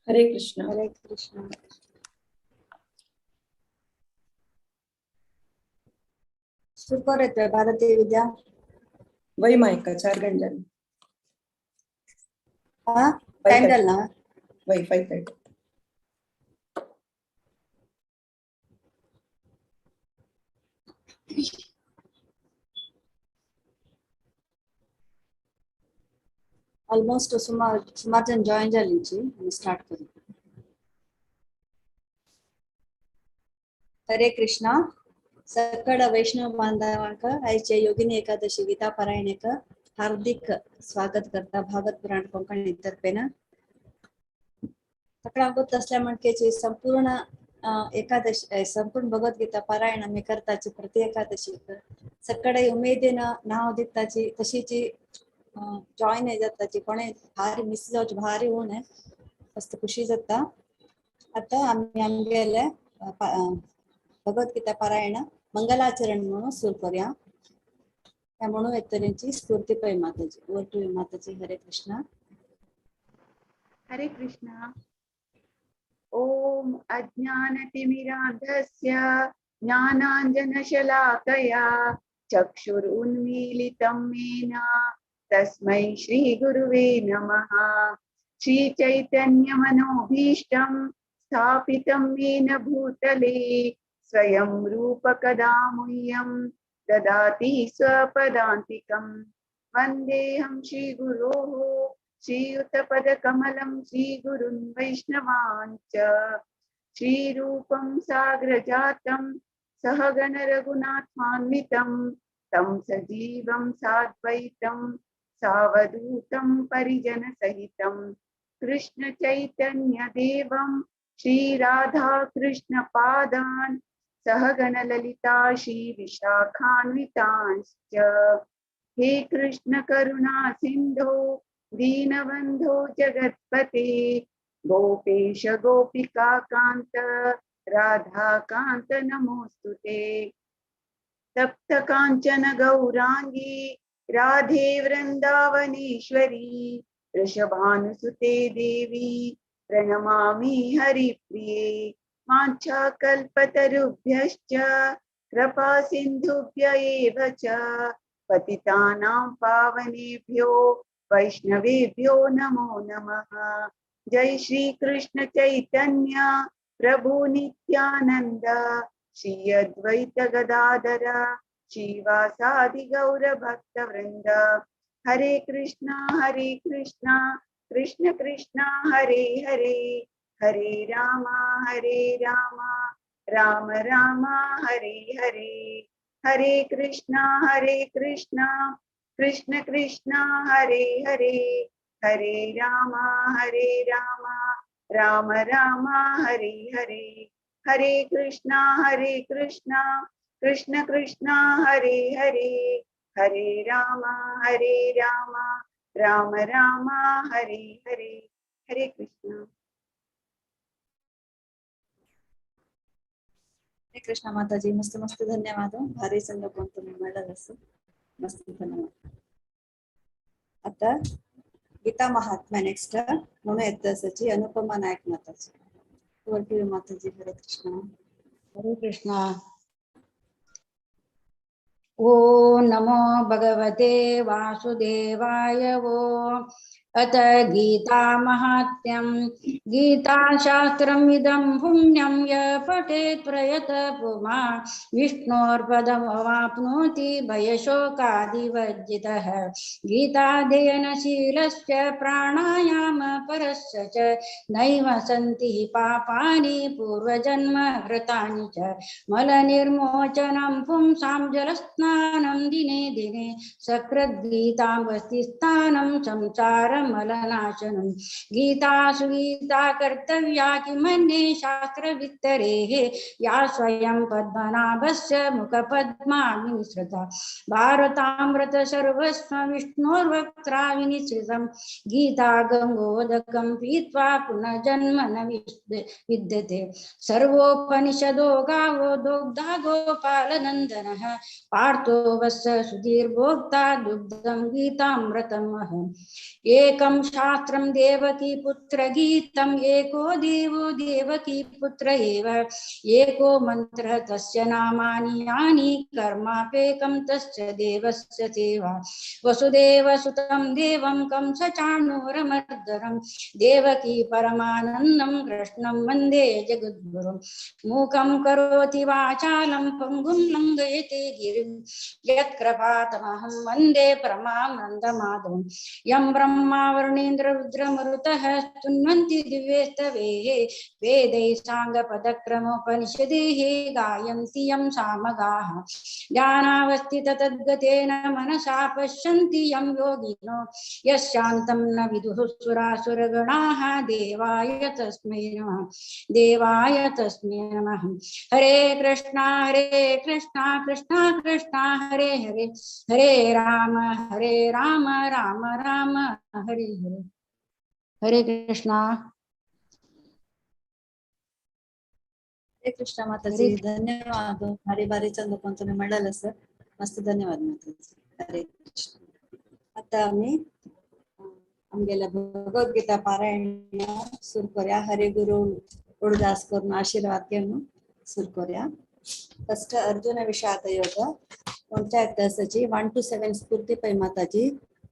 हरे कृष्ण. हरे कृष्ण. सुरू कर भारतीय विद्या. वय मायका 4 गंटल. हा टाइम झाला ना? वय 5:30. ऑलमोस्ट सुमार सुमार जण जॉईन झालीची, आम्ही स्टार्ट करू. हरे कृष्णा. सकळ वैष्णव बांधवांक आयचे योगिनी एकादशी गीता पारायणेक हार्दिक स्वागत करता भागवत पुराण कोंकणी तर्फेन. सगळ्यांक तसल्या मणकेची संपूर्ण एकादशी संपूर्ण भगवद्गीता पारायण आम्ही करताची प्रति एकादशी सगळे उमेदीन नाव दिताची तशीची जॉईन जाताची कोणे भारी मिस जावची भारी ऊन मस्त खुशी जाता. आता आम्ही आमगेले भगवद्गीता पारायण मंगलाचरण म्हणून सुरू करूया. त्या म्हणून येतल्यांची स्फूर्ती Pai Mataji. Over to you Mataji. Hare Krishna. Hare Krishna. ओम अज्ञानतिमिरान्धस्य ज्ञानाञ्जनशलाकया चक्षुरुन्मीलितं येन तस्मै श्री गुरुवे नमः. श्री चैतन्यमनोभीष्टं स्थापितं येन भूतले स्वयं रूपकदा मह्यं ददाति स्वपदान्तिकं. वन्देऽहं श्रीगुरोः श्रीयुतपदकमलं श्रीगुरुन् वैष्णवान् च. श्रीरूपं साग्रजातं सहगण रघुनाथान्वितं तं सजीवं साद्वैतं सावधूतं परिजनसहितं कृष्ण चैतन्य देवं श्री राधा कृष्ण पादान् सहगण ललिता श्री विशाखान्वितांश्च. हे कृष्ण करुणा सिंधो दीनबंधो जगत्पते गोपेश गोपिका कांत राधा कांत नमोस्तुते. तप्त कांचन गौरांगी राधे वृंदावनेश्वरी वृषभानुसुते देवी प्रणमामि हरिप्रिये. वाञ्छाकल्पतरुभ्यश्च कृपा सिन्धुभ्य एव च पतितानां पावनेभ्यो वैष्णवेभ्यो नमो नमः. जय श्री कृष्ण चैतन्य प्रभु नित्यानंद श्री अद्वैत गदाधर श्रीवासादि गौर भक्त वृंद. हरे कृष्णा कृष्ण कृष्ण हरे हरे हरे रामा राम राम हरे हरे. हरे कृष्णा कृष्ण कृष्ण हरे हरे हरे रामा राम राम हरे हरे. हरे कृष्णा कृष्ण कृष्ण हरे हरे हरे रामा राम राम हरे हरे. हरे कृष्णा. हरे कृष्णा माताजी. मस्त मस्त धन्यवाद. भारी संघ कोण तुम्ही मिळालं असं मस्त धन्यवाद. आता गीता महात्म्या नेक्स्ट म्हणून येत Anupama Nayak Mataji. Over to you Mataji. Hare Krishna. Hare Krishna. ओम नमो भगवते वासुदेवाय. ओम अत गीता महात्म्यं गीताशास्त्रम् इदं पुण्यं य पठेत् प्रयत पुमान् विष्णोर्पदमवाप्नोति भयशोकादिवर्जितः. गीताध्ययनशीलस्य प्राणायाम परस्य च नैव सन्ति पापानि पूर्वजन्म कृतानि च. मलनिर्मोचनं पुंसां जलस्नानं दिने दिने सकृद्गीतां स्थानं संसार मलनाशनं. गीतासु गीता कर्तव्या किमन्ये शास्त्रवित्तरेः या स्वयं पद्मनाभस्य मुखपद्मा विनिसृता. भारतामृत सर्वस्व विष्णोर्वक्त्रा विनिसृतं गीता गंगोदकं उदकं पीत्वा पुनर्जन्म न विद्यते। सर्वोपनिषदो गावो दोग्धा गोपालनन्दनः पार्थो वत्स सुधीर्भोक्ता दुग्धं गीतामृतम् अहम्। एकं शास्त्रं देवकी पुत्र गीतम् एको देवो देवकी पुत्र एव एको मन्त्रः तस्य नामानि यानि कर्मापेकं तस्य देवस्य सेवा। वसुदेव सुतं देवं कंसचाणूरमर्दनं देवकी परमानन्दं कृष्णं वन्दे जगद्गुरुं। मूकं करोति वाचालं पङ्गुं लङ्घयते गिरिं यत्कृपातमहं वन्दे परमानन्दमाधवं। यं ब्रह्मा वरुणेन्द्र रुद्रमरुतः स्तुन्वन्ति दिव्यस्तवेः वेदैः साङ्गपदक्रमोपनिषदैः गायन्ति यं सामगाः। ध्यानावस्थिततद्गतेन मनसा पश्यन्ति यं योगिनो यस्यान्तं न विदुः सुरासुरगणाः देवाय तस्मै नमः देवाय तस्मै नमः। हरे कृष्णा कृष्णा कृष्णा हरे हरे हरे राम राम राम हरे हरे। हरे कृष्णा। हरे कृष्णा माताजी, धन्यवाद। भारी भारी चंद पण तुम्ही म्हणाल सर, मस्त धन्यवाद माताजी। हरे कृष्ण। आता आम्ही आमगेल्या भगवद्गीता पारायण सुरू करूया। हरे गुरु उडदास करून आशीर्वाद घेऊन सुरू करूया। फर्स्ट अर्जुन विषाद योग panchayat दासाची 1 to 7 Sphoorti Pai Mataji,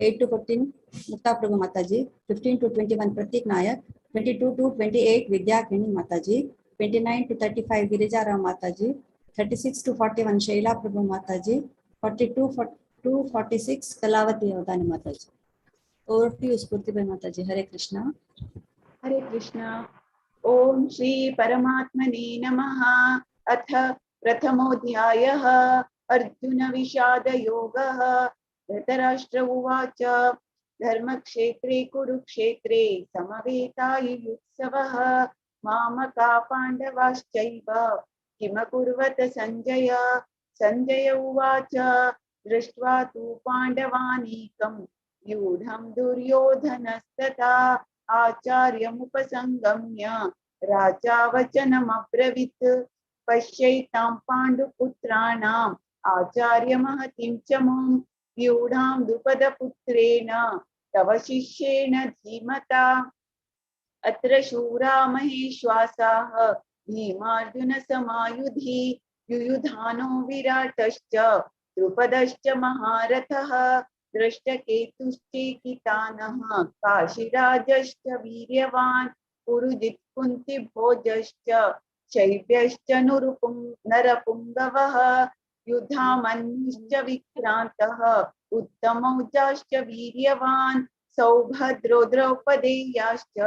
8 to 14 Mukta Prabhu Mataji, 15 to 21 Pratik Nayak, 22 to 28 Vidya Kheni Mataji, 29 to 35 Girija Rao Mataji, 36 to 41 Shaila Prabhu Mataji, 42 to 46 Kalavati Avadhani Mataji. Over to you Sphoorti Pai Mataji. Hare Krishna. Hare Krishna. Om Shri परमात्मने नमः। अथ प्रथमोऽध्यायः अर्जुन विषाद योगः। धृतराष्ट्र उवाच धर्मक्षेत्रे कुरुक्षेत्रे समवेतायुयुत्सवः मामका पाण्डवाश्चैव किमकुर्वत संजय। संजय उवाच दृष्ट्वा तु पाण्डवानीकं व्यूढं दुर्योधनस्तथा आचार्यमुपसंगम्य राजा वचनमब्रवीत्। पश्यैतां पाण्डुपुत्राणाम् आचार्यमहतीं च मुं व्यूढां द्रुपदपुत्रेण तव शिष्येण धीमता। अत्र शूरा महेश्वासाः भीमार्जुनसमायुधि युयुधानो विराटश्च द्रुपदश्च महारथः दृष्टकेतुश्चेकितानः काशीराजश्च वीर्यवान् पुरुजित्कुन्तिभोजश्च शैव्यश्च नरपुङ्गवः युधामन्युश्च विक्रान्तः उत्तमौजाश्च वीर्यवान् सौभद्रो द्रौपदेयाश्च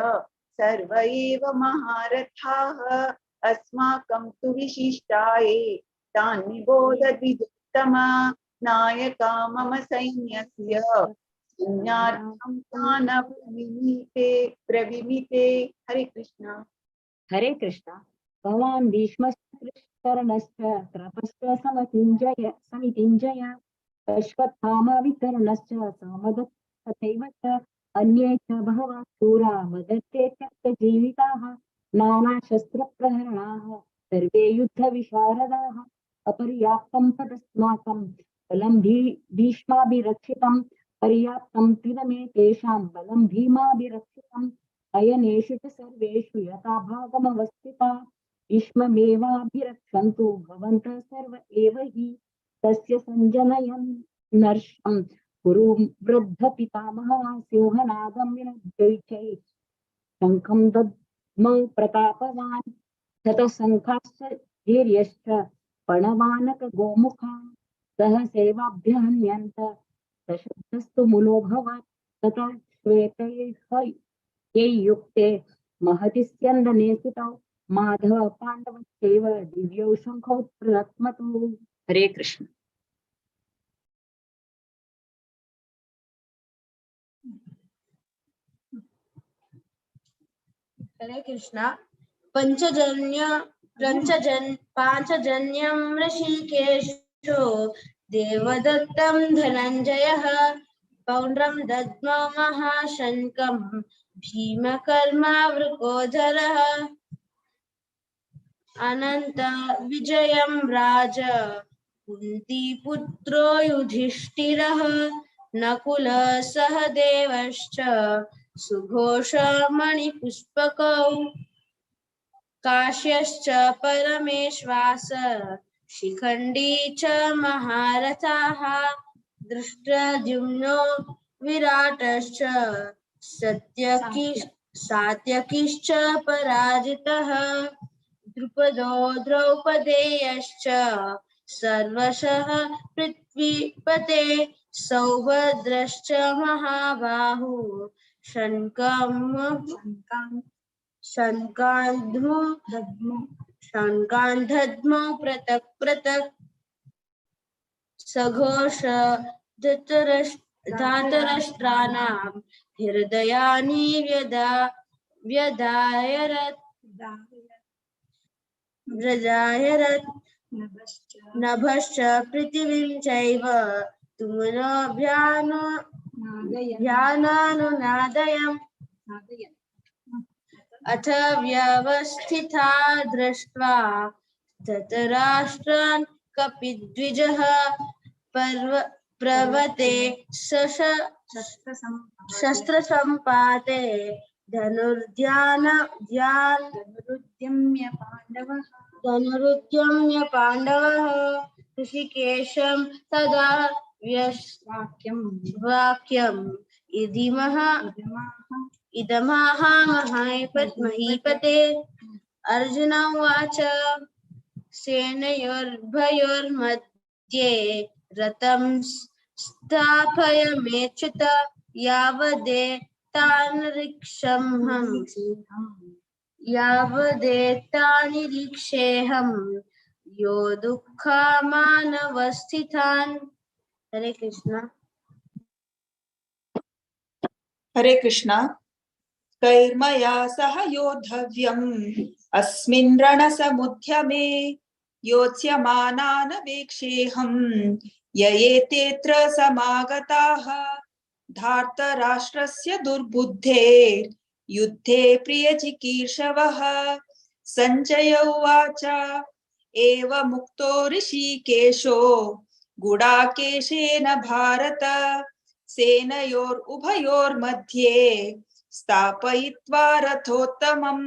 सर्व एव महारथाः। अस्माकं तु विशिष्टाये तान् निबोध द्विजोत्तम नायका मम सैन्यस्य सैन्यार्थं तान् प्रविमिते। हरे कृष्णा। हरे कृष्णा। भवान् भीष्मश्च कर्णश्च कृपश्च समितिञ्जय अश्वत्थामा विकर्णश्च सामदत्त तथैव च अन्ये च बहवः शूरा मदर्थे त्यक्तजीविताः नानाशस्त्रप्रहरणाः सर्वे युद्धविशारदाः। अपर्याप्तं तदस्माकं बलं भीष्माभिरक्षितं पर्याप्तं त्विदमेतेषां बलं भीमाभिरक्षितम्। अयनेषु च सर्वेषु यथा भागमवस्थिता भीष्ममेवाभिरक्षन्तु भवन्तः सर्व एव हि। तस्य सञ्जनयन् नर्षं कुरु वृद्धपितामहः सिंहनादं विनद्यैचै शङ्खं दद्मौ प्रतापवान् शतशङ्खाश्च धीर्यश्च पणवानकगोमुखा सहसेवाभ्यहन्यन्त सशब्दस्तु मुलोऽभवत्। ततः श्वेतैः युक्ते महति स्यन्दने स्थितौ माधव पाण्डवश्चैव दिव्यौ शङ्खौ प्रलत्मतौ। हरे कृष्ण। हरे कृष्णा। पाञ्चजन्यं ऋषिकेशो देवदत्तं धनञ्जयः पौण्ड्रं दद्मौ महाशङ्खं भीमकर्मावृकोदरः अनन्त विजयं राज कुन्तीपुत्रो युधिष्ठिरः नकुल सहदेवश्च सुघोषमणिपुष्पकौ काश्यश्च परमेश्वास शिखण्डी च महारथाः दृष्टद्युम्नो विराटश्च सात्यकिश्च पराजितः द्रुपदो द्रौपदेयश्च सर्वशः पृथ्वीपते सौभद्रश्च महाबाहु शङ्कान्धद्मौ पृथक् पृथक् सघोष धातराष्ट्राणां हृदयानि व्यदायरत् नभश्च पृथिवीं चैव तुमुलोऽभ्यानानुनादयम् अथ व्यवस्थिता दृष्ट्वा धृतराष्ट्रान् कपिद्विजः प्रवते शस्त्रसम्पाते धनुरुद्यम्य पाण्डवः ऋषिकेशं तदा वाक्यम् इदमाह महीपते। अर्जुन उवाच सेनयोर्भयोर्मध्ये रथं स्थापय मेच्युत यावदेतानिरीक्षेऽहं यो दुःखमानवस्थितान्। हरे कृष्ण। हरे कृष्ण। कैर्मया सह योद्धव्यम् अस्मिन् रणसमुद्यमे योत्स्यमानान् वीक्षेऽहं ययेतेऽत्र समागताः धार्तराष्ट्रस्य दुर्बुद्धेर् युद्धे प्रियचिकीर्षवः। सञ्जय उवाच एवमुक्तो ऋषिकेशो गुडाकेशेन भारत सेनयोर्उभयोर्मध्ये स्थापयित्वा रथोत्तमं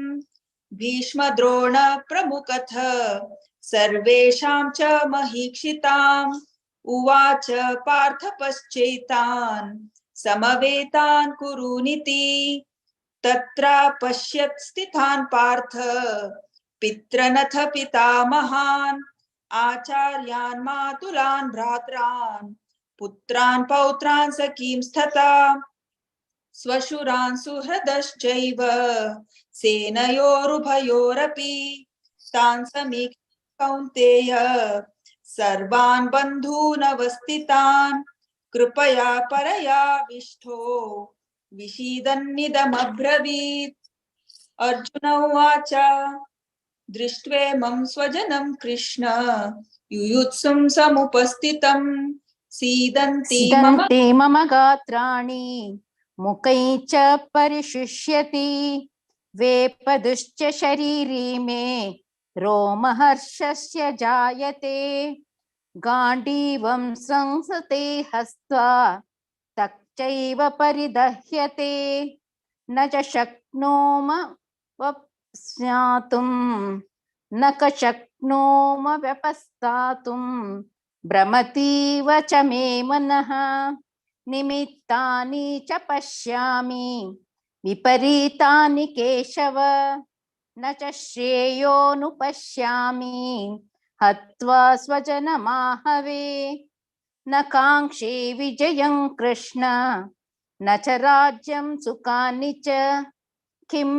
भीष्मद्रोण प्रमुखथ सर्वेषां च महीक्षिताम् उवाच पार्थ पश्चैतान् समवेतान् कुरुनिति। तत्रापश्यत् स्थितान् पार्थ पितृनथ पितामहान् आचार्यान् मातुलान् भ्रातरान् पुत्रान् पौत्रान् सखींस्तथा स्वशुरान् सुहृदश्चैव सेनयोरुभयोरपि तान् समीक्ष्य कौन्तेय सर्वान् बन्धूनवस्थितान् कृपया परयाविष्टो विषीदन्निदमब्रवीत्। अर्जुन उवाच दृष्ट्वेमं स्वजनं कृष्ण युयुत्सुं समुपस्थितं सीदन्ति मम गात्राणि मुखै च परिशुष्यति वेपदुश्च शरीरे मे रोमहर्षस्य जायते। गाण्डीवं संसते हस्त्वा तच्चैव परिदह्यते न च शक्नोम वप्स्यातुं न च शक्नोम व्यपस्तातुं भ्रमतीव च मे मनः। निमित्तानि च पश्यामि विपरीतानि केशव न च श्रेयोनुपश्यामि हत्वा स्वजनमाहवे। न काङ्क्षे विजयं कृष्ण न च राज्यं सुखानि च किं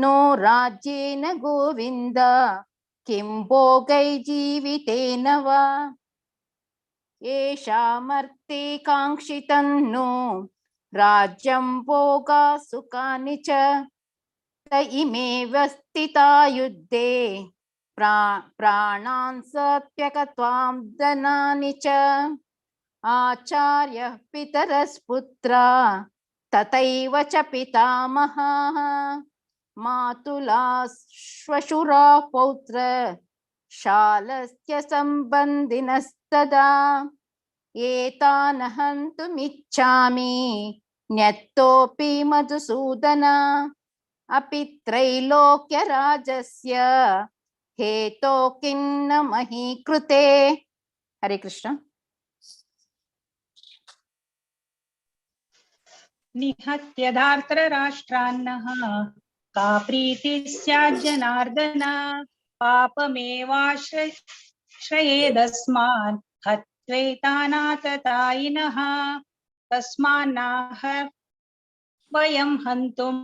नो राज्येन गोविन्द किं भोगै जीवितेन वा। येषामर्थे काङ्क्षितं नो राज्यं भोगा सुखानि च त इमे व्यस्थिता युद्धे प्राणान् सत्यकत्वां धनानि च। आचार्यः पितरस्पुत्रा तथैव च पितामहाः मातुला श्वशुरा पौत्र शालस्य सम्बन्धिनस्तदा एतान् हन्तुमिच्छामि न्यत्तोऽपि मधुसूदन अपि त्रैलोक्यराजस्य हेतो किं न मही कृते। हरे कृष्ण। निहत्य धार्तराष्ट्रान्नः का प्रीतिः स्याज्जनार्दन पापमेवाश्रयेदस्मान् हत्वैतानाततायिनः तस्मान्नाह वयं हन्तुं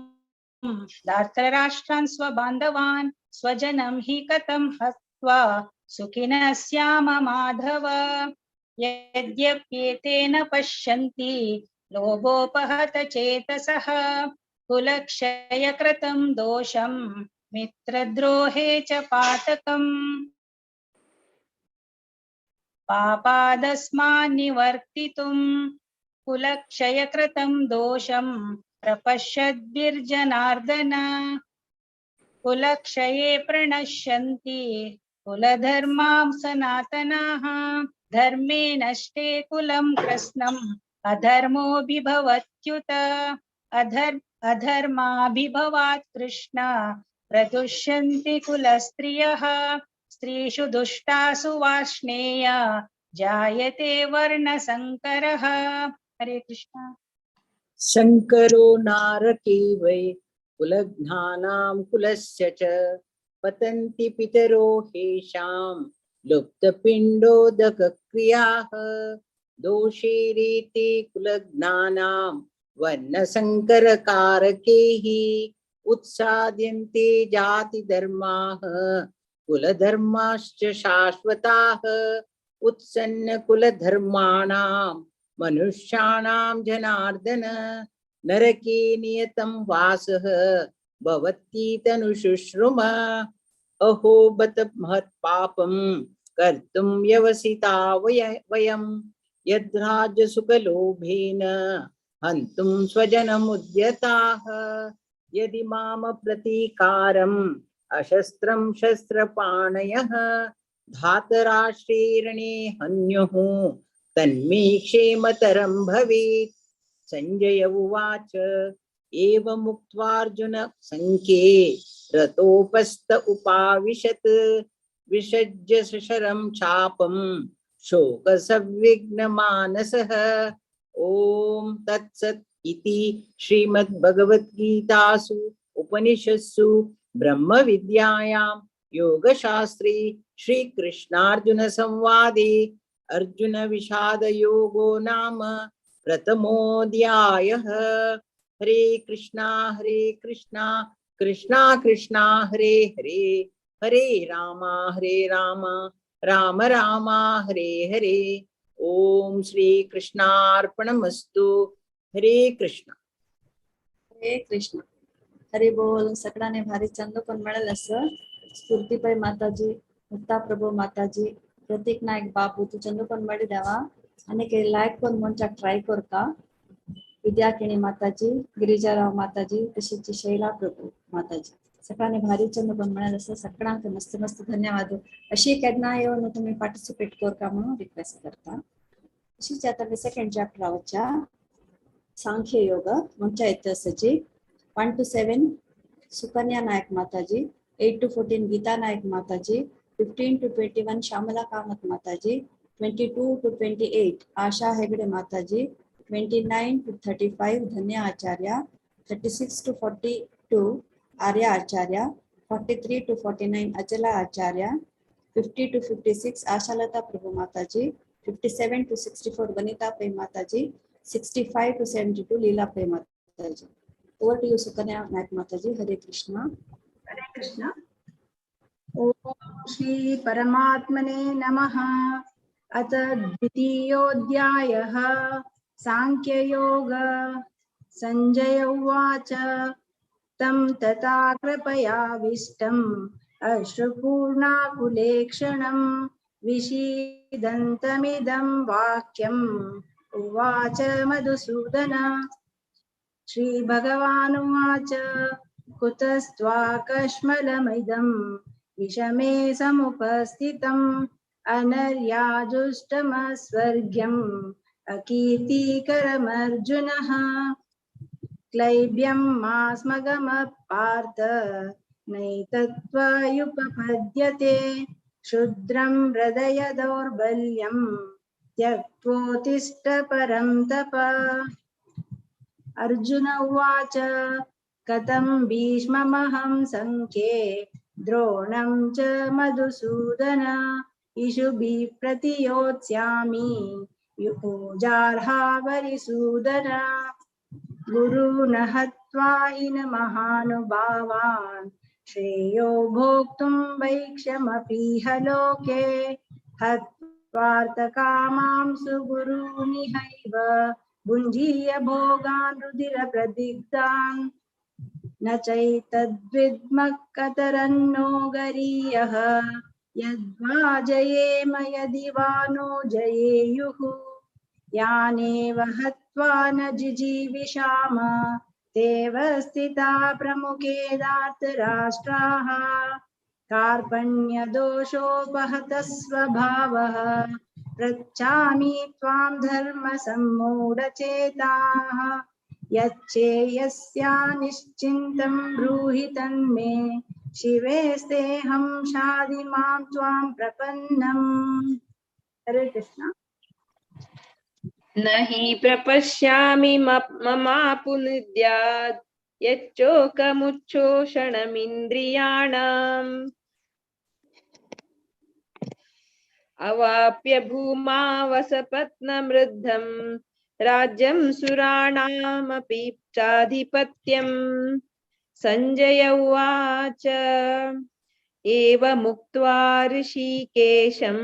धार्तराष्ट्रान् स्वबान्धवान् स्वजनं हि कथं हत्वा सुखिनः स्याम माधव। यद्यप्येतेन पश्यन्ति लोभोपहत चेतसः कुलक्षयकृतं दोषं मित्रद्रोहे च पातकम् पापादस्मान् निवर्तितुं कुलक्षयकृतं दोषं प्रपश्यद्भिर्जनार्दन। कुलक्षये प्रणश्यन्ति कुलधर्मां सनातनाः धर्मे नष्टे कुलं कृत्स्नम् अधर्मोऽभिभवत्युत अधर्माभिभवात् कृष्ण प्रदुष्यन्ति कुलस्त्रियः स्त्रीषु दुष्टासु वार्ष्णेय जायते वर्णसंकरः। हरे कृष्ण। शंकरो नारके वै कुलघ्नानां कुलस्य च पतन्ति पितरो हेषां लुप्तपिण्डोदकक्रियाः दोषेरीति कुलघ्नानां वर्णसंकरकारकैः उत्साद्यन्ते जातिधर्माः कुलधर्माश्च शाश्वताः उत्सन्नकुलधर्माणां मनुष्याणां जनार्दन नरके नियतं वासः भवतीतनुशुश्रुम। अहो बत महत्पापं कर्तुं व्यवसिता वयं यद्राजसुखलोभेन हन्तुं स्वजनमुद्यताः। यदि माम प्रतीकारम् अशस्त्रं शस्त्रपाणयः धातराष्ट्रेरणे हन्युः तन्मे क्षेमतरं भवेत्। संजय उवाच एवमुक्त्वार्जुन संख्ये रतोपस्थ उपाविशत् विसज्य शरं चापं शोकसंविघ्नमानसः। ॐ तत्सत् इति श्रीमद्भगवद्गीतासु उपनिषत्सु ब्रह्मविद्यायां योगशास्त्रे श्रीकृष्णार्जुनसंवादे अर्जुनविषादयोगो नाम प्रथमोऽध्यायः। हरे कृष्णा कृष्णा कृष्णा हरे हरे, हरे रामा राम राम हरे हरे। ओम श्री कृष्णार्पणमस्तु। हरे कृष्ण। हरे कृष्ण। हरे बोल। सगळ्यांनी भारी चंद पण मिळेल असं। स्फूर्तिपै माताजी, मुक्ता प्रभू माताजी, प्रतीक नायक बाबू तू चंद पण मिळी द्यावा आणि काही लाईक पण म्हणच्या ट्राय करता। विद्याकिणी माताजी, गिरिजाराव माताजी, तशीच शैला प्रभू माताजी, सगळ्यांनी भारी चंद पण मिळेल असं। सगळ्यांक मस्त मस्त धन्यवाद। अशी केन्ना येवन तुम्ही पार्टिसिपेट करता म्हणून रिक्वेस्ट करता। तशीच आता मी सेकंड चॅप्टर वच्चा सांख्य योग म्हणच्या इतिहासाची 1 to 7 Sukanya Nayak Mataji, 8 to 14 Geeta Nayak Mataji, 15 to 21 Shyamala Kamath Mataji, 22 to 28 Asha Hegde Mataji, 29 to 35 Dhanya Acharya, 36 to 42 Arya Acharya, 43 to 49 Achala Acharya, 50 to 56 Ashalata Prabhu Mataji, 57 to 64 Vanita Pai Mataji, 65 to 72 Leela Pai Mataji. Over to you, Sukanya Nayak Mataji. Hare Krishna. Hare Krishna. Om Shri Paramatmane Namaha. अथ द्वितीयोऽध्यायः सांख्ययोग। संजय उवाच तं तथा कृपयाविष्टम् अश्रुपूर्णाकुलेक्षणं विषीदन्तमिदं वाक्यम् उवाच मधुसूदन। श्रीभगवानुवाच कुतस्त्वाकश्मलमिदं विषमे समुपस्थितम् अनर्याजुष्टमस्वर्ग्यम् अकीर्तिकरमर्जुनः। क्लैब्यं मा स्मगमः पार्थ नैतत्त्वयुपपद्यते। क्षुद्रं हृदय दौर्बल्यं त्यक्त्वोत्तिष्ठ परं तप। अर्जुन उवाच कथं भीष्ममहं सङ्ख्ये द्रोणं च मधुसूदन इषुभिः प्रतियोत्स्यामि पूजार्हा वरिसूदन। गुरून् हत्वा इन महानुभावान् श्रेयो भोक्तुं वैक्ष्यमपीह लोके। हत्वार्थकामां सुगुरूनिहैव भुञ्जीय भोगान् रुधिरप्रदिग्धान्। न चैतद्विद्मः कतरन्नो गरीयः यद्वा जयेम यदि वा नो जयेयुः। यानेव हत्वा न जिजीविषाम तेव स्थिता प्रमुखे धार्तराष्ट्राः। कार्पण्यदोषोपहतः स्वभावः पृच्छामि त्वां धर्मसम्मूढचेताः। यच्चेयस्या निश्चिन्तं ब्रूहि तन्मे शिवेस्तेऽहं शाधि मां त्वां प्रपन्नम्। हरे कृष्ण। न हि प्रपश्यामि ममापुनुद्यात् यच्चोकमुच्छोषणमिन्द्रियाणाम्। अवाप्य भूमावसपत्नमृद्धं राज्यं सुराणामपि चाधिपत्यम्। सञ्जय उवाच एवमुक्त्वा ऋषिकेशं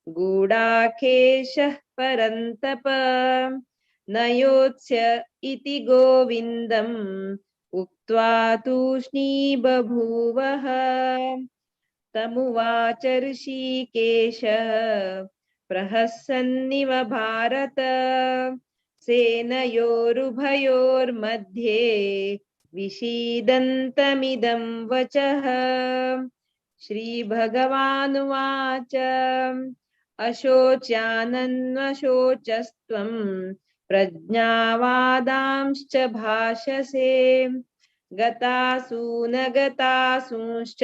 गूढाकेशः परन्तप न योत्स्य इति गोविन्दम् उक्त्वा तूष्णी बभूवः। तमुवाच ऋषिकेश प्रहसन्निव भारत सेनयोरुभयोर्मध्ये विषीदन्तमिदं वचः। श्रीभगवानुवाच अशोच्यानन्वशोचस्त्वं प्रज्ञावादांश्च भाषसे। गतासु न गतासूंश्च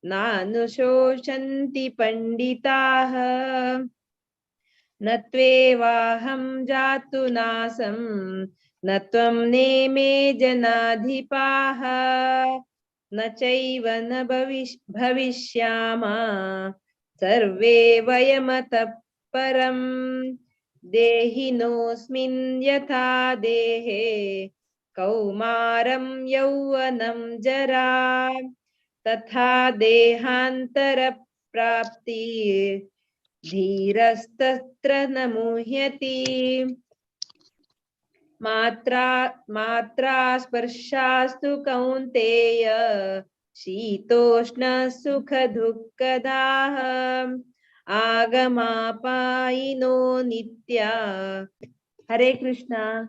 नानुशोचन्ति पण्डिताः। न त्वेवाहं जातु नासं न त्वं नेमे जनाधिपाः। न चैव न भविष्यामः सर्वे वयमतः परम्। देहिनोऽस्मिन् यथा देहे कौमारं यौवनं जरा तथा देहान्तरप्राप्ति धीरस्तत्र न मुह्यति। मात्रा मात्रा स्पर्शास्तु कौन्तेय शीतोष्ण सुख दुःखदाः। आगमापायिनो नित्या। हरे कृष्णा।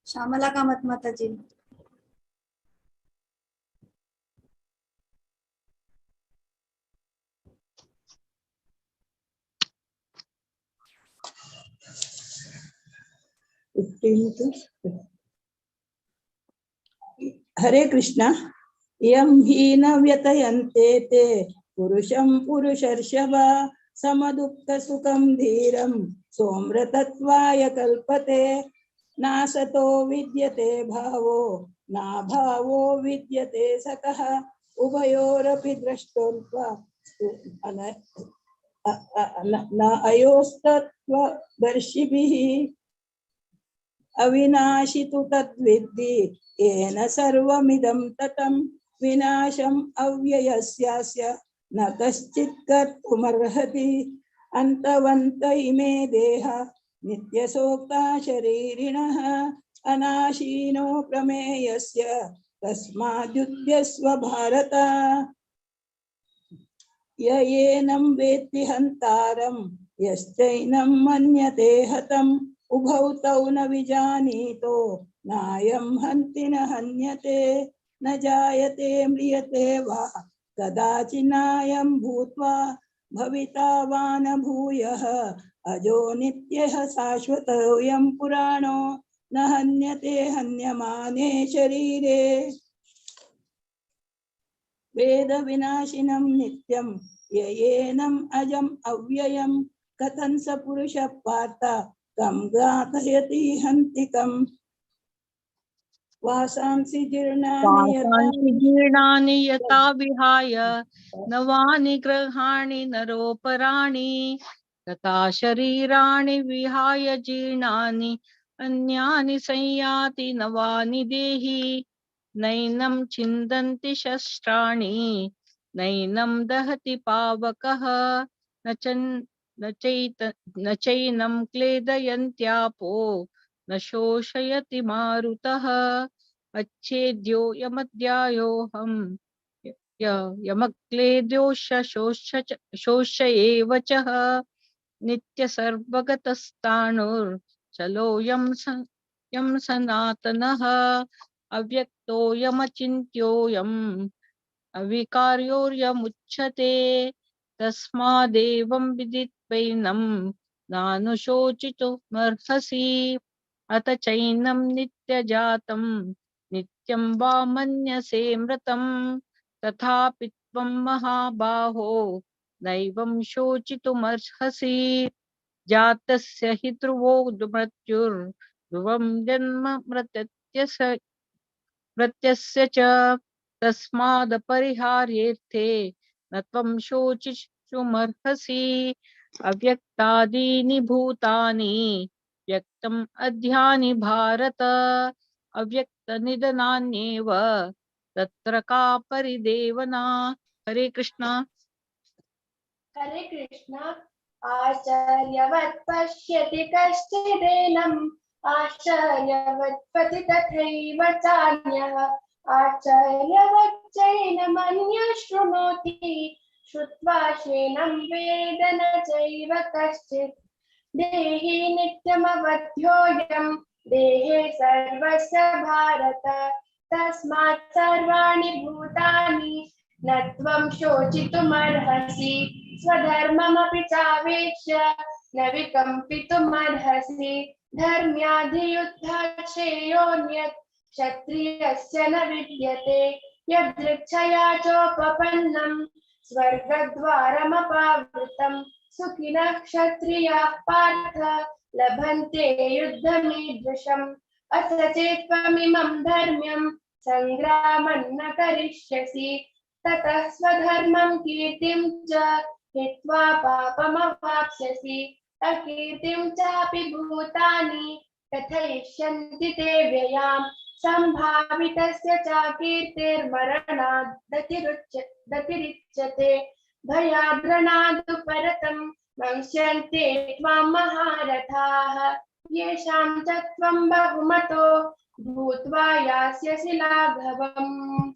श्यामला कामत माताजी। हरे कृष्णा। यं हि न व्यतयन्ते ते पुरुषं पुरुषर्षभ समदुःखसुखं धीरं सोऽमृतत्वाय कल्पते। नासतो विद्यते भावो नाभावो विद्यते सतः उभयोरपि द्रष्टोऽन्त्वा न अयोस्तत्त्वदर्शिभिः। अविनाशि तु तद्विद्धि येन सर्वमिदं ततं विनाशम् अव्ययस्यास्य न कश्चित् कर्तुमर्हति। अन्तवन्त इमे देहा नित्यसोक्ता शरीरिणः अनाशीनो प्रमेयस्य तस्माद्युध्यस्व भारत। य एनं वेत्ति हन्तारं यश्चैनं मन्यते हतम् उभौ तौ न विजानीतो नायं हन्ति न हन्यते न जायते म्रियते वा कदाचिन्नायं भूत्वा भविता वा न भूयः अजो नित्यः शाश्वतोऽयं पुराणो न हन्यते हन्यमाने शरीरे। वेद विनाशिनं नित्यं ययेनम् अजम् अव्ययं कथं स पुरुषः पार्थ कं घातयति हन्ति कम्। वासांसि जीर्णानि यथा विहाय नवानि गृहाणि नरोपराणि तथा शरीराणि विहाय जीर्णानि अन्यानि संयाति नवानि देहि। नैनं छिन्दन्ति शस्त्राणि नैनं दहति पावकः न चैनं क्लेदयन्त्यापो न शोषयति मारुतः। अच्छेद्यो यमध्यायोऽहं यमक्लेद्योश शोष एव च। नित्य सर्वगतस्ताणुर्चलोऽयं यं सनातनः। अव्यक्तोऽयमचिन्त्योऽयम् अविकार्योर्यमुच्यते। तस्मादेवं विदित्वैनं नानुशोचितुमर्हसि। अत चैनं नित्यजातं नित्यं वा मन्यसे मृतं तथापि त्वं महाबाहो नैवं शोचितुमर्हसि। जातस्य हि ध्रुवो मृत्युर्ध्रुवं जन्म मृत्यस्य च। तस्मादपरिहार्येऽर्थे न त्वं शोचितुमर्हसि। अव्यक्तादीनि भूतानि व्यक्तम् अध्यानि भारत अव्यक्तनिधनान्येव तत्र का परिदेवना। हरे कृष्णा। हरे कृष्णा। आश्चर्यवत् पश्यति कश्चिदेनम् आश्चर्यवत् पति तथैव चान्यः आश्चर्यवच्चैनमन्यः शृणोति श्रुत्वा शेनं वेद न चैव कश्चित्। देहि नित्यमवध्योऽयं देहे सर्वस्य भारत तस्मात् सर्वाणि भूतानि न त्वं शोचितुमर्हसि। स्वधर्ममपि चावेक्ष्य न विकम्पितुमर्हसि। धर्म्याधियुद्धात् श्रेयोऽन्यत् क्षत्रियस्य न विद्यते। यदृच्छया चोपपन्नं स्वर्गद्वारमपावृतं सुखिनः क्षत्रियाः पार्थ लभन्ते युद्धमीदृशम्। अथ चेत्त्वमिमं धर्म्यं संग्रामं न करिष्यसि ततः स्वधर्मं कीर्तिं च हित्वा पापमवाप्स्यसि। अकीर्तिं चापि भूतानि कथयिष्यन्ति ते व्ययाम् संभावितस्य चाकीर्तिर्मरणाद् दतिरिच्यते। भयाद्रणादुपरतं वंश्यन्ते त्वां महारथाः येषां च त्वं बहुमतो भूत्वा यास्यसि लाघवम्।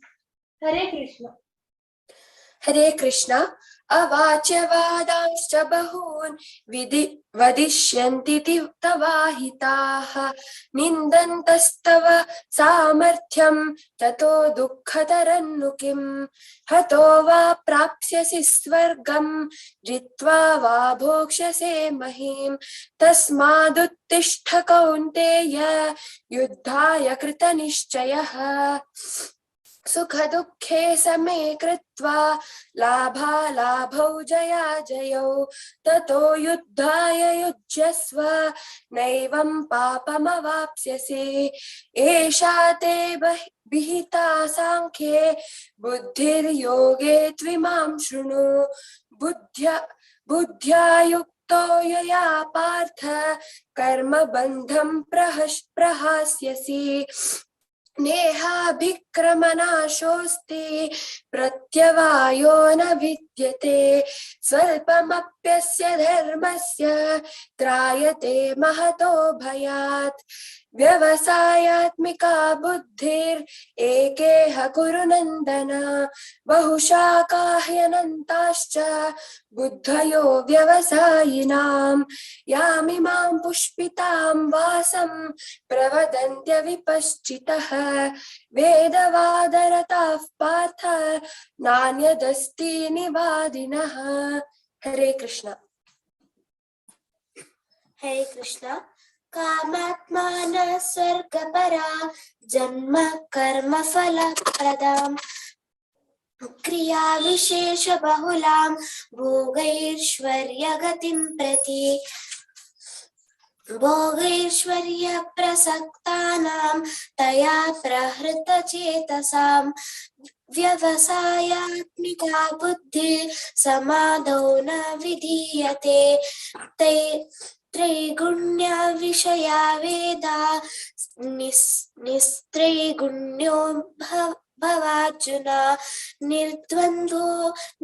हरे कृष्ण। हरे कृष्ण। अवाच्य वादांश्च बहून् वदिष्यन्ति तवाहिताः निन्दन्तस्तव सामर्थ्यं ततो दुःखतरन्नु किम्। हतो वा प्राप्स्यसि स्वर्गं जित्वा वा भोक्ष्यसे महीम्। तस्मादुत्तिष्ठ कौन्तेय युद्धाय कृतनिश्चयः। सुखदुःखे समे कृत्वा लाभालाभौ जयाजयौ ततो युद्धाय युज्यस्व नैवं पापमवाप्स्यसि। एषा ते विहिता साङ्ख्ये बुद्धिर्योगे त्विमां शृणु। बुद्ध्या युक्तो यया पार्थ कर्मबन्धं प्रहास्यसि। नेहाभिक्रमनाशोऽस्ति प्रत्यवायो न विद्यते। स्वल्पमप्यस्य धर्मस्य त्रायते महतो भयात्। व्यवसायात्मिका बुद्धिर् एकेह कुरु नन्दन। बहुशाकाह्यनन्ताश्च बुद्धयो व्यवसायिनां यामिमां पुष्पितां वासं प्रवदन्त्यविपश्चितः। वेदवादरताः पार्थ नान्यदस्ति निवादिनः। हरे कृष्ण। हरे कृष्ण। कामात्मान स्वर्गपरा जन्म कर्म फलप्रदां क्रिया विशेष बहुलां भोगैश्वर्यगतिं प्रति भोगैश्वर्य प्रसक्तानां तया प्रहृत चेतसां व्यवसायात्मिका बुद्धि समाधौ न विधीयते। ते त्रैगुण्य विषया वेदा निस्त्रैगुण्यो भवार्जुन निर्द्वन्द्वो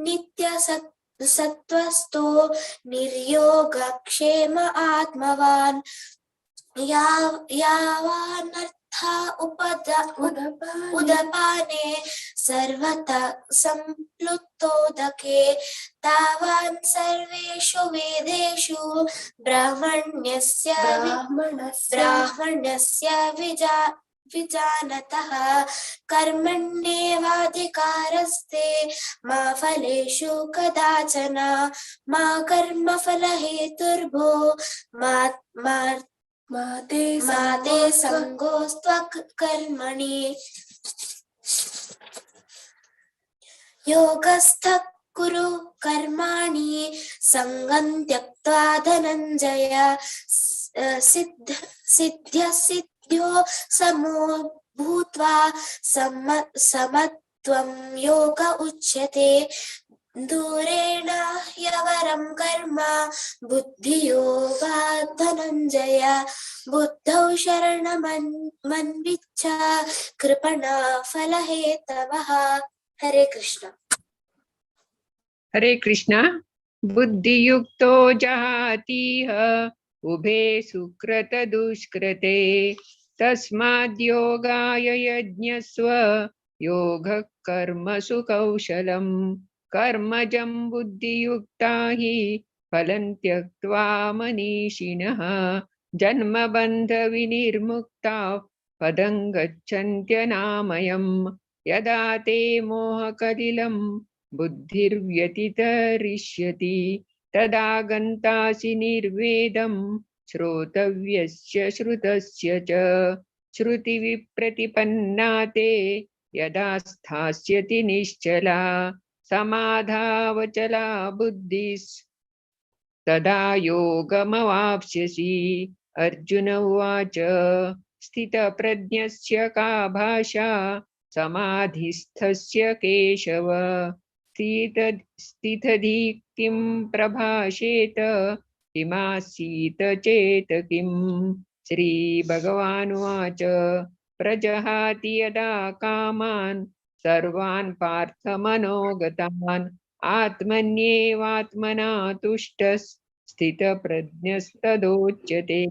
नित्य सत्त्वस्तो निर्योगक्षेम आत्मवान्। यावानर्था उदपाने सर्वतः सम्प्लुतोदके तावान् सर्वेषु वेदेषु ब्राह्मण्यस्य विजानतः। कर्मण्येवाधिकारस्ते मा फलेषु कदाचन मा कर्मफलहेतुर्भो मा ते सङ्गोऽस्त्वकर्मणि। योगस्थः कुरु कर्माणि सङ्गं त्यक्त्वा धनञ्जय सिद्ध्यसिद्ध्यो समो भूत्वा समत्वं योग उच्यते। दूरेण ह्यवरं कर्म बुद्धियोगात् धनञ्जय बुद्धौ शरणमन्विच्छ कृपणा फलहेतवः। हरे कृष्ण। हरे कृष्ण। बुद्धियुक्तो जहातीह उभे सुकृत दुष्कृते तस्माद्योगाय यज्ञस्व योगः कर्मसु कौशलम्। कर्मजं बुद्धियुक्ता हि फलं त्यक्त्वा मनीषिणः जन्मबन्धविनिर्मुक्ताः पदं गच्छन्त्यनामयम्। यदा ते मोहकलिलं बुद्धिर्व्यतितरिष्यति तदा गन्तासि निर्वेदं श्रोतव्यस्य श्रुतस्य च। श्रुतिविप्रतिपन्ना ते यदा स्थास्यति निश्चला समाधावचला बुद्धिस्तदा योगमवाप्स्यसि। अर्जुन उवाच स्थितप्रज्ञस्य का भाषा समाधिस्थस्य केशव स्थितधि किं प्रभाषेत किमासीत चेत किम्। श्रीभगवानुवाच प्रजहाति यदा कामान् सर्वान् पार्थमनोगतान् आत्मन्येवात्मना तुष्टस्थितप्रज्ञस्तदोच्यते।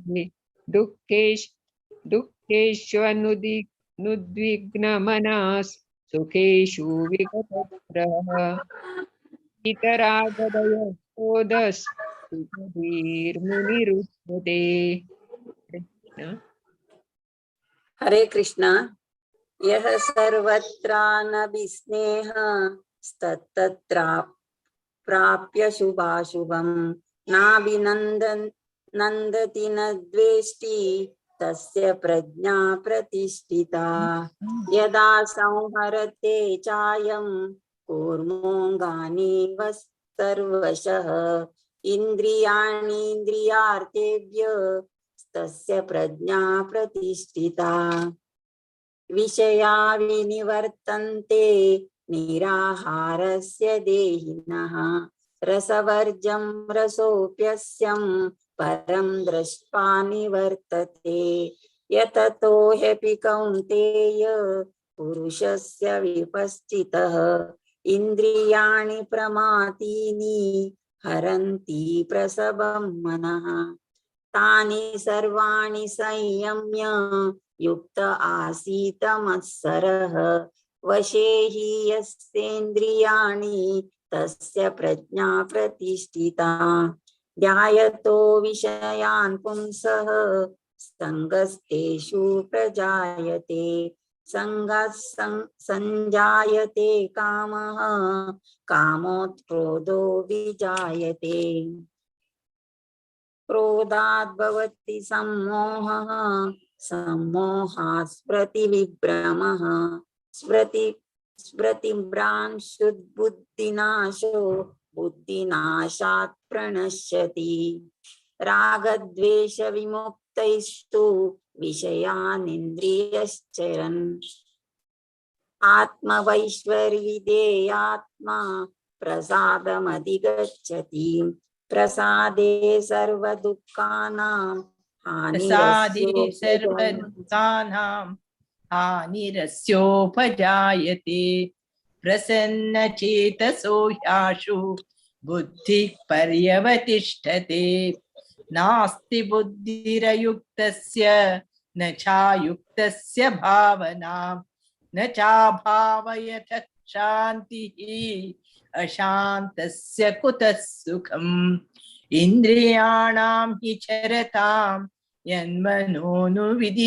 दुःखेष्वनुद्विग्नमनास् सुखेषु विगतस्पृहः इतरागदयस्तोदस्थितधीर्मुनिरुच्यते। हरे कृष्णा। यः सर्वत्रानभिस्नेहस्तत्तत्र प्राप्य शुभाशुभं नाभिनन्दन नन्दति न द्वेष्टि तस्य प्रज्ञा प्रतिष्ठिता। यदा संहरते चायं कूर्मोऽङ्गानीव सर्वशः इन्द्रियाणीन्द्रियार्थेभ्य तस्य प्रज्ञा प्रतिष्ठिता। विषया विनिवर्तन्ते निराहारस्य देहिनः रसवर्जं रसोऽप्यस्यं परं दृष्ट्वा निवर्तते। यततो ह्यपि कौन्तेय पुरुषस्य विपश्चितः इन्द्रियाणि प्रमातीनि हरन्ति प्रसभं मनः। तानि सर्वाणि संयम्य युक्त आसीत मत्सरः। वशे हि यस्येन्द्रियाणि तस्य प्रज्ञा प्रतिष्ठिता। ध्यायतो विषयान् पुंसः संगस्तेषु प्रजायते। संगात् संजायते कामः कामोत् क्रोधो विजायते। क्रोधात् भवति सम्मोहः सम्मोहात् स्मृतिविभ्रमः स्मृतिभ्रांशुद्बुद्धिनाशो बुद्धिनाशात् प्रणश्यति। रागद्वेषविमुक्तैस्तु विषयानिन्द्रियश्चरन् आत्मवैश्वर्विधेयात्मा प्रसादमधिगच्छति। प्रसादे सर्वदुःखानां हानिरस्योपजायते। प्रसन्नचेतसो ह्याशु बुद्धिः पर्यवतिष्ठते। नास्ति बुद्धिरयुक्तस्य न चायुक्तस्य भावना न चाभावयथ शान्तिः अशान्तस्य कुतः सुखम्। इन्द्रियाणां हि चरतां यन्मनोनुविधीयते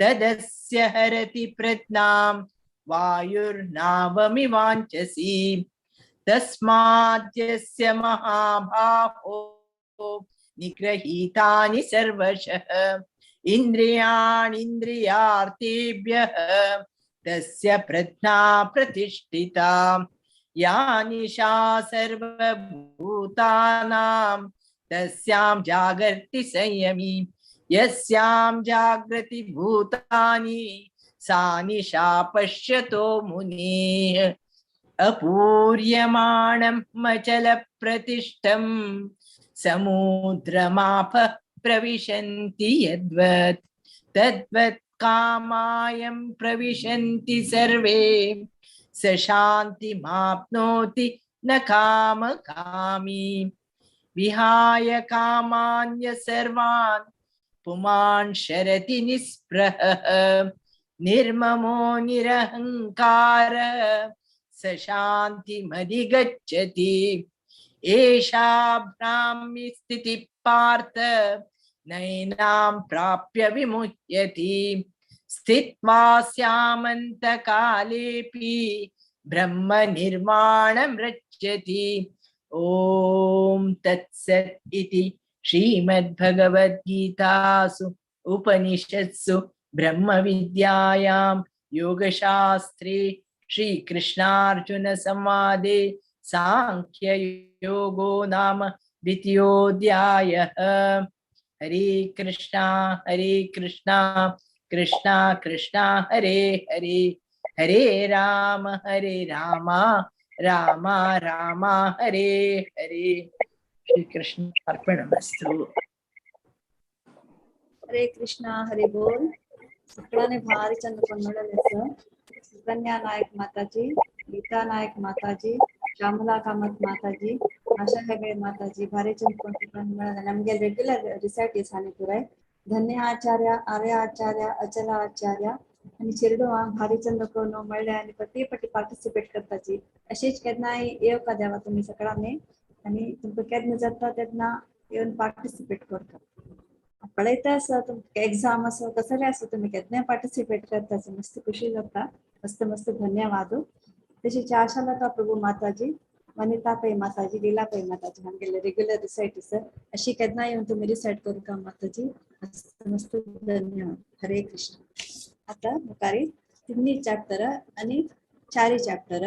तदस्य हरति प्रज्ञां वायुर्नावमिवाञ्चसि। तस्माद्यस्य महाबाहो निगृहीतानि सर्वशः इन्द्रियाणीन्द्रियार्थेभ्यः तस्य प्रज्ञा प्रतिष्ठिता। या निशा सर्वभूतानां तस्यां जागर्ति संयमी। यस्यां जागृति भूतानि सा निशा पश्यतो मुनेः। अपूर्यमाणम् अचलप्रतिष्ठं समुद्रमापः प्रविशन्ति यद्वत् तद्वत् कामायं प्रविशन्ति सर्वे। स शान्तिमाप्नोति न कामकामी। विहाय कामान्य सर्वान् पुमान् शरति निस्पृहः। निर्ममो निरहंकारः स शान्तिमधिगच्छति। एषा ब्राह्मी स्थितिः पार्थ नैनां प्राप्य विमुह्यति। स्थित्वा स्यामन्तकालेऽपि ब्रह्मनिर्वाणमृच्छति। ॐ तत्सत् इति श्रीमद्भगवद्गीतासु उपनिषत्सु ब्रह्मविद्यायां योगशास्त्रे श्रीकृष्णार्जुनसंवादे सांख्ययोगो नाम द्वितीयोऽध्यायः। हरे कृष्णा कृष्णा कृष्णा हरे हरे, हरे राम राम राम हरे हरे। श्री कृष्ण अर्पणमस्तु। हरे कृष्णा हरे बोल। सगळ्यांनी भारी चंद पण मिळाले सर। सुकन्या नायक माताजी, गीता नायक माताजी, श्यामला कामत माताजी, आशा हेगडे माताजी भारी चंद पण मिळाले। नमगे रेग्युलर रिसाइटीज हानी पुराय धन्य आचार्य, आर्य आचार्य, अचला आचार्य आणि चेरडुवांक भारी चंद कोण मेळ्ळे आनी प्रति पटी पार्टिसिपेट करताची। अशेच केन्नाय येवका देवा तुमी सगळ्यांनी आनी तुमकां केन्ना जाता तेन्ना येवन पार्टिसिपेट करता। पळयता आसा तुमकां एग्जाम आसा कसले आसा तुमी केन्नाय पार्टिसिपेट करताची, मस्त खुशी जाता। मस्त मस्त धन्यवाद। तशीच आशालता प्रभू माताजी, वनिता पै माताजी, लीला पै माताजी हांगेले रेग्युलर रिसाइटीस अशी केन्नाय येवन तुमी रिसायट करूंक माताजी। मस्त मस्त धन्यवाद। हरे कृष्ण। आता मुखारी तिन्ही चॅप्टर आणि चारी चॅप्टर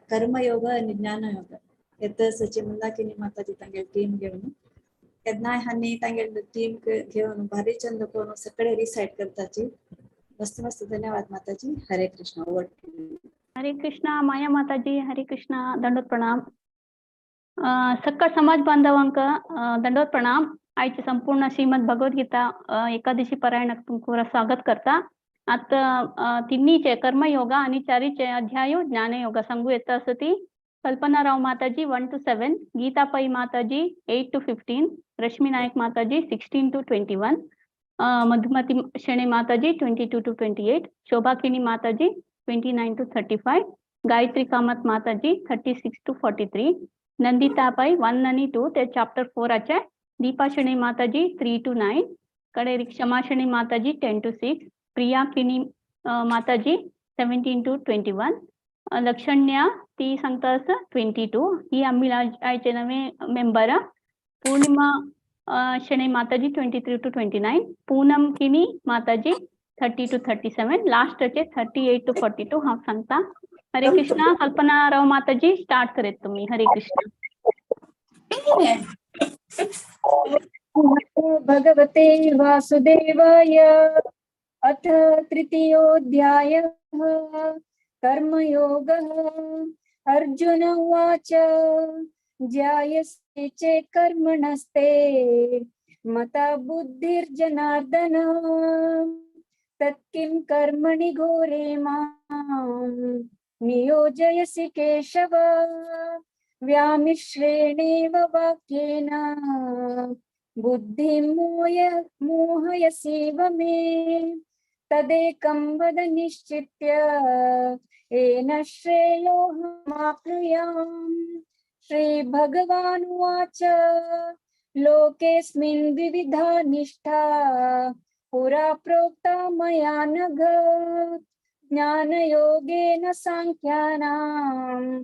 कर्मयोग आणि ज्ञानयोग येत सची मंदाकिनी माताजी तांगेले टीम घेवन केन्नाय हांणी तांगेले टीम घेवन भारी चंद करून सगळे रिसायट करताची। मस्त मस्त धन्यवाद माताजी। हरे कृष्ण। हरे कृष्णा माया माताजी, हरे कृष्णा दंडोत प्रणाम। सक्कळ समाज बांधवांक दंडोत प्रणाम। आयचे संपूर्ण श्रीमद भगवद्गीता एकादशी पारायणाक तुमकां स्वागत करता। आता तिन्हीचे कर्मयोगा आणि चारीचे अध्याय ज्ञानयोगा सांगू येता आसा ती Kalpana Rao Mataji 1 to 7, Geeta Pai Mataji 8 to 15, Rashmi Nayak Mataji 16 to 21, Madhumati Shenoy Mataji 22 to 28, Shobha Kini Mataji 29 to 35, Gayatri Kamat Mataji 36 to 43, Nandita Pai 1 आनी 2 ते चॅप्टर 4आचे, दीपा शेणै माताजी 3 to 9, कडे क्षमा शेणै माताजी 10 to 6, Priya Kini Mataji 17 to 21, Lakshanya ती सांगता आसा 22. ही आमी आयचे नवे member. Purnima Shenoy Mataji 23 to 29, Poonam Kini Mataji 30 to 37, लास्टाचे 38 to 42 हांव सांगता. हरे कृष्णा. कल्पना राव माताजी स्टार्ट करेत तुम्ही. हरे कृष्णा. भगवते वासुदेवाय. अथ तृतीयोऽध्यायः कर्मयोगः. अर्जुन उवाच, ज्यायसे चेत् कर्मणस्ते मता बुद्धिर्जनार्दन, तत्किं कर्मणि घोरे मां नियोजयसि केशव. व्यामिश्रेणेव वाक्येन बुद्धिं मोहयसीव मे, तदेकं वद निश्चित्य येन श्रेयोऽहमाप्नुयाम्. श्रीभगवानुवाच, लोकेऽस्मिन् द्विविधा निष्ठा पुरा प्रोक्ता मया नघ, ज्ञानयोगेन साङ्ख्यानां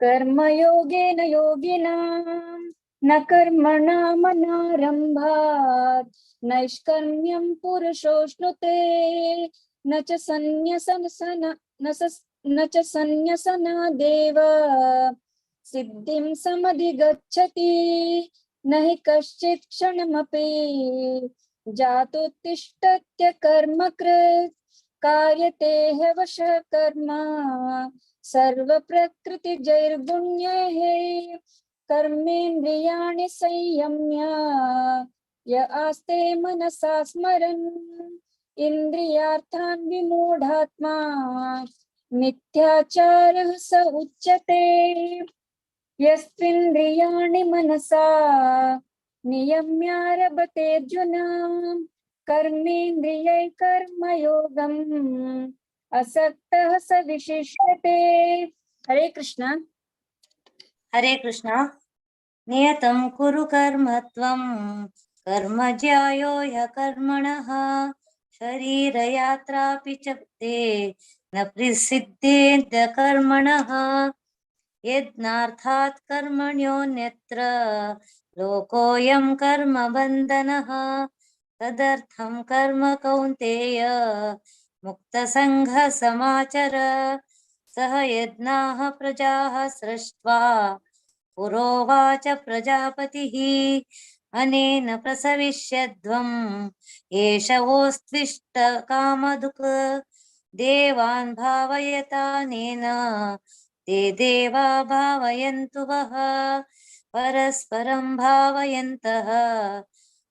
कर्मयोगेन योगिनां. न कर्मणामनारम्भात् नैष्कर्म्यं पुरुषोऽश्नुते, न च सन्न्यसनादेव सिद्धिं समधिगच्छति. न हि कश्चित् क्षणमपि जातु तिष्ठत्य कर्मकृत्, कार्यते ह्यवशः कर्म सर्वप्रकृतिजैर्गुण्यैः. कर्मेन्द्रियाणि संयम्य य आस्ते मनसा स्मरन्, इन्द्रियार्थान् विमूढात्मा मिथ्याचारः स उच्यते. यस्त्विन्द्रियाणि मनसा नियम्यारभतेऽर्जुन, कर्मेन्द्रियै कर्मयोगम् असक्तः स विशिष्यते. हरे कृष्ण. हरे कृष्ण. नियतं कुरु कर्म त्वं कर्म ज्यायो ह्यकर्मणः, शरीरयात्रापि च ते न प्रसिद्धेद कर्मणः. यज्ञार्थात् कर्मण्योऽन्यत्र लोकोऽयं कर्मबन्धनः, तदर्थं कर्म कौन्तेय मुक्तसङ्घः समाचर. सह यज्ञाः प्रजाः सृष्ट्वा पुरोवाच प्रजापतिः, अनेन प्रसविष्यध्वम् एष वोस्त्विष्टकामधुक्. देवान् भावयतानेन ते देवा भावयन्तु वः, परस्परं भावयन्तः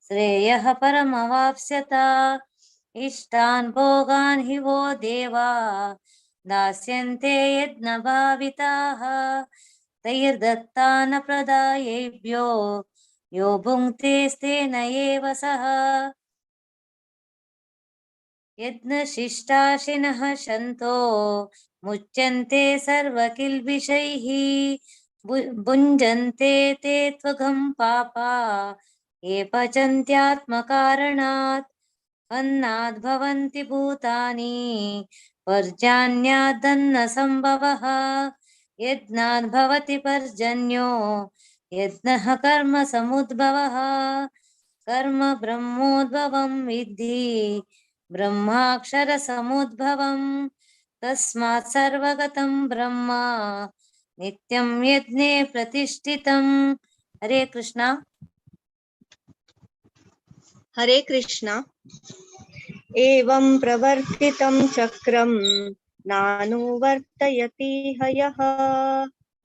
श्रेयः परमवाप्स्यत. इष्टान् भोगान् हि वो देवा दास्यन्ते यज्ञभाविताः, तैर्दत्तान् प्रदायेभ्यो यो भुङ्क्तेस्तेन एव सः. यज्ञशिष्टाशिनः शन्तो मुच्यन्ते सर्वकिल्बिषैः, भुञ्जन्ते ते त्वघं पापा ये पचन्त्यात्मकारणात्. अन्नाद् भवन्ति भूतानि पर्जन्यादन्नसम्भवः, यज्ञाद् भवति पर्जन्यो यज्ञः कर्म समुद्भवः. कर्म ब्रह्मोद्भवं विद्धि ब्रह्माक्षर समुद्भवं, तस्मात् सर्वगतं ब्रह्म नित्यं यज्ञे प्रतिष्ठितं. हरे कृष्णा. हरे कृष्णा. एवं प्रवर्तितं चक्रं नानुवर्तयति हयः,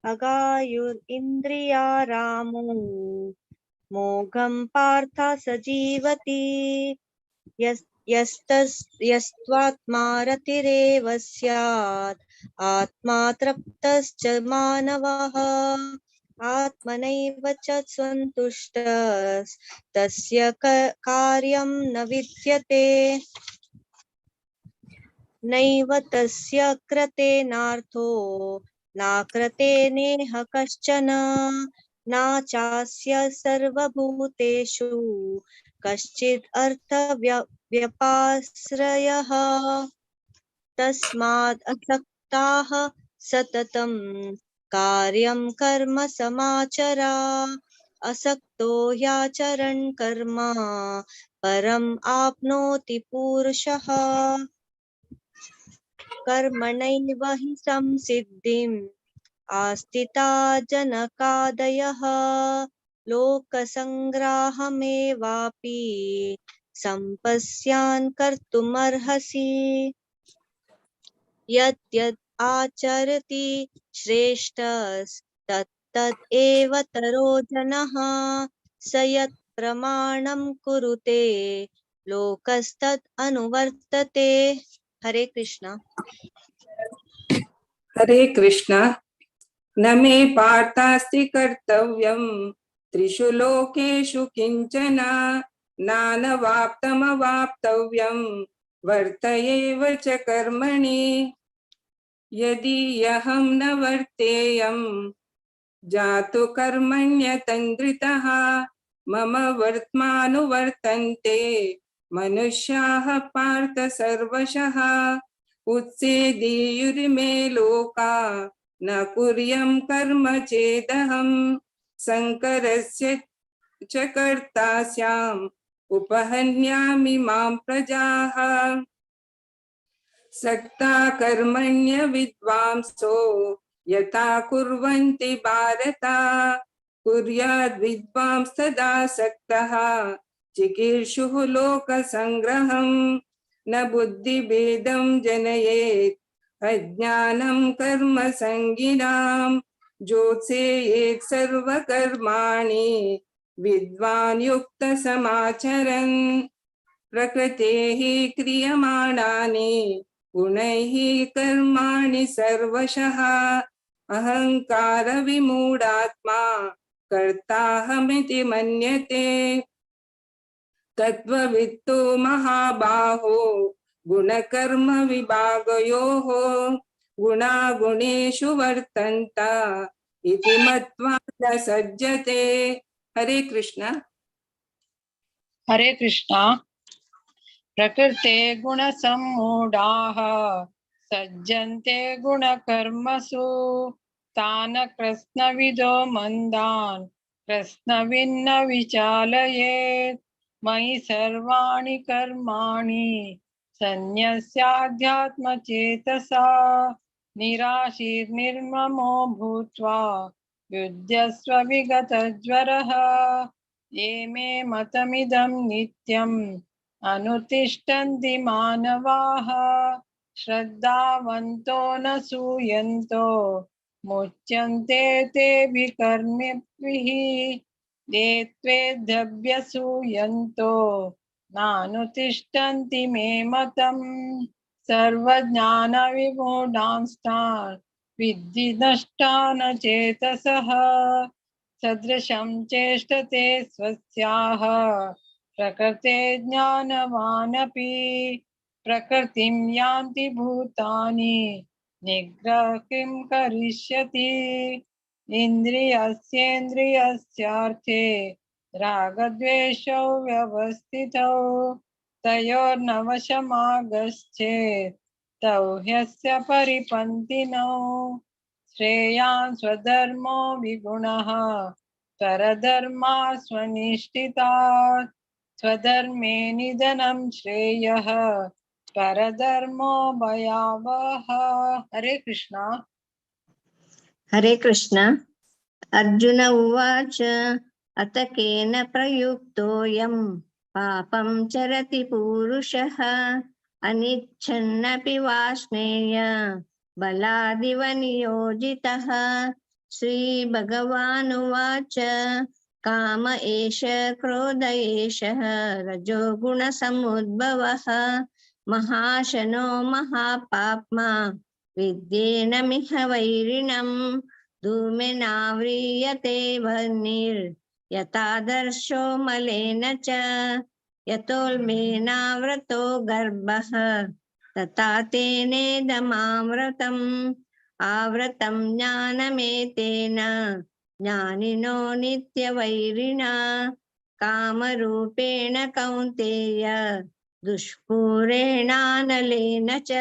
अगायुरिन्द्रियारामो मोघं पार्थ स जीवति. यस्त्वात्मा रतिरेव स्यात्, आत्मा तृप्तश्च मानवः. आत्मनैव च सन्तुष्टस्तस्य कार्यं न विद्यते। नैव तस्य कृते नार्थो नाकृते नेह कश्चन, न चास्य सर्वभूतेषु कश्चित् अर्थव्यपाश्रयः। तस्माद् असक्ताः सततं कार्यं कर्म समाचरा, असक्तो ह्याचरन् कर्म परम् आप्नोति पुरुषः। कर्मणैव हि संसिद्धिम् आस्थिता जनकादयः, लोकसङ्ग्राहमेवापि सम्पश्यान् कर्तुमर्हसि। यत् यत् आचरति श्रेष्ठस्तत्तत् एव तरो जनः, स यत् प्रमाणं कुरुते लोकस्तत् अनुवर्तते। हरे कृष्णा। हरे कृष्णा। न मे पार्थास्ति कर्तव्यं त्रिषु लोकेषु किंचन, नानवाप्तमवाप्तव्यं वर्त एव च कर्मणि। यदि अहं न वर्तेयं जातु कर्मण्यतन्द्रितः, मम वर्त्मानुवर्तन्ते मनुष्याः पार्थ सर्वशः। उत्सेदीयुरिमे लोका न कुर्यं कर्म चेदहं, शङ्करस्य च कर्ता स्याम् उपहन्यामि मां प्रजाः। सक्ता कर्मण्य विद्वांसो यथा कुर्वन्ति भारत, कुर्याद् विद्वांस्तदा सक्तः चिकीर्षुः लोकसङ्ग्रहं। न बुद्धिभेदं जनयेत् अज्ञानं कर्म सङ्गिनां, ज्योत्सेयेत् सर्वकर्माणि विद्वान् युक्तसमाचरन्। प्रकृतेः क्रियमाणानि गुणैः कर्माणि सर्वशः, अहंकार विमूढात्मा कर्ताहमिति मन्यते। तत्त्ववित्तो महाबाहो गुणकर्म विभागयोः, गुणागुणेषु वर्तन्त इति मत्वा न सज्जते। हरे कृष्णा। हरे कृष्णा। प्रकृते गुणसम्मूढाः सज्जन्ते गुणकर्मसु, तान् कृत्स्नविदो मन्दान् कृत्स्नविन्न विचालयेत्। मयि सर्वाणि कर्माणि सन्न्यस्याध्यात्मचेतसा, निराशीर्निर्ममो भूत्वा युध्यस्व विगतज्वरः। ये मे मतमिदं नित्यम् अनुतिष्ठन्ति मानवाः, श्रद्धावन्तो न सूयन्तो मुच्यन्ते तेभिः कर्मभिः। ये त्वेद्धव्यसूयन्तो नानुतिष्ठन्ति मे मतम्, सर्वज्ञानविमूढांस्तान् विद्धि नष्टान् चेतसः। सदृशं चेष्टते स्वस्याः प्रकृते ज्ञानवानपि, प्रकृतिं यान्ति भूतानि निग्रह किं करिष्यति। इन्द्रियस्येन्द्रियस्यार्थे रागद्वेषौ व्यवस्थितौ, तयोर्नवशमागच्छेत् तौ ह्यस्य परिपन्थिनौ। श्रेयान् स्वधर्मो विगुणः परधर्मा स्वनिष्ठितात्, स्वधर्मे निधनं श्रेयः परधर्मो भयावह। हरे कृष्णा। हरे कृष्णा। अर्जुन उवाच, अत केन प्रयुक्तोऽयं पापं चरति पुरुषः, अनिच्छन्नपि वाष्णेय बलादिव नियोजितः। श्री भगवानुवाच, काम एष क्रोध एषः रजोगुणसमुद्भवः, महाशनो महापाप्मा विद्येनमिह वैरिणम्। धूमेनाव्रियते वह्निर्यथादर्शो मलेन च यतोल्मेनावृतो गर्भः तथा तेनेदमावृतम् आवृतं ज्ञानमेतेन ज्ञानिनो नित्यवैरिणा कामरूपेण कौन्तेय दुष्पूरेणानलेन च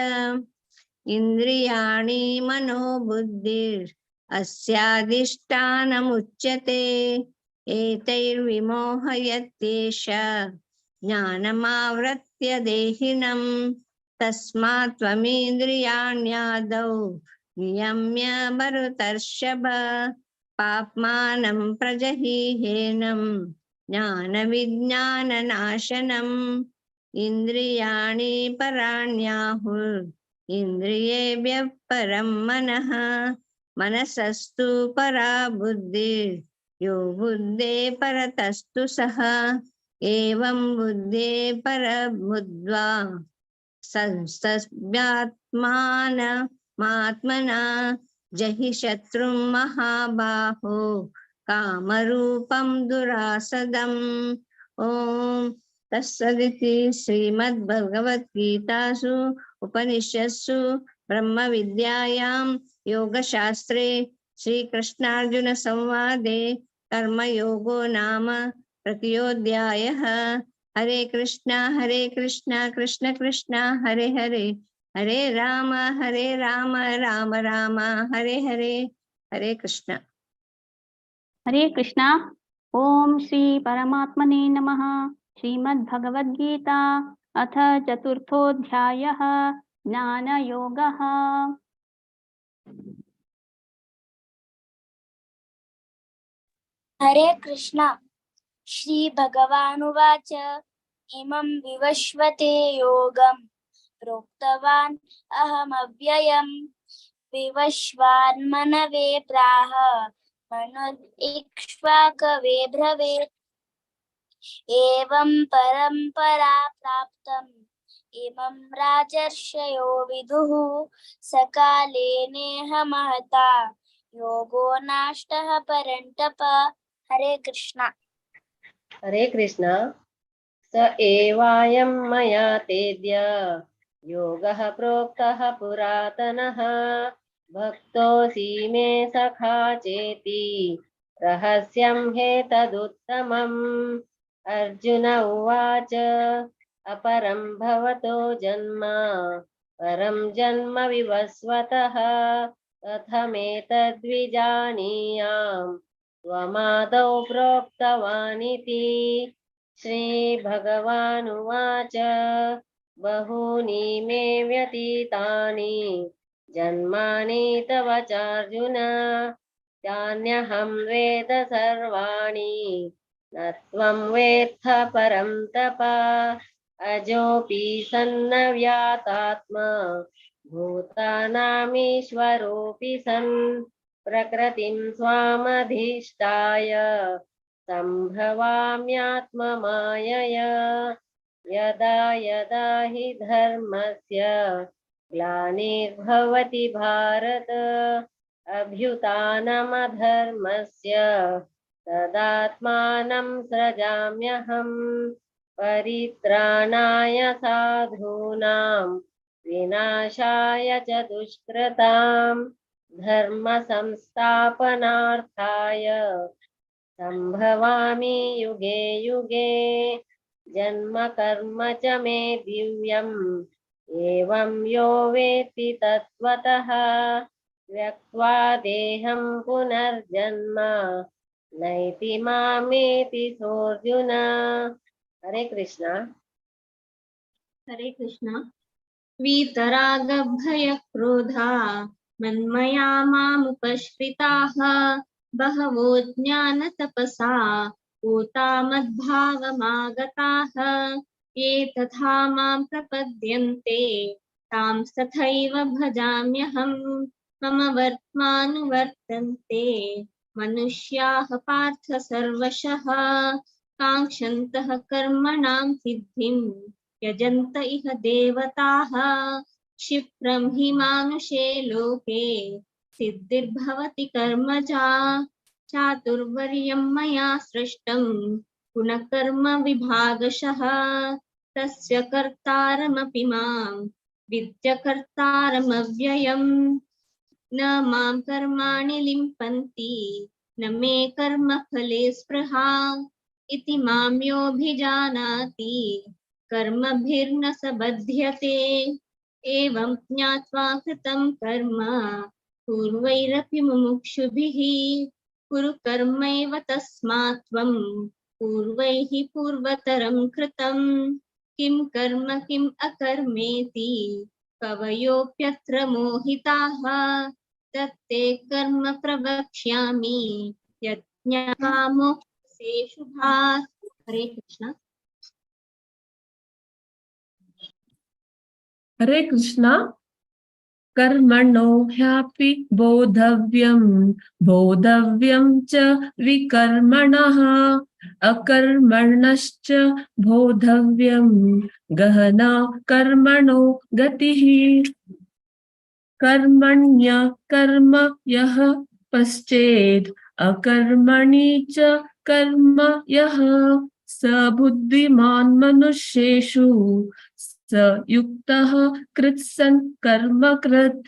इंद्रियाणि मनोबुद्धिर् अस्याधिष्ठानमुच्यते एतैर्विमोहयत्येष ज्ञानमावृत्य देहिनं तस्मात् त्वमिन्द्रियाण्यादौ नियम्य भरतर्षभ पाप्मानं प्रजहीहेनं ज्ञानविज्ञाननाशनम् इंद्रियाणि पराण्याहुर् इंद्रियेभ्यः परं मनः मनसस्तु परा बुद्धिर् यो बुद्धे परतस्तु सः एवं बुद्धे परबुद्ध्वा संस्तभ्यात्मानमात्मना जहि शत्रुं महाबाहो कामरूपं दुरासदम्। ॐ तत्सदिति श्रीमद्भगवद्गीतासु उपनिषत्सु ब्रह्मविद्यायां योगशास्त्रे श्रीकृष्णार्जुन संवादे कर्मयोगो नाम तृतीयोऽध्यायः। हरे कृष्णा कृष्ण कृष्ण हरे हरे, हरे राम राम राम हरे हरे। हरे कृष्णा। हरे कृष्णा। ओम श्री परमात्मने नमः। श्रीमद्भगवद्गीता अथ चतुर्थोऽध्यायः ज्ञानयोगः। हरे कृष्णा। श्री भगवानुवाच इमं विवस्वते योगं प्रोक्तवान् अहमव्ययम् विवस्वान्मनवे प्राह मनुरिक्ष्वाकवे ब्रवीत् एवं परंपरा प्राप्तम् इमं राजर्षयो विदुः सकाले नेह महता योगो नाष्टः परन्तप। हरे कृष्णा। हरे कृष्णा। स एवायं मया तेद्य योगः प्रोक्तः पुरातनः भक्तोऽसि मे सखा चेति रहस्यं हेतदुत्तमम्। अर्जुन उवाच अपरं भवतो जन्म परं जन्म विवस्वतः कथमेतद्विजानीयां त्वमादौ प्रोक्तवानिति। श्रीभगवानुवाच बहूनि मे व्यतीतानि जन्मानि तव चार्जुन तान्यहं वेद सर्वाणि न त्वं वेत्थ परं तप। अजोऽपि सन्नव्यातात्मा भूतानामीश्वरोऽपि सन् प्रकृतिं स्वामधिष्ठाय सम्भवाम्यात्ममायया। यदा यदा हि धर्मस्य ग्लानिर्भवति भारत अभ्युत्थानमधर्मस्य तदात्मानं सृजाम्यहम्। परित्राणाय साधूनां विनाशाय च दुष्कृतां धर्म संस्थापनार्थाय संभवामि युगे युगे। जन्म कर्म च मे दिव्यम् एवं यो वेत्ति तत्त्वतः त्यक्त्वा देहं पुनर्जन्म नैति मामेति सोऽर्जुन। हरे कृष्णा। हरे कृष्णा। वीतरागभयक्रोधा मन्मया मामुपश्रिताः बहवो ज्ञानतपसा पूता मद्भावमागताः ये तथा मां प्रपद्यन्ते तां तथैव भजाम्यहम्। मम वर्त्मानुवर्तन्ते मनुष्याः पार्थ सर्वशः काङ्क्षन्तः कर्मणां सिद्धिं यजन्त इह देवताः। क्षिप्रं हि मानुषे लोके सिद्धिर्भवति कर्मजा। चातुर्वर्यं मया सृष्टं गुणकर्म विभागशः तस्य कर्तारमपि मां विद्यकर्तारमव्ययम्। न मां कर्माणि लिम्पन्ति न मे कर्मफले स्पृहा इति मां योऽभिजानाति कर्मभिर्न स बध्यते। एवं ज्ञात्वा कृतं कर्म पूर्वैरपि मुमुक्षुभिः कुरु कर्मैव तस्मात् त्वं पूर्वैः पूर्वतरं कृतं। किं कर्म किम् अकर्मेति कवयोऽप्यत्र मोहिताः तत्ते कर्म प्रवक्ष्यामि यज्ञात्वा मोक्षसे शुभात्। हरे कृष्ण। हरे कृष्ण। कर्मणो ह्यापि बोधव्यं बोधव्यं च विकर्मणः अकर्मणश्च बोधव्यं गहना कर्मणो गतिः। कर्मण्य कर्म यः पश्चेद् अकर्मणि च कर्म यः स बुद्धिमान् मनुष्येषु स युक्तः कृत्सन् कर्म कृत्।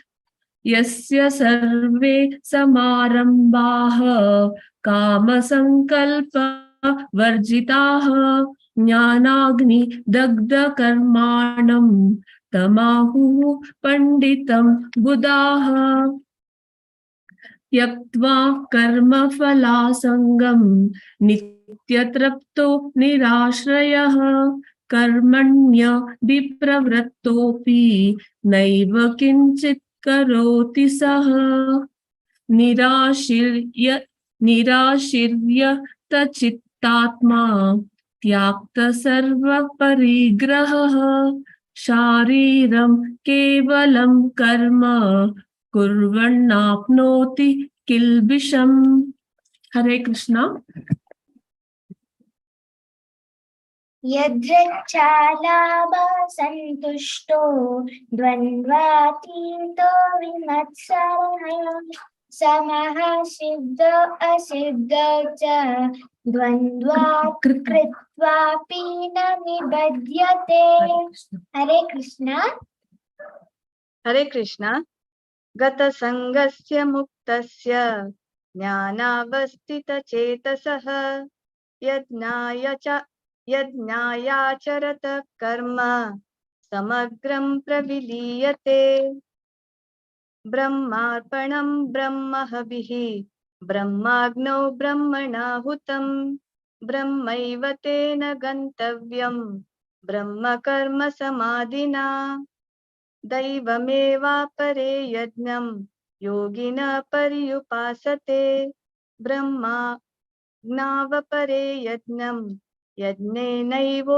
यस्य सर्वे समारम्भाः कामसंकल्प वर्जिताः ज्ञानाग्नि दग्धकर्माणं तमाहुः पंडितं बुधाः। त्यक्त्वा कर्मफलासङ्गं नित्यतृप्तो निराश्रयः कर्मण्य विप्रवृत्तोऽपि नैव किञ्चित् करोति सः। निराशीर्यतचित्तात्मा त्याक्त सर्वपरिग्रहः शारीरं केवलं कर्म कुर्वन्नाप्नोति किल्बिषम्। हरे कृष्ण। यदृच्छालाभसन्तुष्टो द्वन्द्वातीतो विमत्सरः समः सिद्धो असिद्धौ च द्वन्द्वात् कृत्वापि न निबध्यते। हरे कृष्ण। हरे कृष्ण। गतसङ्गस्य मुक्तस्य ज्ञानावस्थितचेतसः यज्ञायाचरत कर्म समग्रं प्रविलीयते। ब्रह्मार्पणं ब्रह्महविः ब्रह्माग्नौ ब्रह्मणाहुतं ब्रह्मैव तेन गन्तव्यं ब्रह्मकर्म समाधिना। दैवमेवापरे यज्ञं योगिनः पर्युपासते ब्रह्माग्नावपरे यज्ञं यज्ञेनैवोपजुहति।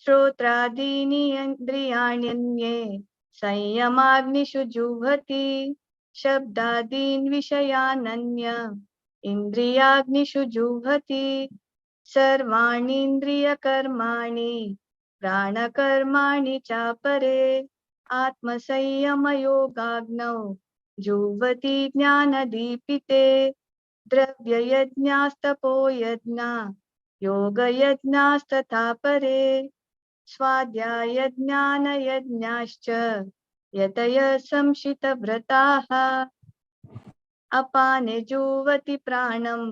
श्रोत्रादीनि इन्द्रियाण्यन्ये संयमाग्निषु जुह्वति शब्दादीन् विषयानन्य इन्द्रियाग्निषु जुह्वति। सर्वाणीन्द्रियकर्माणि प्राणकर्माणि चापरे आत्मसंयमयोगाग्नौ जुह्वति ज्ञानदीपिते। द्रव्ययज्ञास्तपोयज्ञा योगयज्ञास्तथा परे स्वाध्यायज्ञानयज्ञाश्च यतय संशितव्रताः। अपाने जुह्वति प्राणं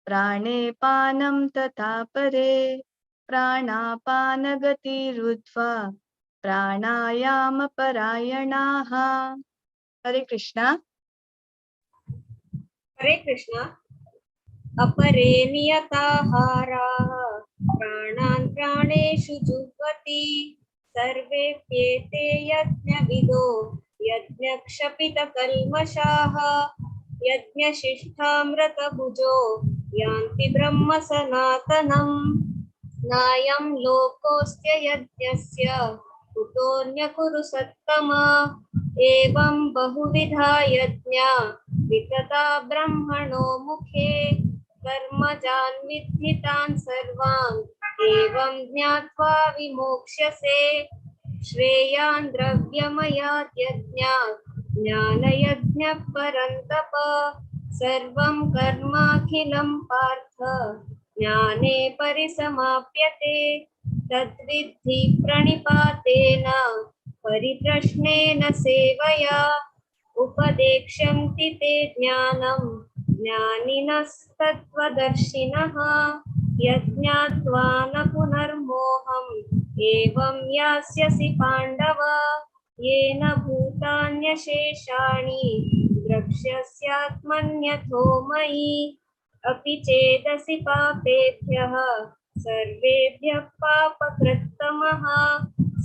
प्राणे पानं तथा परे प्राणापानगतिरुद्ध्वा प्राणायामपरायणाः। हरे कृष्णा। हरे कृष्णा। अपरे नियताहाराः प्राणान् प्राणेषु जुह्वति सर्वेऽप्येते यज्ञविदो यज्ञक्षपितकल्मषाः यज्ञशिष्ठामृतभुजो यान्ति ब्रह्म सनातनम्। नायं लोकोऽस्त्य यज्ञस्य कुतोऽन्य कुरु सत्तमा। एवं बहुविधा यज्ञा वितता ब्रह्मणो मुखे कर्मजान् विद्धि तान् सर्वान् एवं ज्ञात्वा विमोक्ष्यसे। श्रेयान् द्रव्यमयात् यज्ञात् ज्ञानयज्ञः परन्तप। सर्वं कर्माखिलं पार्थ ज्ञाने परिसमाप्यते। तद्विद्धि प्रणिपातेन परिप्रश्नेन सेवया उपदेक्ष्यन्ति ते ज्ञानं ज्ञानिनस्तत्त्वदर्शिनः। यज्ञात्वा न पुनर्मोहम् एवं यास्यसि पाण्डव। येन भूतान्यशेषाणि द्रक्ष्यस्यात्मन्यथो मयि। अपि चेदसि पापेभ्यः सर्वेभ्यः पापकृत्तमः।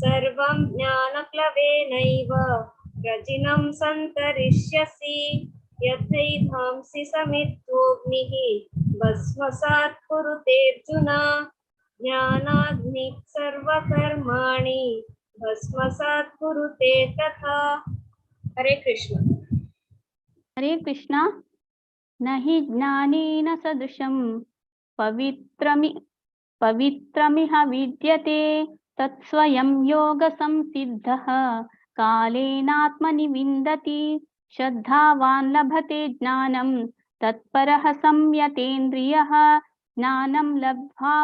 सर्वं ज्ञानप्लवेनैव प्रजिनं सन्तरिष्यसि। यथैधांसि समिद्धोऽग्निः भस्मसात् कुरुतेऽर्जुन। ज्ञानाग्निः सर्वकर्माणि भस्मसात् कुरुते तथा। हरे कृष्ण। हरे कृष्णा। न हि ज्ञानेन सदृशं पवित्रमिह विद्यते। तत्स्वयं योगसंसिद्धः कालेनात्मनि विन्दति। श्रद्धावान् लभते ज्ञानं तत्परः संयतेन्द्रियः। ज्ञानं लब्ध्वा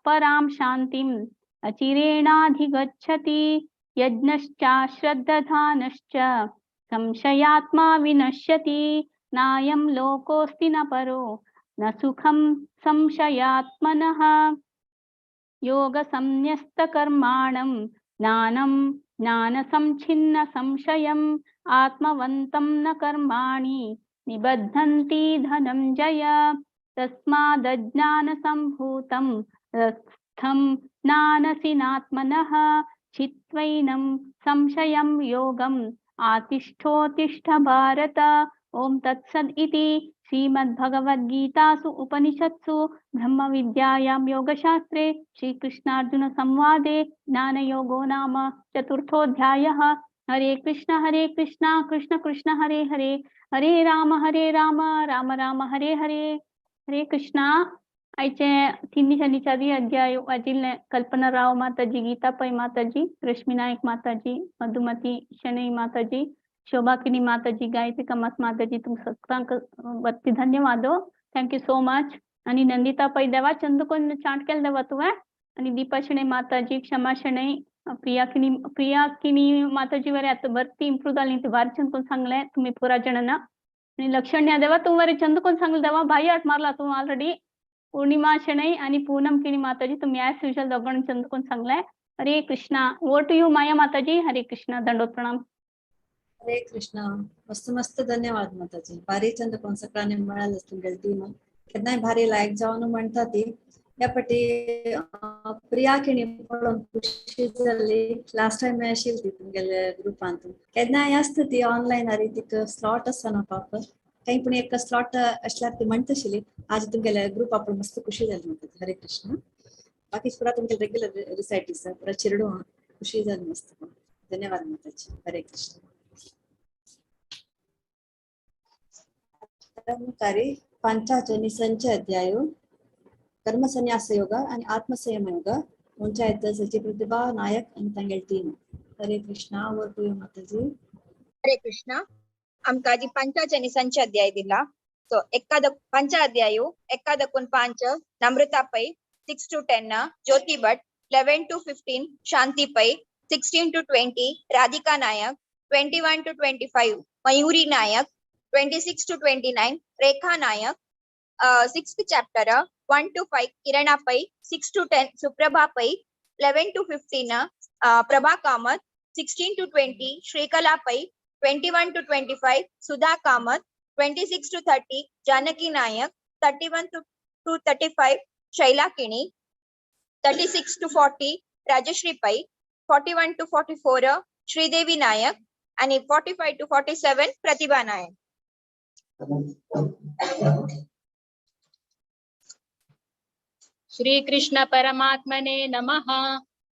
परां शान्तिम् अचिरेणाधिगच्छति। यज्ञश्चाश्रद्दधानश्च संशयात्मा विनश्यति। नायं लोकोऽस्ति न परो न सुखं संशयात्मनः। योगसंन्यस्तकर्माणं ज्ञानं ज्ञानसंच्छिन्न संशयम् आत्मवन्तं न कर्माणि निबध्नन्ति धनञ्जय। तस्मादज्ञानसम्भूतं रस्थं ज्ञानसिनात्मनः। छित्त्वैनं संशयं योगम् आतिष्ठोतिष्ठ भारत। ॐ तत्सद् इति श्रीमद्भगवद्गीतासु उपनिषत्सु ब्रह्मविद्यायां योगशास्त्रे श्रीकृष्णार्जुनसंवादे ज्ञानयोगो नाम चतुर्थोऽध्यायः। हरे कृष्ण कृष्ण कृष्ण हरे हरे, हरे राम राम राम हरे हरे। हरे कृष्णा। आयचे तीन शनिचारी अध्याय वाचिल्लें कल्पना राव माताजी, गीता पै माताजी, रश्मी नायक माताजी, मधुमती शणै माताजी, शोभाकिनी माताजी, गायत्री कमत माताजी, तुमकां सगळ्यांक बत्ती धन्यवाद. Thank you so much. आणि नंदिता पै देवा चंदकोन चांट केलें देवा तुवें. आणि दीपा शणै माताजी, क्षमा शणै, प्रियाकिनी माताजी वरे आतां बरी इम्प्रूव जाली ती भारी चंद कोण सांगलें तुमी पुरा जाणां. आणि लक्षण न्या देवा तूं बरें चंद कोण सांगलें देवा भाई आट मारला तूं ऑलरेडी. पूर्णिमा शणै आणि पूनम किणी माताजी तुम्ही ॲज युजल दोगांनी चंद कोण सांगलें. Hare Krishna. Over to you Maya Mataji. Hare Krishna. दंडोत प्रणाम. हरे कृष्णा. मस्त मस्त धन्यवाद माताजी. भारी चंद कोण सगळ्यांनी मिळालं तुमगेले टीम केन्नाय भारी लायक जावन म्हणटा ती. ह्या फाटी प्रिया किणी पळोवन खुशी जाली. लास्ट टायम आशिल्ली ती तुमगेले ग्रुपांत. केन्नाय आसता ती ऑनलायन आरी तिका स्लॉट आसना पाप काही पूण एक स्लॉट आसल्यार ती म्हणटा आशिल्ली. आज तुमगेले ग्रुप आपण मस्त खुशी जाली म्हणटा. हरे कृष्ण. बाकी पुरा तुमगेले रेग्युलर रिसायटीस पुरा चिरडू खुशी जाली मस्त. धन्यवाद माताजी. हरे कृष्ण. कार्य पंचाचनी संच अध्याय कर्म संन्यास योग आणि आत्मसंयम योग पंचायत सचिव प्रतिभा नायक आणि तांगेले team. Hare Krishna. Over to you Mataji. Hare Krishna. आमकां जी पंचाचनी संच अध्याय दिला सो एकाद पंच अध्याय एकादकून 5 Namrata Pai, 6 to 10 Jyoti Bhat, 11 to 15 Shanti Pai, 16 to 20 Radhika Nayak, 21 to 25 Mayuri Nayak, 26 to 29 Rekha Nayak, 6th chapter 1 to 5 Kirana Pai, 6 to 10 Suprabha Pai, 11 to 15 Prabha Kamath, 16 to 20 Shrikala Pai, 21 to 25 Sudha Kamath, 26 to 30 Janaki Nayak, 31 to 35 Shaila Kini, 36 to 40 Rajashri Pai, 41 to 44 Sridevi Nayak आणि 45 to 47 Pratibha Nayak. Shri Krishna परमात्मने नमः.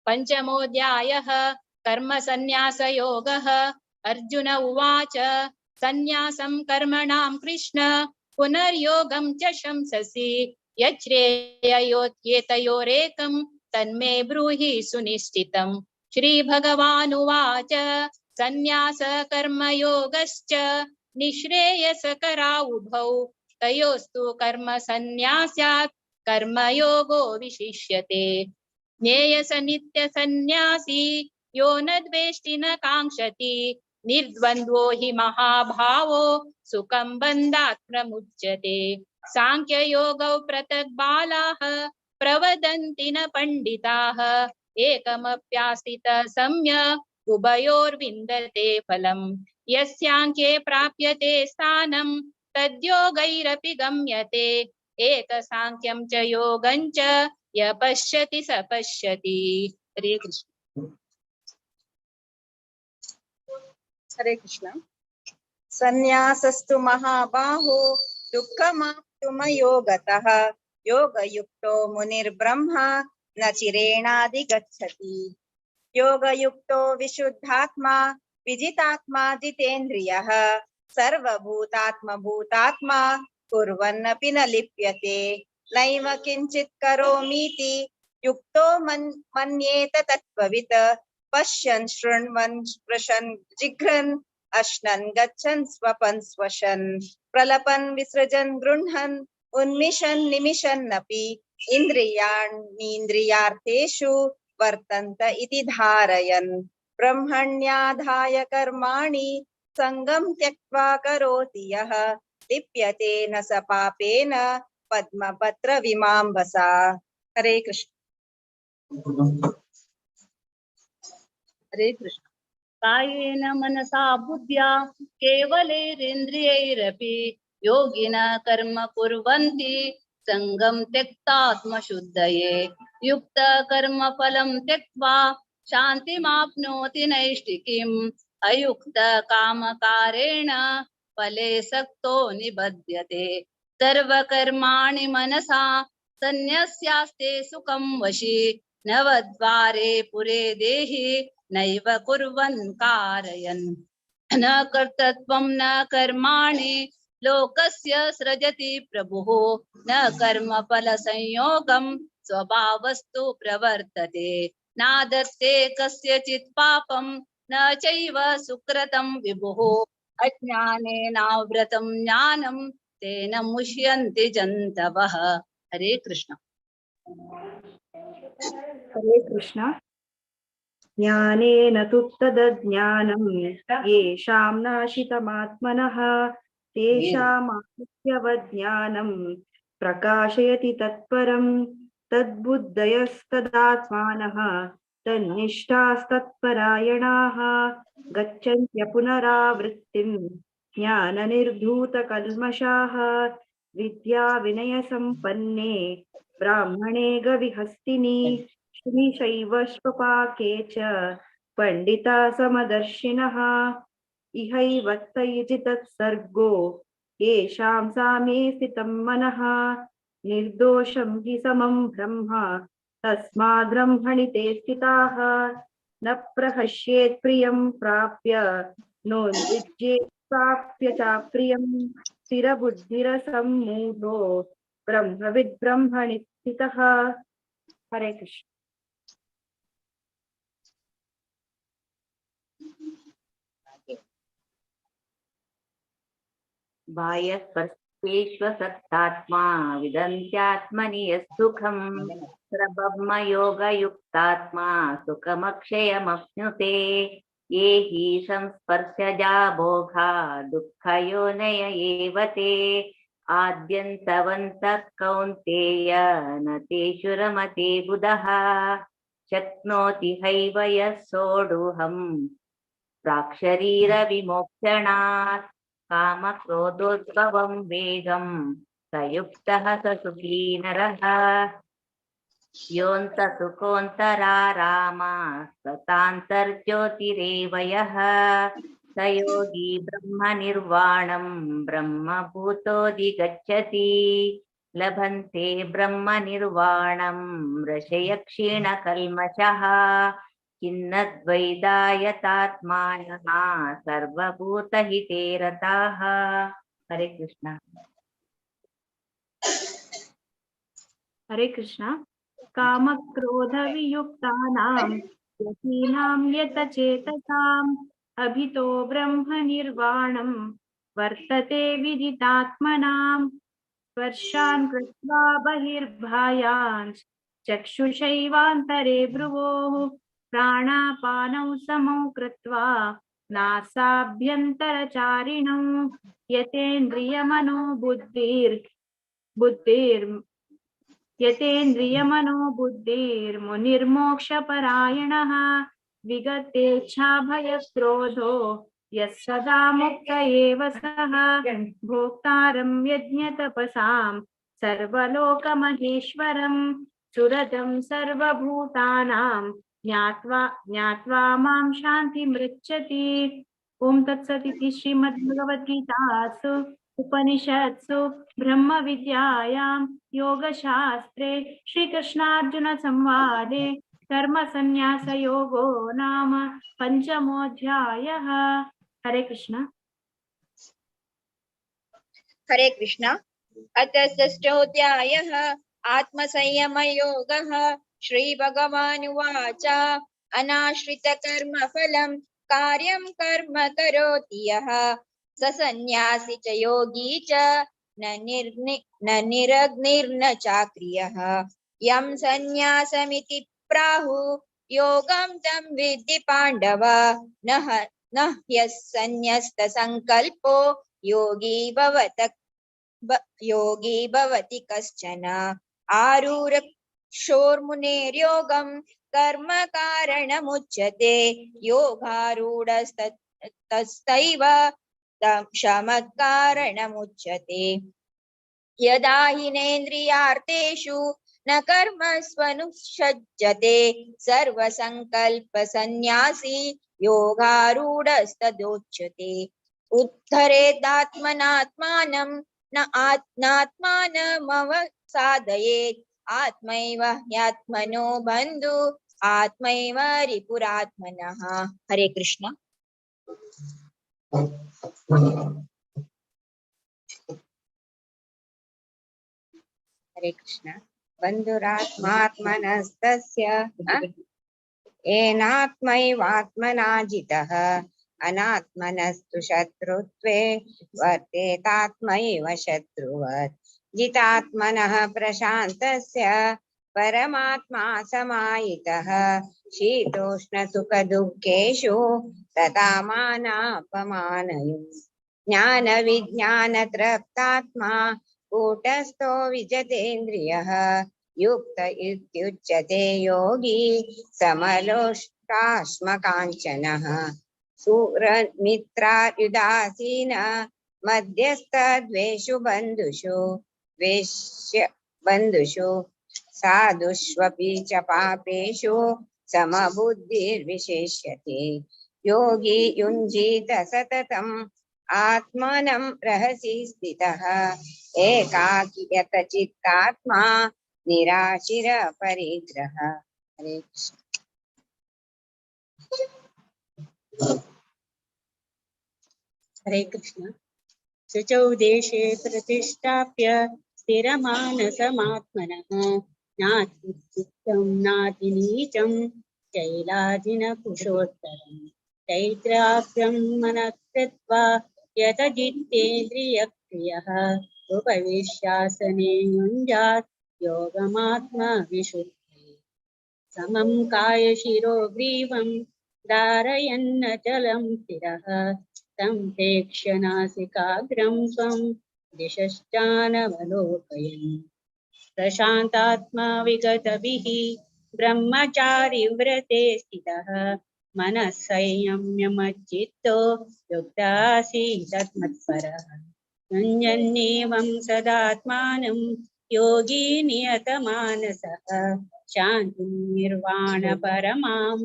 पंचमोऽध्यायः कर्म संन्यास योगः. अर्जुन उवाच संन्यासं कर्मणां कृष्ण पुनर्योगं च शंससि यच्छ्रेययोत्येतयोरेकं तन्मे ब्रूहि सुनिश्चितम्. श्री भगवानुवाच संन्यास कर्मयोगश्च निःश्रेयसकरा उभौ तयोस्तु कर्म संन्यास्यात् कर्मयोगो विशिष्यते। ज्ञेयस नित्य संन्यासी यो न द्वेष्टि न काङ्क्षति निर्द्वन्द्वो हि महाभावो सुखं बन्धात् प्रमुच्यते। सांख्ययोगौ पृथक् बालाः प्रवदन्ति न पण्डिताः एकमप्यास्थितः सम्यक् उभयोर्विन्दते फलम्। यस्यांके प्राप्यते स्थानं तद्योगैरपि गम्यते एकसांख्यं च योगं च य पश्यति स पश्यति। हरे कृष्ण। हरे कृष्ण। संन्यासस्तु महाबाहो दुःखमाप्तुमयोगतः योगयुक्तो मुनिर्ब्रह्मा न चिरेणाधिगच्छति। योगयुक्तो विशुद्धात्मा विजितात्मा जितेन्द्रियः सर्वभूतात्मभूतात्मा कुर्वन्नपि न लिप्यते। नैव किञ्चित् करोमीति युक्तो मन्येत तत्त्ववित् पश्यन् शृण्वन् स्पृशन् जिघ्रन् अश्नन् गच्छन् स्वपन् स्वशन् प्रलपन् विसृजन् गृह्णन् उन्मिषन् निमिषन्नपि इन्द्रियाणीन्द्रियार्थेषु वर्तन्त इति धारयन्। ब्रह्मण्याधाय कर्माणि सङ्गं त्यक्त्वा करोति यः लिप्यते न स पापेन पद्मपत्रविमाम्बसा। हरे कृष्ण। हरे कृष्ण। कायेन मनसा बुद्ध्या केवलैरिन्द्रियैरपि योगिनः कर्म कुर्वन्ति सङ्गं त्यक्तात्मशुद्धये। युक्त कर्म फलं त्यक्त्वा शान्तिमाप्नोति नैष्ठिकीम् अयुक्त कामकारेण फले सक्तो निबध्यते। सर्वकर्माणि मनसा सन्न्यस्यास्ते सुखं वशी नवद्वारे पुरे देहि नैव कुर्वन् कारयन्। न कर्तृत्वं न कर्माणि लोकस्य सृजति प्रभुः न कर्मफलसंयोगं स्वभावस्तु प्रवर्तते। नादत्ते कस्यचित् पापं न चैव सुकृतं विभुः अज्ञानेनावृतं ज्ञानं तेन मुह्यन्ति जन्तवः। हरे कृष्ण। हरे कृष्ण। ज्ञानेन तु तदज्ञानं येषां नाशितमात्मनः तेषामादित्यवज्ञानं प्रकाशयति तत्परं तद्बुद्धयस्तदात्मानः तन्निष्ठास्तत्परायणाः गच्छन्त्य पुनरावृत्तिं ज्ञाननिर्धूतकल्मषाः। विद्याविनयसम्पन्ने ब्राह्मणे गविहस्तिनि श्रीशैव स्वपाके च पण्डिता समदर्शिनः। इहैव तैजि तत्सर्गो येषां सामे स्थितं मनः निर्दोषं हि समं ब्रह्म तस्माद् ब्रह्मणि ते स्थिताः। न प्रहस्येत् प्रियं प्राप्य नोद्विज्येत् प्राप्य चाप्रियं स्थिरबुद्धिरसम्मूढो ब्रह्मविद् ब्रह्मणि स्थितः। हरे कृष्ण। बाह्यस्पर्शेष्वसक्तात्मा विदन्त्यात्मनि यत्सुखं ब्रह्मयोगयुक्तात्मा सुखमक्षयमप्नुते। ये हि संस्पर्शजा भोगा दुःखयोनय एव ते आद्यन्तवन्तः कौन्तेय न तेषु रमते बुधः। शक्नोति हैव यः सोढुहं प्राक्शरीरविमोक्षणात् कामक्रोधोद्भवं वेगं स युक्तः स सुखी नरः। योऽन्तसुकोऽन्तरारामा सतान्तर्ज्योतिरेव यः स योगी ब्रह्मनिर्वाणं ब्रह्मभूतोऽधिगच्छति। लभन्ते ब्रह्मनिर्वाणं ऋषयक्षीणकल्मषः छिन्नद्वैधायतात्मानः सर्वभूतहिते रताः। हरे कृष्ण। हरे कृष्ण। कामक्रोधवियुक्तानां यतीनां यतचेतसां अभितो ब्रह्मनिर्वाणं वर्तते विदितात्मनां। स्पर्शान् कृत्वा बहिर्भायान् चक्षुषैवान्तरे भ्रुवोः प्राणापानौ समौ कृत्वा नासाभ्यन्तरचारिणौ। यतेन्द्रियमनो बुद्धिर्मुनिर्मोक्षपरायणः विगतेच्छाभयक्रोधो यः सदा मुक्त एव सः। भोक्तारं यज्ञतपसां सर्वलोकमहेश्वरं सुरतं सर्वभूतानां ज्ञात्वा ज्ञात्वा मां शान्तिमृच्छति। ॐ तत्सदिति श्रीमद्भगवद्गीतासु उपनिषत्सु ब्रह्मविद्यायां योगशास्त्रे श्रीकृष्णार्जुनसंवादे कर्मसन्न्यासयोगो नाम पञ्चमोऽध्यायः। हरे कृष्ण। हरे कृष्ण। अथ षष्ठोऽध्यायः आत्मसंयमयोगः। श्रीभगवानुवाच अनाश्रितकर्मफलं कार्यं कर्म करोति यः स सन्न्यासी च योगी च न निरग्निर्न चाक्रियः। यं सन्न्यासमिति प्राहु योगं तं विद्धि पाण्डव न ह्यसन्न्यस्तसङ्कल्पो योगी भवति कश्चन। आरूढक्षोर्मुनेर्योगं कर्म कारणमुच्यते योगारूढस्तैव शमः कारणमुच्यते। यदा हिनेन्द्रियार्थेषु न कर्म स्वनुसज्जते सर्वसङ्कल्पसन्न्यासी योगारूढस्तदोच्यते। उद्धरेदात्मनात्मानं न आत्मानमवसादयेत् आत्मैव ह्यात्मनो बन्धु आत्मैव रिपुरात्मनः। हरे कृष्ण। हरे कृष्ण। बन्धुरात्मात्मनस्तस्य येनात्मैवात्मना जितः अनात्मनस्तु शत्रुत्वे वर्तेतात्मैव शत्रुवत्। जितात्मनः प्रशान्तस्य परमात्मा समाहितः शीतोष्णसुखदुःखेषु तथा मानापमानयोः। ज्ञानविज्ञानतृप्तात्मा कूटस्थो विजतेन्द्रियः युक्त इत्युच्यते योगी समलोष्टाश्मकाञ्चनः। सुरमित्रायुदासीन मध्यस्थद्वेषु बन्धुषु द्वेष्य बन्धुषु साधुष्वपि च पापेषु समबुद्धिर्विशेष्यते। योगी युञ्जीत सततम् आत्मानं रहसि स्थितः एकाकी यतचित्तात्मा निराशिर परिग्रह। हरे कृष्ण। हरे कृष्ण। शुचौ देशे प्रतिष्ठाप्य स्थिरमानसमात्मनः नात्युच्चं नातिनीचं शैलाजिनकुशोत्तरं चैत्राग्रं मनः कृत्वा यतजितेन्द्रियक्रियः उपविश्यासने युञ्जात् योगमात्मविशुद्धये। समं कायशिरोग्रीवं धारयन्नचलं स्थिरः तं प्रेक्ष्य नासिकाग्रं स्वं दिशश्चानवलोकयन्। प्रशान्तात्मा विगतभिः ब्रह्मचारि व्रते स्थितः मनः संयम्यमच्चित्तो युक्तासीतत्मत्परः। युञ्जन्नेवं सदात्मानं योगी नियतमानसः शान्तिं निर्वाणपरमां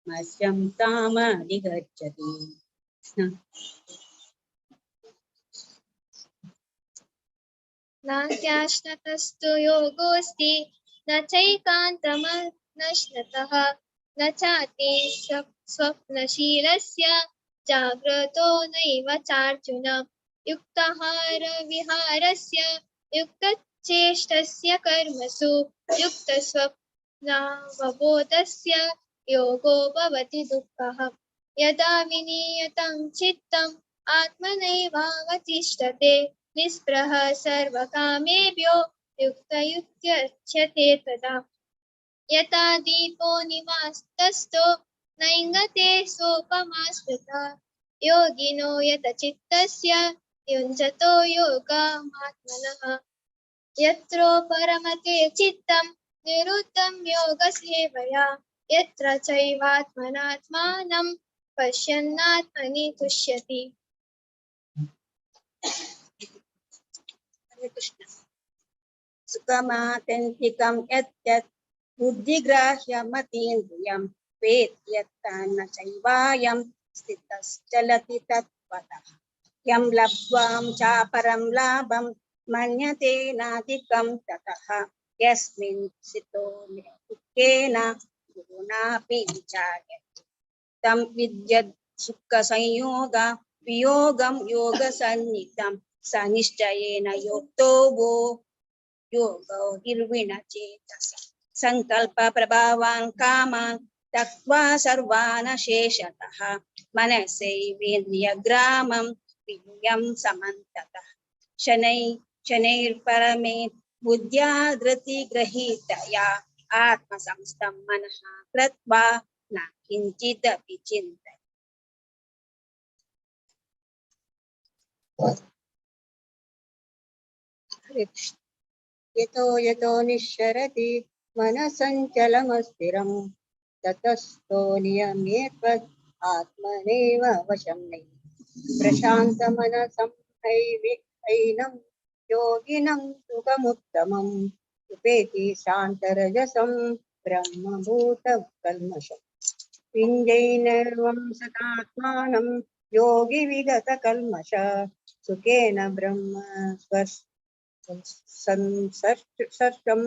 मह्यं तामधिगच्छति। नास्याश्नतस्तु योगोऽस्ति न चैकान्तमनश्नतः न चाति स्वप्नशीलस्य जाग्रतो नैव चार्जुन। युक्ताहारविहारस्य युक्तचेष्टस्य कर्मसु युक्तस्वप्नावबोधस्य योगो भवति दुःखः। यदा विनीयतं चित्तम् आत्मनैवावतिष्ठते। निःस्पृहः सर्वकामेभ्यो युक्तयुक्त्यच्यते तदा। यथा दीपो निवास्तस्थो नैङ्गते सोपमा स्मृता। योगिनो यतचित्तस्य युञ्जतो योगमात्मनः। यत्रो परमते चित्तं निरुद्धं योगसेवया। यत्र चैवात्मनात्मानं पश्यन्नात्मनि तुष्यति। हरे कृष्ण। सुखमात्यन्तिकं यत् बुद्धिग्राह्यमतीन्द्रियं वेद्यत्तन्न चैवायं स्थितश्चलति तत्त्वतः। यं लब्ध्वां चापरं लाभं मन्यते नाधिकं ततः। यस्मिन् स्थितो दुःखेन गुरुणापि विचार्यते। तं विद्यत् सुखसंयोग वियोगं योगसन्निधं स निश्चयेन युक्तो वो योगो निर्विणचेतस। संकल्प प्रभावान् कामान् त्यक्त्वा सर्वान् शेषतः मनसैवेन्द्रियग्रामं विनियं समन्ततः। शनै शनैर्परमे बुद्ध्या धृतिगृहीतया आत्मसंस्थं मनः कृत्वा न किञ्चिदपि चिन्तयेत्। हरे कृष्ण। यतो यतो निश्चरति मनसञ्चलमस्थिरं ततस्तो नियमेत्वत् आत्मनैव वशं नयति। प्रशान्तमनसं हैनं योगिनं सुखमुत्तमम् उपेति शान्तरजसं ब्रह्मभूतकल्मषम्। पिञ्जैनर्वं सदात्मानं योगी विगतकल्मष सुखेन ब्रह्म संसर्षम्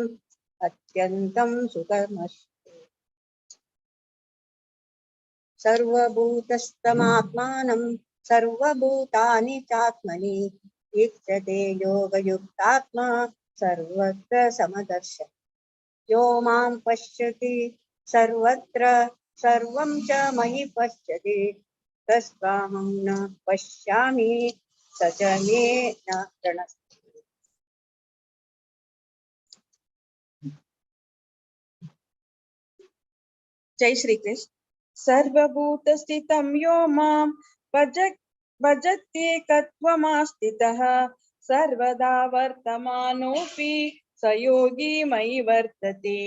अत्यन्तं सुखमस्ति। सर्वभूतस्थमात्मानं सर्वभूतानि चात्मनि ईक्षते योगयुक्तात्मा सर्वत्र समदर्शः। यो मां पश्यति सर्वत्र सर्वं च मयि पश्यति तस्त्वाहं न पश्यामि स च मे न प्रणश्यति। जय श्री कृष्ण। सर्वभूतस्थितं यो मां भजत्येकत्वमास्थितः सर्वदा वर्तमानोऽपि स योगी मयि वर्तते।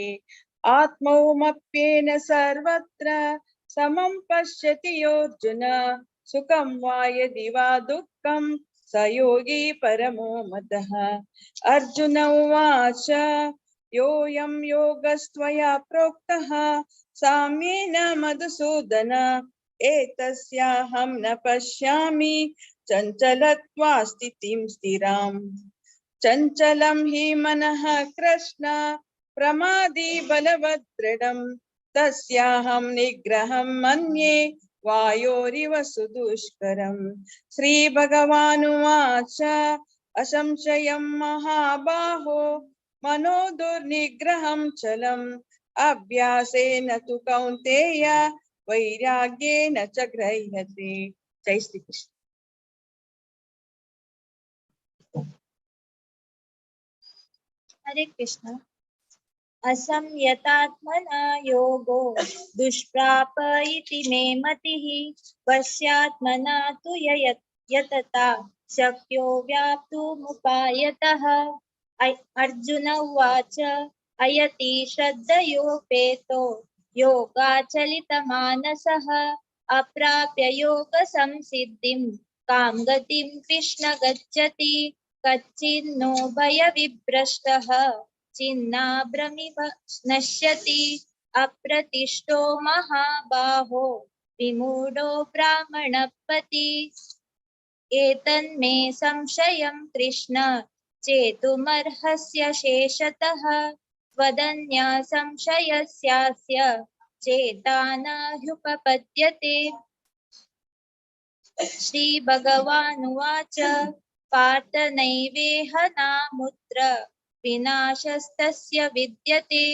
आत्मौमप्येन सर्वत्र समं पश्यति योऽर्जुन सुखं वा यदि वा दुःखं स योगी परमो मतः। अर्जुन उवाच योऽयं योगस्त्वया प्रोक्तः साम्येन मधुसूदन एतस्याहं न पश्यामि चञ्चलत्वा स्थितिं स्थिराम्। चञ्चलं हि मनः कृष्ण प्रमादी बलवदृढं तस्याहं निग्रहं मन्ये वायोरिव सुदुष्करम्। श्रीभगवानुवाच असंशयं महाबाहो मनो दुर्निग्रहं चलम् अभ्यासेन तु कौन्तेय वैराग्येन च गृह्यते। जय श्री कृष्ण। हरे कृष्ण। असंयतात्मना योगो दुष्प्राप इति मे मतिः वश्यात्मना तु यतता शक्यो व्याप्तुमुपायतः। अर्जुन उवाच अयति श्रद्धयोपेतो योगाचलितमानसः अप्राप्य योगसंसिद्धिं कां गतिं कृष्ण गच्छति। कच्चिन्नो भयविभ्रष्टः छिन्नाभ्रमिव नश्यति अप्रतिष्ठो महाबाहो विमूढो ब्राह्मणपति। एतन्मे संशयं कृष्ण चेतुमर्हस्य शेषतः त्वदन्या संशयस्यास्य चेता न ह्युपपद्यते। श्रीभगवानुवाच पार्थ नैवेह नामुत्र विनाशस्तस्य विद्यते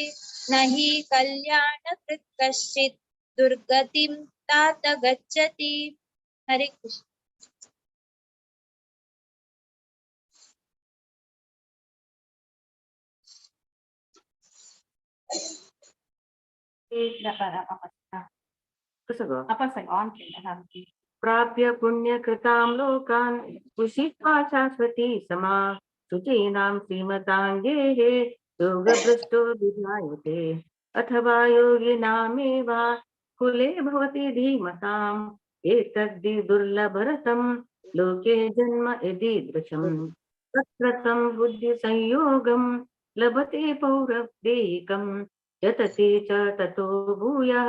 न हि कल्याणकृत् कश्चित् दुर्गतिं तात गच्छति। हरे कृष्ण। प्राप्य पुण्यकृतां लोकान् उषित्वा शाश्वती समा शुचीनां श्रीमतां गेहे योगभ्रष्टो विजायते अथवा योगिनामेव कुले भवति धीमताम् एतद्धि दुर्लभरतं लोके जन्म यदीदृशम् तत्र तं बुद्धिसंयोगं लभते पौरदेहिकं यतते च ततो भूयः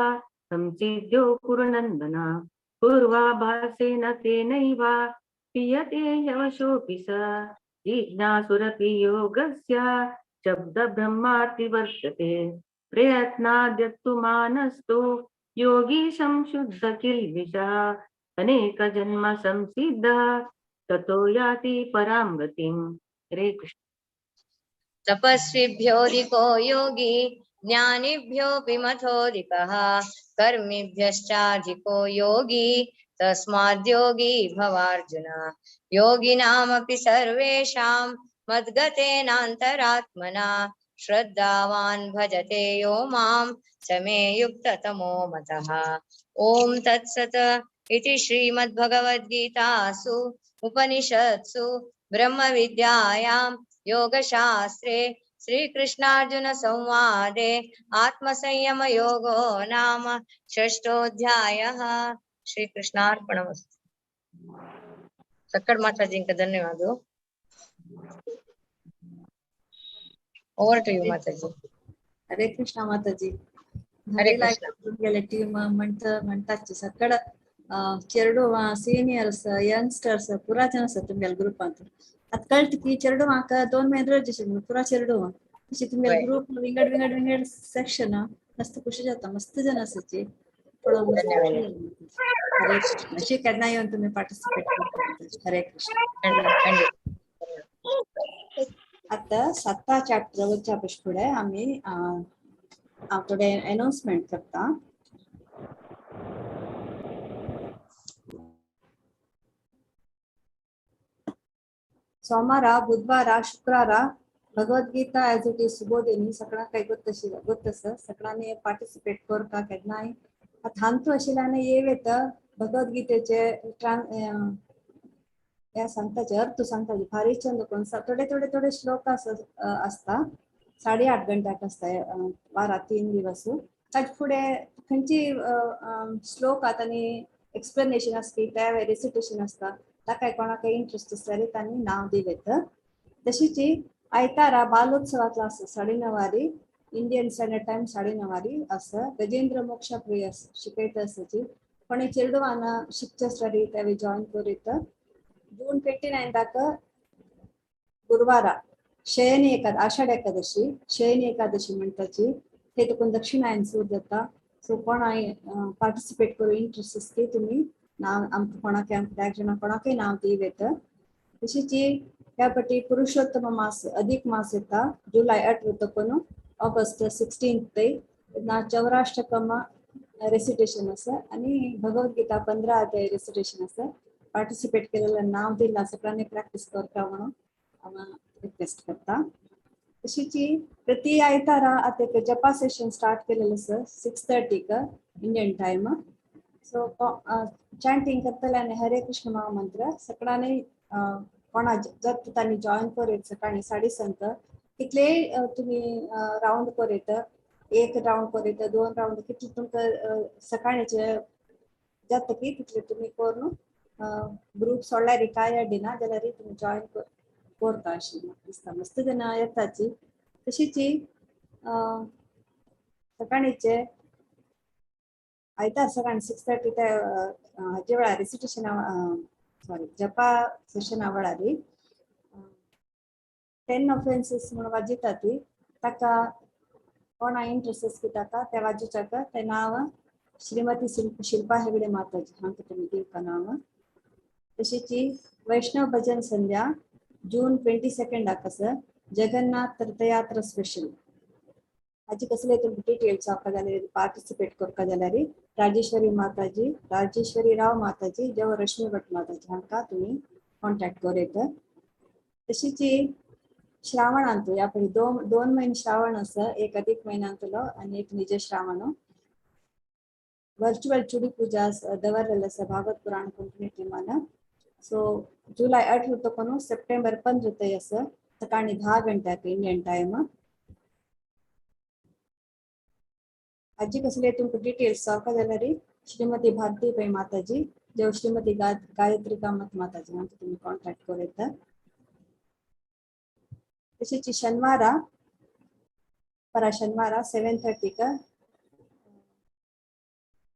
संसिद्ध्यो कुरुनन्दन पूर्वाभासेन तेनैव पीयते यवशोऽपि स जिज्ञासुरपि योगस्य शब्दब्रह्माति वर्तते प्रयत्नाद्यत्तु मानस्तु योगी संशुद्ध किल्बिषः अनेक जन्म संसिद्धः ततो याति परां गतिम्। हरे कृष्ण। तपस्विभ्योऽधिको योगी ज्ञानिभ्योऽपि मथोऽधिकः कर्मिभ्यश्चाधिको योगी तस्माद्योगी भवार्जुन। योगिनामपि सर्वेषां मद्गतेनान्तरात्मना श्रद्धावान् भजते यो मां स मे युक्ततमो मतः। ॐ तत्सत् इति श्रीमद्भगवद्गीतासु उपनिषत्सु ब्रह्मविद्यायां योगशास्त्रे श्रीकृष्णार्जुन संवादे आत्मसंयमयोगो नाम षष्ठोऽध्यायः। श्रीकृष्णार्पणमस्तु। सक्कड़ माताजी का धन्यवाद। Over to you Mataji. Hare Krishna Mataji. Hare Krishna. तुमगेले टीम म्हणता म्हणतात सक्कड चेरडू सीनियर्स यंगस्टर्स पुरा जन आसा तुमगेले ग्रुपांत। आतां कळटा की चेरडू म्हाका 2 म्हयने रजेश पुरा चेरडू तशी तुमगेले ग्रुप विंगड विंगड विंगड सेक्शन मस्त खुशी जाता, मस्त जन आसाची पळोवंक। हरे कृष्ण। अशी केन्ना येवन तुमी पार्टिसिपेट करता। हरे कृष्ण। आता 7 चॅप्टर वरच्या फुडें आमी थोडे अनाउन्समेंट करता। सोमारा बुधवारा शुक्रारा Bhagavad Gita as it is Subodhini सगळ्यांक काय गोत्तस सगळ्यांनी पार्टिसिपेट करता केन्नाय। आतां हांतू आशिल्ल्यान येव येता भगवद्गीतेचे ह्या सांगताचे अर्थ सांगताचे भारी चंद करून थोडे थोडे थोडे श्लोक आसता। 8.5 घंट्याक आसता वारा 3 दिवस। ताजे फुडें खंयची श्लोक आतां आनी एक्सप्लेनेशन आसता त्या रेसिटेशन आसता ताका कोणाक इंट्रस्ट आसल्यार तांणी नांव दिलें। तशीच आयतारा बालोत्सवा क्लास 9:30 वारी इंडियन स्टँडर्ड टायम 9:30 वारी आसा। गजेंद्र मोक्ष प्रेयर्स शिकयता आसाची कोणी चेडवान शिकचे आसल्यार ते जॉयन करीत। जून 29 गुरुवारा शयनी एकादशी आषाढ एकादशी शयनी एकादशी म्हणटाची ते तुका दक्षिणायन सुरू जाता। सो कोणाय पार्टिसिपेट करूं इंट्रस्ट आसता तुमी नांव आमकां कोणाक आमकां जाणां कोणाकय नांव दिव येता। तशीच ह्या फावटी पुरुषोत्तम मास अधिक मास येता जुलय 18 तकून ऑगस्ट 16 ते तेन्ना चौराष्टकम रेसिटेशन आसा आनी भगवद्गीता 15 अध्याय रेसिटेशन आसा। पार्टिसिपेट केलेलं नाव दिला सगळ्यांनी प्रॅक्टिस करता म्हणून हांव रिक्वेस्ट करता। तशीच प्रति आयतारा आतां एक जपा सेशन स्टार्ट केलेलं आसा 6:30 इंडियन टायम। सो चॅन्टिंग करतले आनी हरे कृष्ण महामंत्र सगळ्यांनी कोणा जर तांणी जॉयन करीत सकाळी 7:30 कितलेय तुमी रावंड करीत 1 रावंड करीत 2 रावंड कितले तुमकां सकाळचे जाता की तितले तुमी करून ग्रुप सोडल्यार काय दिना जाल्यार तुमी जॉयन करता अशी म्हाका दिसता। मस्त जाणां येताची। तशीच सकाळचे आयतार सकाळी 6:30 ते हाजे वेळार रेसिटेशना सॉरी जपा सेशना वेळार 10 ऑफेन्सीस म्हणून वाजयता ती ताका कोणा इंट्रस्ट आसा की ताका ते वाजोवच्याक तें नांव श्रीमती शिल्पा हेगडे माताजी हांकां तुमी दिवपा नांव। तशीच वैष्णव भजन संध्या जून 22 आसा जगन्नाथ तीर्थयात्रा स्पेशल हाजी कसले तुमकां डिटेल्स जावपा जाल्यार पार्टिसिपेट करपा जाल्यार राजेश्वरी माताजी, राजेश्वरी राव माताजी जावं रश्मी भट माताजी हांकां तुमी कॉन्टॅक्ट करूं येता. तशीच श्रावणांतू ह्या पयलीं 2 म्हयने श्रावण आसा, एक अधिक म्हयन्यांतलो आनी एक निज श्रावण. वर्चुअल चुडी पूजा दवरलेली आसा भागवत पुराण कोंकणी टिमान. सो जुलय 18 तकून सप्टेंबर 15 थंय आसा, सकाळी 10 गंट्याक इंडियन टायम. हाजी कसले तुमकां डिटेल्स जावका जाल्यार श्रीमती भारती पै माताजी जावं श्रीमती गायत्री कामत माताजी हांकां तुमी कॉन्टॅक्ट करूं येता. तशीच शनिवारा परा शनिवारा 7:30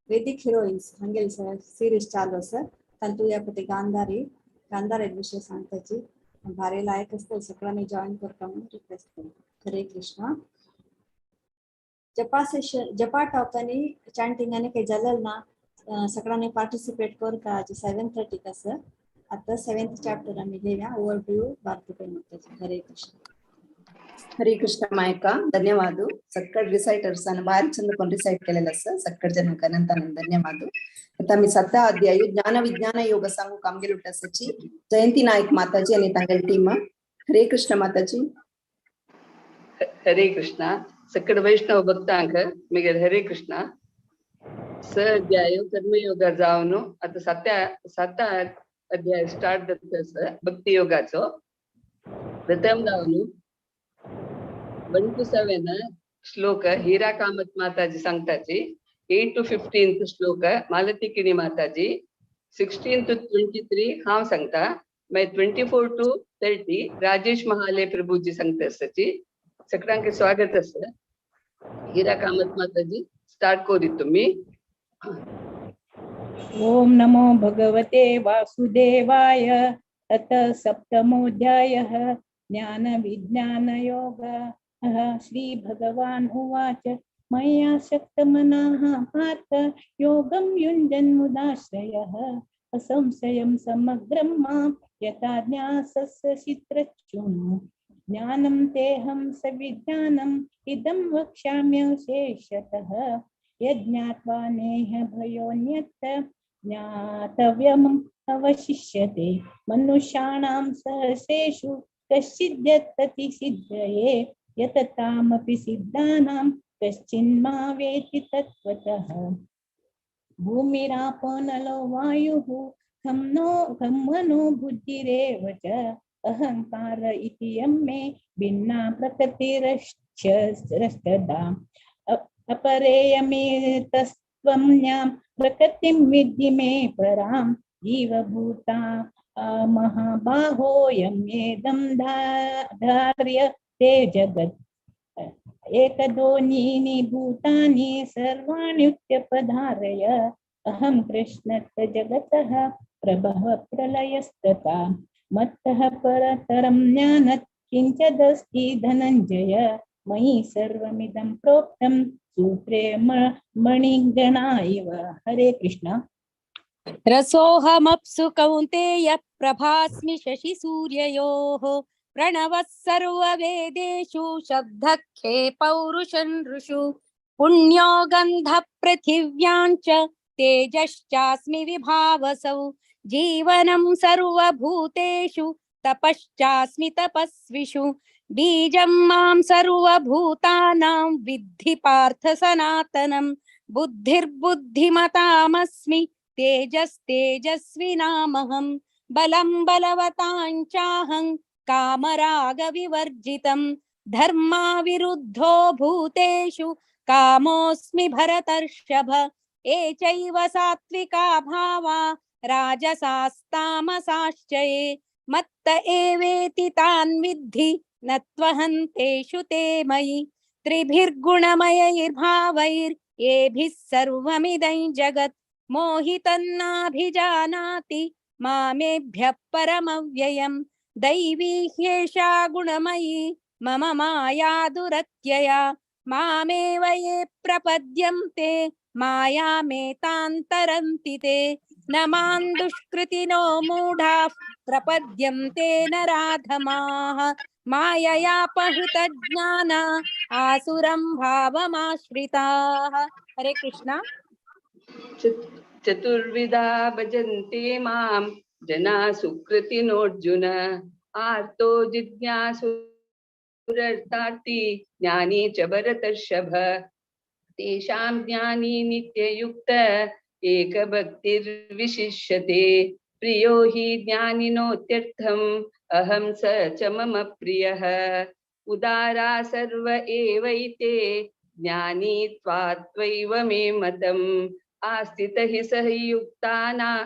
वेदिक हिरोइन्स हांगेली सिरीज चालू आसा. तातूंत ह्या पळय गांधारी गांधारी विशय सांगताची भारी लायक आसता, सगळ्यांनी जॉईन करता म्हणून रिक्वेस्ट करता. हरे कृष्णा. जपा सेशन, जपा टॉक आनी चांटिंग आनी काही जालें ना, सगळ्यांनी पार्टिसिपेट करता. 7:30 आसा. आता 7th chapter आमी घेया. Over to you Bharati Pai Mataji. Hare Krishna. हरे कृष्ण मायका, धन्यवाद. सक्कड रिसाइटर्स भारी चंद कोण रिसाइट केलेलं असं सक्कड जनांक अनंत अनंत धन्यवाद. आता मी 7 अध्याय ज्ञान विज्ञान योग सांगू कामगेल उठासाची जयंती नायक माताजी आणि तांगेल टीम. हरे कृष्ण माताजी. हरे कृष्णा. सक्कड वैष्णव भक्तांक मगेर हरे कृष्णा. स अध्याय कर्मयोग जावन आता 7 अध्याय स्टार्ट जाता आसा भक्ती योगाचो. प्रथम जावन 1 to 7 श्लोक हीरा कामत माताजी सांगताची, 8 to 15 श्लोक मालती किणी माताजी, 16 to 23 हांव सांगता, मागीर 24 to 30 Rajesh Mahale Prabhuji सांगता आसाची. सगळ्यांक स्वागत आसा. हीरा कामत माताजी स्टार्ट करीत तुम्ही. ओम नमो भगवते वासुदेवाय. अथ सप्तमोऽध्यायः ज्ञान विज्ञान योगः. श्री भगवान उवाच मया शक्तमनाः पार्थ योगं युञ्जन्मुदाश्रयः असंशयं समग्रं मां यथा ज्ञास्यसि तच्छृणु. ज्ञानं तेऽहं सविज्ञानम् इदं वक्ष्याम्यशेषतः. यज्ञात्वा नेह भयोऽन्यत्र ज्ञातव्यम् अवशिष्यते. मनुष्याणां सहस्रेषु कश्चिद्यतति सिद्धये यततामपि सिद्धानां कश्चिन्मा वेति तत्त्वतः. भूमिरापो नलो वायुः खं नो खं मनो बुद्धिरेव च अहंकार इति यं मे भिन्ना प्रकृतिरश्चदा. अपरेयमेतस्त्वं ज्ञां प्रकृतिं विद्धि मे परां जीवभूता महाबाहो यं एदं धार्य ते जगत्. एकदोनीनि भूतानि सर्वाण्युत्यपधारय अहं कृष्णस्य जगतः प्रभव प्रलयस्तथा. मत्तः परतरं ज्ञानत् किञ्चदस्ति धनञ्जय मयि सर्वमिदं प्रोक्तं सूत्रे मणिगणा इव. हरे कृष्ण. रसोऽहमप्सु कौन्तेय प्रभास्मि शशिसूर्ययोः प्रणवः सर्ववेदेषु शब्दखे पौरुषं ऋषु पुण्यो गन्धः पृथिव्यां च तेजश्चास्मि विभावसौ जीवनं सर्वभूतेषु तपश्चास्मि तपस्विषु बीजं मां सर्वभूतानां विद्धि पार्थ सनातनं बुद्धिर्बुद्धिमतामस्मि तेजस्तेजस्विनामहं बलं बलवतां चाहं कामरागविवर्जितं धर्माविरुद्धो भूतेषु कामोऽस्मि भरतर्षभ. ये चैव सात्विका भावा राजसास्तामसाश्च ये मत्त एवेति तान् विद्धि न त्वहं तेषु ते मयि. त्रिभिर्गुणमयैर्भावैर्येभिः सर्वमिदं जगत् मोहितन्नाभिजानाति मामेभ्यः परमव्ययम्. दैवी ह्येषा गुणमयी मम माया दुरत्यया मामेव ये प्रपद्यन्ते मायामेतां तरन्ति ते. न मां दुष्कृतिनो मूढाः प्रपद्यन्ते नराधमाः मायया पहृतज्ञाना आसुरं भावमाश्रिताः. हरे कृष्णा. चतुर्विधा भजन्ते मां जना सुकृतिनोऽर्जुन। आर्तो जिज्ञासुरर्थार्थी ज्ञानी च भरतर्षभ। तेषां ज्ञानी नित्ययुक्त एकभक्तिर्विशिष्यते। प्रियो हि ज्ञानिनोत्यर्थम् अहं स च मम प्रियः। उदारा सर्व एवैते ज्ञानी त्वात्वैव मे मतम्। आस्थितः हि सह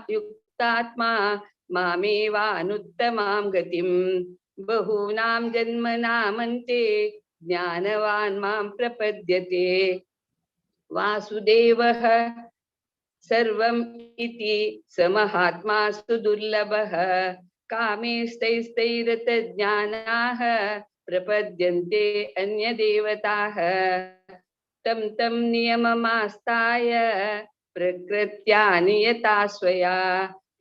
युक्तात्मा मामेवानुत्तमां गतिम्। बहूनां जन्मनामन्ते ज्ञानवान् मां प्रपद्यते। वासुदेवः सर्वम् इति स महात्मा सुदुर्लभः। कामेस्तैस्तैरतज्ञानाः प्रपद्यन्ते अन्यदेवताः। तं तं नियममास्ताय प्रकृत्या नियता स्वया।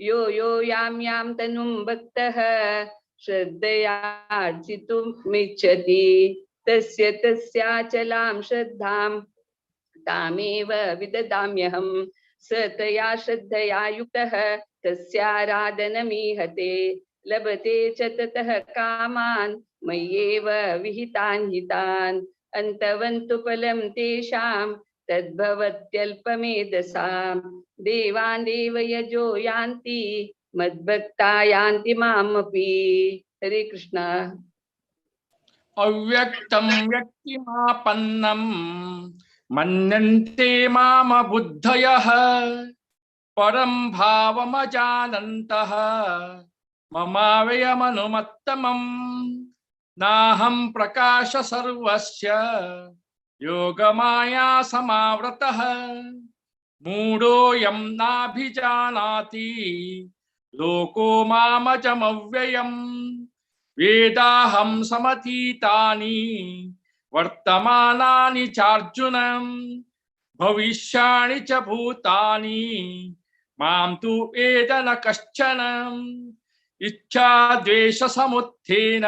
यो यो यां यां तनुं भक्तः श्रद्धयार्चितुमिच्छति तस्य तस्याचलां श्रद्धां तामेव विददाम्यहम्। स तया श्रद्धया युक्तः तस्याराधनमीहते। लभते च ततः कामान् मय्येव विहितान् हितान्। अन्तवन्तु फलं तेषां तद्भवत्यल्पमेधसां। देवान् देवयजो यान्ति मद्भक्ता यान्ति मामपि। हरे कृष्णा। अव्यक्तं व्यक्तिमापन्नं मन्यन्ते मामबुद्धयः। परं भावमजानन्तः ममावयमनुमत्तमम्। नाहं प्रकाश सर्वस्य योगमाया समावृतः। मूढोऽयं नाभिजानाति लोको मामजमव्ययम्। वेदाहं समतीतानि वर्तमानानि चार्जुनम्। भविष्याणि च भूतानि मां तु वेद न कश्चन। इच्छा द्वेषसमुत्थेन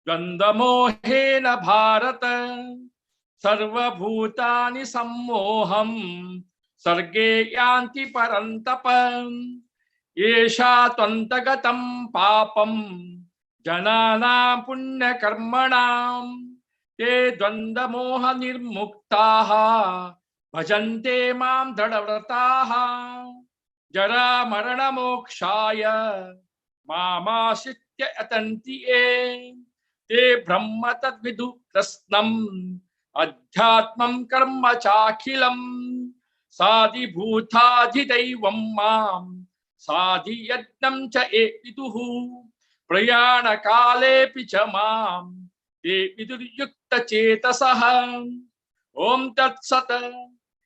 द्वन्द्वमोहेन भारत। सर्वभूतानि सम्मोहं सर्गे यान्ति परन्तप। एषा त्वन्तगतं पापं जनानां पुण्यकर्मणां। ते द्वन्द्वमोह निर्मुक्ताः भजन्ते मां दृढव्रताः। जरामरणमोक्षाय मामाश्रित्य यतन्ति ये। ते ब्रह्म तद्विदु कृत्स्नम् अध्यात्मं कर्म चाखिलम्। साधिभूताधिदैवं मां साधियज्ञं च ये विदुः। प्रयाणकालेऽपि च मां ते विदुर्युक्तचेतसः। ॐ तत्सत्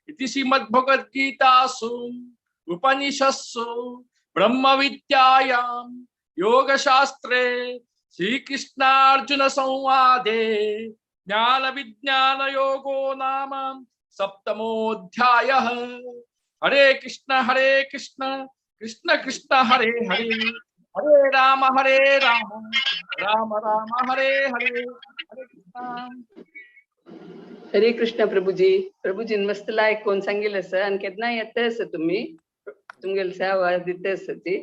इति श्रीमद्भगवद्गीतासु उपनिषत्सु ब्रह्मविद्यायां योगशास्त्रे श्रीकृष्णार्जुन संवादे ज्ञान विज्ञान योगो नाम सप्तमोऽध्यायः। हरे कृष्ण कृष्ण कृष्ण हरे हरे, हरे राम राम राम हरे हरे। हरे कृष्ण। हरे कृष्ण प्रभुजी। प्रभुजीन मस्त लायक कोण सांगितलं सर आणि केन्ना येता आसा तुमी तुमगेले आवाज दिता आसा ती.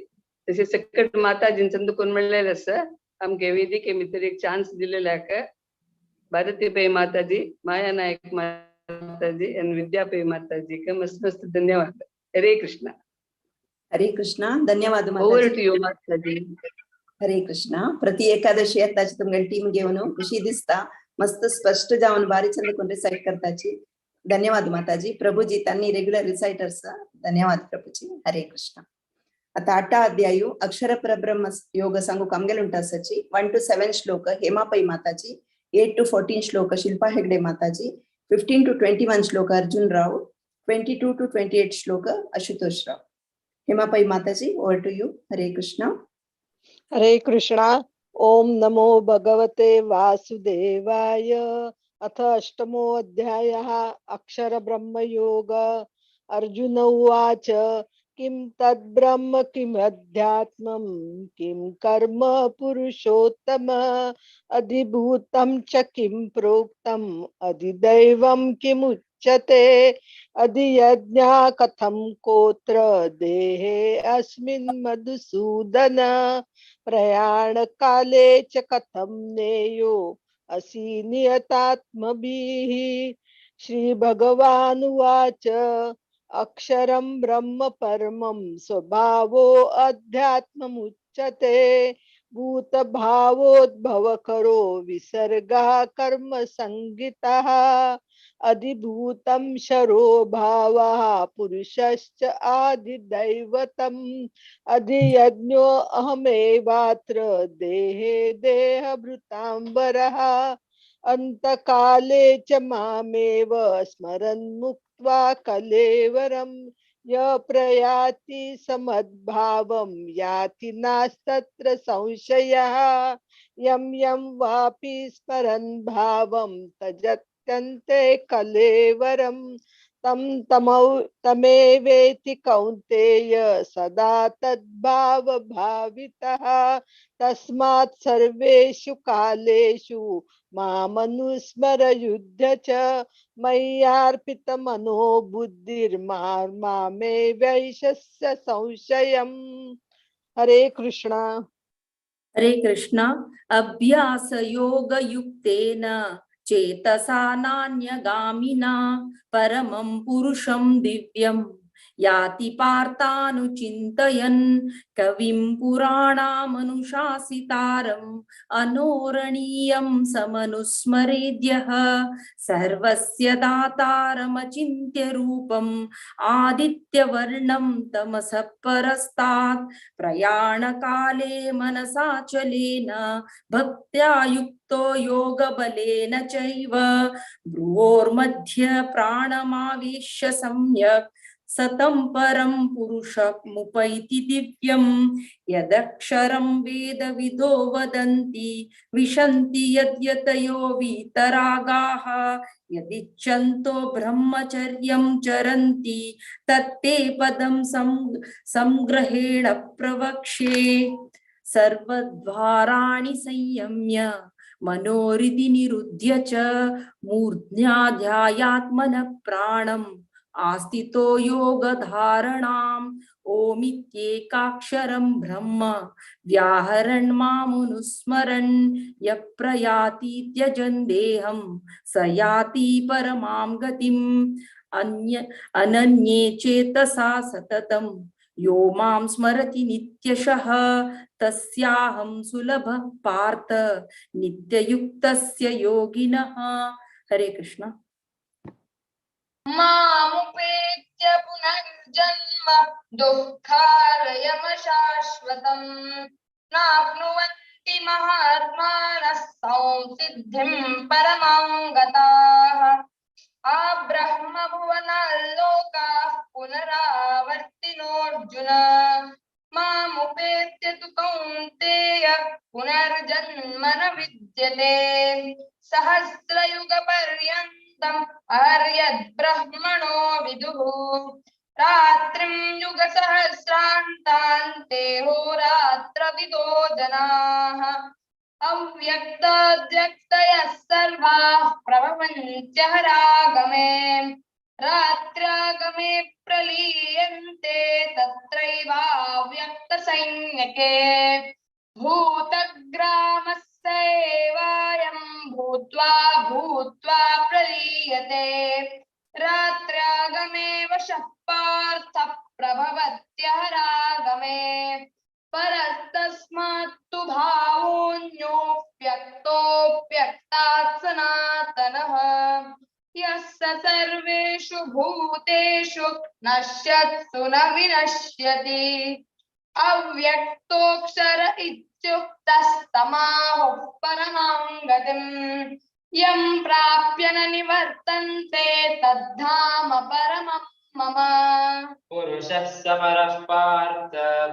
तशें सकट माताजींचो कोण म्हणलेलें आसा आमगे वेदिके भितर एक चान्स दिलेलो आहा. भारती पै माताजी, माया नायक माताजी आणि विद्या पै माताजी मस्त मस्त धन्यवाद. हरे कृष्ण. हरे कृष्ण. धन्यवाद ओवर टू you माताजी. हरे कृष्ण. प्रति एकादशी येताची तुमगेले टीम घेवन खुशी दिसता. मस्त स्पष्ट जावन बारी चंद कोण रिसाइट करताची. धन्यवाद माताजी. प्रभुजी त्यांनी रेग्युलर रिसाइटर्स. धन्यवाद प्रभुजी. हरे कृष्ण. आता 8 अध्यायु अक्षर परब्रह्म योग सांगू कामगेल उंटासाची 1 to 7 श्लोक हेमा पै माताजी, 8 to 14 श्लोक शिल्पा हेगडे माताजी, 15 to 21 श्लोक अर्जुन राव, 22 to 28 श्लोक आशुतोष राव. Hema Pai Mataji over to you. Hare Krishna. Hare Krishna. ओम नमो भगवते वासुदेवाय. अथ अष्टमो अध्यायः अक्षर ब्रह्म योग. अर्जुन उवाच किं तद्ब्रह्म किम् अध्यात्मं किं कर्म पुरुषोत्तम अधिभूतं च किं प्रोक्तम् अधिदैवं किमुच्यते. उच्यते। अधियज्ञा कथं कोत्र देहे अस्मिन् मधुसूदन प्रयाणकाले च कथं नेयो असि नियतात्मभिः। श्री भगवानुवाच अक्षरं ब्रह्म परमं स्वभावो अध्यात्ममुच्यते। भूतभावोद्भवकरो विसर्गः कर्म संगितः। अधिभूतं शरो भावः पुरुषश्च आदिदैवतम्। अधियज्ञो अहमेवात्र देहे देहभृतां वरः। अन्तकाले च मामेव स्मरन् मुक्त्वा कलेवरं य प्रयाति समद्भावं याति नास्तत्र संशयः। यं यं वापि स्मरन् भावं तजत्यन्ते कलेवरं तं तमौ तमेवेति कौन्तेय सदा तद्भावभावितः। तस्मात् सर्वेषु कालेषु मामनुस्मर युध्य च मय्यार्पितमनो बुद्धिर्मामे वैशस्य संशयम्। हरे कृष्णा। हरे कृष्णा। अभ्यास योगयुक्तेन चेतसा नान्यगामिना परमं पुरुषं दिव्यं याति पार्थानुचिन्तयन्। कविं पुराणामनुशासितारम् अनोरणीयं समनुस्मरेद्यः। सर्वस्य दातारमचिन्त्य रूपम् आदित्यवर्णं तमसः परस्तात्। प्रयाणकाले मनसाचलेन भक्त्या युक्तो योगबलेन चैव भ्रुवोर्मध्ये प्राणमावेश्य सम्यक् सतं परं पुरुषमुपैति दिव्यं। यदक्षरं वेदविदो वदन्ति विशन्ति यद्यतयो वीतरागाः। यदिच्छन्तो ब्रह्मचर्यं चरन्ति तत्ते पदं संग्रहेण प्रवक्ष्ये। सर्वद्वाराणि संयम्य मनोहृदि निरुध्य च मूर्ध्याध्यायात्मनः प्राणम् आस्थितो योगधारणाम्। ओमित्येकाक्षरं ब्रह्म व्याहरन् मामुनुस्मरन् यः प्रयाति त्यजन् देहं स याति परमां गतिम्। अनन्ये चेतसा सततं यो मां स्मरति नित्यशः तस्याहं सुलभः पार्थ नित्ययुक्तस्य योगिनः। हरे कृष्ण। मामुपेत्य पुनर्जन्म दुःखालयमशाश्वतम् नाप्नुवन्ति महात्मानः संसिद्धिं परमां गताः। आब्रह्मभुवनाल्लोकाः पुनरावर्तिनोऽर्जुन मामुपेत्य तु कौन्तेय पुनर्जन्म न विद्यते। सहस्रयुगपर्यन्तम् अर्यद्ब्रह्मणो विदुः रात्रिं युगसहस्रान्तान्ते होरात्रविदो जनाः। अव्यक्ताद्व्यक्तयः सर्वाः प्रभवन्त्यहरागमे रात्र्यागमे प्रलीयन्ते तत्रैवाव्यक्तसंज्ञके। भूतग्रामस्यैवायं भूत्वा भूत्वा प्रलीयते रात्र्यागमे वशः पार्थ प्रभवत्यहरागमे। परस्तस्मात्तु भावोऽन्योऽव्यक्तोऽव्यक्तात् सनातनः। यः स सर्वेषु भूतेषु नश्यत्सु न विनश्यति। अव्यक्तोऽक्षर इत्युक्तस्तमाहुः परमां गतिम्। यं प्राप्य न निवर्तन्ते तद्धाम परमं मम। पुरुषः समरः पार्थ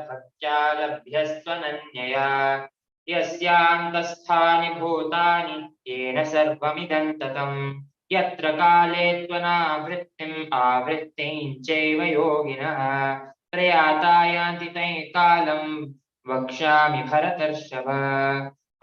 भक्त्या लभ्यस्त्वनन्यया। यस्यान्तस्थानि भूतानि येन सर्वमिदं ततम्। यत्र काले त्वनावृत्तिम् आवृत्तिं चैव योगिनः प्रयाता यान्ति तैः कालं वक्ष्यामि भरतर्षभ।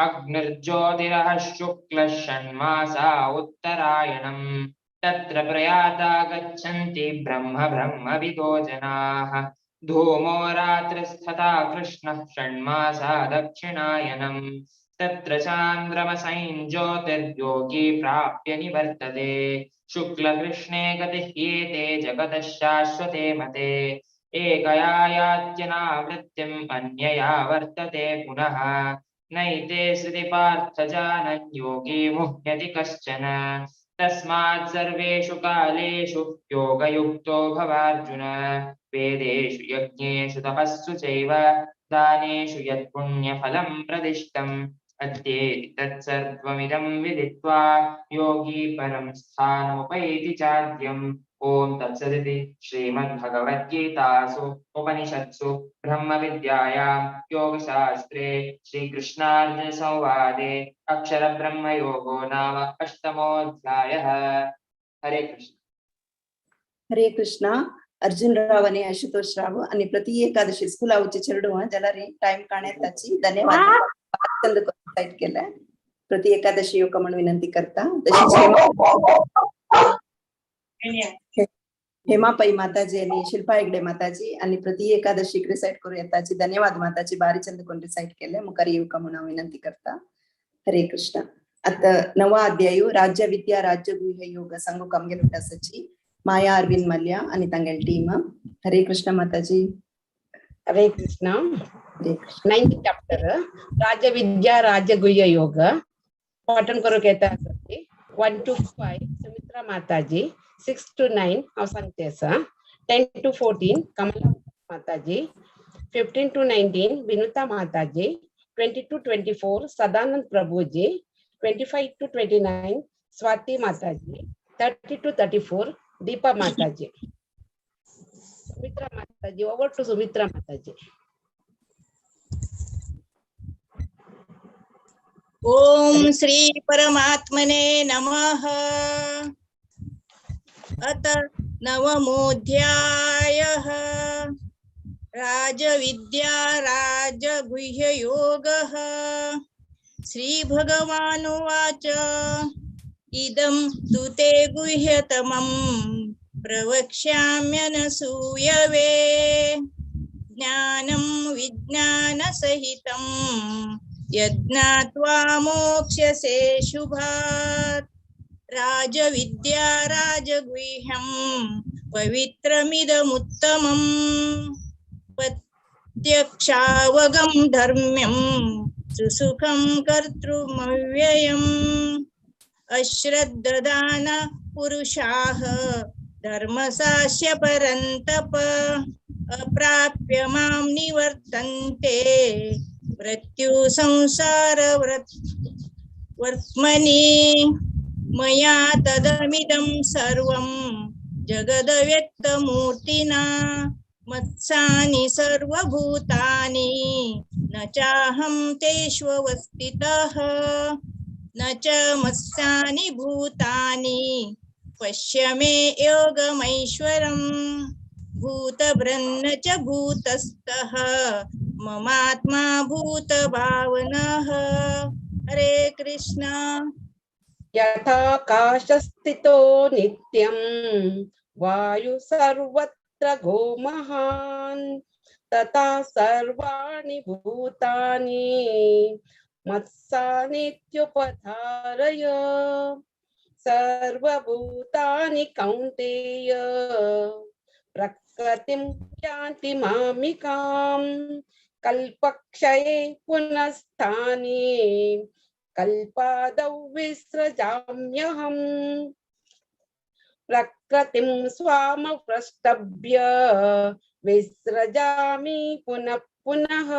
अग्निर्ज्योतिरः शुक्लः षण्मासा उत्तरायणम्। तत्र प्रयाता गच्छन्ति ब्रह्म ब्रह्मविदो जनाः। धूमो रात्रिस्तथा कृष्णः षण्मासा दक्षिणायनम्। तत्र चान्द्रमसैं ज्योतिर्योगी प्राप्य निवर्तते। शुक्लकृष्णे गतिः एते जगतः शाश्वते मते। एकया यात्यनावृत्तिम् अन्यया वर्तते पुनः। नैते श्रुति पार्थ जानन् योगी मुह्यति कश्चन। तस्मात् सर्वेषु कालेषु योगयुक्तो भवार्जुन। वेदेषु यज्ञेषु तपस्सु चैव दानेषु यत्पुण्यफलं प्रदिष्टम्। अद्येति तत्सर्वमिदं विदित्वा योगी परं स्थानमुपैति चाद्यम्। ॐ तत्सदिति श्रीमद्भगवद्गीतासु उपनिषत्सु ब्रह्मविद्यायां योगशास्त्रे श्रीकृष्णार्जुनसंवादे अक्षरब्रह्मयोगो नाम अष्टमोऽध्यायः। हरे कृष्ण। हरे कृष्ण। अर्जुन राव आणि आशुतोष राव आणि प्रति एकादशी स्कूल आवचे चेडू ज्याला टाइम काढण्याची धन्यवाद केलाय। प्रति एकादशी योग म्हणून विनंती करता। तशीच हेमा पै माताजी आणि शिल्पा हेगडे माताजी आणि प्रति एकादशी रिसाइट करू येताची धन्यवाद माताजी बारी चंद कोण रिसाइट केले मुखार येवका म्हणून विनंती करता। हरे कृष्ण। आता नवा अध्याय राज्य विद्या राज्य गुह्य योग सांगू कामगेल उटासाची माया अरविंद मल्ल्या आणि तांगेल टीम। हरे कृष्ण माताजी। हरे कृष्ण। 9th chapter राज्य विद्या राज्य गुह्य योग पठन करू येता 1 to 5 Sumitra Mataji, 6 to 9 हांव सांगते आसा, 10 to 14 Kamala Mataji, 15 to 19 Vinuta Mataji, 20 to 24 Sadanand Prabhuji, 25 to 29 Swati Mataji, 30 to 34 Deepa Mataji. Sumitra Mataji, over to Sumitra Mataji. Om Shri परमात्मने नमः। अत नवमोऽध्यायः राजविद्या राजगुह्ययोगः। श्री भगवानुवाच इदं तु ते गुह्यतमं प्रवक्ष्याम्यनसूयवे। ज्ञानं विज्ञानसहितं यज्ञात्वा मोक्ष्यसे शुभात्। राजविद्या राजगुह्यं पवित्रमिदमुत्तमं प्रत्यक्षावगं धर्म्यं सुसुखं कर्तृमव्ययम्। अश्रद्ददान पुरुषाः धर्मसास्य परन्तप अप्राप्य मां निवर्तन्ते मृत्यु संसार वर्त्मनि। मया तदमिदं सर्वं जगदव्यक्तमूर्तिना मत्सानि सर्वभूतानि न चाहं तेष्वस्थितः न च मत्सानि भूतानि पश्य मे योगमैश्वरम्। भूतभृन्न च भूतस्थः ममात्मा भूतभावनः। हरे कृष्णा। यथाकाशस्थितो नित्यं वायु सर्वत्र गोमहान् तथा सर्वाणि भूतानि मत्सानित्युपधारय। सर्वभूतानि कौन्तेय प्रकृतिं यान्ति मामिकां। कल्पक्षये पुनस्तानि कल्पादौ विसृजाम्यहम्। प्रकृतिं स्वामप्रष्टभ्य विसृजामि पुनः पुनः।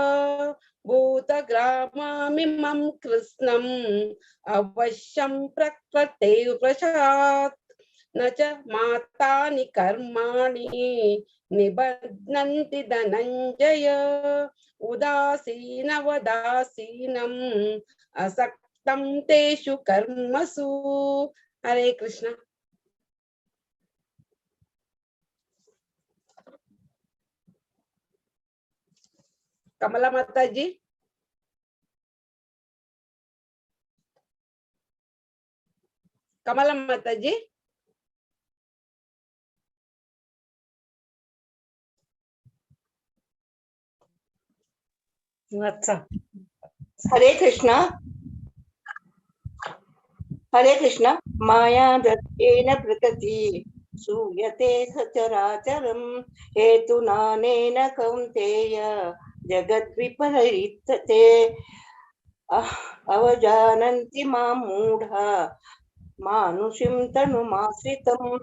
भूतग्रामामिमं कृत्स्नम् अवश्यं प्रकृते वशात्। न च मातानि कर्माणि निबध्नन्ति धनञ्जय। उदासीनवदासीनम् असक्तं तेषु कर्मसु। हरे कृष्ण। कमला माता जी। कमला माता जी। वाचा. हरे कृष्णा, हरे कृष्णा. माया दत्तेन प्रकृति सूयते सचराचरं हेतुनानेन कौन्तेय जगद्विपरीतते. अवजानन्ति मां मूढा मानुषीं तनुमाश्रितं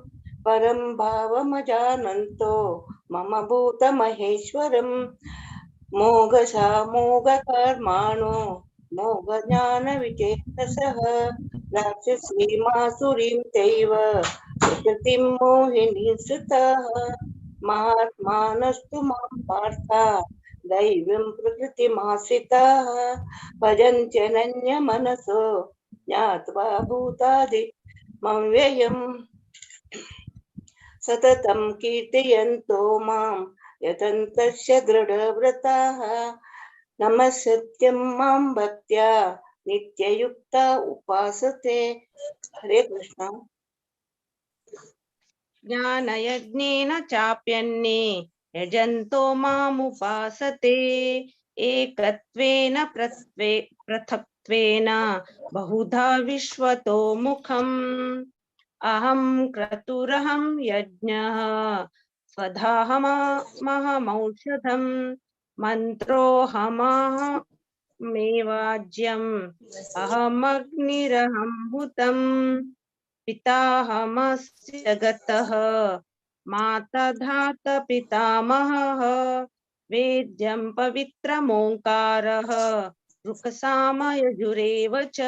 परं भावमजानन्तो मम भूतमहेश्वरं. मोघसा मोघकर्माणो मोघज्ञानविचेतसः राक्षसीमासुरीं चैव प्रकृतिं मोहिनीं श्रुतः. महात्मानस्तु मां पार्थ दैवीं प्रकृतिमाश्रिताः भजन्त्यनन्यमनसो ज्ञात्वा भूतादिमव्ययम्. सततं कीर्तयन्तो मां यतन्तस्य दृढव्रताः. नमस्सत्यं मां भक्त्या नित्ययुक्ता उपासते. हरे कृष्ण. ज्ञानयज्ञेन चाप्यन्ये यजन्तो मामुपासते. एकत्वेन पृथक्त्वेन बहुधा विश्वतो मुखम्. अहं क्रतुरहं यज्ञः स्वधाहमहमौषधं मन्त्रोऽहमहमेवाज्यम् अहमग्निरहं हुतं. पिताहमस्य जगतः माता धाता पितामहः. वेद्यं पवित्रमोङ्कारः ऋक्सामयजुरेव च.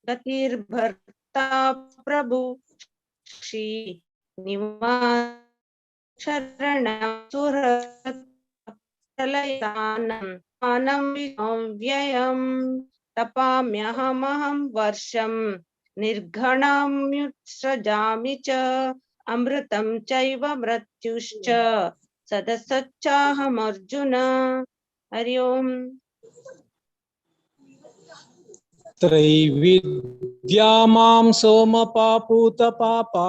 गतिर्भर्ता प्रभु श्री निवास शरणं सुहृत्प्रलयानं मानं व्ययं. तपाम्यहमहं वर्षं निर्घणाम्युत्सृजामि च. अमृतं चैव मृत्युश्च सदसच्चाहमर्जुन. हरि ओम. त्रैविद्या मां सोमपापूतपापा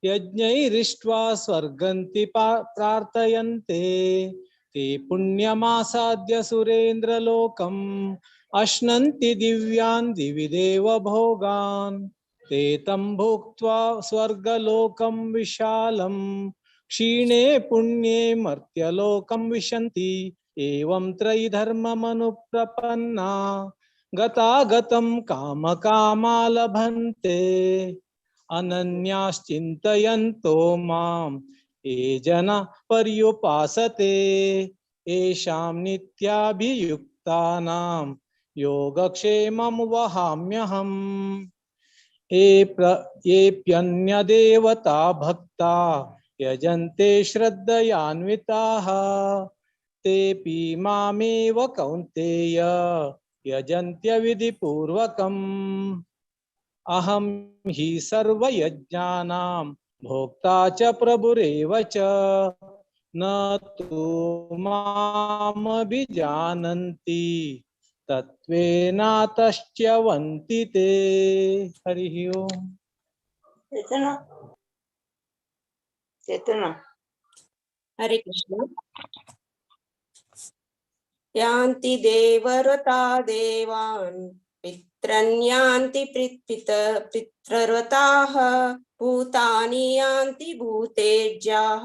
यज्ञैरिष्ट्वा स्वर्गन्ति प्रार्थयन्ते. ते पुण्यमासाद्य सुरेन्द्रलोकम् अश्नन्ति दिव्यान् दिवि देव भोगान्. ते तं भुक्त्वा स्वर्गलोकं विशालं क्षीणे पुण्ये मर्त्यलोकं विशन्ति. एवं त्रयीधर्ममनुप्रपन्ना गतागतं कामकामा लभन्ते. अनन्याश्चिन्तयन्तो मां ये जना पर्युपासते. येषां नित्याभियुक्तानां योगक्षेमं वहाम्यहम्. येऽप्यन्यदेवता भक्ता यजन्ते श्रद्धयान्विताः तेऽपि मामेव कौन्तेय यजन्त्यविधिपूर्वकम्. अहं हि सर्वयज्ञानां भोक्ता च प्रभुरेव च न तु मामभिजानन्ति तत्त्वेनातश्च्यवन्ति ते. हरिः ओम्. चेतना चेतना. हरे कृष्ण. यान्ति देवव्रता देवान् पितॄन् यान्ति पितृव्रताः. भूतानि यान्ति भूतेज्याः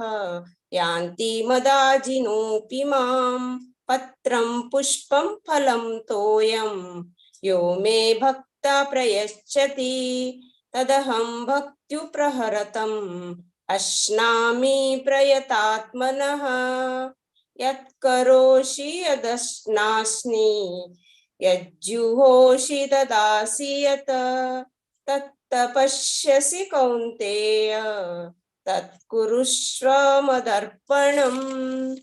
यान्ति मदाजिनोऽपि माम्. पत्रं पुष्पं फलं तोयं यो मे भक्ता प्रयच्छति. तदहं भक्त्युप्रहरतम् अश्नामि प्रयतात्मनः. यत्करोषि यदश्नास्मि यज्जुहोषि ददासि यत् तत्तपश्यसि कौन्तेय तत्कुरुष्व मदर्पणम्.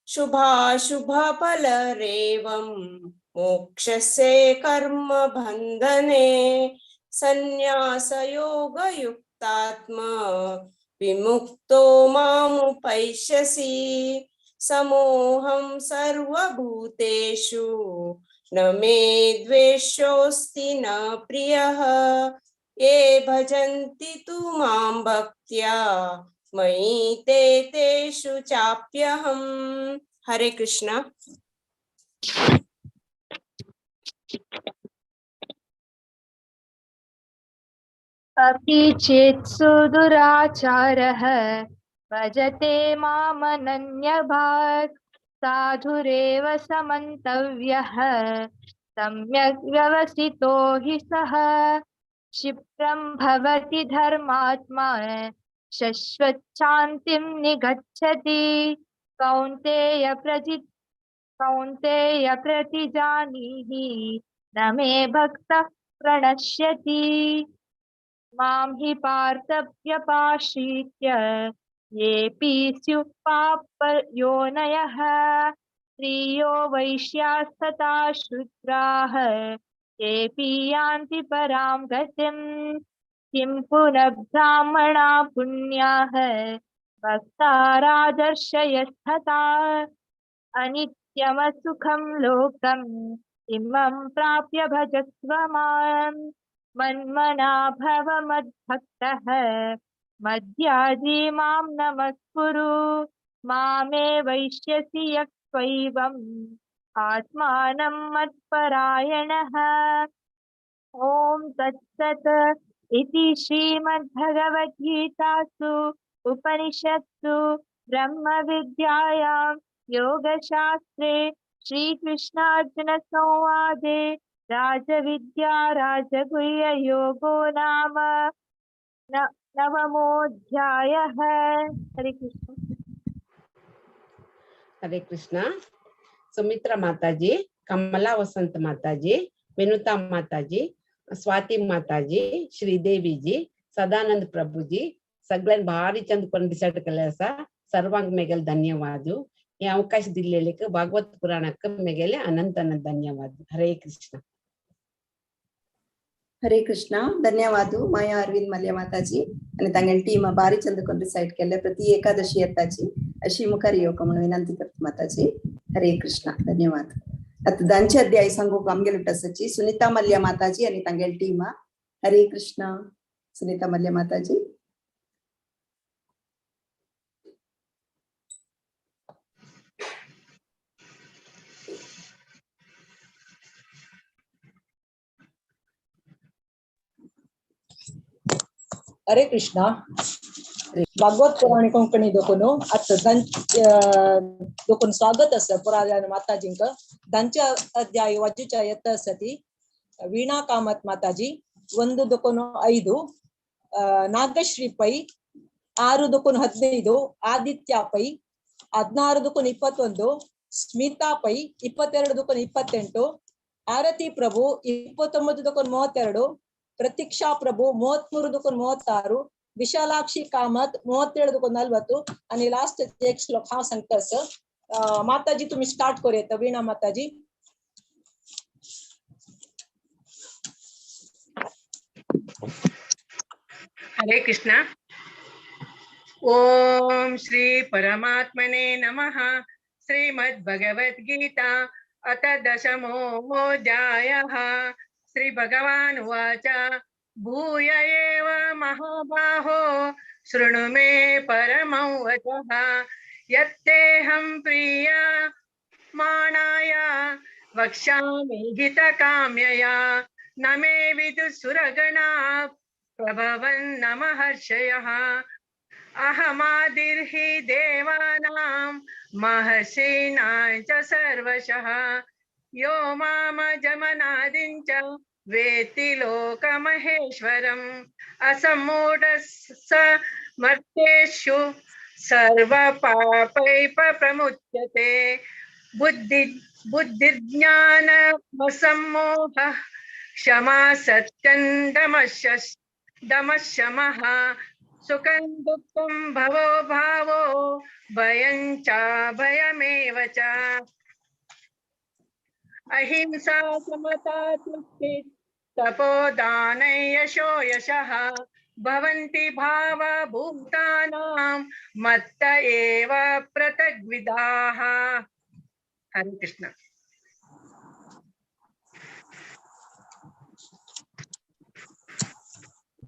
शुभाशुभफलरेवं मोक्षसे कर्म बन्धने. सन्न्यासयोगयुक्तात्मा विमुक्तो मामुपैष्यसि. समोऽहं सर्वभूतेषु न मे द्वेषोऽस्ति न प्रियः. ये भजन्ति तु मां भक्त्या मयि ते तेषु चाप्यहम्. हरे कृष्णा. अपि चेत् सुदुराचारः भजते मामनन्यभाक् साधुरेव समन्तव्यः सम्यग् व्यवसितो हि सः। क्षिप्रं भवति धर्मात्मा शश्वच्छान्तिं निगच्छति। कौन्तेय कौन्तेय प्रतिजानीहि न मे भक्तः प्रणश्यति। मां हि पार्थव्यपाश्रित्य येऽपि स्युः पापयोनयः स्त्रियो वैश्यास्तथा शूद्राः तेऽपि यान्ति परां गतिम्। किं पुनः ब्राह्मणा पुण्याः भक्तारादर्शयस्तथा अनित्यमसुखं लोकम् इमं प्राप्य भजस्व माम्। मन्मना भव मद्भक्तः मद्याजी मां नमस्कुरु। मामे वैश्यसि यक्त्वैवम् आत्मानं मत्परायणः। ॐ तत्सत् इति श्रीमद्भगवद्गीतासु उपनिषत्सु ब्रह्मविद्यायां योगशास्त्रे श्रीकृष्णार्जुनसंवादे राजविद्या राजगुह्ययोगो नाम नवमोऽध्यायः। हरे कृष्ण। हरे कृष्णा। सुमित्रा माताजी, कमला वसंत माताजी, विनुता माताजी, स्वाति माताजी, श्रीदेवी जी, सदानंद प्रभु जी सगळ्यां भारी चंद कोन डिसाइड केल्ले आसा। सर्वांक मेगेले धन्यवाद। हे अवकाश दिल्लेलेक भागवत पुराणाक मेगेले अनंत अनंत धन्यवाद। हरे कृष्ण। हरे कृष्ण। धन्यवाद माया अरविंद मल्य माताजी आणि तांगेले टीम भारी चंद कोन रिसाइट केल्ले प्रति एकादशी येताची अशी मुखार येवक म्हणून विनंती करता माताजी। हरे कृष्ण। धन्यवाद। आता दांचे अध्याय सांगूक आमगेले उठासाची सुनीता मल्य माताजी आणि तांगेले टीम। हरे कृष्ण। सुनीता मल्य माताजी। हरे कृष्णा। भागवत पुराण कोंकणी देखून आतां देखून स्वागत आसा पुराण माताजींक। तांच्या अध्याय वाचूच्या येता आसा ती वीणा कामत माताजी 1 देखून 5, नागश्री पै 6 देखून 15, आदित्य पै 16 देखून 21, स्मिता पै 22 देखून 28, आरती प्रभु 29 देखून 32, प्रतीक्षा प्रभु 33 देखून 36, विशालाक्षी कामत 37 देखून 40 आणि लास्ट एक श्लोक हांव सांगता आसा। माताजी तुम्ही स्टार्ट करूया। वीणा माताजी। हरे कृष्णा। ओम श्री परमात्मने नमः। श्रीमद् भगवद् गीता अथ दशमोऽध्यायः। श्री भगवान उवाच भूय एव महाबाहो शृणु मे परमं वचः यत्तेऽहं प्रिया माणाय वक्ष्यामि हितकाम्यया न मे विदुसुरगणा प्रभवन्न महर्षयः। अहमादिर्हि देवानां महर्षीणां च सर्वशः यो मामजमनादिं च वेत्ति लोकमहेश्वरम्। असम्मूढः स मर्त्येषु सर्वपापैः प्रमुच्यते। बुद्धिज्ञानमसम्मोहः क्षमा सत्यं दमः सुखं दुःखं भवो भावो भयं च भयमेव च। अहिंसा समता तुष्टिः तपोदानं यशो यशः भवन्ति भावभूतानां मत्त एव पृथग्विदाः। हरे कृष्ण।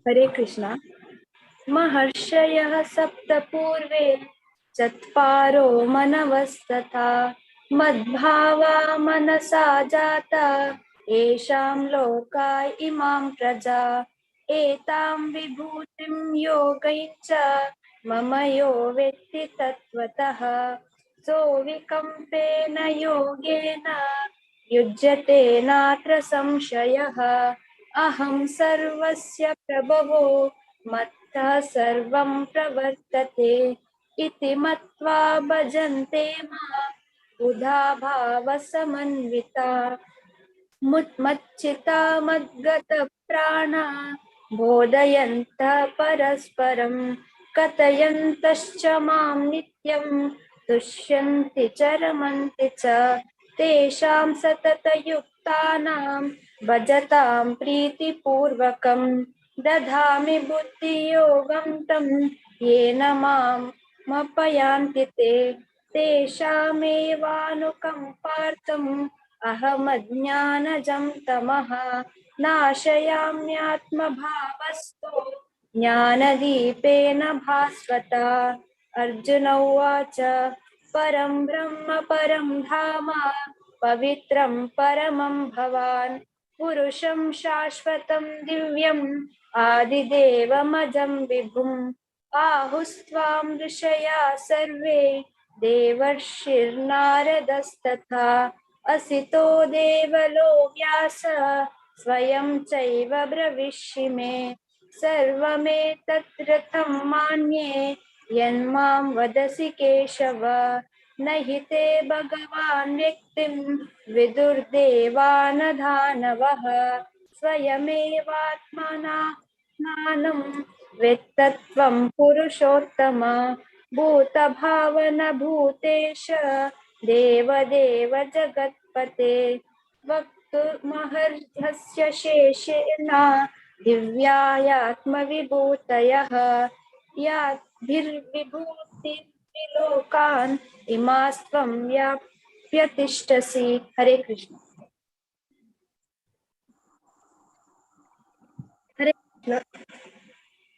हरे कृष्ण। महर्षयः सप्त पूर्वे चत्वारो मनवस्तथा मद्भावा मनसा जाता येषां लोका इमां प्रजा। एतां विभूतिं योगं च मम यो वेत्ति तत्त्वतः सोऽविकम्पेन योगेन युज्यते नात्र संशयः। अहं सर्वस्य प्रभवो मत्तः सर्वं प्रवर्तते इति मत्वा भजन्ते मां बुधा भावसमन्विता। मच्चिता मद्गतप्राणा बोधयन्तः परस्परं कथयन्तश्च मां नित्यं तुष्यन्ति च रमन्ति च। तेषां सततयुक्तानां भजतां प्रीतिपूर्वकं दधामि बुद्धियोगं तं येन मामपयान्ति ते। तेषामेवानुकम्पार्थम् अहमज्ञानजं तमः नाशयाम्यात्मभावस्तो ज्ञानदीपेन भास्वता। अर्जुन उवाच परं ब्रह्म परं धाम पवित्रं परमं भवान् पुरुषं शाश्वतं दिव्यम् आदिदेवमजं विभुम्। आहुस्त्वां ऋषया सर्वे देवर्षिर्नारदस्तथा असितो देवलो व्यास स्वयं चैव ब्रवीषि मे। सर्वमेतद्रथं मान्ये यन्मां वदसि केशव न हि ते भगवान् व्यक्तिं विदुर्देवान दानवः। स्वयमेवात्मनात्मानं वेत्तत्वं पुरुषोत्तम भूतभावन भूतेश देवदेव जगत्पते। वक्तुमहर्षस्य शेषेण दिव्यायात्मविभूतयः याभिर्विभूतिर्विलोकान् इमास्त्वं व्याप्य तिष्ठसि। हरे कृष्ण। हरे कृष्ण।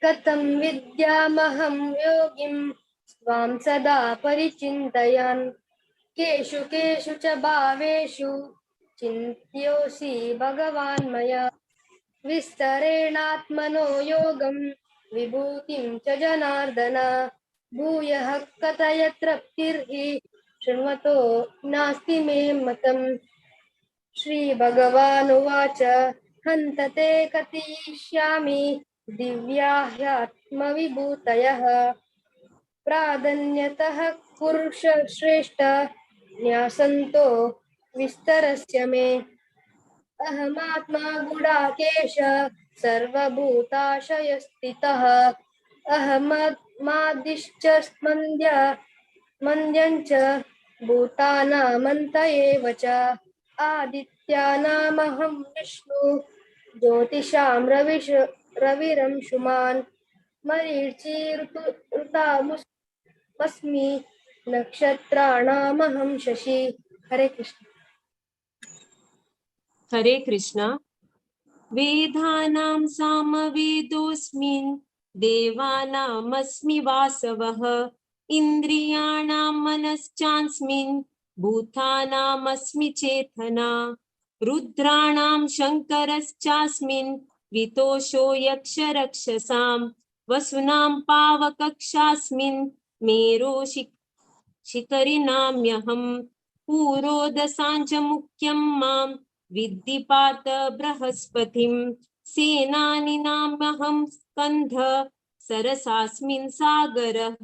कथं विद्यामहं योगिं त्वां सदा परिचिन्तयन् केषु केषु च भावेषु चिन्त्योऽसि भगवान् मया। विस्तरेणात्मनो योगं विभूतिं च जनार्दन भूयः कथय तृप्तिर्हि शृण्वतो नास्ति मे मतम्। श्रीभगवानुवाच हन्त ते कथयिष्यामि दिव्या ह्यात्मविभूतयः प्राधान्यतः पुरुषश्रेष्ठ न्यासन्तो विस्तरस्य मे। अहमात्मा गुडाकेश सर्वभूताशयस्थितः अहमादिश्च मन्द्यञ्च भूतानामन्त एव च। आदित्यानामहं विष्णु ज्योतिषां रविरंशुमान् मरीचिरुतामस्मि नक्षत्राणामहं शशि। हरे कृष्ण। हरे कृष्ण। वेदानां सामवेदोऽस्मिन् देवानामस्मि वासवः इन्द्रियाणां मनश्चास्मिन् भूतानामस्मि चेतना रुद्राणां शङ्करश्चास्मिन् वितोषो यक्षरक्षसां वसूनां पावकक्षास्मिन् मेरो शिखरिणाम्यहं पुरोदसाञ्च मुख्यं मां विद्धि पार्थ बृहस्पतिं सेनानीनामहं स्कन्ध सरसास्मिन् सागरः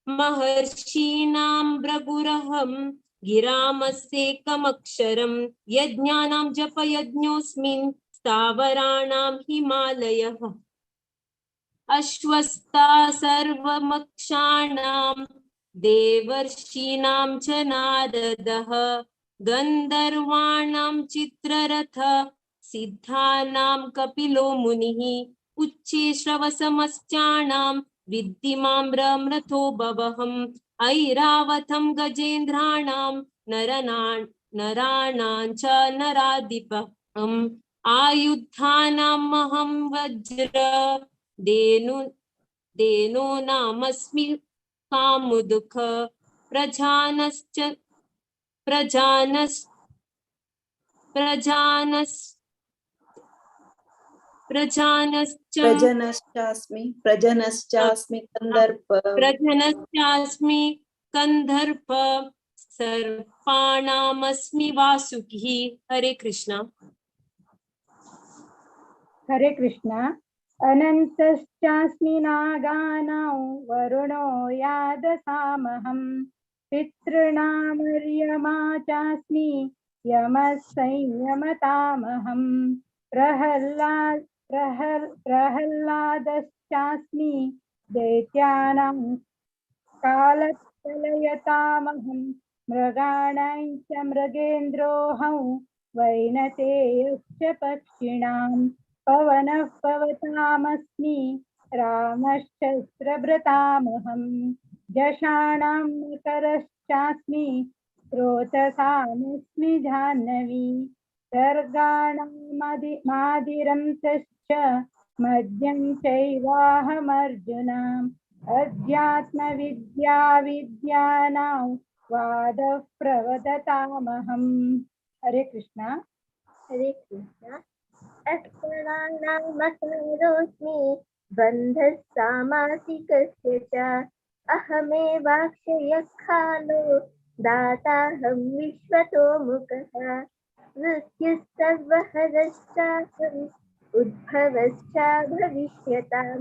महर्षीणां भृगुरहं गिरामस्येकमक्षरं यज्ञानां जपयज्ञोऽस्मिन् स्थावराणां हिमालयः अश्वस्ता सर्वमक्षाणां देवर्षीणां च नारदः गन्धर्वाणां चित्ररथ सिद्धानां कपिलो मुनिः उच्चैश्रवसमश्चाणां विद्धि मां रम्रथो भवहम् ऐरावतं गजेन्द्राणां नराणां च नराधिपम् आयुधानामहं वज्र देनो नामस्मि कामुदुख प्रजानश्च प्रजानस् प्रजानस् प्रजानश्च प्रजनश्चास्मि प्रजनश्चास्मि कन्दर्प प्रजनश्चास्मि कन्दर्प सर्पाणामस्मि वासुकिः। हरे कृष्णा। हरे कृष्णा। अनन्तश्चास्मि नागानां वरुणो यादसामहं पितॄणामर्यमा चास्मि यमः संयमतामहं प्रह्लादश्चास्मि दैत्यानां कालकलयतामहं मृगाणां च मृगेन्द्रोऽहं वैनतेयश्च पक्षिणां पवनः पवतामस्मि रामश्चस्त्रभृतामहं जषाणां मकरश्चास्मि स्रोतसामस्मि जाह्नवी सर्गाणामादिरं तश्च मद्यं चैवाहमर्जुन अध्यात्मविद्या विद्यानां वादः प्रवदतामहम्। हरे कृष्णा। हरे कृष्णा। अक्षराणामकारोऽस्मि बन्धः सामासिकस्य च अहमेवाक्षयः कालो दाताहं विश्वतो मुखः मृत्युः सर्वहरश्चाहम् उद्भवश्च भविष्यतां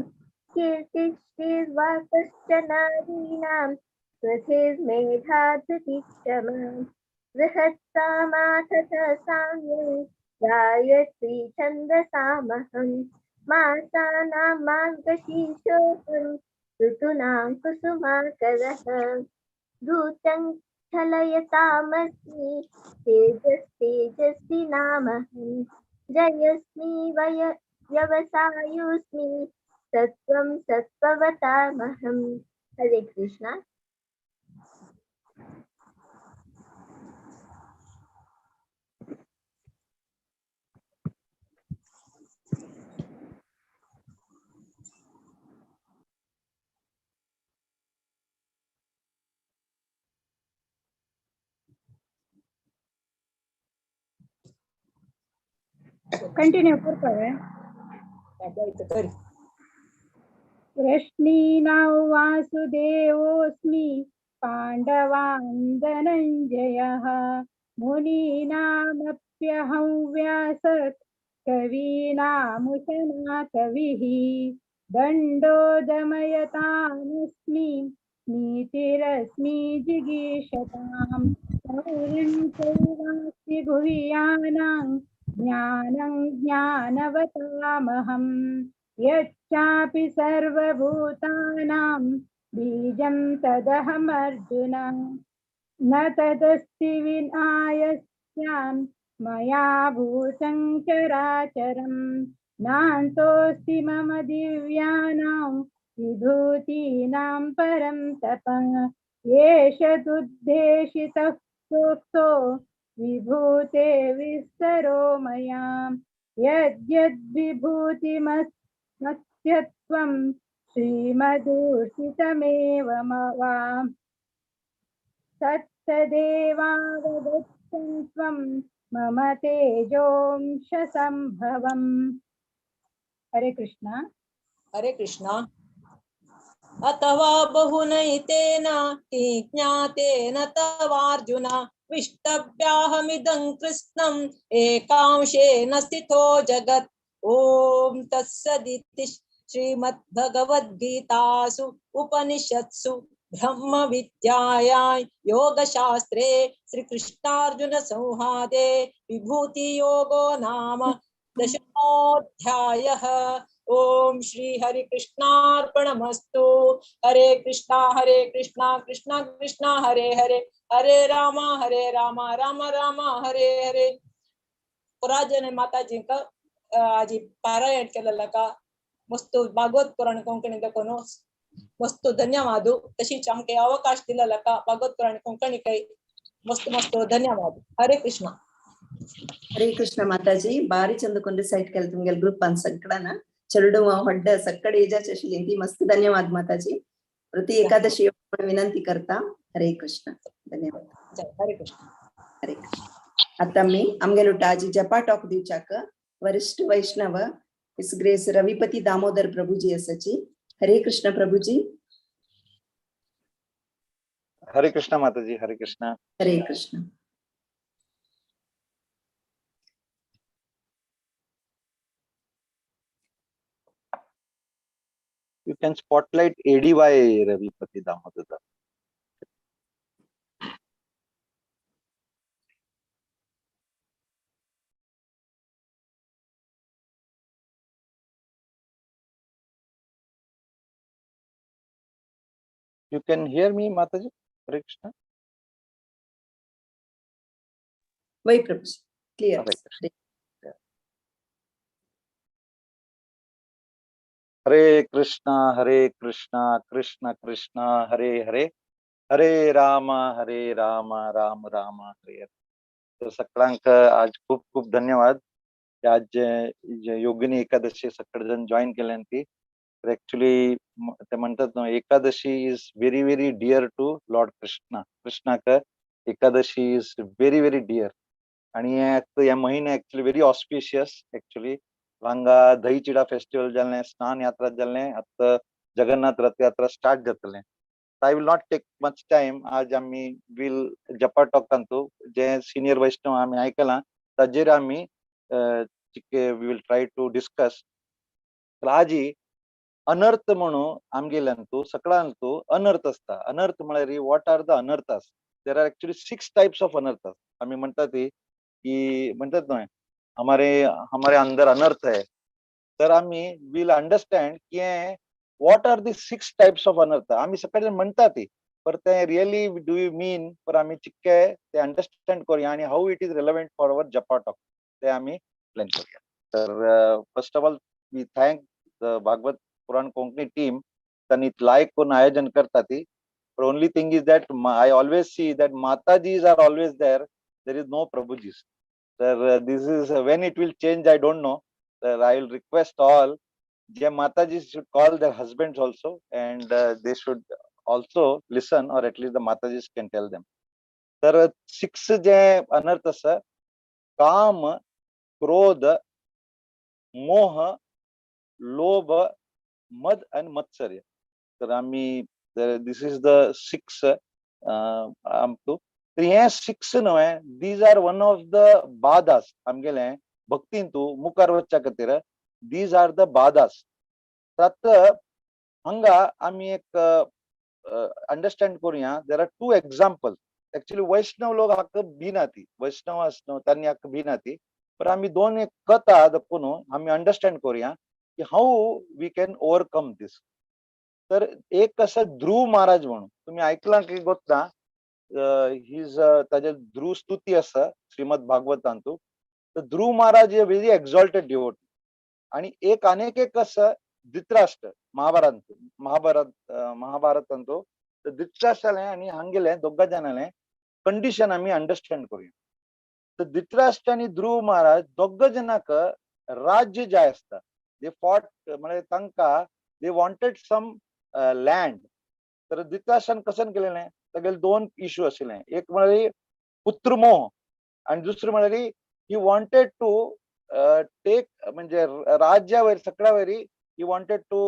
कीर्तिश्रीर्वाकश्च नारीणां स्मृतिर्मेधा धृतिक्षमा बृहत्सामा तथा साम्यं गायत्री छन्दसामहं मासानां मार्गशीर्षोऽहं ऋतूनां कुसुमाकरः दूतं चलयतामस्मि तेजस्तेजस्विनामहं जयस्मि व्यवसायोऽस्मि सत्त्वं सत्त्ववतामहं। हरे कृष्णा। कंटिन्यू करता है। वृष्णीनां वासुदेवोऽस्मि पाण्डवान् धनञ्जयः मुनीनामप्यहं व्यासः कवीनामुशना कविः दण्डो दमयतामस्मि नीतिरस्मि जिगीषतां शौर्यं चैवास्मि गुह्यानां ज्ञानं ज्ञानवतामहं यच्चापि सर्वभूतानां बीजं तदहमर्जुन न तदस्ति विनायस्यां मया भूतं चराचरं नान्तोऽस्ति मम दिव्यानां विभूतीनां परं तपः एष दुद्देशितः प्रोक्तो विभूते विस्तरो मया यद्यद्विभूतिमस्त्यत्वं श्रीमदूषितमेव वा तत्तदेवावगच्छं त्वं मम तेजोंशसम्भवम्। हरे कृष्णा। हरे कृष्णा। अथवा बहुनैतेन किं ज्ञातेन तवार्जुन विष्टभ्याहमिदं कृत्स्नम् एकांशेन स्थितो जगत्। ॐ तत्सदिति श्रीमद्भगवद्गीतासु उपनिषत्सु ब्रह्मविद्यायां योगशास्त्रे श्रीकृष्णार्जुन संवादे विभूतियोगो नाम दशमोऽध्यायः। ओम श्री हरि कृष्णार्पणमस्तु। हरे कृष्णा कृष्णा कृष्णा हरे हरे, हरे रामा राम राम हरे हरे। पुराजन माताजींक आजी पारायण केलेला का मस्त भागवत पुराण कोंकणी देखून मस्त धन्यवाद। तशीच आमकां अवकाश दिलेला का भागवत पुराण कोंकणी काही मस्त मस्त धन्यवाद। हरे कृष्णा। हरे कृष्ण माताजी। बारी चंद कोन रिसाइट केले तुमगेल ग्रुप अन सगळ्यांना चेडू होड्ड सक्कड एजाचे आशिल्ली मस्त धन्यवाद माताजी। प्रति एकादशी विनंती करता। हरे कृष्ण। धन्यवाद। हरे कृष्ण। हरे कृष्ण। आता मी आमगेलो आजी जपा टॉक दिवचाक वरिष्ठ वैष्णव His grace Ravipati Damodar Prabhuji आसाची. हरे कृष्ण प्रभुजी. हरे कृष्णा माताजी, हरे कृष्णा. हरे Krishna. You can spotlight ADY Ravipati Damodar. You can hear me, Mataji? Hare Krishna. Vai Prabhuji, clear. Hare Krishna. Hare Krishna, Hare Krishna, Krishna Krishna, Hare Hare, Hare Rama, Hare Rama, Rama Rama, Hare Hare. तर सगळ्यांक आज खूप खूप धन्यवाद. आज जे योगिनी एकादशी सगळेजण join केल्यान ती, तर ऍक्च्युली ते म्हणतात ना, Ekadashi is very very dear to Lord Krishna. कृष्णाक Ekadashi is very very dear. आणि हे महिने ऍक्च्युली व्हेरी ऑस्पिशियस. ऍक्च्युली हांगा दही चिडा फेस्टिवल जालें, स्नान यात्रा जालें, आतां जगन्नाथ रथ यात्रा स्टार्ट जातलें. I will not take much time. आज आमी वील जपा टॉकांतू जे सिनियर वैष्णव आमी आयकलां ताजेर आमी we will try to discuss. तर आजी अनर्थ म्हणून आमगेल्यांतू सगळ्यांतू अनर्थ आसता. अनर्थ म्हळ्यार what are the anarthas? There are actually 6 types of anarthas. आमी म्हणटा ती की म्हणतात न्हय, हमारे हमारे अंदर अनर्थ आहे. तर आमी will understand की what are the 6 types of anartha. आमी सगळे म्हणटा ती, पर ते रियली do you मीन, पर आमी चिक्के ते अंडरस्टँड करूया आणि how it is relevant for our japa talk ते आमी प्लॅन करूया. तर first of all we thank the Bhagwat Puran Konkani team, तांणी लायक करून आयोजन करता ती. But only thing is that I always see that Matajis are always there, there is no Prabhujis. तर this is when it will change, I don't know. तर I will request all J Mataji should call their husbands also and they should also listen, or at least the Matajis can tell them. तर 6 जे अनर्थ आसा, काम, क्रोध, मोह, लोभ, मद आणि मत्सर्य. तर आमी this is the 6 आमकां. तर हे 6 न्हय, these are one of the बाधास आमगेले भक्तींतू मुखार वचच्या खातीर. These are the बाधास. तर हांगा आमी एक अंडरस्टँड करूया. There are 2 example. Actually Vaishnav लोक हाका भिना ती, वैष्णव आसनो तांणी हाका भिना ती, पर आमी दोन एक कथा दाखोवन आमी अंडरस्टँड करूया की how we can overcome this. तर एक आसा ध्रुव महाराज म्हणून, तुमी आयकलां की गोतना, his ताजे ध्रुव स्तुती आसा श्रीमद भागवतांतू. तर ध्रुव महाराज हे व्हेरी एक्झॉल्टेड डिवोटी. आणि एक अनेक एक आसा धृतराष्ट्र, महाभारत महाभारत महाभारतांतू. तर धृतराष्ट्रालें आनी हांगेलें दोगा जाणांलें कंडिशन आमी अंडरस्टँड करूया. तर धृतराष्ट्र आनी ध्रुव महाराज दोग जाणांक राज्य जाय आसता. They fought, म्हळ्यार तांकां they wanted some land. तर धृतराष्ट्रान कसन केलेलें, तागेले 2 इश्यू आशिल्ले. एक म्हळ्यार पुत्रमोह आनी दुसरें म्हळ्यार he wanted to take, म्हणजे राज्या वयर सगळ्या वयर he wanted to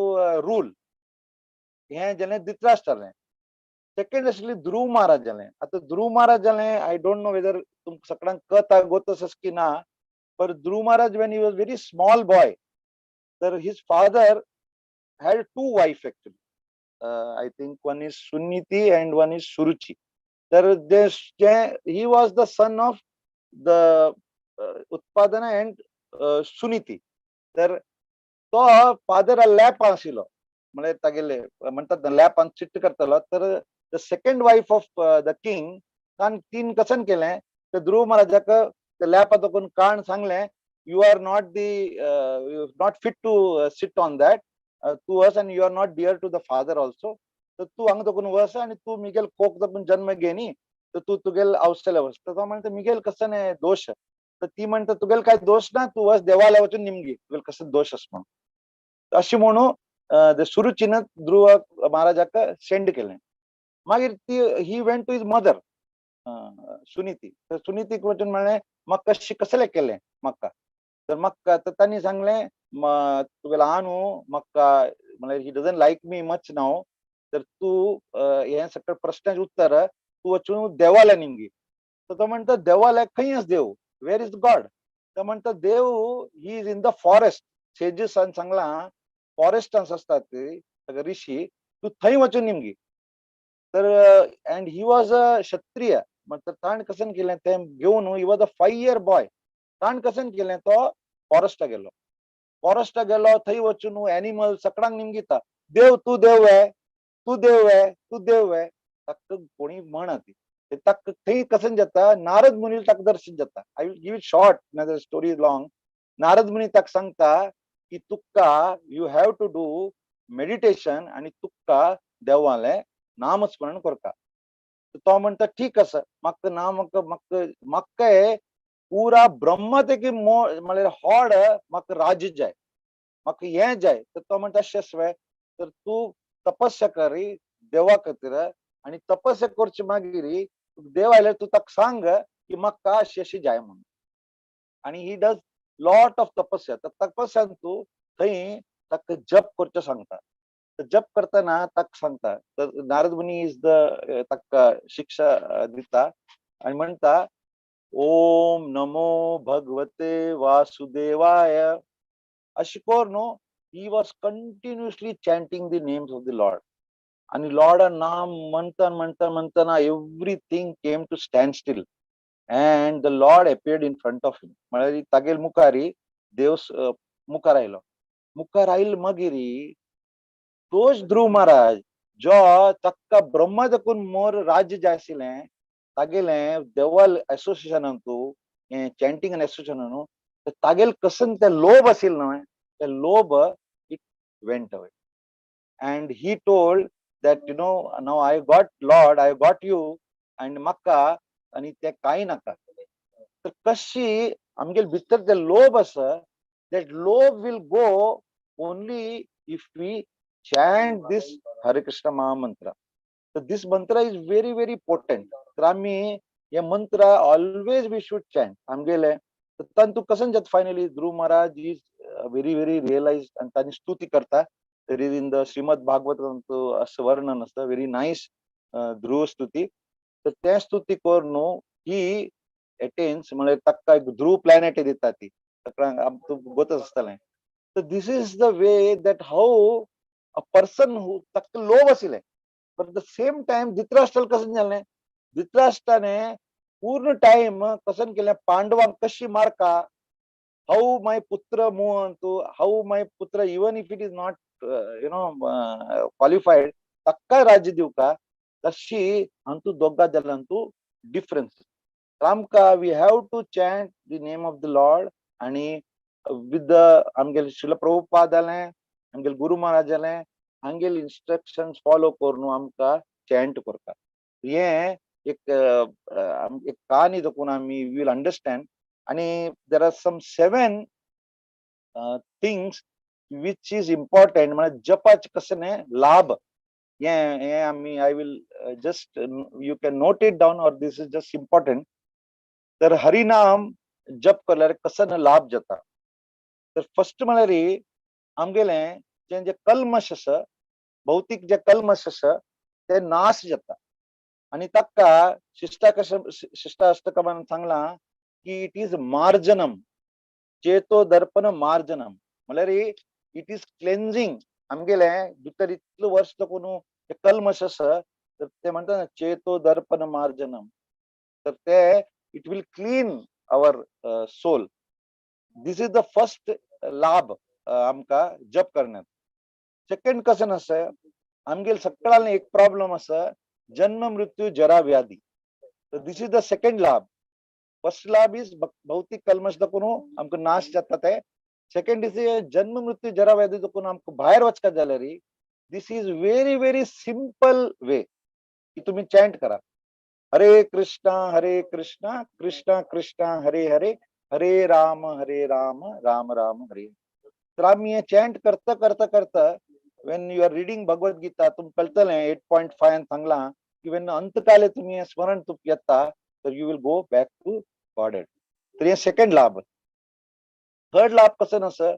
rule. हें जालें धृतराष्ट्रालें. सेकंड आशिल्ली ध्रुव महाराज जालें. आतां ध्रुव महाराज जालें, I don't know whether तुमकां सगळ्यांक कथा गोत आसा की ना, पर Dhruv Maharaj when he was very small boy, तर his father had 2 wife actually. I think one is Suniti and one is Suruchi. तर he was the son of the Utpadana and Suniti. तर तो father lap आशिल्लो, म्हळ्यार तागेले म्हणटात ना लॅपान चिट्ट करतालो. तर the second wife of the king तान तीन कसन केलें, तर ध्रुव महाराजाक लॅपा दाखोवन काण सांगलें, you are not the not fit to sit on that, तूं वच आनी you are not dear to the father also. तर तूं हांगा दाखोवन वच आनी तूं मिगेल कोक दाखोवन जन्म घे न्ही, तर तूं तुगेल आवसले वच. तर तो म्हणटा मिगेल कसो न्ही दोश, तर ती म्हणटा तुगेल काय दोश ना, तूं वच देवाल्या वचून निमगी तुगेल कसो दोश आसा म्हणून. अशें म्हणून सुरुचीन ध्रुव महाराजाक सेंड केलें. मागीर ती he went to his mother Suniti. तर सुनितीक वचून म्हणलें म्हाका कशें कसलें केलें म्हाका, तर म्हाका तर तांणी सांगलें तुगेलो आनु म्हाका म्हळ्यार he doesn't like me much now. तर तूं हें सगळें प्रश्नाचें उत्तर तूं वचून देवाल्या निमगी. तर तो म्हणटा, देवाल्या खंय आसा देव? Where is God? तो म्हणटा, देव he is in the forest. सेजसान सांगलां, फॉरेस्टान आसतात ते सगळे ऋषी, तूं थंय वचून निमगी. तर and he was a Kshatriya. तर ताणें कशें केलें, तें घेवन, he was a 5 year boy, ताणें कशें केलें, तो फॉरेस्टा गेलो. फॉरेस्टा गेलो, थंय वचून एनिमल सगळ्यांक निमगिता, देव तूं देव आहे, तूं देव आहे, तूं देव आहे. ताका कोणी म्हणा ती ताका थंय कशें जाता, नारद मुनी ताका दर्शन जाता. I will give it short, ना story is long. Narad मुनी ताका सांगता की तुका you have to do meditation आणि तुका देवालें नामस्मरण करता. तो म्हणटा, ठीक आसा, म्हाका ना म्हाका म्हाका म्हाका पुरा ब्रह्म ते म्हळ्यार हॉड म्हाका राज्य जाय, म्हाका हें जाय. तर तो म्हणटा, अशें तर तूं तपस्या करी देवा खातीर आणि तपस्या करचे मागीर देव आयल्यार तूं ताका सांग की म्हाका अशें अशें जाय म्हणून. आणि he does lot of तपस्या. तर तपस्यान तूं थंय ताका जप करचें सांगता. तर जप करतना ताका सांगता, तर नारद मुनी is the ताका शिक्षा दिता आणि म्हणटा, ओम नमो भगवते वासुदेवाय. अशें कर न्हू, he was continuously chanting the names of the Lord. आणि लॉर्ड नाम म्हणता म्हणता म्हणताना everything came to stand still and the Lord appeared in front of him. म्हळ्यार तागेल मुखारी देव मुखार आयलो. मुखार आयल मागीर तोच ध्रुव महाराज जो ताका ब्रह्म देखून मोर राज्य जाय आशिल्लें, तागेलें देवाल एसोसिएशनान तूं चॅन्टिंग एसोसिएशन, तागेल कसन ते लोभ आशिल्लो न्हय, ते लोभ it went away and he told that now I got Lord, I got you and म्हाका आनी ते कांय नाका. तर कशी आमगेले भितर ते लोभ आसा, that लोभ will go only if we chant this Hare Krishna Mahamantra. So this mantra is very very potent. तर आम्ही हे मंत्र always we should chant आमगेले. तर तांतू कसन जाता, finally Dhruv Maharaj is very very realize आणि तांणी स्तुती करता. There is in the Shrimad Bhagavad असं वर्णन आसता, व्हेरी नायस ध्रुव स्तुती. तर ते स्तुती करून न्हू ही एटेन्स, म्हळ्यार ताका एक ध्रुव प्लॅनेट दिता ती सगळ्यांक आमकां गोतच आसतलें. तर this is the way that how a person who ताका लोभ आशिल्लें, but the same time धृतराष्ट्राला कशें जालें, धृतराष्ट्राने पूर्ण टायम कसन केलें, पांडवांक कशी मारका, how my पुत्र मुवंतु, how my पुत्र even if it is not qualified, ताका राज्य दिवका. तशी हांतू दोगा जाल्यांतू डिफरन्स. आमकां we have to chant the name of the Lord आणि विथ the आमगेले श्रील प्रभुपाद जालें, आमगेले गुरु महाराज जालें, हांगेले इन्स्ट्रक्शन्स फॉलो करून आमकां चॅन्ट करता. हें एक एक कहानी देखून आमी will understand. आणि there are some seven things which is important, म्हळ्यार जपाचे कशें न्ही लाभ, हे हे आमी I will just, you can note it down or this is just important. तर हरिनाम जप केल्यार कसो लाभ जाता? तर फर्स्ट म्हळ्यार आमगेलें जें जें कल्मश आसा, भौतीक जे कल्मश आसा, ते नाश जाता. आणि ताका शिष्टाष्टकमान सांगलां की it is मार्जनम, चेतो दर्पण मार्जनम, म्हळ्यार it is cleansing. आमगेले भितर इतलो वर्स कोण कल्मश आसा, तर ते म्हणटा ना चेतो दर्पण मार्जनम, तर ते it will clean our soul. This is the first लाभ आमकां जप करण्यात. सेकंड कशें आसा, आमगेले सगळ्यांक एक प्रॉब्लम आसा, जन्म मृत्यू जरा व्याधी. तर this is the second लाभ. फर्स्ट लाभ is भौतिक कल्मश दाखोवन आमकां नाश जाता ते. सेकंड is जन्म मृत्यू जरा व्याधी दाखोवन आमकां भायर वचका जाल्यार this is very very simple way की तुम्ही चॅन्ट करा, हरे कृष्णा हरे कृष्णा कृष्णा कृष्णा हरे हरे, हरे राम हरे राम राम राम हरे. तर आमी हे चॅन्ट करता करता करता, when you are reading Bhagavad Gita, तुमकां कळटलें, 8.5 सांगलां की when अंतकाले तुमी हें स्मरण तुमकां येता, तर you will go back to Godhead. तर हे सेकंड लाभ. थर्ड लाभ कसो आसा?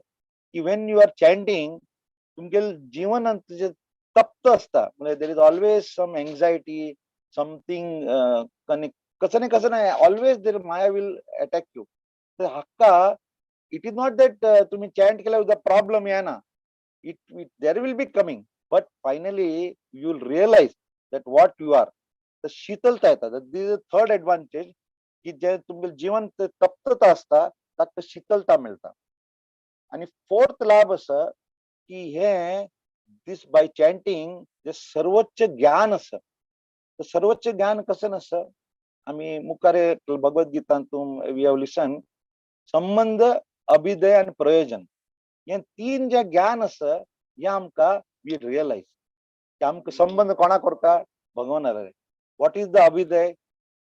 की when you are chanting तुमगेले जीवनांत तुजें तप्त आसता, म्हणजे there is always some anxiety, something connect कसं नाही कसं नाही, always there Maya will attack you. तर हाका it is not that तुम्ही चॅन्ट केल्यावर the problem येना, it there will be coming, but finally you will realize that what you are. तर शीतलता येता. This is third advantage की जे तुमगे जीवन तप्तता आसता ताका शीतलता मेळटा. आणि फोर्थ लाभ आसा की हे this by chanting जे सर्वोच्च ज्ञान आसा, तर सर्वोच्च ज्ञान कसं आसा, आमी मुखार भगवद गीतांतून we have लिसन, संबंध, अभिधेय आणि प्रयोजन, हे तीन जे ज्ञान आसा हे आमकां we realise की आमकां संबंध कोणा करता, भगवाना. What is the अभिधेय?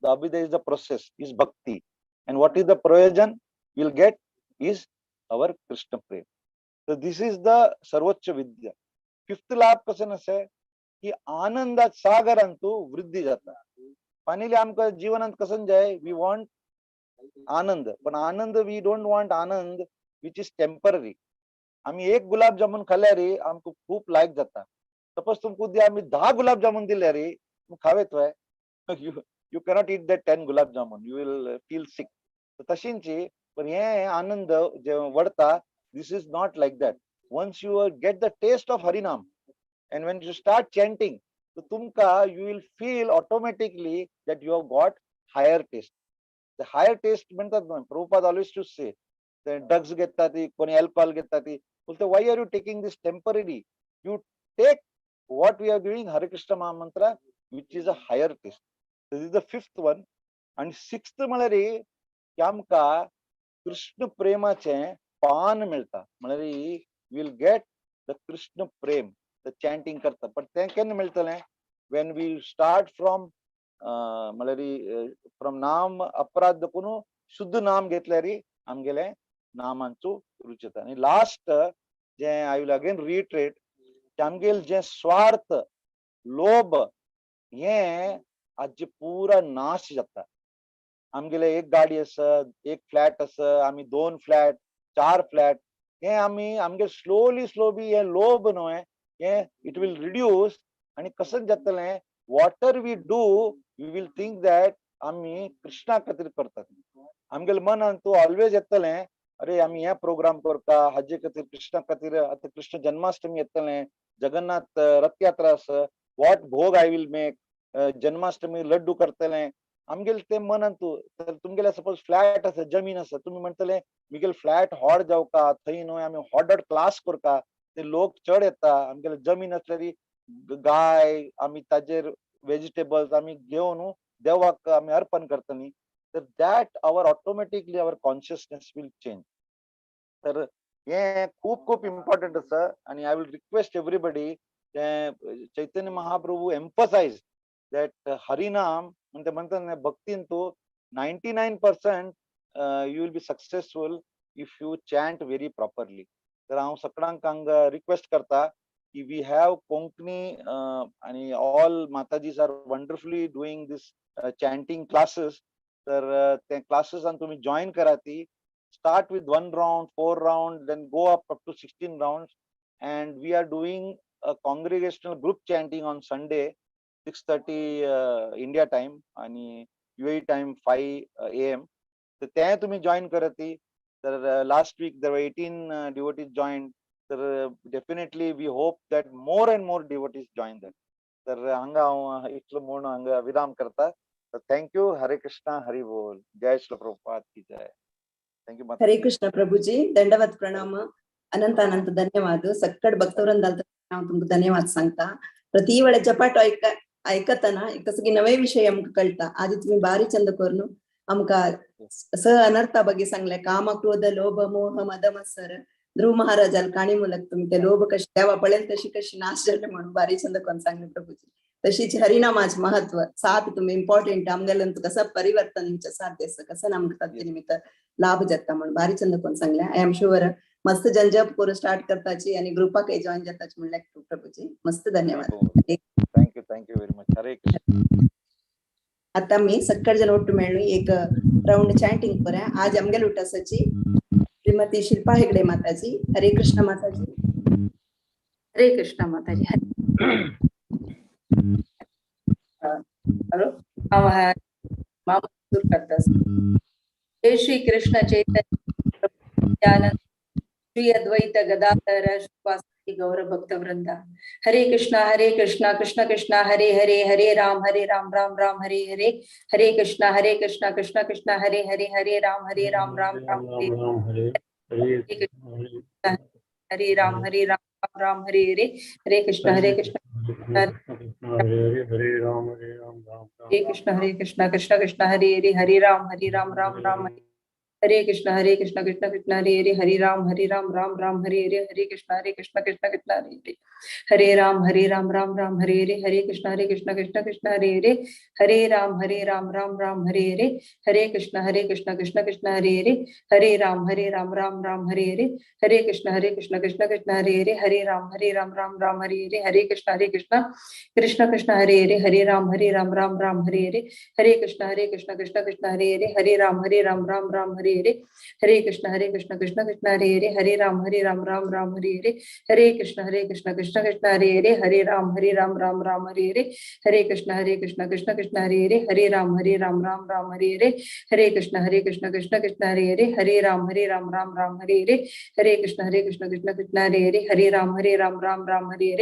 The अभिधेय is the process, is bhakti. And what is the प्रयोजन will get is our Krishna Prem. तर this is the सर्वोच्च विद्या. फिफ्थ लाभ कसं आसा की आनंदात सागरांतू वृद्धी जाता. फायनली आमकां जीवनांत कसं जाय, we want आनंद, पण आनंद we don't want Anand which is temporary. आमी एक गुलाब जामुन खाल्यार आमकां खूब लायक जाता. सपोज तुमकां उद्या आमी 10 गुलाब जामुन दिल्यार तुमी खावेत वय? You cannot eat that 10 gulab jamun, you will feel sick. तशींची पण हे आनंद जे वडता, this is not like that. Once you get the taste of Harinam and when you start chanting, तर तुमकां you will feel automatically that you have got higher taste. The higher taste म्हणतात न्हय, Prabhupada always two से, ते drugs घेता ती, कोणी alcohol घेता ती, बोलते why are you taking this temporary? You take what we are giving, Hare Krishna Mahamantra, which is a higher taste. This is the fifth one. आणि सिक्स्थ म्हळ्यार की आमकां कृष्ण प्रेमाचें पान मेळटा, म्हळ्यार will get the Krishna Prem the chanting करता. पण तें केन्ना मेळटलें? When we start from म्हळ्यार फ्रॉम नाम अपराध देखून शुद्ध नाम घेतल्यार आमगेलें नामांचो रुच येता. आनी last J I will again reiterate, आमगेल जे स्वार्थ, लोभ हे आजचे पुरा नाश जाता. आमगेले एक गाडी आसा, एक फ्लॅट आसा, आमी 2 फ्लॅट, 4 फ्लॅट, हे आमी आमगे स्लोली स्लोली हे लोभ न्हय हे it will reduce. आनी कसं जातलें, whatever we do we will think that आमी कृष्णा खातीर करतात. आमगेले मनान तूं ऑलवेज येतलें, अरे आमी हे प्रोग्राम करता हाजे खातीर, कृष्णा खातीर. आतां कृष्ण जन्माष्टमी येतलें, जगन्नाथ रथयात्रा आसा, what bhog I will make, Janmashtami laddu करतलें. आमगेले ते मनान तूं. तर तुमगेले सपोज फ्लॅट आसा, जमीन आसा, तुमी म्हणटले मिगेल फ्लॅट व्हड जावका, थंय न्हय आमी व्हड व्हड क्लास करता, ते लोक चड येता. आमगेले जमीन आसल्यार गाय आमी ताजेर वेजिटेबल्स आमी घेवन देवाक आमी अर्पण करतली. तर that our automatically our consciousness will change. तर हे खूब खूब इम्पॉर्टंट आसा. आनी I will request everybody, Chaitanya Mahaprabhu emphasize that Harinam म्हणते म्हणतात ना, भक्तीन तूं 99% you will be successful if you chant very properly. तर हांव सगळ्यांक हांगा रिक्वेस्ट करता की we have Konkani आणि all Matajis are wonderfully doing this chanting classes. तर ते क्लासेसान तुम्ही जॉईन करा. ती start with 1 round, 4 round, then go up to 16 round. And we are doing a congregational group chanting on Sunday 6:30 India time आणि UAE time 5 a.m. तर ते तुम्ही join करा ती. तर last week there 18 devotees join. तर definitely we hope that more and more devotees join that. तर हांगा हांव इतलो म्हूण हांगा विराम करता. तर thank you. हरे कृष्णा, हरी बोल, जय श्री प्रभुपाद की जय. Thank you. Hare Krishna Prabhuji, दंडवत प्रणाम, अनंत अनंत धन्यवाद. सक्कड भक्तवृंद हांव तुमकां धन्यवाद सांगता. प्रति वेळा झपाटो आयकतना कसं की नवे विषय आमकां कळटा. आदी तुम्ही बारी चंद करून आमकां स अनर्था ಬಗ್ಗೆ सांगले, काम, क्रोध, लोभ, मोह, मद, मत्सर. ध्रुव महाराजाल काणी मुलक तुम्ही ते लोभ कशी देवा पळेल तशी कशी नाश जाले म्हणून बारी चंद करून सांगले प्रभूजी. तशीच हरिनामाच महत्व सात तुम्ही इम्पॉर्टंट, आमगेल्यान कसं परिवर्तन साध्य आसा, कसं आमकां ताचे निमित्त लाभ जाता म्हणून बारी चंद करून सांगले. I am sure मस्त जन जप करून स्टार्ट करताची आणि ग्रुपाक जॉईन जाताची म्हणल्यार प्रभूजी. मस्त धन्यवाद. Thank you, thank you very much. Hare Krishna. आता मी सक्कड जण ಒಟ್ಟು मेळून एक राउंड चॅन्टिंग करूया. आज आमगेले उठासाची. श्रीमती शिल्पा हेगडे माताजी. हरे कृष्ण माताजी. हरे कृष्ण माताजी. हॅलो, हांव मामा करता. जय श्री कृष्ण चैतन्य नित्यानंद श्री अद्वैत गदाधर श्रीवासादि गौर भक्त वृंद. हरे कृष्णा कृष्ण कृष्ण हरे हरे, हरे राम राम राम हरे हरे, हरे कृष्णा कृष्ण कृष्ण हरे हरे, हरे राम राम राम हरे हरे, हरे राम राम राम हरे हरे, हरे कृष्ण हरे कृष्ण कृष्ण कृष्ण कृष्ण हरे हरे, हरे राम राम राम हरे हरे कृष्ण कृष्ण कृष्ण हरे हरे, हरे राम राम राम हरे हरे, हरे कृष्ण कृष्ण कृष्ण हरे हरे, हरे राम राम राम हरे हरे, हरे कृष्ण कृष्ण कृष्ण हरे हरे, हरे राम राम राम हरे हरे, हरे कृष्ण कृष्ण कृष्ण हरे हरे, हरे राम राम राम हरे हरे, हरे कृष्ण कृष्ण कृष्ण हरे हरे, हरे राम राम राम हरे हरे, हरे कृष्ण कृष्ण कृष्ण हरे हरे, हरे राम राम राम हरे हरे, हरे कृष्ण कृष्ण कृष्ण हरे हरे, हरे राम राम राम हरे हरे, हरे कृष्ण कृष्ण कृष्ण हरे हरे, हरे राम राम राम हरे हरे, हरे कृष्ण कृष्ण कृष्ण हरे हरे, हरे राम राम राम हरे हरे, हरे कृष्ण कृष्ण कृष्ण हरे हरे, हरे राम राम राम हरे हरे, हरे कृष्ण कृष्ण कृष्ण हरे हरे, हरे राम राम राम हरे हरे, हरे कृष्ण कृष्ण कृष्ण हरे हरे, हरे राम राम राम हरे हरे, हरे कृष्ण कृष्ण कृष्ण हरे हरे, हरे राम राम राम हरे हरे, हरे कृष्ण कृष्ण कृष्ण हरे हरे, हरे राम राम राम हरे हरे,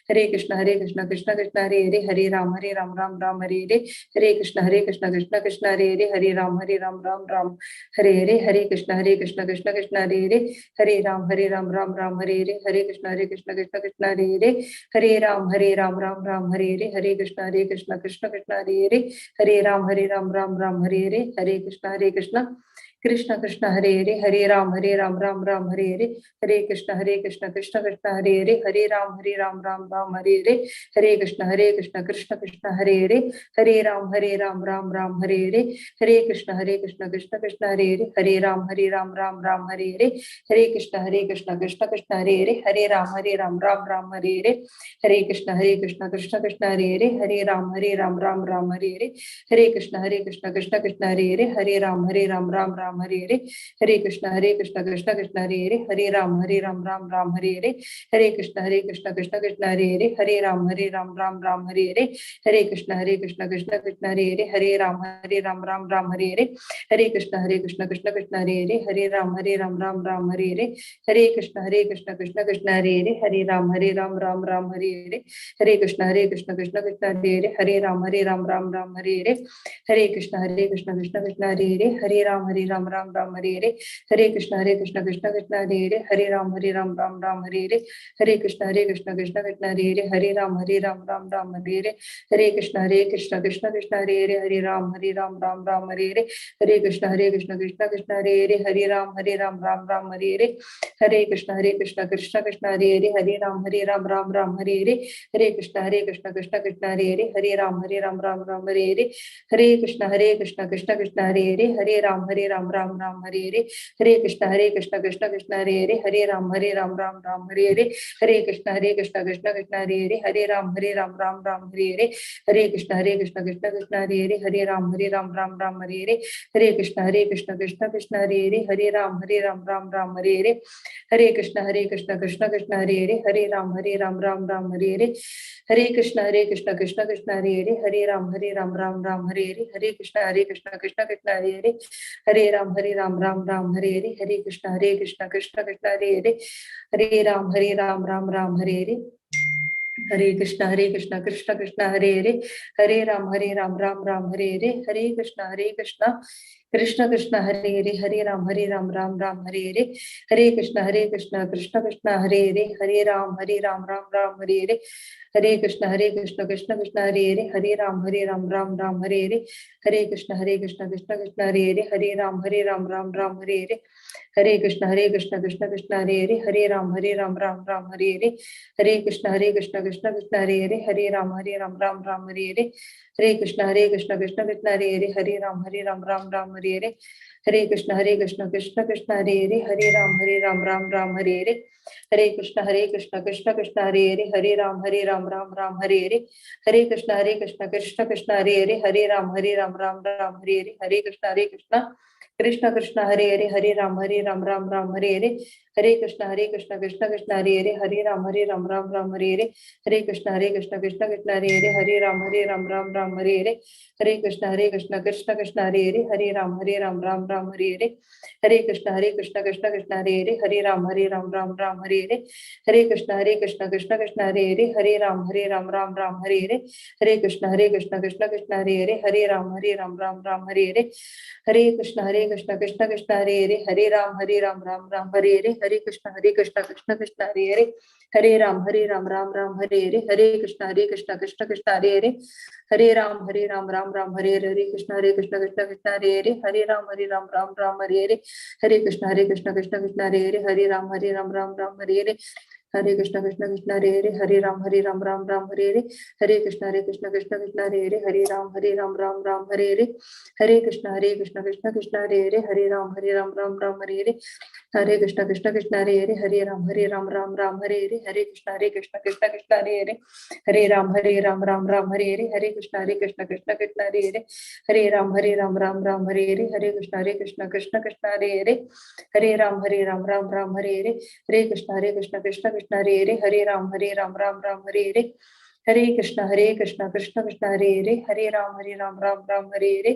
हरे कृष्ण कृष्ण कृष्ण हरे हरे, हरे राम राम राम हरे हरे, हरे कृष्ण कृष्ण कृष्ण हरे हरे, हरे राम राम राम हरे हरे, हरे कृष्ण कृष्ण कृष्ण हरे हरे, हरे राम राम राम हरे हरे, हरे कृष्ण कृष्ण कृष्ण हरे हरे, हरे राम राम राम हरे हरे, हरे कृष्ण कृष्ण कृष्ण हरे हरे, हरे राम राम राम हरे हरे, हरे कृष्ण कृष्ण कृष्ण हरे हरे, हरे राम राम राम हरे हरे, हरे कृष्ण कृष्ण कृष्ण हरे हरे, हरे राम राम राम हरे हरे, हरे कृष्ण कृष्ण कृष्ण हरे हरे, हरे राम राम राम हरे हरे, हरे कृष्ण कृष्ण कृष्ण हरे हरे, हरे राम राम राम हरे हरे, हरे कृष्ण कृष्ण कृष्ण हरे हरे, हरे राम राम राम हरे हरे, हरे कृष्ण कृष्ण कृष्ण हरे हरे, हरे राम राम राम हरे हरे, हरे कृष्ण कृष्ण कृष्ण हरे हरे, हरे राम राम राम हरे हरे, हरे कृष्ण कृष्ण कृष्ण हरे हरे, हरे राम राम राम हरे हरे, हरे कृष्ण कृष्ण कृष्ण हरे हरे, हरे राम राम राम हरे हरे, हरे कृष्ण कृष्ण कृष्ण हरे हरे, हरे राम राम राम हरे हरे, हरे कृष्ण कृष्ण कृष्ण हरे हरे, हरे राम राम राम हरे हरे, हरे कृष्ण कृष्ण कृष्ण हरे हरे, हरे राम राम राम हरे हरे, हरे कृष्ण कृष्ण कृष्ण हरे हरे, हरे राम राम राम हरे हरे, हरे कृष्ण कृष्ण कृष्ण हरे हरे, हरे राम राम राम हरे हरे, हरे कृष्ण कृष्ण कृष्ण हरे हरे, हरे राम राम राम हरे हरे, हरे कृष्ण कृष्ण कृष्ण हरे हरे, हरे राम राम राम हरे हरे, हरे कृष्ण कृष्ण कृष्ण हरे हरे, हरे राम राम राम हरे हरे, हरे कृष्ण कृष्ण कृष्ण हरे हरे, हरे राम राम राम हरे हरे, हरे कृष्ण कृष्ण कृष्ण हरे हरे, हरे राम राम राम हरे हरे, हरे कृष्ण कृष्ण कृष्ण हरे हरे, हरे राम राम राम हरे हरे, हरे कृष्ण कृष्ण कृष्ण हरे हरे, हरे राम राम राम हरे हरे, हरे कृष्ण कृष्ण कृष्ण हरे हरे, हरे राम राम राम हरे हरे, हरे कृष्ण कृष्ण कृष्ण हरे हरे, हरे राम राम राम हरे हरे, हरे कृष्ण कृष्ण कृष्ण हरे हरे, हरे राम राम राम हरे हरे, हरे कृष्ण कृष्ण कृष्ण हरे हरे, हरे राम राम राम हरे हरे, हरे कृष्ण कृष्ण कृष्ण हरे हरे, हरे राम राम राम हरे हरे, हरे कृष्ण कृष्ण कृष्ण हरे हरे, हरे राम राम राम हरे हरे, हरे कृष्ण कृष्ण कृष्ण हरे हरे, हरे राम राम राम हरे हरे, हरे कृष्ण कृष्ण कृष्ण हरे हरे, हरे राम राम राम हरे हरे, हरे कृष्ण कृष्ण कृष्ण हरे हरे, हरे राम राम राम हरे हरे, हरे कृष्ण कृष्ण कृष्ण हरे हरे, हरे राम राम राम हरे हरे, हरे कृष्ण कृष्ण कृष्ण हरे हरे, हरे राम राम राम हरे हरे, हरे कृष्ण कृष्ण कृष्ण हरे हरे, हरे राम राम राम हरे हरे, हरे कृष्ण कृष्ण कृष्ण हरे हरे, हरे राम राम राम हरे हरे, हरे कृष्ण कृष्ण कृष्ण हरे हरे, हरे राम राम राम हरे हरे, हरे कृष्ण कृष्ण कृष्ण हरे हरे, हरे राम राम राम हरे हरे, हरे कृष्ण कृष्ण कृष्ण हरे हरे, हरे राम राम राम हरे हरे, हरे कृष्ण कृष्ण कृष्ण हरे हरे, हरे राम राम राम हरे हरे, हरे कृष्ण कृष्ण कृष्ण हरे हरे हरे राम राम राम हरे हरे। हरे कृष्ण कृष्ण कृष्ण हरे हरे हरे राम राम राम हरे हरे। हरे कृष्ण कृष्ण कृष्ण हरे हरे हरे राम राम राम हरे हरे। हरे कृष्ण कृष्ण कृष्ण हरे हरे हरे राम राम राम हरे हरे। हरे कृष्ण कृष्ण कृष्ण हरे हरे हरे राम राम राम हरे हरे। हरे कृष्ण कृष्ण कृष्ण हरे हरे हरे राम राम राम हरे हरे। हरे कृष्ण कृष्ण कृष्ण हरे हरे हरे राम राम राम हरे हरे। हरे कृष्ण कृष्ण कृष्ण हरे हरे हरे राम राम राम हरे हरे। हरे कृष्ण कृष्ण कृष्ण हरे हरे हरे राम राम राम हरे हरे। हरे कृष्ण कृष्ण कृष्ण हरे हरे हरे राम राम राम हरे हरे। हरे कृष्ण कृष्ण कृष्ण हरे हरे हरे राम राम राम हरे हरे। हरे कृष्ण कृष्ण कृष्ण हरे हरे हरे राम राम राम हरे हरे। हरे कृष्ण कृष्ण कृष्ण हरे हरे हरे राम राम राम हरे हरे। हरे कृष्ण कृष्ण कृष्ण हरे हरे हरे राम राम राम हरे हरे। हरे कृष्ण कृष्ण कृष्ण हरे हरे हरे राम राम राम हरे हरे। हरे कृष्ण कृष्ण कृष्ण हरे हरे हरे राम राम राम हरे हरे। हरे कृष्ण कृष्ण कृष्ण हरे हरे हरे राम राम राम हरे हरे। हरे कृष्ण कृष्ण कृष्ण हरे हरे हरे राम राम राम हरे हरे। हरे कृष्ण कृष्ण कृष्ण हरे हरे हरे राम राम राम हरे हरे। हरे कृष्ण कृष्ण कृष्ण हरे हरे हरे राम राम राम हरे हरे। हरे कृष्ण कृष्ण कृष्ण हरे हरे हरे राम राम राम हरे हरे। हरे कृष्ण कृष्ण कृष्ण हरे हरे हरे राम राम राम हरे हरे। हरे कृष्ण कृष्ण कृष्ण हरे हरे हरे राम राम राम हरे हरे। हरे कृष्ण कृष्ण कृष्ण हरे हरे हरे राम राम राम हरे हरे। हरे कृष्ण कृष्ण कृष्ण हरे हरे हरे राम राम राम हरे हरे।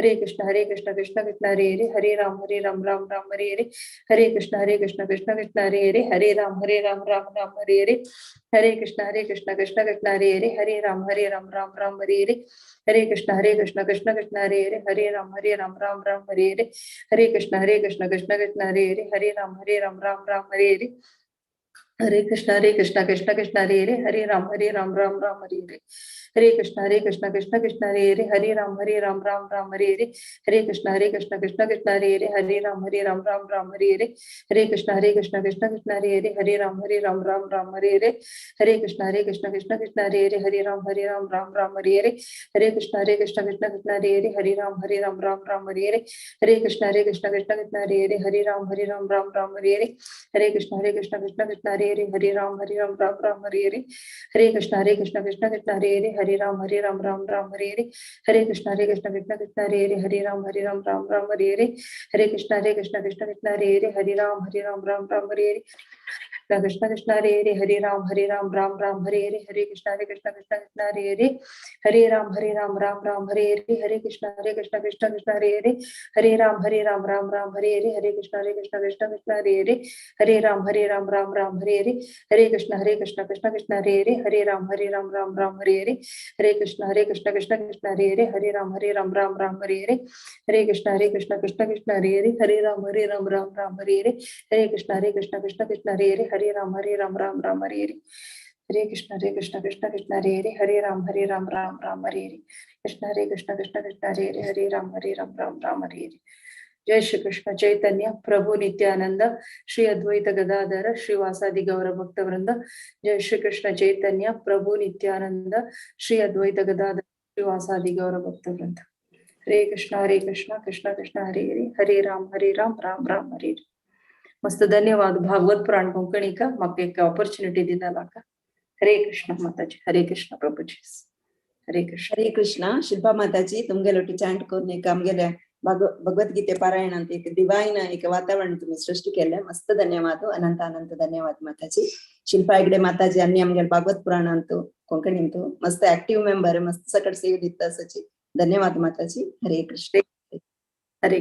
हरे कृष्ण कृष्ण कृष्ण हरे हरे हरे राम राम राम हरे हरे। हरे कृष्ण कृष्ण कृष्ण हरे हरे हरे राम राम राम हरे हरे। हरे कृष्ण कृष्ण कृष्ण हरे हरे हरे राम राम राम हरे हरे। हरे कृष्ण कृष्ण कृष्ण हरे हरे हरे राम राम राम हरे हरे। हरे कृष्ण कृष्ण कृष्ण हरे हरे हरे राम राम राम हरे हरे। हरे कृष्ण कृष्ण कृष्ण हरे हरे हरे राम राम राम हरे हरे। हरे कृष्ण कृष्ण कृष्ण हरे हरे हरे राम राम राम हरे हरे। हरे कृष्ण कृष्ण कृष्ण हरे हरे हरे राम राम राम हरे हरे। हरे कृष्ण कृष्ण कृष्ण हरे हरे हरे राम राम राम हरे हरे। हरे कृष्ण कृष्ण कृष्ण हरे हरे हरे राम राम राम हरे हरे। हरे कृष्ण कृष्ण कृष्ण हरे हरे हरे राम राम राम हरे हरे। हरे कृष्ण कृष्ण कृष्ण हरे हरे हरे राम राम राम हरे हरे। हरे कृष्ण कृष्ण कृष्ण हरे हरे हरे राम राम राम हरे हरे। कृष्ण कृष्ण हरे हरे हरे राम राम राम हरे हरे। हरे कृष्ण कृष्ण कृष्ण हरे हरे हरे राम राम राम हरे हरे। हरे कृष्ण कृष्ण कृष्ण हरे हरे हरे राम राम राम हरे हरे। हरे कृष्ण कृष्ण कृष्ण हरे हरे हरे राम राम राम हरे हरे। हरे कृष्ण कृष्ण कृष्ण हरे हरे हरे राम राम राम हरे हरे। हरे कृष्ण कृष्ण कृष्ण हरे हरे हरे राम राम राम हरे हरे। हरे कृष्ण कृष्ण कृष्ण हरे हरे हरे राम राम राम हरे हरे। हरे कृष्ण कृष्ण कृष्ण हरे हरे हरे राम राम राम हरे हरे। हरे कृष्ण कृष्ण कृष्ण हरे हरे हरे राम राम राम हरे हरे। कृष्ण कृष्ण कृष्ण हरे हरे हरे राम राम राम हरे हरे। जय श्री कृष्ण चैतन्य प्रभु नित्यानंद श्री अद्वैत गदाधर श्रीवासादि गौर भक्त वृंद। जय श्री कृष्ण चैतन्य प्रभु नित्यानंद श्री अद्वैत गदाधर श्रीवासादि गौर भक्त वृंद। हरे कृष्ण कृष्ण कृष्ण हरे हरे हरे राम राम राम हरे हरे। मस्त धन्यवाद भागवत पुराण कोंकणीका म्हाका एक ऑपॉर्च्युनिटी दिला। हरे कृष्ण माताजी, हरे कृष्ण प्रभुजी, हरे कृष्ण। हरे कृष्ण शिल्पा माताजी, तुमगेलोटी चांट करून एक आमगेले भगवद्गीते पारायण ಅಂತ एक डिवाइन एक वातावरण तुम्ही सृष्टी केले, मस्त धन्यवाद, अनंत अनंत धन्यवाद माताजी। शिल्पा हेगडे माताजी आनी आमगेले भागवत पुराण अंतु कोंकणींतु मस्त ऍक्टिव्ह मेंबर, मस्त सकट सेव दिता सची, धन्यवाद माताजी। हरे कृष्ण हरे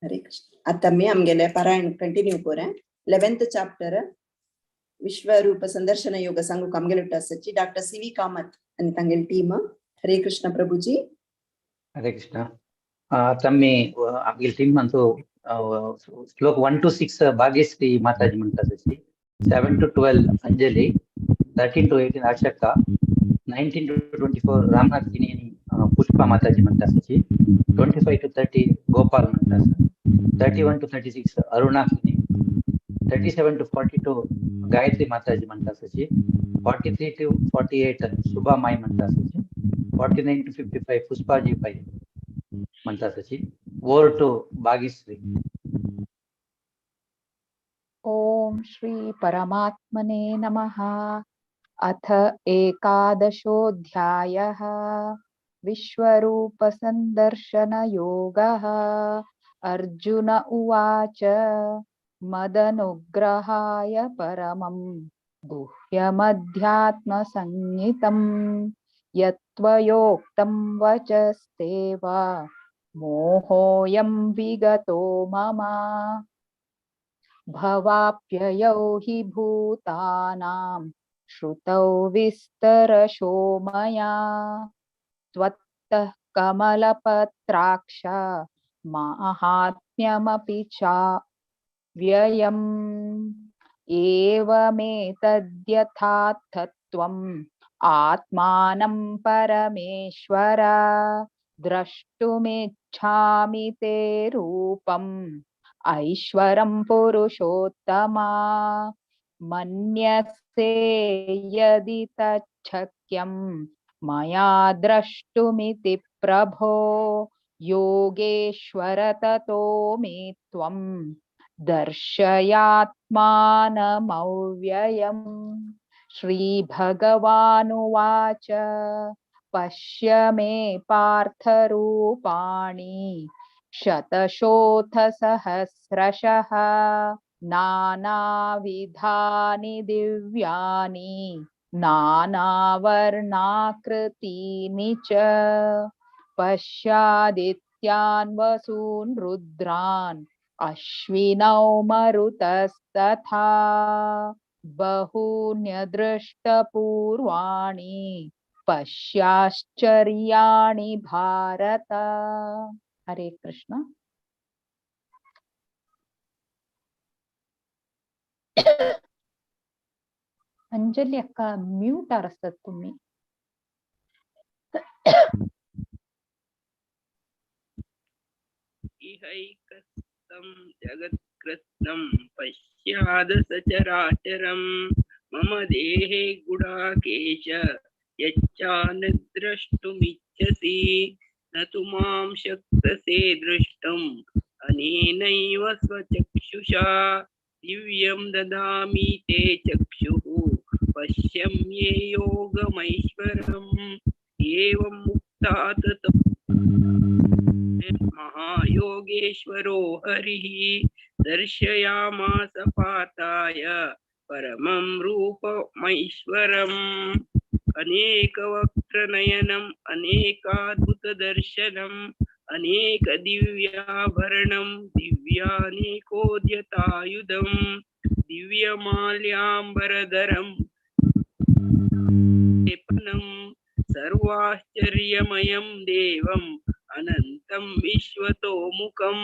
हरे कृष्ण। आता मी आमगेले पारायण कंटिन्यू करूया। 11th chapter विश्वरूप संदर्शन योग सांगूक आमगेले सची डॉक्टर सी we Kamat आणि तांगेले टीम। हरे कृष्ण प्रभुजी। हरे कृष्ण। तम्मी आमगेले टीम अंतु श्लोक 1 to 6 Bhagyashree Mataji म्हणता सची, 7 to 12 Anjali, 13 to 18 Ashakka, 19 to 24 Ramnath Kini Pushpa Mataji म्हणता सची, 25 to 30 Gopal म्हणता, 31 to 36 Aruna Kini, 37 to 42 Gayatri Mataji म्हणता सची, 43 to 48 Shubha Mai म्हणता सची, 49 to 55 Pushpaji Pai म्हणता सची। Over to Bhagyashree. ओम श्री परमात्मने नमः। अथ एकादशोऽध्यायः। विश्वरूपसन्दर्शनयोगः। अर्जुन उवाच मदनुग्रहाय परमं गुह्यमध्यात्मसंज्ञितं यत्त्वयोक्तं वचस्तेव मोहोऽयं विगतो मम। भवाप्ययौ हि भूतानां श्रुतौ विस्तरशो मया त्वत्तः कमलपत्राक्ष माहात्म्यमपि चाव्ययम्। एवमेतद्यथार्थत्वम् आत्मानं परमेश्वर द्रष्टुमिच्छामि ते रूपम् ऐश्वरं पुरुषोत्तम। मन्यसे यदि तच्छक्यं मया द्रष्टुमिति प्रभो योगेश्वर ततो मे त्वं दर्शयात्मानमव्ययम्। श्रीभगवानुवाच पश्य मे पार्थरूपाणि शतशोऽथ सहस्रशः नानाविधानि दिव्यानि नानावर्णाकृतीनि च। पश्यादित्यान् वसून् रुद्रान् अश्विनौ मरुतस्तथा बहून्यदृष्टपूर्वाणि पश्याश्चर्याणि भारत। हरे कृष्ण। अंजलि अक्का म्यूट आसत तुम्ही। इहैकस्तं जगत्कृत्स्नं पश्याद सचराचरं मम देहे गुडाकेश यच्चानुद्रष्टुमिच्छसि न तु मां शक्तसे द्रष्टुम् अनेनैव स्वचक्षुषा दिव्यं ददामि ते चक्षुः पश्य मे योगमैश्वरम्। एवं मुक्ता ततो महायोगेश्वरो हरिः दर्शयामास पार्थाय परमं रूपमैश्वरम्। अनेकवक्त्रनयनम् अनेकाद्भुतदर्शनम् अनेकदिव्याभरणं दिव्यानेकोद्यतायुधं दिव्यमाल्याम्बरधरं लेपनं सर्वाश्चर्यमयं देवम् अनन्तं विश्वतोमुखं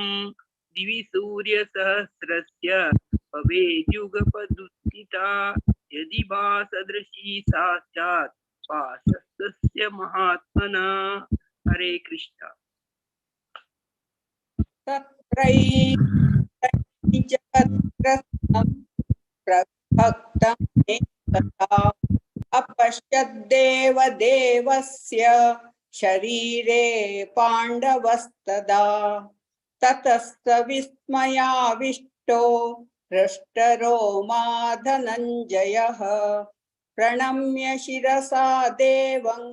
दिवि सूर्यसहस्रस्य भवेद्युगपदुत्थिता यदि भासदृशी सा स्यात् भासस्तस्य महात्मना। हरे कृष्ण। तत्रैजगत्कृत्स्नं प्रविभक्तं तथा अपश्यद्देव देवस्य शरीरे पाण्डवस्तदा। ततस्त विस्मयाविष्टो हृष्टरोमा धनञ्जयः प्रणम्य शिरसा देवं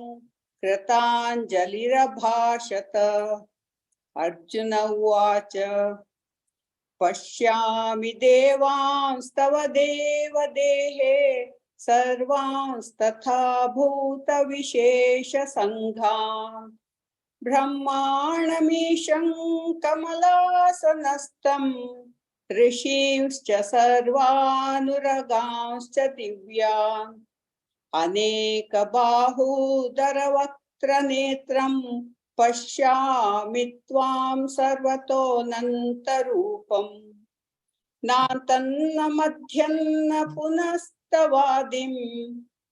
कृताञ्जलिरभाषत। अर्जुन उवाच पश्यामि देवांस्तव देवदेहे सर्वांस्तथा भूतविशेषसङ्घान् ब्रह्माणमीशं कमलासनस्थं ऋषींश्च सर्वानुरगांश्च दिव्यान् अनेकबाहूदरवक्त्रनेत्रं पश्यामि त्वां सर्वतोऽनन्तरूपम्। नान्तन्न मध्यन्न पुनस्तवादिं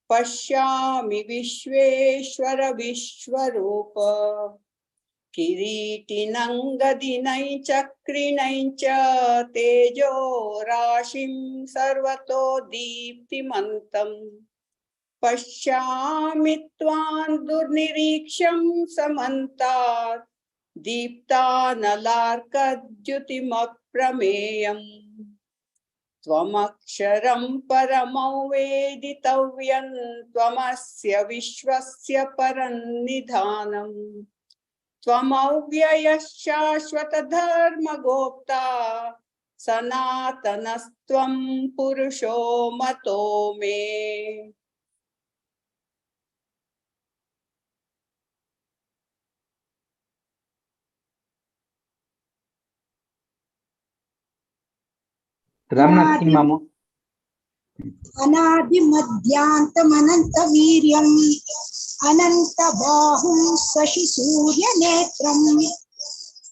पश्यामि विश्वेश्वर विश्वरूप। किरीटिनं गदिनं चक्रिणं च तेजो राशिं सर्वतो दीप्तिमन्तम्। पश्यामि त्वां दुर्निरीक्ष्यं समन्तात् दीप्तानलार्कद्युतिमप्रमेयम्। त्वमक्षरं परमं वेदितव्यं त्वमस्य विश्वस्य परं निधानम्। त्वमव्ययः शाश्वतधर्मगोप्ता सनातनस्त्वं पुरुषो मतो मे। रामनाथ सिंह मामू। अनादिमध्यान्तमनन्तवीर्यम् अनन्तबाहुं शशिसूर्यनेत्रं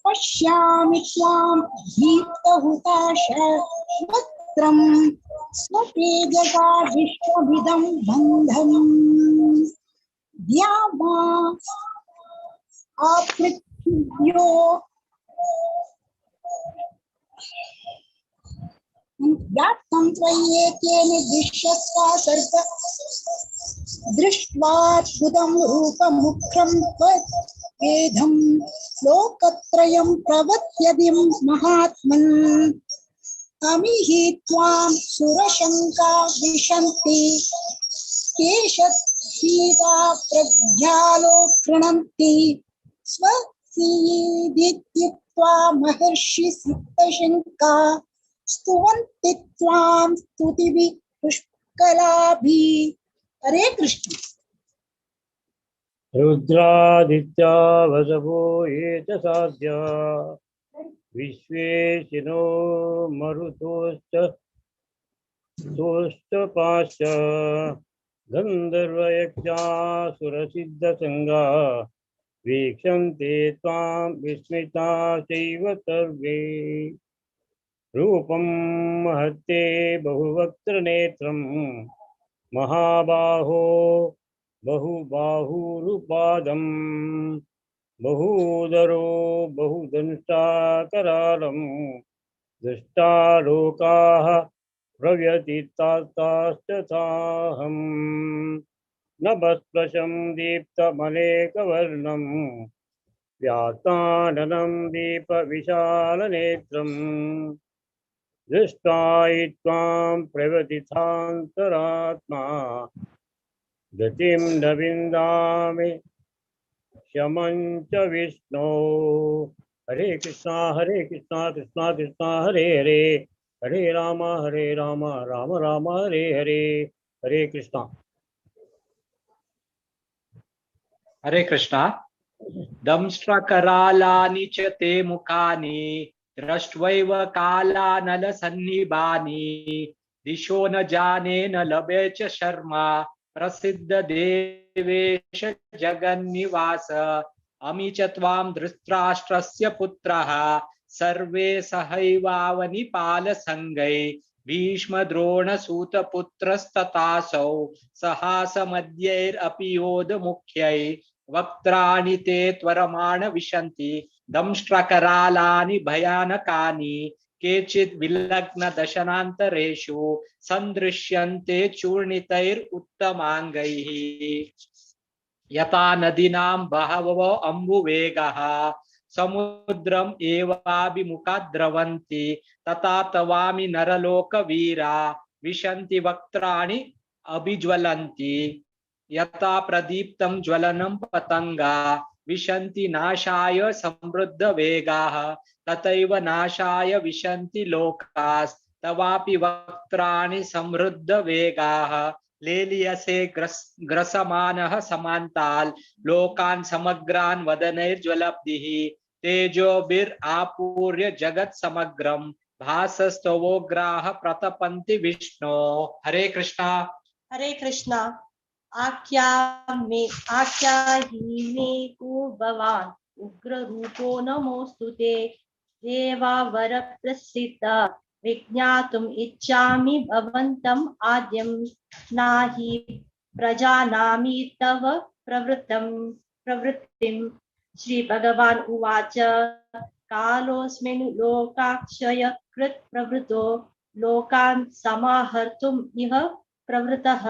पश्यामि त्वां दीप्तहुताशवक्त्रं स्वतेजसा विश्वमिदं बन्धम् द्यावा आपृथ्व्यो व्याप्तं त्वय्येकेन दृश्यस्वा सर्व दृष्ट्वाद्भुतं रूपमुग्रं त्वद्वेदं लोकत्रयं प्रवत्यदिं महात्मन्। अमिहि त्वां सुरशङ्का विशन्ति केशसीता प्रज्ञालो गृह्णन्ति स्वसीदित्युक्त्वा महर्षि सिद्धशङ्का स्तुवन्ति त्वां स्तुतिभिः पुष्कलाभिः। हरे कृष्ण। रुद्रादित्या वसवो ये च साध्या विश्वेशिनो मरुतोश्च सोष्टपाश्च गन्धर्वयक्षासुरसिद्धसङ्गा वीक्षन्ते त्वां विस्मिता चैव सर्वे। रूपं महत्ते बहुवक्त्रनेत्रं महाबाहो बहुबाहुरुपादं बहूदरो बहुदंष्टाकरालं दृष्टा लोकाः प्रव्यतीतास्ताश्चथाहं। नभस्पृशं दीप्तमनेकवर्णं व्याताननं दीपविशालनेत्रं दृष्ट्वा त्वां प्रव्यथितान्तरात्मा गतिं न विन्दामि शमं च विष्णो। हरे कृष्णा कृष्णा कृष्णा हरे हरे, हरे राम राम राम हरे हरे। हरे कृष्णा। हरे कृष्णा। दंष्ट्रकरालानि च ते मुखानि दृष्ट्वैव कालानलसन्निभानि दिशो न जाने न लभे च शर्मा प्रसिद्ध देवेश जगन्निवास। अमि च त्वां धृतराष्ट्रस्य पुत्रः सर्वे सहैवावनिपालसङ्गै भीष्मद्रोणसूतपुत्रस्तथासौ सहासमद्यैरपि योधमुख्यै वक्त्राणि ते त्वरमाण विशन्ति दंष्ट्रकरालानि भयानकानि केचित् विलग्न दशनान्तरेषु सन्दृश्यन्ते चूर्णितैरुत्तमाङ्गैः। यथा नदीनां बहवो अम्बुवेगः समुद्रम् एवाभिमुखा द्रवन्ति तथा तवामि नरलोकवीरा विशन्ति वक्त्राणि अभिज्वलन्ति। यथा प्रदीप्तं ज्वलनं पतङ्गा विशन्ति नाशाय समृद्धवेगाः तथैव नाशाय विशन्ति लोकास्तवापि वक्त्राणि समृद्धवेगाः। लेलियसे ग्रसमानः समान्ताल् लोकान् समग्रान् वदनैर्ज्वलब्धिः तेजोभिरापूर्य जगत्समग्रं भासस्तवोग्राः प्रतपन्ति विष्णो। हरे कृष्णा। हरे कृष्णा। आख्याहि मे को भवान् उग्ररूपो नमोऽस्तु ते। देवावरप्रसिद्ध विज्ञातुम् इच्छामि भवन्तम् आद्यं नाहि प्रजानामि तव प्रवृत्तिम्। श्री भगवान् उवाच कालोऽस्मिन् लोकाक्षय कृत् प्रवृतो लोकान् समाहर्तुम् इह प्रवृतः।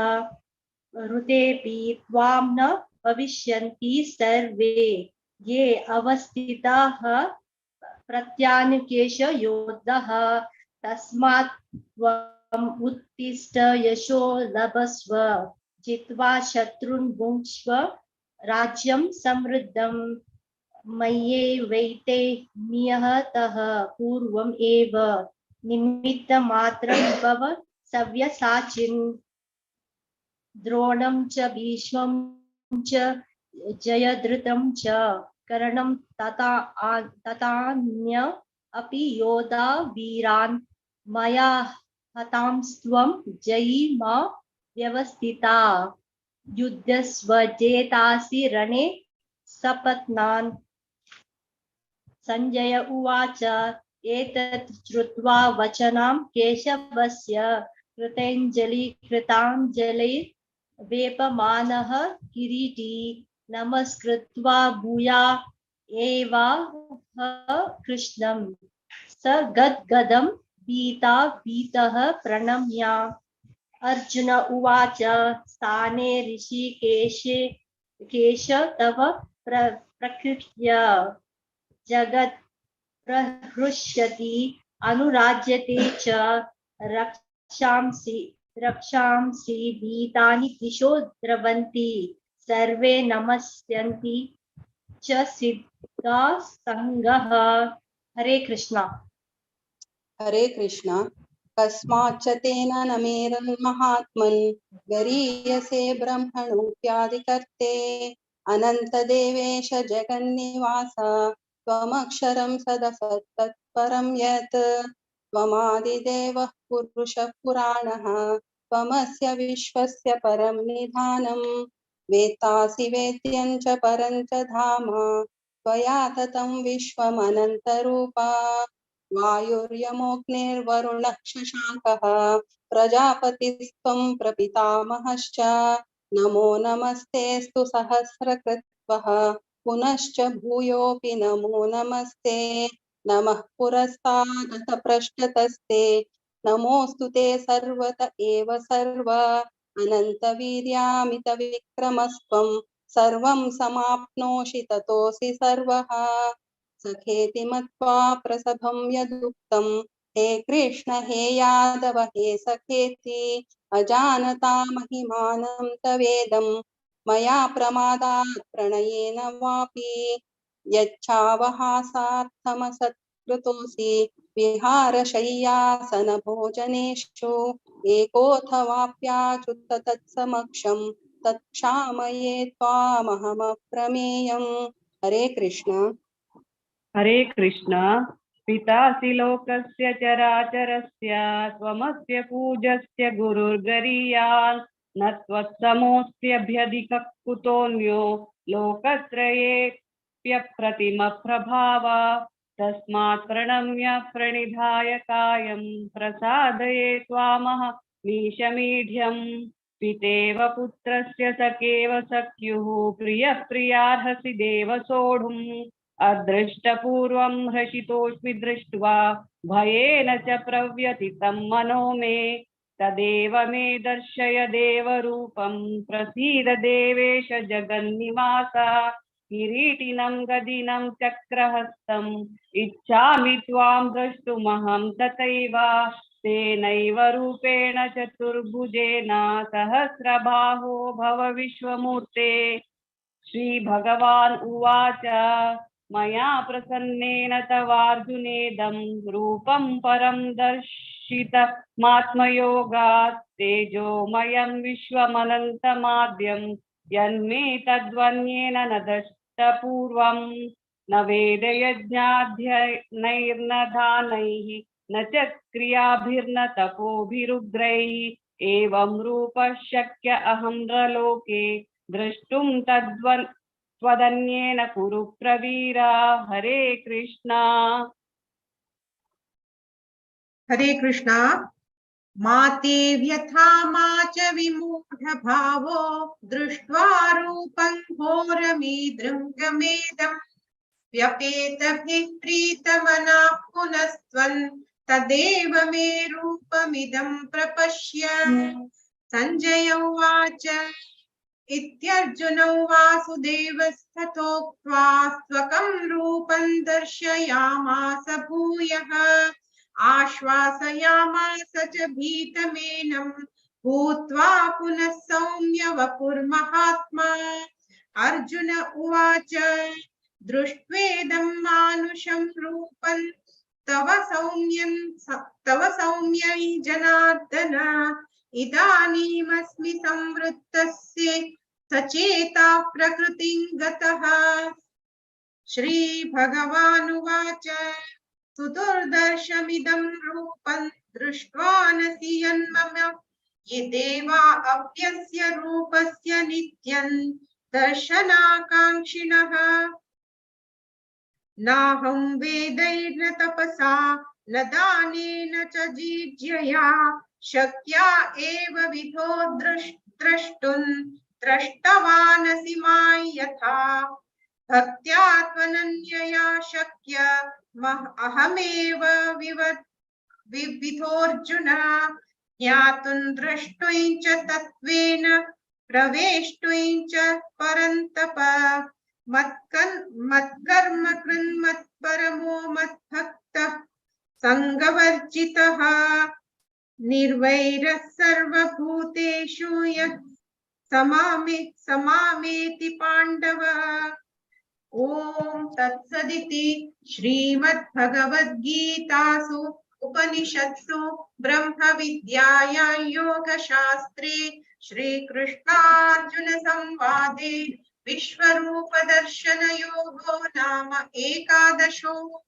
ऋतेऽपि त्वां न भविष्यन्ति सर्वे ये अवस्थिताः प्रत्यानुकेश योद्धः तस्मात् त्वम् उत्तिष्ठ यशो लभस्व जित्वा शत्रून् भुङ्क्ष्व राज्यं समृद्धं मय्येवैते नियतः पूर्वम् एव निमित्तमात्रं भव सव्यसाचिन्। द्रोणं च भीष्मं च जयद्रथं च कर्णं तथान्य अपि योधा वीरान् मया हतांस्त्वं जयी मा व्यवस्थिता युध्यस्व जेतासि रणे सपत्नान्। संजय उवाच एतत् श्रुत्वा वचनं केशवस्य कृताञ्जलि कृताञ्जलिर्वेपमानः किरीटी नमस्कृत्वा भूया एवाह कृष्णं स गद्गदं भीता भीतः प्रणम्य। अर्जुन उवाच स्थाने ऋषिकेशे केश तव प्रकृत्य जगत् प्रहृष्यति अनुराज्यते च रक्षांसि रक्षांसि भीतानि दिशो द्रवन्ति सर्वे नमस्यन्ति च सिद्धा संगः। हरे कृष्णा। हरे कृष्णा। कस्माच्च तेन न मेरन्महात्मन् गरीयसे ब्रह्मणोऽप्यादिकर्ते अनन्तदेवेश जगन्निवास त्वमक्षरं सदसत्तत्परं यत् त्वमादिदेवः पुरुषः पुराणः त्वमस्य विश्वस्य परं निधानं वेत्तासि वेद्यं च परं च धाम त्वया ततं विश्वमनन्तरूपा वायुर्यमोऽग्निर्वरुणः शशाङ्कः प्रजापतिस्त्वं प्रपितामहश्च नमो नमस्तेऽस्तु सहस्रकृत्वः पुनश्च भूयोऽपि नमो नमस्ते नमः पुरस्तादथ पृष्ठतस्ते नमोऽस्तु ते सर्वत एव सर्व अनन्तवीर्यामितविक्रमस्त्वं सर्वं समाप्नोषि ततोऽसि सर्वः। सखेति मत्वा प्रसभं यदुक्तं हे कृष्ण हे यादव हे सखेति अजानता महिमानं तवेदं मया प्रमादात् प्रणयेन वापि यच्छावहासार्थमसत्कृतोऽसि विहारशय्यासनभोजनेषु एकोऽथवाप्याच्युत तत्समक्षं तत्क्षामये त्वामहमप्रमेयम्। हरे कृष्ण। हरे कृष्ण। पितासि लोकस्य चराचरस्य त्वमस्य पूजस्य गुरुर्गरीयान् न त्वत्समोऽस्त्यभ्यधिकः कुतोऽन्यो लोकत्रयेऽप्यप्रतिमप्रभाव तस्मात् प्रणम्य प्रणिधाय कायं प्रसादये त्वामह मीशमीढ्यं। पितेव पुत्रस्य सखेव सख्युः प्रियः प्रियार्हसि देव सोढुम् अदृष्टपूर्वं हर्षितोऽस्मि दृष्ट्वा भयेन च प्रव्यथितं मनो मे तदेव मे दर्शय देवरूपं प्रसीद देवेश जगन्निवास किरीटिनं गदिनं चक्रहस्तम् इच्छामि त्वां द्रष्टुमहं तथैव तेनैव रूपेण चतुर्भुजेन सहस्रबाहो भव विश्वमूर्ते। श्रीभगवान् उवाच मया प्रसन्नेन तवार्जुनेदं रूपं परं दर्शितमात्मयोगात् तेजोमयं विश्वमनन्तमाद्यं यन्मे तद्वन्येन न दष्टपूर्वं न वेदयज्ञाध्ययनैर्न दानैः न च क्रियाभिर्न तपोभिरुग्रैः एवं रूपः शक्य अहं नृलोके द्रष्टुं त्वदन्येन कुरु प्रवीरा। हरे कृष्णा। हरे कृष्णा। माते व्यथा मा च विमूढभावो दृष्ट्वा रूपं घोरमीदृङ्गमेदं व्यपेतभिः प्रीतमनाः पुनस्त्वं तदेव मे रूपमिदं प्रपश्य। सञ्जय उवाच इत्यर्जुनौ वासुदेवस्तथोक्त्वा स्वकं रूपं दर्शयामास भूयः। आश्वासयामास च भीतमेनं भूत्वा पुनः सौम्य वपुर्महात्मा। अर्जुन उवाच, दृष्ट्वेदं मानुषं रूपं तव सौम्यै जनार्दन। इदानीमस्मि संवृत्तस्य सचेता प्रकृतिं गतः। श्री भगवानुवाच, सुदुर्दर्शमिदं रूपं दृष्ट्वा नसि यन्मम ये देवा अव्यस्य रूपस्य नित्यं दर्शनाकाङ्क्षिणः। नाहं वेदैर्न तपसा न दानेन च जीज्यया शक्या एव विधो द्रष्टुं द्रष्टवानसि मां यथा। भक्त्या त्वनन्यया शक्य अहमेव विविधोऽर्जुन ज्ञातुं द्रष्टुं च तत्त्वेन प्रवेष्टुं च परन्तप। मत्कर्म कृन्मत्परमो मद्भक्तः सङ्गवर्जितः। निर्वैरः सर्वभूतेषु यः समामेति पाण्डव। ॐ तत्सदिति श्रीमद्भगवद्गीतासु उपनिषत्सु ब्रह्मविद्यायां योगशास्त्रे श्रीकृष्णार्जुन संवादे विश्वरूपदर्शनयोगो नाम एकादशोऽध्यायः।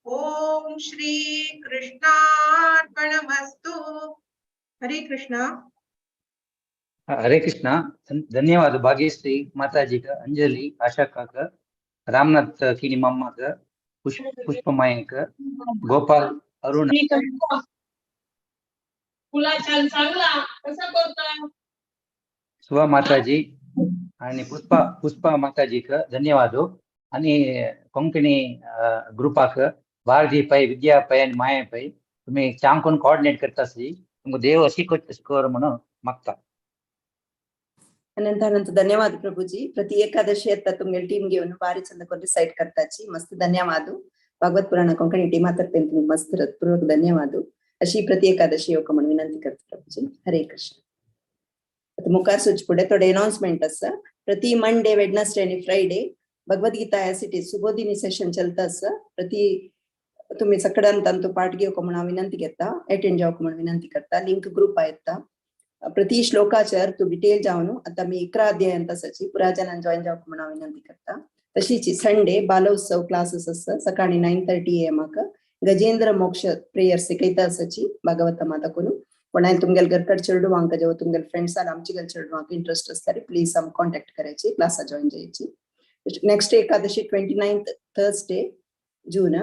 ॐ श्रीकृष्णार्पणमस्तु। हरे कृष्णा। हरे कृष्णा। धन्यवाद भाग्यश्री माताजी का, अंजलि आशा काका, रामनाथ किनी मम्मा का, पुष्पमायक, गोपाल अरुण। सुवा माताजी आणि पुष्पा पुष्पा माताजी का धन्यवाद। आणि कोंकणी ग्रुपाक भारती पै, विद्या पै आणि माया पै तुम्ही चांगून कोऑर्डिनेट करतासी, तुमकां देव अशी कर म्हणून मागता। अनंत अनंत धन्यवाद प्रभुजी। प्रति एकादशी येता तुमगेले टीम घेवन बारी चंद करून रिसाइट करताची मस्त धन्यवाद। भागवत पुराण कोंकणी टीमा तर्फे तुमकां मस्त हृत्पूर्वक धन्यवाद। अशी प्रति एकादशी येवका म्हणून विनंती करता प्रभुजी। हरे कृष्ण। आता मुखार सुच फुडें थोडे अनाउन्समेंट आसा। प्रति मंडे, वेडनसडे आनी Friday Bhagavad Gita as it is Subodhini session चलता आसा। प्रति तुम्ही सगळ्यान तांचो पार्ट घेवका म्हणून हांव विनंती घेता, अटेंड जावका म्हणून विनंती करता। लिंक ग्रुप येता, प्रति श्लोकाचे अर्थ डिटेल जावन आता मी 11 अध्यायांत आसाची पुरा जणांनी जॉईन जावका म्हणून हांव विनंती करता। तशीच संडे बालोत्सव क्लासेस आसा सकाळी 9:30 AM Gajendra मोक्ष प्रेयर शिकयता आसाची भागवत माता करून। कोणाय तुमगेले घरकड चेडवांक जेव तुमगेले फ्रेंड्स आनी आमचे गेले चेडवांक इंट्रस्ट आसल्यार प्लीज आम कॉन्टॅक्ट करायची, क्लासा जॉईन जायची। नेक्स्ट एकादशी 29 थर्सडे जून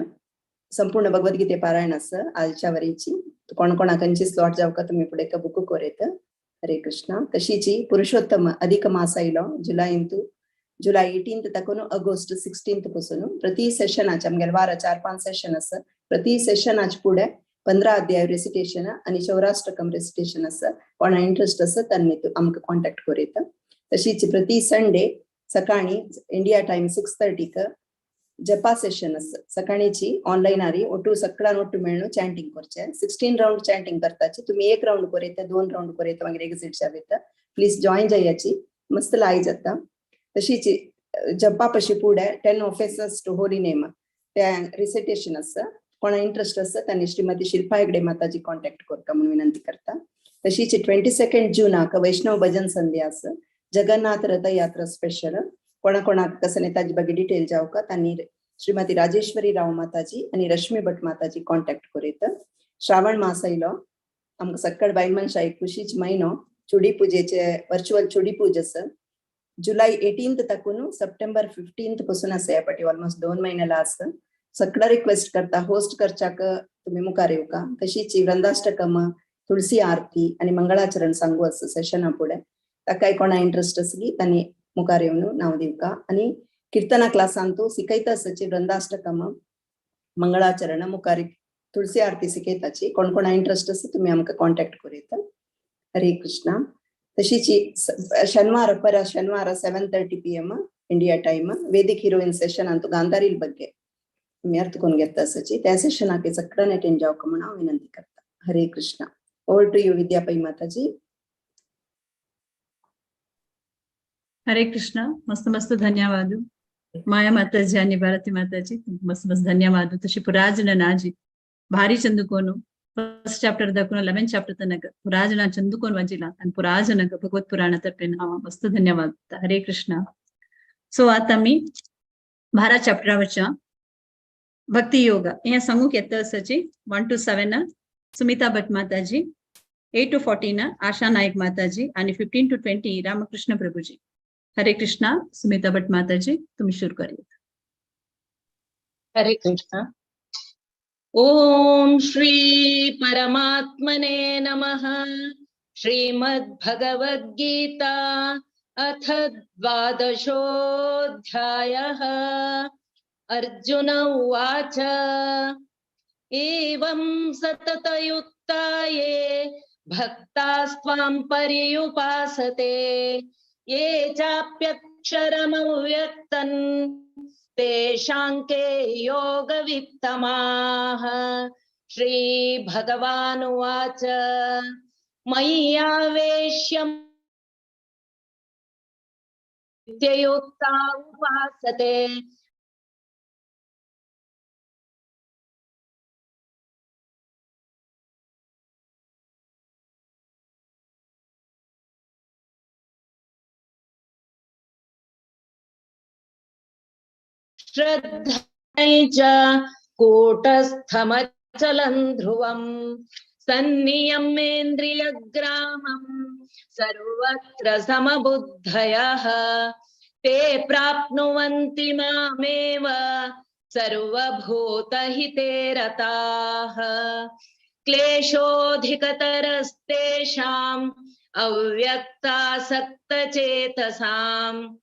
संपूर्ण भगवद्गीते पारायण आसा आजच्या वरीची। कोण कोणाक खंयची स्लॉट जावका तुमी फुडें बुक करूं। हरे कृष्णा। तशीची पुरुषोत्तम अधिक मास आयलो जुलैंतु, जुलै 18 ताकून ऑगस्ट 16 पासून प्रति सेशनाचे आमगेले वारा 4-5 सेशन आसा। प्रति सेशनाचे फुडें 15 अध्याय रेसिटेशन आनी चौराष्टकम रेसिटेशन आसा। कोणा इंट्रस्ट आसा तांणी आमकां कॉन्टॅक्ट करूं येता। तशीच प्रति संडे सकाळी इंडिया टायम 6:30 जपा सेशन आसा। सकाळीची ऑनलायन आरी ಒಟ್ಟು सगळ्यां ಒಟ್ಟು मेळून चॅन्टिंग करचे। 16 राउंड चॅन्टिंग करताची, तुम्ही 1 राउंड करूं येता, 2 राउंड करूं येता, मागीर एक्झिट जावं येता। प्लीज जॉईन जायाची, मस्त लाय जाता। तशीच जपा पशी फुडें 10 ऑफिसर्स टू होली नेम ते रिसिटेशन आसा। कोणा इंट्रस्ट आसा तांणी श्रीमती शिल्पा हेगडे माताजी कॉन्टॅक्ट करता म्हणून विनंती करता। तशीच 22 जूनाक वैष्णव भजन संध्या आसा, जगन्नाथ रथ यात्रा स्पेशल। कोणा कोणाक कसं ताजी ಬಗ್ಗೆ डिटेल जावका तांणी श्रीमती राजेश्वरी राव माताजी आनी रश्मी भट माताजी कॉन्टॅक्ट करूं येता। श्रावण मास आयलो आमकां सक्कड बायल मनशां एक खुशीच म्हयनो। चुडी पुजेचे वर्च्युअल चुडी पूज आसा जुलै 18 ताकून सप्टेंबर 15 पासून आसा। ह्या फाटी ऑलमोस्ट 2 महिन्याला आसा। सगळं रिक्वेस्ट करता होस्ट करच्याक तुम्ही मुखार येवका। तशीच वृंदाष्टकम, तुळसी आरती आनी मंगळाचरण सांगू आसा सेशना फुडें। ताकाय कोणा इंट्रस्ट आसली तांणी मुखार येवन नांव दिवका। आनी कीर्तना क्लासांतू शिकयता आसाची वृंदाष्टकम, मंगळाचरण, मुखार तुळसी आरती शिकयताची। कोण कोणा इंट्रस्ट आसा तुम्ही आमकां कॉन्टॅक्ट करूं येता। हरे कृष्णा। तशीच शनिवार पर शनिवार 7:30 PM India time Vedic heroine session अंतु गांधारील ಬಗ್ಗೆ आमी अर्थ करून घेता आसाची त्या सेशनाक सगळ्यांनी अटेंड जावका म्हणून हांव विनंती करता. Hare Krishna. Over to you Vidya Pai Mataji. Hare Krishna. मस्त मस्त धन्यवाद माया माताजी आणि भारती माताजी, मस्त मस्त धन्यवाद. तशी पुराजन नाजी ಭಾರಿ ಚಂದುಕೋನು ಫಸ್ಟ್ ಚಾಪ್ಟರ್ ದಕ್ಕುನ 11 ಚಾಪ್ಟರ್ ತನಕ ಪುರಾಜನ ಚಂದುಕೋನ್ ವಾಜಿಲ आणि पुराजन भगवत पुराण तर्फेन हांव मस्त धन्यवाद. हरे कृष्ण. सो आता मी 12 चॅप्टरावरच्या भक्ती योग हे सांगूक येतं आसाची 1 to 7 Sumita Bhat Mataji, 8 to 14 Asha Naik Mataji आणि 15 to 20 Ramakrishna Prabhuji. Hare Krishna. Sumita Bhat Mataji तुम्ही सुरू करूया. हरे कृष्ण. ओम श्री परमात्मने नमः. श्रीमद्भगवद्गीता अथ द्वादशोऽध्यायः. अर्जुन उवाच एवं सततयुक्ताये भक्तास्त्वां पर्युपासते ये चाप्यक्षरमव्यक्तं तेषां के योगवित्तमाः. श्री भगवानुवाच मय्यावेश्य नित्ययुक्ता उपासते श्रद्धै च कूटस्थमचलं ध्रुवं सन्नियमेन्द्रियग्रामं सर्वत्र समबुद्धयः ते प्राप्नुवन्ति मामेव सर्वभूतहिते रताः. क्लेशोऽधिकतरस्तेषाम् अव्यक्तासक्तचेतसाम्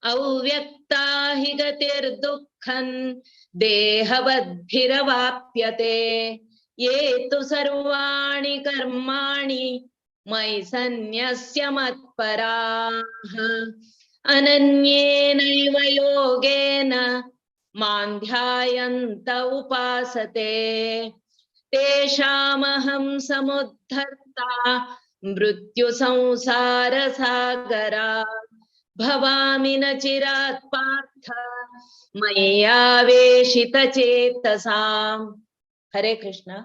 अव्यक्ता हि गतिर्दुःखं देहवद्भिरवाप्यते. ये तु सर्वाणि कर्माणि मयि सन्न्यस्य मत्पराः अनन्येनैव योगेन मां ध्यायन्त उपासते तेषामहं समुद्धर्ता मृत्युसंसारसागरात् भवामि न चिरात् पार्थ मय्यावेशितचेतसाम्. हरे कृष्ण.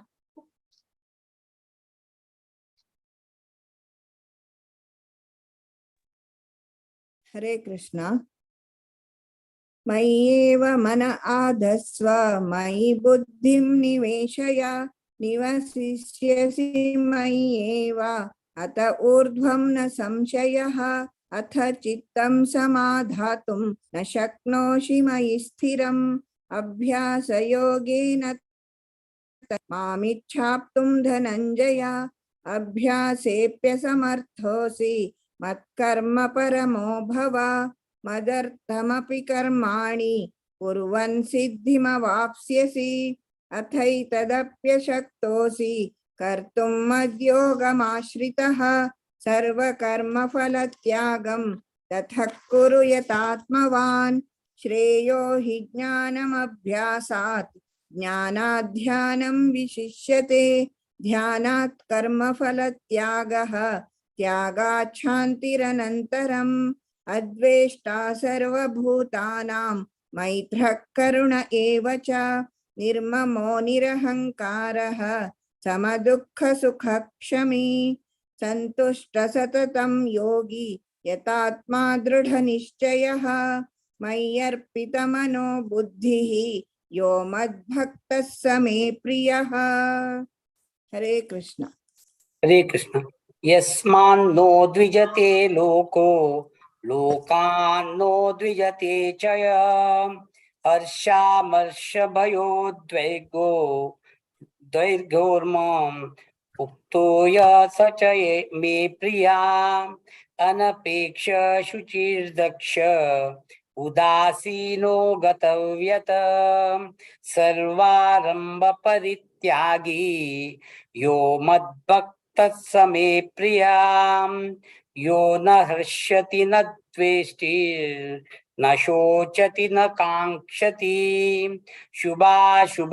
हरे कृष्ण. मय्येव मन आधस्व मयि बुद्धिं निवेशय निवसिष्यसि मय्येव अत ऊर्ध्वं न संशयः. अथ चित्तं समाधातुं न शक्नोषि मयि स्थिरम्. अभ्यासयोगेन मामिच्छाप्तुं धनञ्जय अभ्यासेऽप्यसमर्थोऽसि मत्कर्म परमो भव. मदर्थमपि कर्माणि कुर्वन् सिद्धिमवाप्स्यसि. अथैतदप्यशक्तोऽसि कर्तुं मद्योगमाश्रितः. सर्वकर्मफलत्यागं ततः कुरु यतात्मवान्. श्रेयो हि ज्ञानमभ्यासात् ज्ञानाध्यानं विशिष्यते. ध्यानात् कर्मफलत्यागः त्यागात् शान्तिरनन्तरम्. अद्वेष्टा सर्वभूतानां मैत्रः करुण एव च. निर्ममो निरहङ्कारः समदुःखसुखक्षमी. सन्तुष्ट सततं योगी यतात्मा दृढनिश्चयः. मय्यर्पितमनो बुद्धिः यो मद्भक्तः स मे प्रियः. हरे कृष्ण. हरे कृष्ण. यस्मान्नो द्विजते लोको लोकान्नो द्विजते च हर्षामर्षभयोद्वेगो द्वैर्घोर्माम् उक्तो य स च मे प्रिया. अनपेक्ष शुचिर्दक्ष उदासीनो गतव्यत सर्वारंभ परित्यागी यो मद्भक्तः स मे प्रिया. यो न हर्ष्यति न द्वेष्टि न शोचति न कांक्षति शुभाशुभपरित्यागी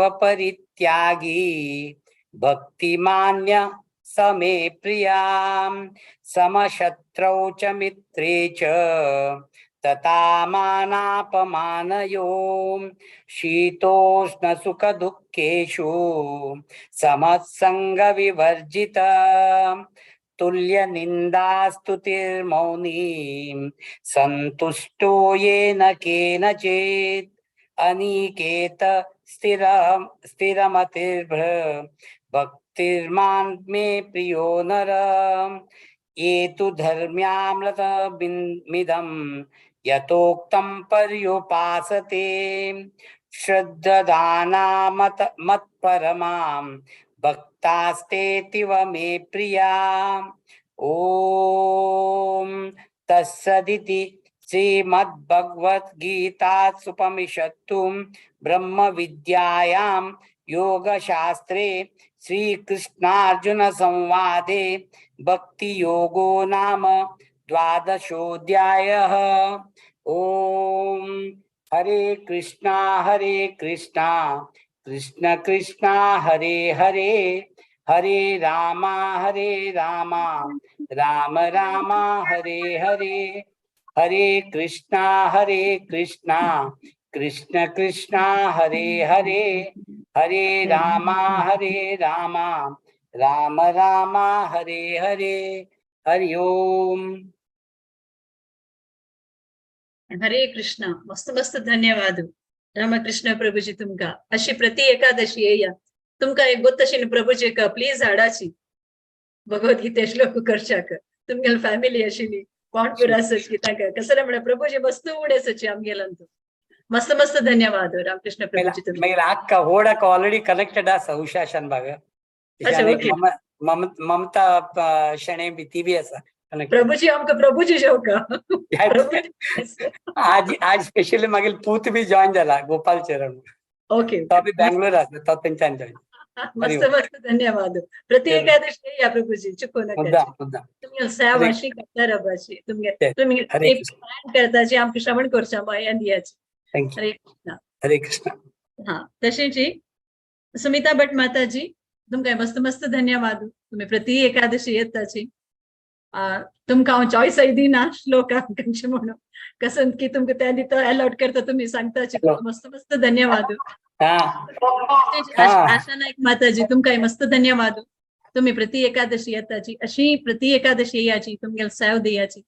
भक्तिमान्य स मे प्रिया। समशत्रौ च मित्रे च तथा मानापमानयो शीतोष्णसुखदुःखेषु समत्सङ्गविवर्जित तुल्यनिन्दास्तुतिर्मौनी सन्तुष्टो येन केनचित् अनिकेत स्थिरमतिर्भ्र भक्तिर्मान् मे प्रियो नर। ये तु धर्म्यामृतमिदं यथोक्तं पर्युपासते श्रद्धानामत मत्परमां भक्तास्तेतिव मे प्रिया। ॐ तत्सदिति श्रीमद्भगवद्गीतासुपनिषत्सु ब्रह्मविद्यायां योगशास्त्रे श्रीकृष्णार्जुन संवादे भक्तियोगो नाम द्वादशोऽध्यायः। ॐ हरे कृष्णा कृष्ण कृष्ण हरे हरे हरे रामा राम राम हरे हरे हरे कृष्णा कृष्ण कृष्ण हरे हरे हरे रामा राम राम हरे हरे। हरि ओम। हरे कृष्णा। मस्त मस्त धन्यवाद रामकृष्ण प्रभुजी तुमका अशी प्रति एकादशी येया तुमका एक गोतशीन प्रभुजी का प्लीज हाडाची भगवद्गीते श्लोक करच्याक तुमगेल फॅमिली आशिल्ली कोण पुरा आसची तांकां कसं म्हळ्यार प्रभुजी मस्त उडे आसची आमगेलांतू। मस्त मस्त धन्यवाद रामकृष्ण प्रभुजी तुमका। मागीर आक्का होडाक ऑलरेडी कनेक्टेड आसा उषा शानभाग ममता शणे बी ती बी आसा। प्रभुजी आमकां प्रभुजी जेवका आज आज स्पेशली मागीर पूत बी जॉईन जाला गोपाल चरण ओके तो बी बेंगलोर आसा तो तेंच्यान जॉईन। मस्त मस्त धन्यवाद। प्रति एकादशी या प्रभुजी चुको नका तुमगे सेवा अशी करता रबाची तुमगे तुमगे प्लान करताची आमकां श्रवण करच्या मायान दियाची। हरे कृष्णा। हरे कृष्णा। हा तशेंच सुमिता भट माताजी तुमकां मस्त मस्त धन्यवाद तुम्ही प्रति एकादशी येताची। तुमकां हांव चॉयसय दिना श्लोकांक कशें म्हणून कसं की तुमकां त्या दिता अलॉट करता तुमी सांगताची। मस्त मस्त धन्यवाद। आशा नायक माताजी तुमकां मस्त धन्यवाद तुम्ही प्रति एकादशी येताची अशी प्रति एकादशी येयाची तुमगेल सेव दियाची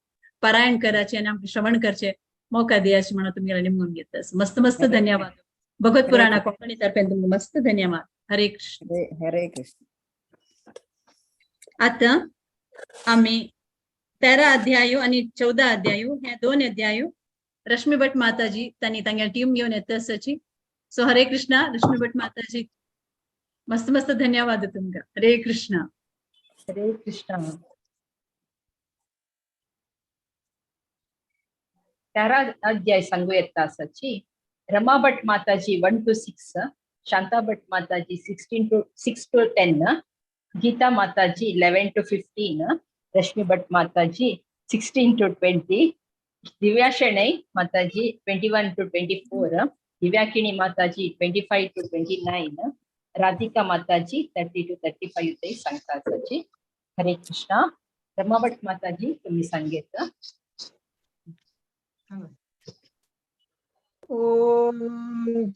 पारायण कराची आनी आमकां श्रवण करचे मौका दियाची म्हणून तुमगेले निमगून घेता। मस्त मस्त धन्यवाद। भगवत पुराणा कोंकणी तर्फेन तुमकां मस्त धन्यवाद। हरे कृष्ण। हरे कृष्ण। आतां आमी 13 अध्याय आणि 14 अध्याय हे दोन अध्याय रश्मी भट माताजी तांणी तांगेली टीम घेवन येता आसाची। सो हरे कृष्णा रश्मी भट माताजी मस्त मस्त धन्यवाद तुमकां। हरे कृष्णा। हरे कृष्णा। 13 अध्याय सांगू येता आसाची। रमा भट माताजी 1 to 6, Shanta Bhat Mataji 6 to 10, Geeta Mataji 11 to 15, Rashmi Bhat Mataji 16 to 20, Divya Shenoy Mataji 21 to 24, Divyakini Mataji 25 to 29, Radhika Mataji 30 to 35 ते सांगता आसाची। हरे कृष्णा। रमा भट माताजी तुम्ही सांगेत। ओम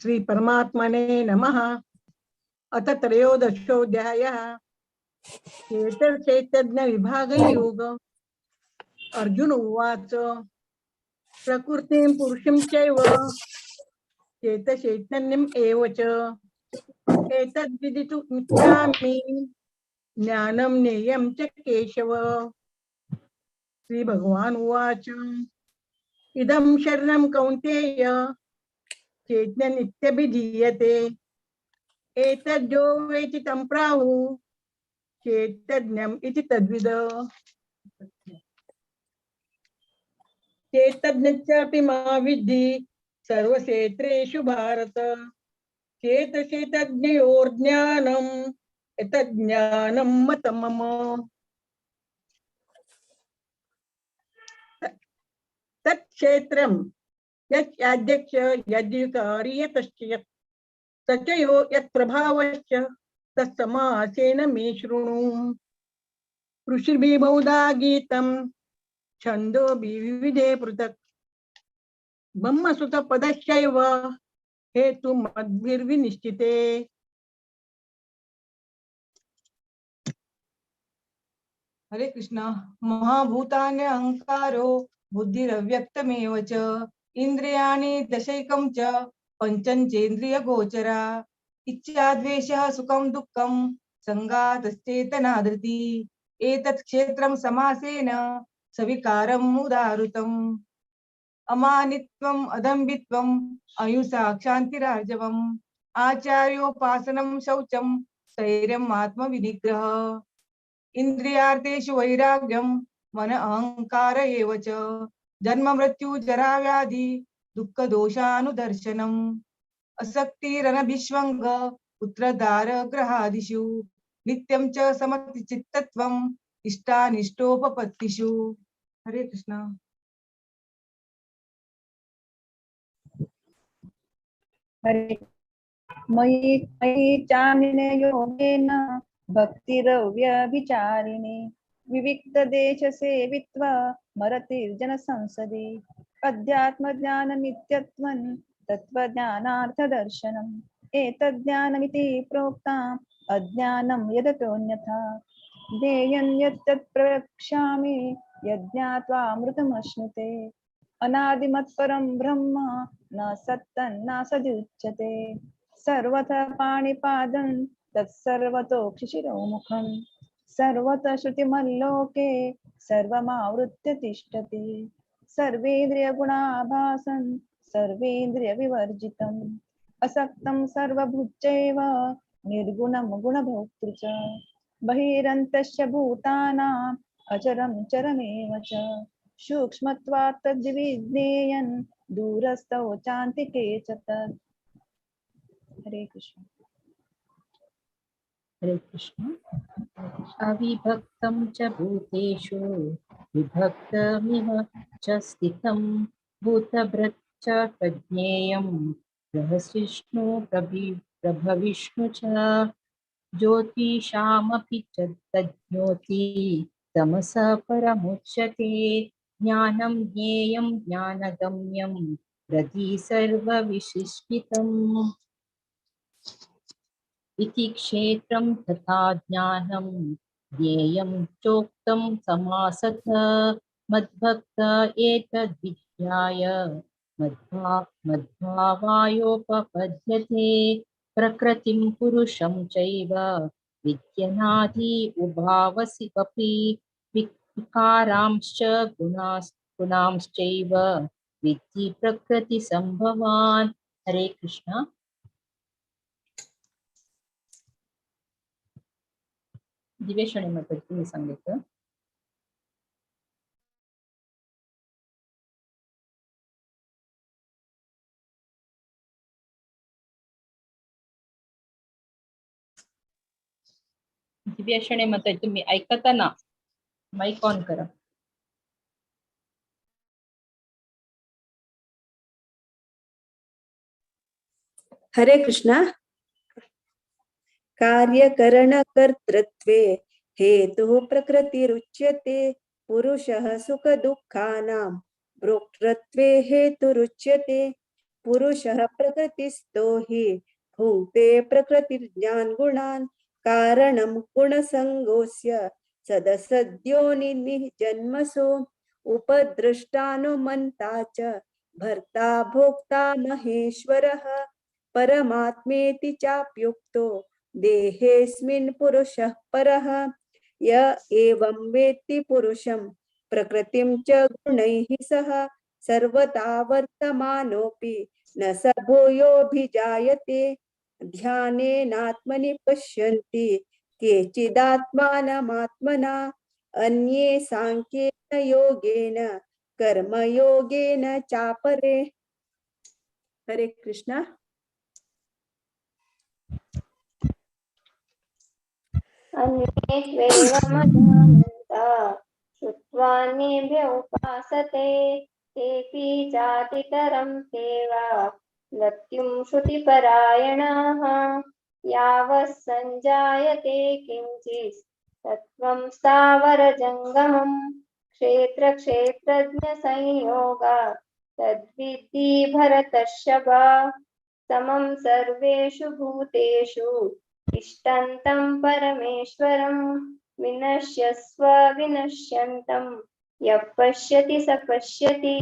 श्री परमात्मने नमः। अथ त्रयोदशोऽध्यायः। क्षेत्रक्षेत्रज्ञ विभागयोग। अर्जुन उवाच प्रकृतिं पुरुषं चैव चेतचैतन्यम् एव च एतद्विदितुमिच्छामि ज्ञानं ज्ञेयं च केशव। श्री भगवान उवाच इदं शरीरं कौन्तेय चैतन्यमित्यभिधीयते एतद्यो वेति तं प्राहुः चेतज्ञम् इति तद्विद। चेतज्ञश्चापि मा विद्धि सर्वक्षेत्रेषु भारत चेतचेतज्ञयोर्ज्ञानम् एतज्ज्ञानं मतं मम। तत्क्षेत्रं यस्याध्यक्ष यद्विकारी यतश्च यत् स च यो यत्प्रभावश्च तत्समासेन मे शृणु। ऋषिभिः बहुधा गीतं छन्दोभिः पृथक् ब्रह्मसुतपदस्यैव हेतुमद्भिर्विनिश्चिते। हरे कृष्णा। महाभूतान्य अहंकारो बुद्धिरव्यक्तमेव च इंद्रियाणि दशैकं च पंचचेन्द्रिय गोचरा इच्छा द्वेषः सुखं दुःखं संघातश्चेतनाधृति एतत् क्षेत्रं समासेन सविकारम् उदाहृतम्। अमानित्वम् अदम्बित्वम् अहिंसा क्षान्तिरार्जवम् आचार्योपासनं शौचं स्थैर्यम् आत्मविनिग्रह इंद्रियार्थेषु वैराग्यं मन अहंकार एव च जन्म मृत्यु जरा व्याधि दुःख दोषानुदर्शनम् असक्तिरनभिष्वंग पुत्रदार ग्रहादिषु नित्यं च समचित्तत्वम् इष्टानिष्टोपपत्तिषु। हरे कृष्णा। हरे मयि मयि चान्येन योगेन भक्तिरव्यभिचारिणी विविक्तदेशसेवित्वा मरतिर्जनसंसदि अध्यात्मज्ञाननित्यत्वं तत्त्वज्ञानार्थदर्शनम् एतज्ज्ञानमिति प्रोक्ताम् अज्ञानं यदतोऽन्यथा ज्ञेयं यत्तत् प्रवक्ष्यामि यज्ञात्वामृतमश्नुते अनादिमत्परं ब्रह्म न सत्तन्नासदुच्यते सर्वथा पाणिपादं तत्सर्वतोक्षिशिरोमुखं सर्वतः श्रुतिमल्लोके सर्वमावृत्य तिष्ठति सर्वेन्द्रियगुणाभासं सर्वेन्द्रियविवर्जितम् असक्तं सर्वभूतैव निर्गुणं गुणभोक्तृ च बहिरन्तश्च भूतानाम् अचरं चरमेव च सूक्ष्मत्वात् तद्विज्ञेयं दूरस्थौ चान्तिके च तत्। हरे कृष्ण। हरे कृष्ण। अविभक्तं च भूतेषु विभक्तमिव च स्थितं भूतभृच्च प्रज्ञेयं रहसिष्णु प्रभविष्णु च ज्योतिषामपि च तज्ज्योति तमसः परमुच्यते ज्ञानं ज्ञेयं ज्ञानगम्यं हृदि सर्वविशिष्टितम् इति क्षेत्रं तथा ज्ञानं ज्ञेयं चोक्तं समासतः मद्भक्त एतद्विद्याय मद्भावायोपपद्यते प्रकृतिं पुरुषं चैव विद्यनादि उभावसिपि विकारांश्च गुणांश्चैव विद्धि प्रकृतिसम्भवान्। हरे कृष्ण। दिवेशणे माताजी तुम्ही सांगितलं। दिव्याशणे माताजी तुम्ही ऐकता ना, माईक ऑन करा। हरे कृष्णा। कार्यकरणकर्तृत्वे हेतुः प्रकृतिरुच्यते पुरुषः सुखदुःखानां भोक्तृत्वे हेतुरुच्यते पुरुषः प्रकृतिस्थो हि भुङ्क्ते प्रकृतिर्ज्ञान गुणान् कारणं गुणसङ्गोऽस्य सदसद्योनिः जन्मसु उपद्रष्टानुमन्ता च भर्ता भोक्ता महेश्वरः परमात्मेति चाप्युक्तो देहेऽस्मिन् पुरुषः परः य एवं वेत्ति पुरुषं प्रकृतिं च गुणैः सह सर्वथा वर्तमानोऽपि न स भूयोऽभिजायते ध्यानेनात्मनि पश्यन्ति केचिदात्मानमात्मना अन्ये सांख्येन योगेन कर्मयोगेन चापरे। हरे कृष्णा। अन्ये त्वेवमजानन्त श्रुत्वान्येभ्य उपासते तेऽपि चातितरं तेव मृत्युं श्रुतिपरायणाः। यावत् सञ्जायते किञ्चित् तत्त्वं स्थावरजङ्गमं क्षेत्रक्षेत्रज्ञसंयोगा तद्विद्धि भरतर्षभ। समं सर्वेषु भूतेषु तिष्ठन्तं परमेश्वरं विनश्यस्व विनश्यन्तं यः पश्यति स पश्यति।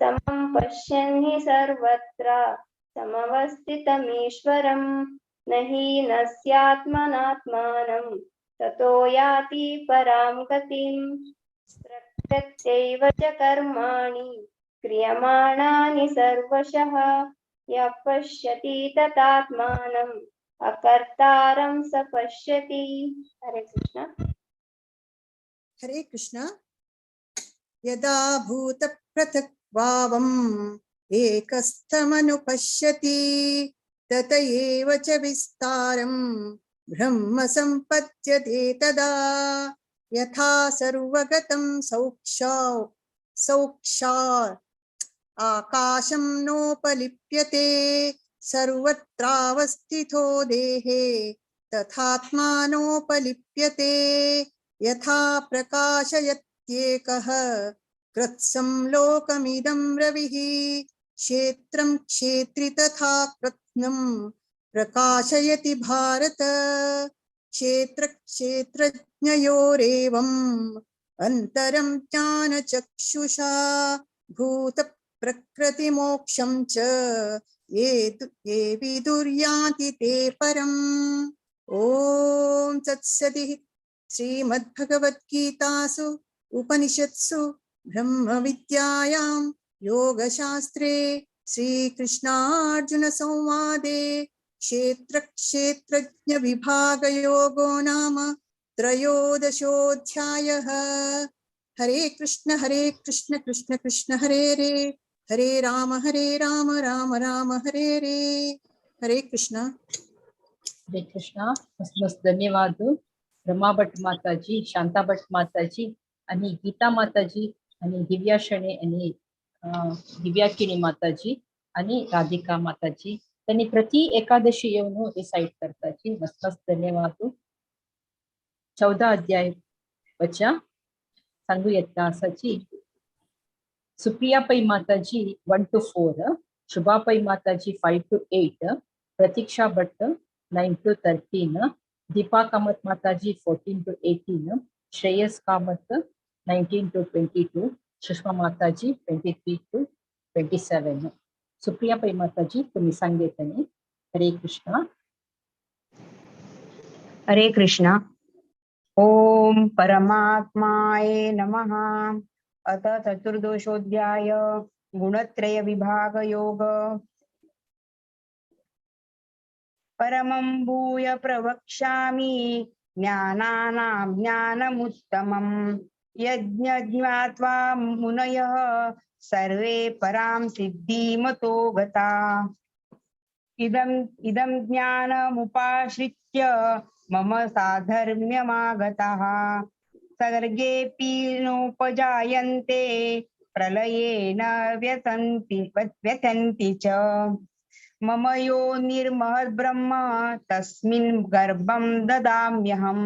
समं पश्यन् हि सर्वत्र समवस्थितमीश्वरं न हि नस्यात्मनात्मानं ततो याति परां गतिम्। प्रकृत्यैव च कर्माणि क्रियमाणानि सर्वशः यः पश्यति ततात्मानम् अकर्तारं स पश्यति। हरे कृष्ण। हरे कृष्ण। यदा भूतपृथक्भावम् एकस्थमनुपश्यति तत एव च विस्तारं ब्रह्म सम्पद्यते तदा। यथा सर्वगतं सौक्षात् आकाशं नोपलिप्यते सर्वत्रावस्थितो देहे तथात्मानोपलिप्यते। यथा प्रकाशयत्येकः कृत्स्नं लोकमिदं रविः क्षेत्रं क्षेत्रि तथा कृत्स्नं प्रकाशयति भारत। क्षेत्र क्षेत्रज्ञयोरेवम् अन्तरं ज्ञानचक्षुषा भूतप्रकृतिमोक्षं च ये विदुर्यान्ति ते परम्। ॐ तत्सदिः श्रीमद्भगवद्गीतासु उपनिषत्सु ब्रह्मविद्यायां योगशास्त्रे श्रीकृष्णार्जुनसंवादे क्षेत्रक्षेत्रज्ञविभागयोगो नाम त्रयोदशोऽध्यायः। हरे कृष्ण कृष्ण कृष्ण हरे हरे, हरे राम राम राम हरे हरे। हरे कृष्ण। हरे कृष्ण। मस्त मस्त धन्यवाद रमा भट्ट माताजी, शांता भट्ट माताजी आणि गीता माताजी आणि दिव्या शणे आणि दिव्या किणी माताजी आणि राधिका माताजी त्यांनी प्रति एकादशी येऊन रिसाइट करताची। मस्त मस्त धन्यवाद। 14 अध्याय बच्चा सांगू येता असाची Supriya Pai Mataji 1 to 4, Shubha Pai Mataji 5 to 8, Pratiksha Bhatt 9 to 13, Deepa Kamath Mataji 14 to 18, Shreyas Kamath 19 to 22, Sushma Mataji 23 to 27. Supriya Pai Mataji तुम्ही सांगेतने। हरे कृष्णा। हरे कृष्णा। ओम परमात्माये नमः। अथ चतुर्दशोऽध्याय गुणत्रय विभाग योग। परमं भूय प्रवक्ष्यामि ज्ञानानां ज्ञानमुत्तमं यज्ञ ज्ञात्वा मुनयः सर्वे परां सिद्धिमतो गता। इदं इदं ज्ञानमुपाश्रित्य मम साधर्म्यमागतः। सर्गेऽपि नोपजायन्ते प्रलये न व्यथन्ति च। मम यो निर्महद्ब्रह्म तस्मिन् गर्भं ददाम्यहं।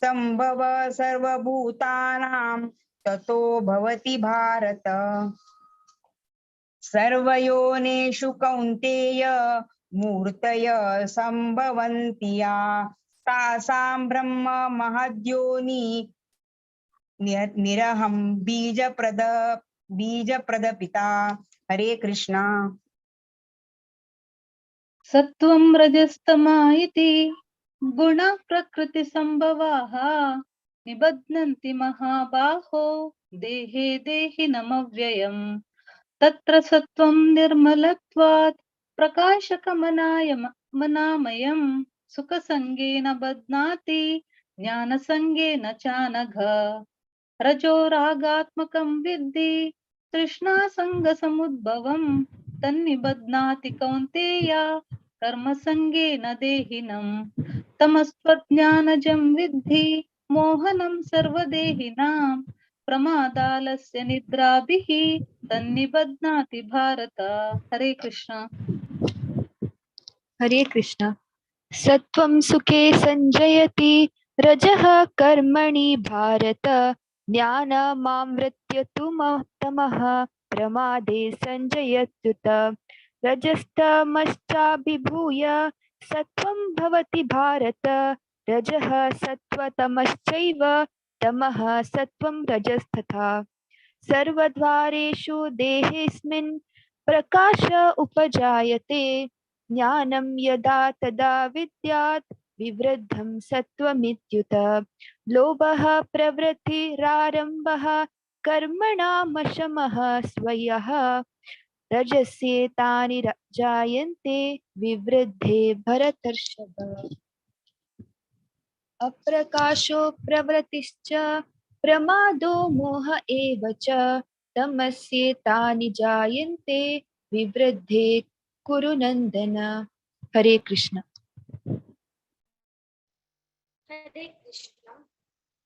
संभव सर्वभूतानां ततो भवति भारत। सर्वयोनिषु कौन्तेय मूर्तय संभवन्ति या तासां ब्रह्म महद्योनि निरहं बीजप्रद बीजप्रदपिता। हरे कृष्णा। सत्वं रजस्तमा इति गुणा प्रकृति संभवाः निबध्नन्ति महाबाहो देहे देहिनमव्ययम्। तत्र सत्वं निर्मलत्वात् प्रकाशकमनामयं सुखसंगेन बध्नाति ज्ञानसंगेन चानघ। रजो रागात्मकं विद्धि तृष्णासंगसमुद्भवं तन्निबध्नाति कौन्तेय कर्मसंगेन देहिनं। तमस्त्वज्ञानजं विद्धि मोहनं सर्वदेहिनां प्रमादालस्य निद्राभिः तन्निबध्नाति भारत. हरे कृष्ण. हरे कृष्ण. सत्वं सुखे संजयति रजः कर्मणि भारत ज्ञानमावृत्य तु तमः प्रमादे संजयत्युत रजस्तमश्चाभिभूय सत्वं भवति भारत रजः सत्त्वतमश्चैव तमः सत्त्वं रजस्तथा. सर्वद्वारेषु देहेऽस्मिन् प्रकाश उपजायते ज्ञानं यदा तदा विद्यात् विवृद्धं सत्त्वमित्युत. लोभः प्रवृत्तिरारम्भः कर्मणामशमः स्वयः रजस्येतानि जायन्ते विवृद्धे भरतर्षभ. अप्रकाशो प्रवृत्तिश्च प्रमादो मोह एव च तमस्येतानि जायन्ते विवृद्धे कुरु नंदन. हरे कृष्ण. हरे कृष्ण.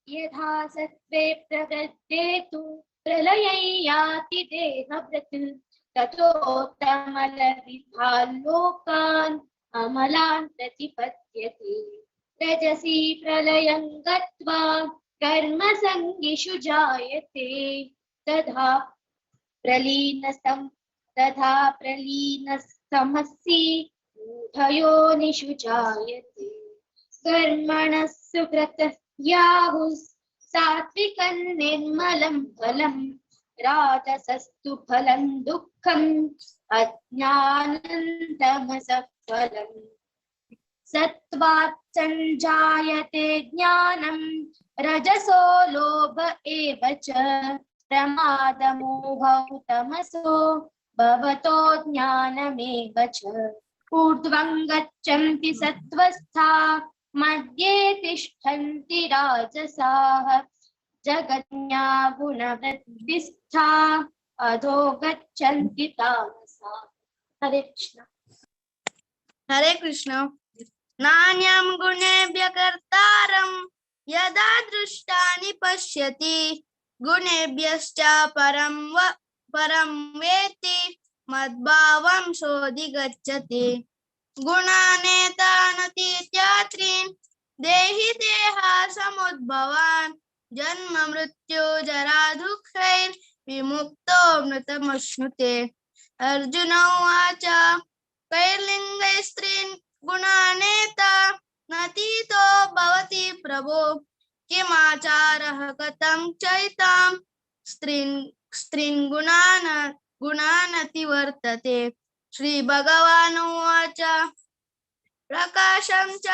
यथा सत्त्वे प्रवृत्ते तु प्रलयं याति देहभृत् ततोत्तमलविभान् लोकान् अमलान् प्रतिपद्यते. रजसि प्रलयं गत्वा कर्मसङ्गिषु जायते तथा प्रलीनस्तमसि मूढयोनिषु जायते. कर्मणः सुकृतः याहुः सात्विकं निर्मलं फलं राजसस्तु फलं दुःखम् अज्ञानं तमसः फलम्. सत्त्वात् संजायते ज्ञानं रजसो लोभ एव च प्रमादमोहौ तमसो भवतो ज्ञानमेव च. ऊर्ध्वं गच्छन्ति सत्त्वस्था मध्ये तिष्ठन्ति राजसाः जगज्ञा गुणवृत्तिस्था अधो गच्छन्ति तामसाः. हरे कृष्ण. हरे कृष्ण. नान्यं गुणेभ्य कर्तारं यदा दृष्टानि पश्यति गुणेभ्यश्च परं परं वेति मद्भावं सोऽधिगच्छति. गुणानेतानतीत्यात्रीन् देहि देहा समुद्भवान् जन्म मृत्यु जरा दुःखैर्विमुक्तो मृतमश्नुते. अर्जुन उवाच कैर्लिङ्गैस्त्रीन् गुणानेता नतीतो भवति प्रभो किमाचारः कथं चैतां स्त्रीन् गुणानतिवर्तते. श्री भगवानुवाच प्रकाशं च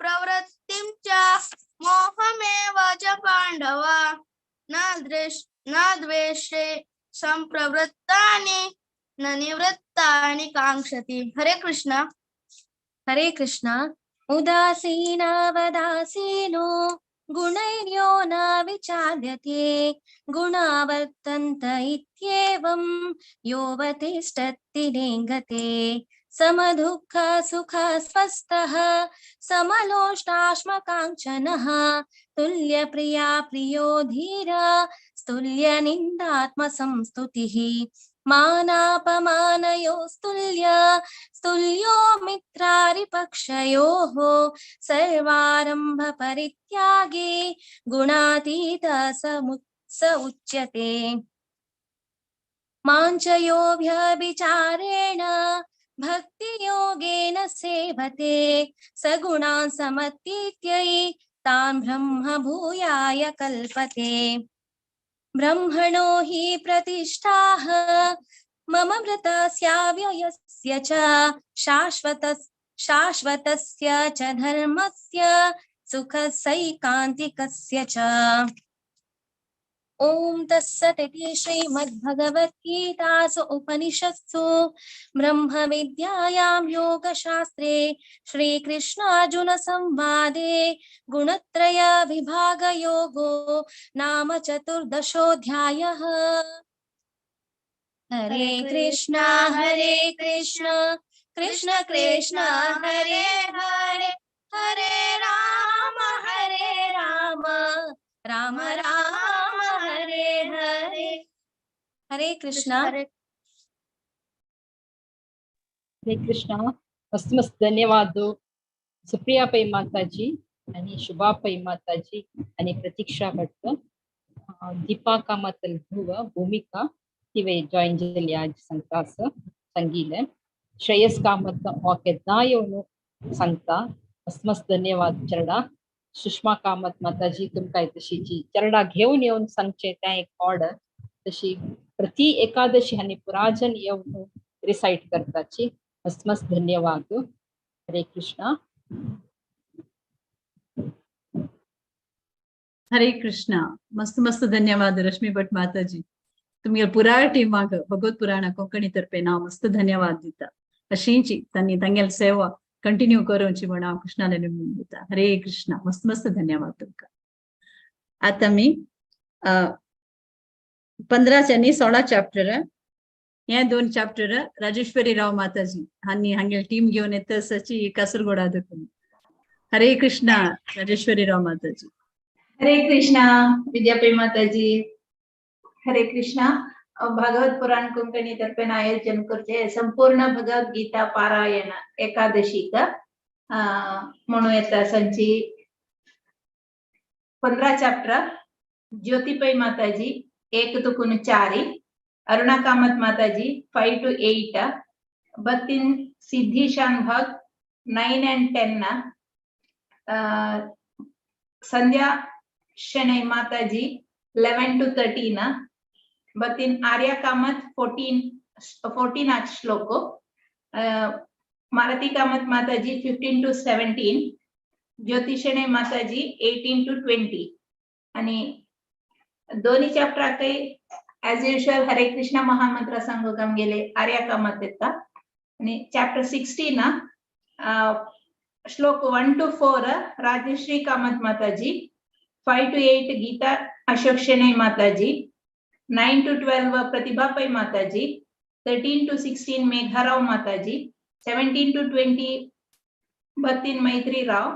प्रवृत्तिं च मोहमेव च पाण्डव न द्वेष्टे संप्रवृत्तानि न निवृत्तानि काङ्क्षति. हरे कृष्ण. हरे कृष्ण. उदासीनावदासीनो गुणैर्यो न विचाल्यते गुणावर्तन्त इत्येवं योऽवतिष्ठति नेङ्गते. समदुःख सुख स्वस्थः समलोष्टाश्मकाञ्चनः तुल्यप्रिया प्रियो धीरा स्तुल्यनिन्दात्मसंस्तुतिः. मानापमानयोस्तुल्य स्तुल्यो मित्रारिपक्षयोः सर्वारंभ परित्यागे गुणातीत स उच्यते. माञ्चयोऽभ्यभिचारेण भक्तियोगेन सेवते सगुणान् समतीत्यै तान् ब्रह्म भूयाय कल्पते. ब्रह्मणो हि प्रतिष्ठाः मम मृतस्याव्ययस्य च शाश्वतस्य च धर्मस्य सुखसैकान्तिकस्य च. ॐ तत्सदिति श्रीमद्भगवद्गीतासु उपनिषत्सु ब्रह्मविद्यायां योगशास्त्रे श्रीकृष्णार्जुनसंवादे गुणत्रय विभागयोगो नाम चतुर्दशोऽध्यायः. हरे कृष्णा हरे कृष्ण कृष्ण कृष्ण हरे हरे हरे राम राम राम हरे हरे कृष्णा. हरे हरे कृष्णा. मस्त मस्त धन्यवाद सुप्रिया पै माताजी आणि शुभा पै माताजी आणि प्रतीक्षा भट्ट, दीपा कामत भुव भूमिका तिवे जॉईन जाली आज सांगता सांगिले. श्रेयस कामत केन्ना येवन सांगता. मस्त मस्त धन्यवाद चरडा. सुषमा कामत माताजी तुमकां तशीची चरडा घेवन येवन सांगचें तें एक ऑर्डर. तशी प्रति एकादशी आनी पुराजन येवन रिसायट करताची. मस्त मस्त धन्यवाद. हरे कृष्णा. हरे कृष्णा. मस्त मस्त धन्यवाद रश्मी भट माताजी. तुमगे पुराय टीमाक भगवत पुराण कोंकणी तर्फे नाव मस्त धन्यवाद दिता. अशींची तांणी तांगेल सेवा कंटिन्यू करूची म्हण हांव कृष्णाले निमून दिता. हरे कृष्णा. मस्त मस्त धन्यवाद तुमकां. आतां आमी 15 आनी 16 चॅप्टर हे दोन चॅप्टर राजेश्वरी राव माताजी हांणी हांगेल टीम घेवन येता सची कासरगोडा देखून. हरे कृष्णा राजेश्वरी राव माताजी. हरे कृष्णा विद्यापी माताजी. हरे कृष्णा. भागवत पुराण कोंकणी तर्फेन आयोजन करचे संपूर्ण भगवत गीता पारायण एकादशीक म्हणू येता संची 15 चॅप्टर. ज्योती पै माताजी 1 to 4, Aruna Kamat Mataji 5 to 8, Battin Siddhi Shanbhag 9 and 10, Sandhya Shenoy Mataji 11 to 13, Battin Arya Kamath 14 ಶ್ಲೋಕ, Malathi Kamath Mataji 15 to 17, Jyoti Shenoy Mataji 18 to 20. आणि दोन्ही चॅप्टराकय ॲज युजल हरे कृष्ण महामंत्र सांगूक आमगेले आर्या कामत येता. आणि चॅप्टर 16 श्लोक 1 to 4 Rajshree Kamath Mataji, 5 to 8 Geeta Ashok Shenoy Mataji, 9 to 12 Pratibha Pai Mataji, 13 to 16 Megharao Mataji, 17 to 20 Battin Maitri Rao,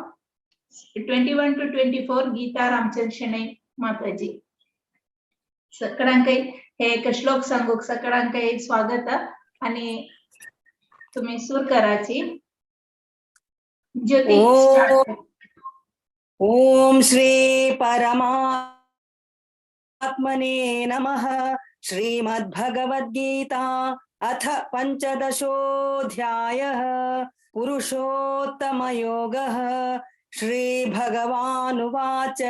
21 to 24 Geeta Ramchandra Shenoy Mataji. सगळ्यांकय हे एक श्लोक सांगूक सगळ्यांकय स्वागत आणि तुम्ही सुर कराची. ज्योती. ओम श्री परमात्मने नमः. श्रीमद्भगवद्गीता अथ 15 अध्यायः पुरुषोत्तमयोगः. श्रीभगवानुवाच.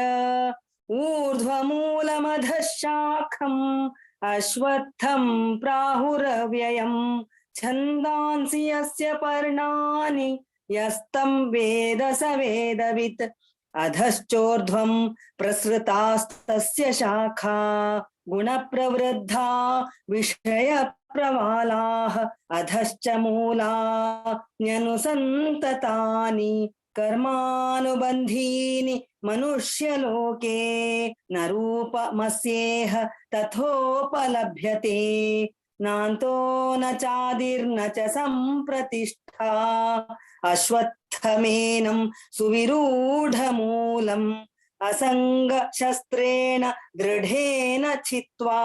ऊर्ध्वमूलमधः शाखम् अश्वत्थं प्राहुरव्ययं छन्दांसि यस्य पर्णानि यस्तं वेद स वेदवित्. अधश्चोर्ध्वं प्रसृतास्तस्य शाखा गुणप्रवृद्धा विषयप्रवालाः अधश्च मूलान्यनुसन्ततानि कर्मानुबन्धीनि मनुष्यलोके न रूपमस्येह तथोपलभ्यते. नान्तो न चादिर्न च सम्प्रतिष्ठा अश्वत्थमेनं सुविरूढमूलम् असङ्गशस्त्रेण दृढेन छित्त्वा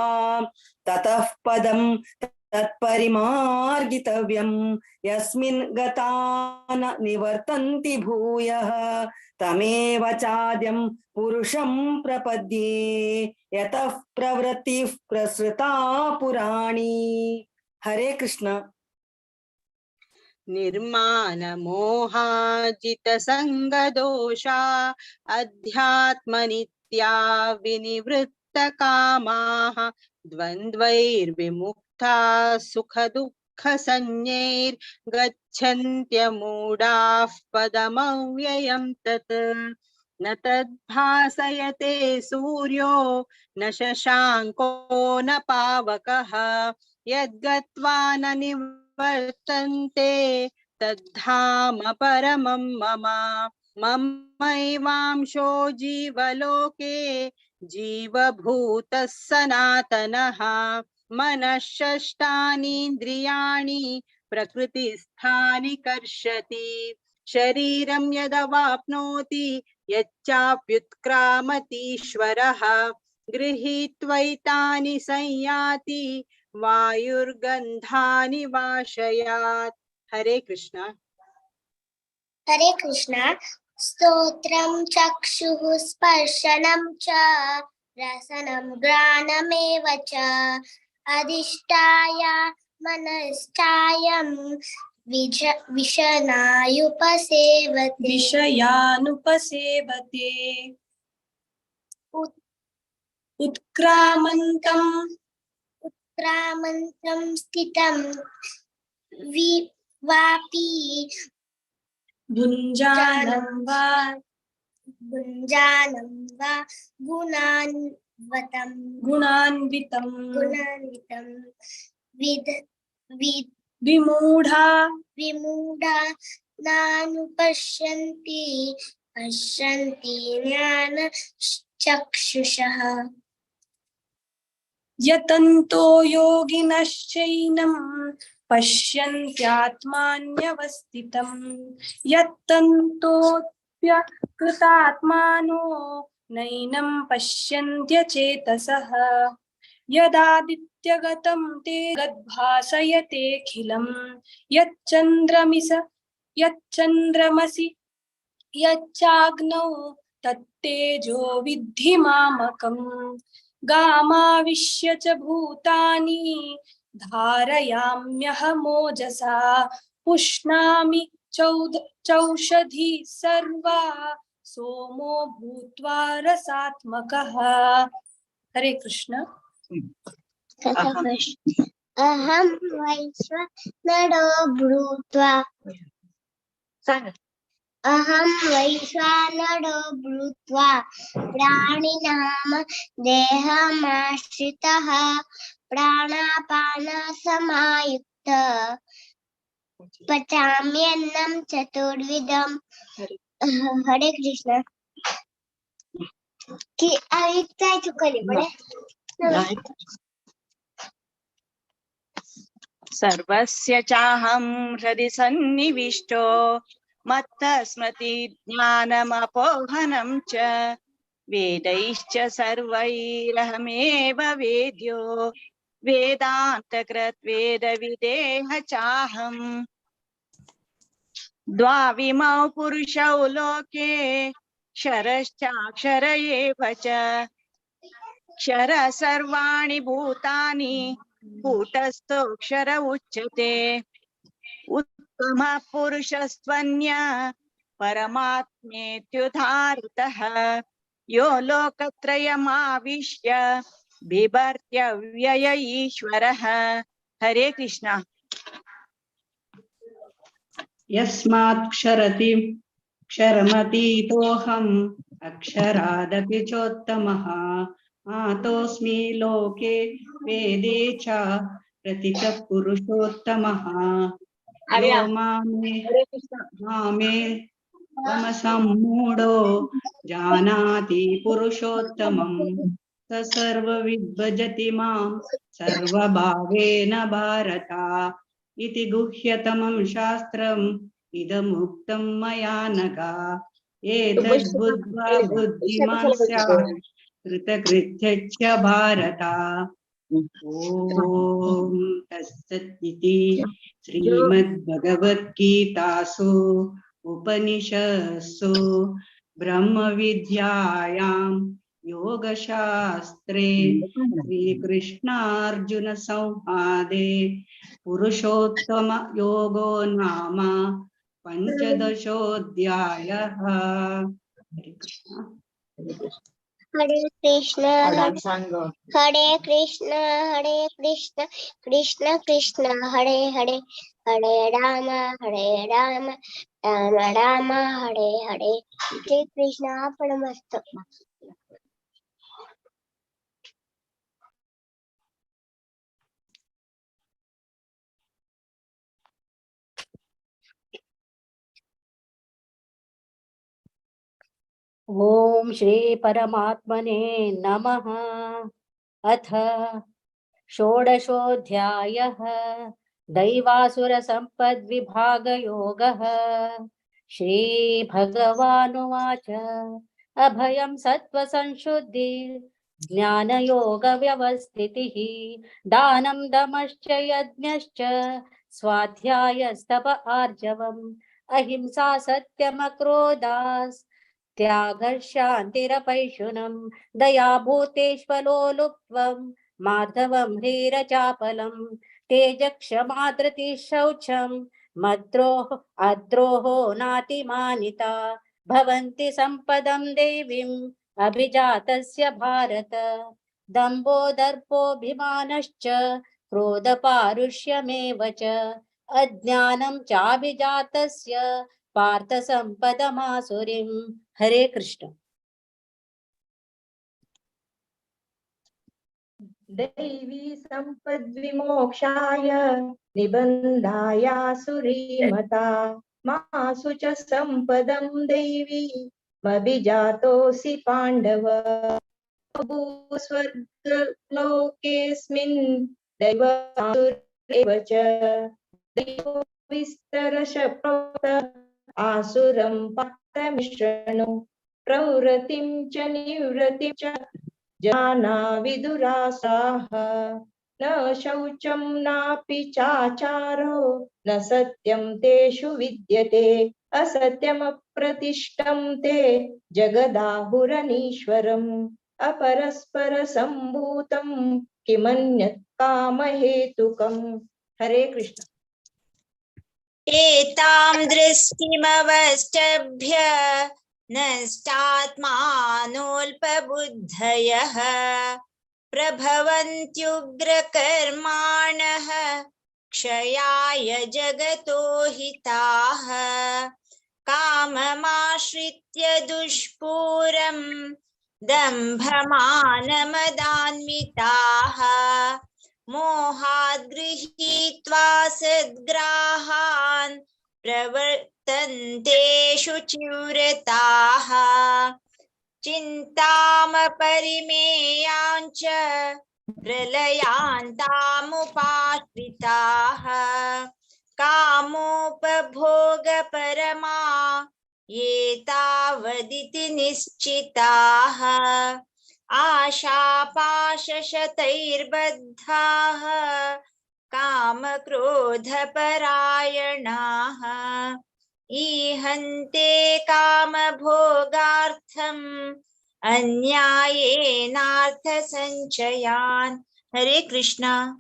ततः पदं तत्परिमार्गितव्यं यस्मिन् गता न निवर्तन्ति भूयः तमेव चाद्यं पुरुषं प्रपद्ये यतः प्रवृत्तिः प्रसृता पुराणी. हरे कृष्ण. निर्माणमोहाजितसङ्गदोषा अध्यात्मनित्या विनिवृत्तकामाः द्वन्द्वैर्विमुक्ता सुखदुःखसंज्ञैर्गच्छन्त्यमूढाः पदमव्ययं तत्. न तद्भासयते सूर्यो न शशाङ्को न पावकः यद्गत्वा न निवर्तन्ते तद्धाम परमं मम. ममैवांशो जीवलोके जीवभूतः सनातनः. मनःषष्ठानीन्द्रियाणि प्रकृतिस्थानि कर्षति. शरीरं यदवाप्नोति यच्चाप्युत्क्रामतीश्वरः. गृहीत्वैतानि संयाति वायुर्गन्धानि वाशयात्। हरे कृष्णा। हरे कृष्णा। स्तोत्रं चक्षुः स्पर्शनं च रसनं घ्राणमेव च अधिष्ठाय मनश्चायं विषनायुपसेवते विषयानुपसेवते। उत्क्रामन्तं उत्क्रामन्तं स्थितं वापि भुञ्जानं वा भुञ्जानं वा गुणान्वितं गुणान्वितं गुणान्वितं विमूढा विमूढा नानुपश्यन्ति पश्यन्ति ज्ञानचक्षुषः। यतन्तो योगिनश्चैनं पश्यन्त्यात्मान्यवस्थितं यत्तन्तोऽप्यकृतात्मानो नैनं पश्यन्त्यचेतसः। यदादित्यगतं ते गद्भासयतेऽखिलं यच्चन्द्रमसि यच्चाग्नौ तत्तेजो विद्धि मामकम्। गामाविश्य च भूतानि धारयाम्यहमोजसा पुष्णामि चौषधि सर्वा सोमो भूत्वा रसात्मकः। हरे कृष्ण। अहं वैश्वानरो भूत्वा अहं वैश्वानरो भूत्वा प्राणिनां देहमाश्रितः प्राणापानसमायुक्त पचाम्यन्नं चतुर्विधम्। हरे कृष्ण। की चुकली पडे। सर्वस्य चाहं हृदि सन्निविष्टो मत्तः स्मृति ज्ञानमपोहनं च वेदैश्च सर्वैरहमेव वेद्यो वेदान्तकृत् वेदविदेह चाहम्। द्वाविमौ पुरुषौ लोके क्षरश्चाक्षर एव च क्षर सर्वाणि भूतानि कूटस्थोऽक्षर उच्यते। उत्तमः पुरुषस्त्वन्य परमात्मेत्युदाहृतः यो लोकत्रयमाविश्य बिभर्त्यव्यय ईश्वरः। हरे कृष्णा। यस्मात् क्षरति क्षरमतीतोऽहम् अक्षरादपि चोत्तमः आतोऽस्मि लोके वेदे च प्रतितः पुरुषोत्तमः। यो मामे मामे तमसम्मूढो जानाति पुरुषोत्तमं स सर्वविद्भजति मां सर्वभावेन भारत इति गुह्यतमं शास्त्रम् इदमुक्तं मया नघ। एतद्बुद्ध्वा बुद्धिमान् स्यात् कृतकृत्यश्च भारत। ॐ तत्सदिति श्रीमद्भगवद्गीतासु उपनिषत्सु ब्रह्मविद्यायां योगशास्त्रे श्रीकृष्णार्जुनसंवादे पुरुषोत्तम योगो नाम पंचदशोऽध्यायः। हरे कृष्ण। हरे कृष्ण हरे कृष्ण हरे कृष्ण कृष्ण कृष्ण हरे हरे हरे राम राम राम हरे हरे। श्री कृष्ण परमस्तु। ओम श्री परमात्मने नमः। अथ षोडशोऽध्यायः दैवासुरसम्पद्विभागयोगः। श्री भगवानुवाच अभयं सत्त्वसंशुद्धि ज्ञानयोगव्यवस्थितिः दानं दमश्च यज्ञश्च स्वाध्यायस्तप आर्जवम् अहिंसा सत्यमक्रोधास् त्यागः शान्तिरपैशुनम् दया भूतेष्वलोलुप्त्वं माधवं ह्रीरचापलं तेजक्षमा धृतिः शौचं मद्रोह अद्रोहो नातिमानिता भवन्ति सम्पदं देवीम् अभिजातस्य भारत। दम्भो दर्पोऽभिमानश्च क्रोधपारुष्यमेव च अज्ञानं चाभिजातस्य पार्थ सम्पदमासुरीम्। हरे कृष्ण। दैवी सम्पद्विमोक्षाय निबन्धायासुरीमता मासु च सम्पदं दैवी मभिजातोऽसि पाण्डव। स्वर्गलोकेऽस्मिन् दैवासुरेव च दैवो विस्तरश प्रोक्त आसुरं पार्थमिश्रणु प्रवृत्तिं च निवृत्तिं च जाना विदुरासाः। न शौचं नापि चाचारो न सत्यं तेषु विद्यते असत्यमप्रतिष्ठं ते जगदाहुरनीश्वरम् अपरस्परसम्भूतं किमन्यत् कामहेतुकम्। हरे कृष्ण। एतां दृष्टिमवष्टभ्य नष्टात्मानोऽल्पबुद्धयः प्रभवन्त्युग्रकर्माणः क्षयाय जगतो हिताः। काममाश्रित्य दुष्पूरं दम्भमानमदान्विताः मोहाद् गृहीत्वा सद्ग्राहान् प्रवर्तन्ते शुचिव्रताः। चिन्तामपरिमेयाञ्च प्रलयान्तामुपाश्रिताः कामोपभोगपरमा ये तावदिति निश्चिताः। आशापाशशतैर्बद्धाः कामक्रोधपरायणाः ईहन्ते कामभोगार्थम् अन्यायेनार्थसञ्चयान्। हरे कृष्णा।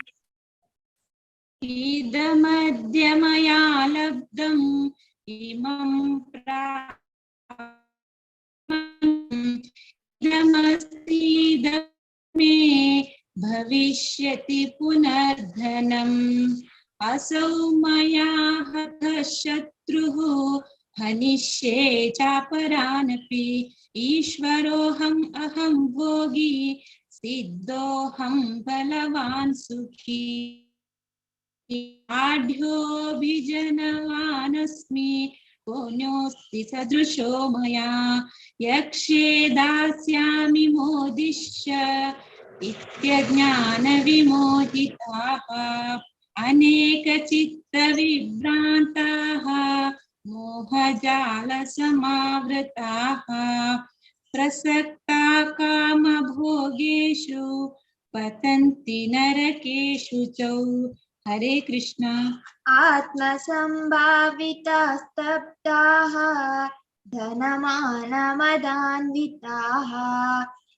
इदमद्य मया लब्धम् इमं प्राप्तमस्तीदं मे भविष्यति पुनर्धनम्। असौ मया हतः शत्रुः हनिष्ये चापरानपि। ईश्वरोऽहम् अहं भोगी सिद्धोऽहं बलवान् सुखी। आढ्योऽभिजनवानस्मि कोऽन्योऽस्ति सदृशो मया। यक्ष्ये दास्यामि मोदिष्य इत्यज्ञानविमोहिताः। अनेकचित्तविभ्रान्ताः मोहजालसमावृताः। प्रसक्ता कामभोगेषु पतन्ति नरकेषु च। हरे कृष्णा। आत्मसंभावितास्तब्धाः धनमानमदान्विताः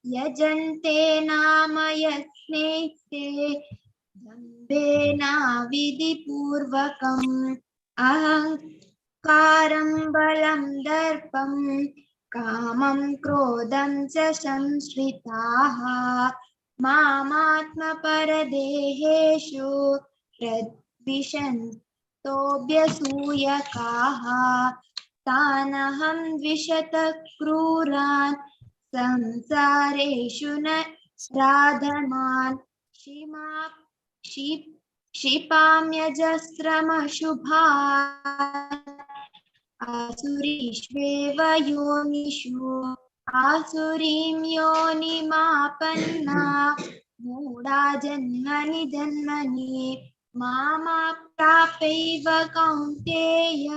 यजन्ते नाम यस्मै दम्भेनाविधिपूर्वकम्। अहङ्कारं बलं दर्पं कामं क्रोधं च संश्रिताः मामात्मपरदेहेषु प्रद्विषन्तोऽभ्यसूयकाः। तानहं द्विषतः क्रूरान् संसारेषु न राधमान्। क्षिपाम्यजस्रमशुभान् आसुरीष्वेव योनिषु। आसुरीं योनिमापन्ना मूढा जन्मनि जन्मनि मामाप्राप्यैव कौन्तेय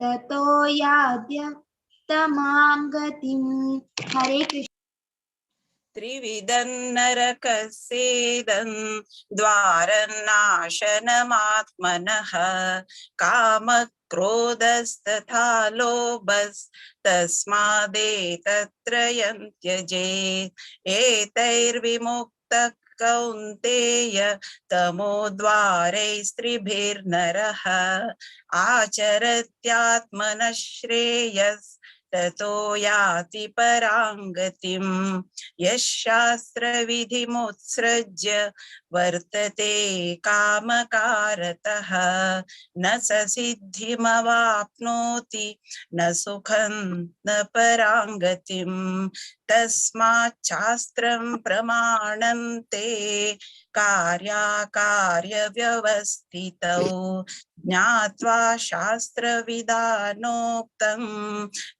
ततो याद्यतमां गतिम्। हरे कृष्ण। त्रिविधं नरकस्येदं द्वारं नाशनमात्मनः कामक्रोधस्तथा लोभस्तस्मादेतत्त्रयं त्यजेत् एतैर्विमुक्तः कौन्तेय तमोद्वारैस्त्रिभिर्नरः आचरत्यात्मनः श्रेयस्ततो याति परां गतिं यः शास्त्रविधिमुत्सृज्य वर्तते कामकारतः न स सिद्धिमवाप्नोति न सुखं न परां गतिं तस्माच्छास्त्रं प्रमाणं ते कार्याकार्यव्यवस्थितौ ज्ञात्वा शास्त्रविधानोक्तं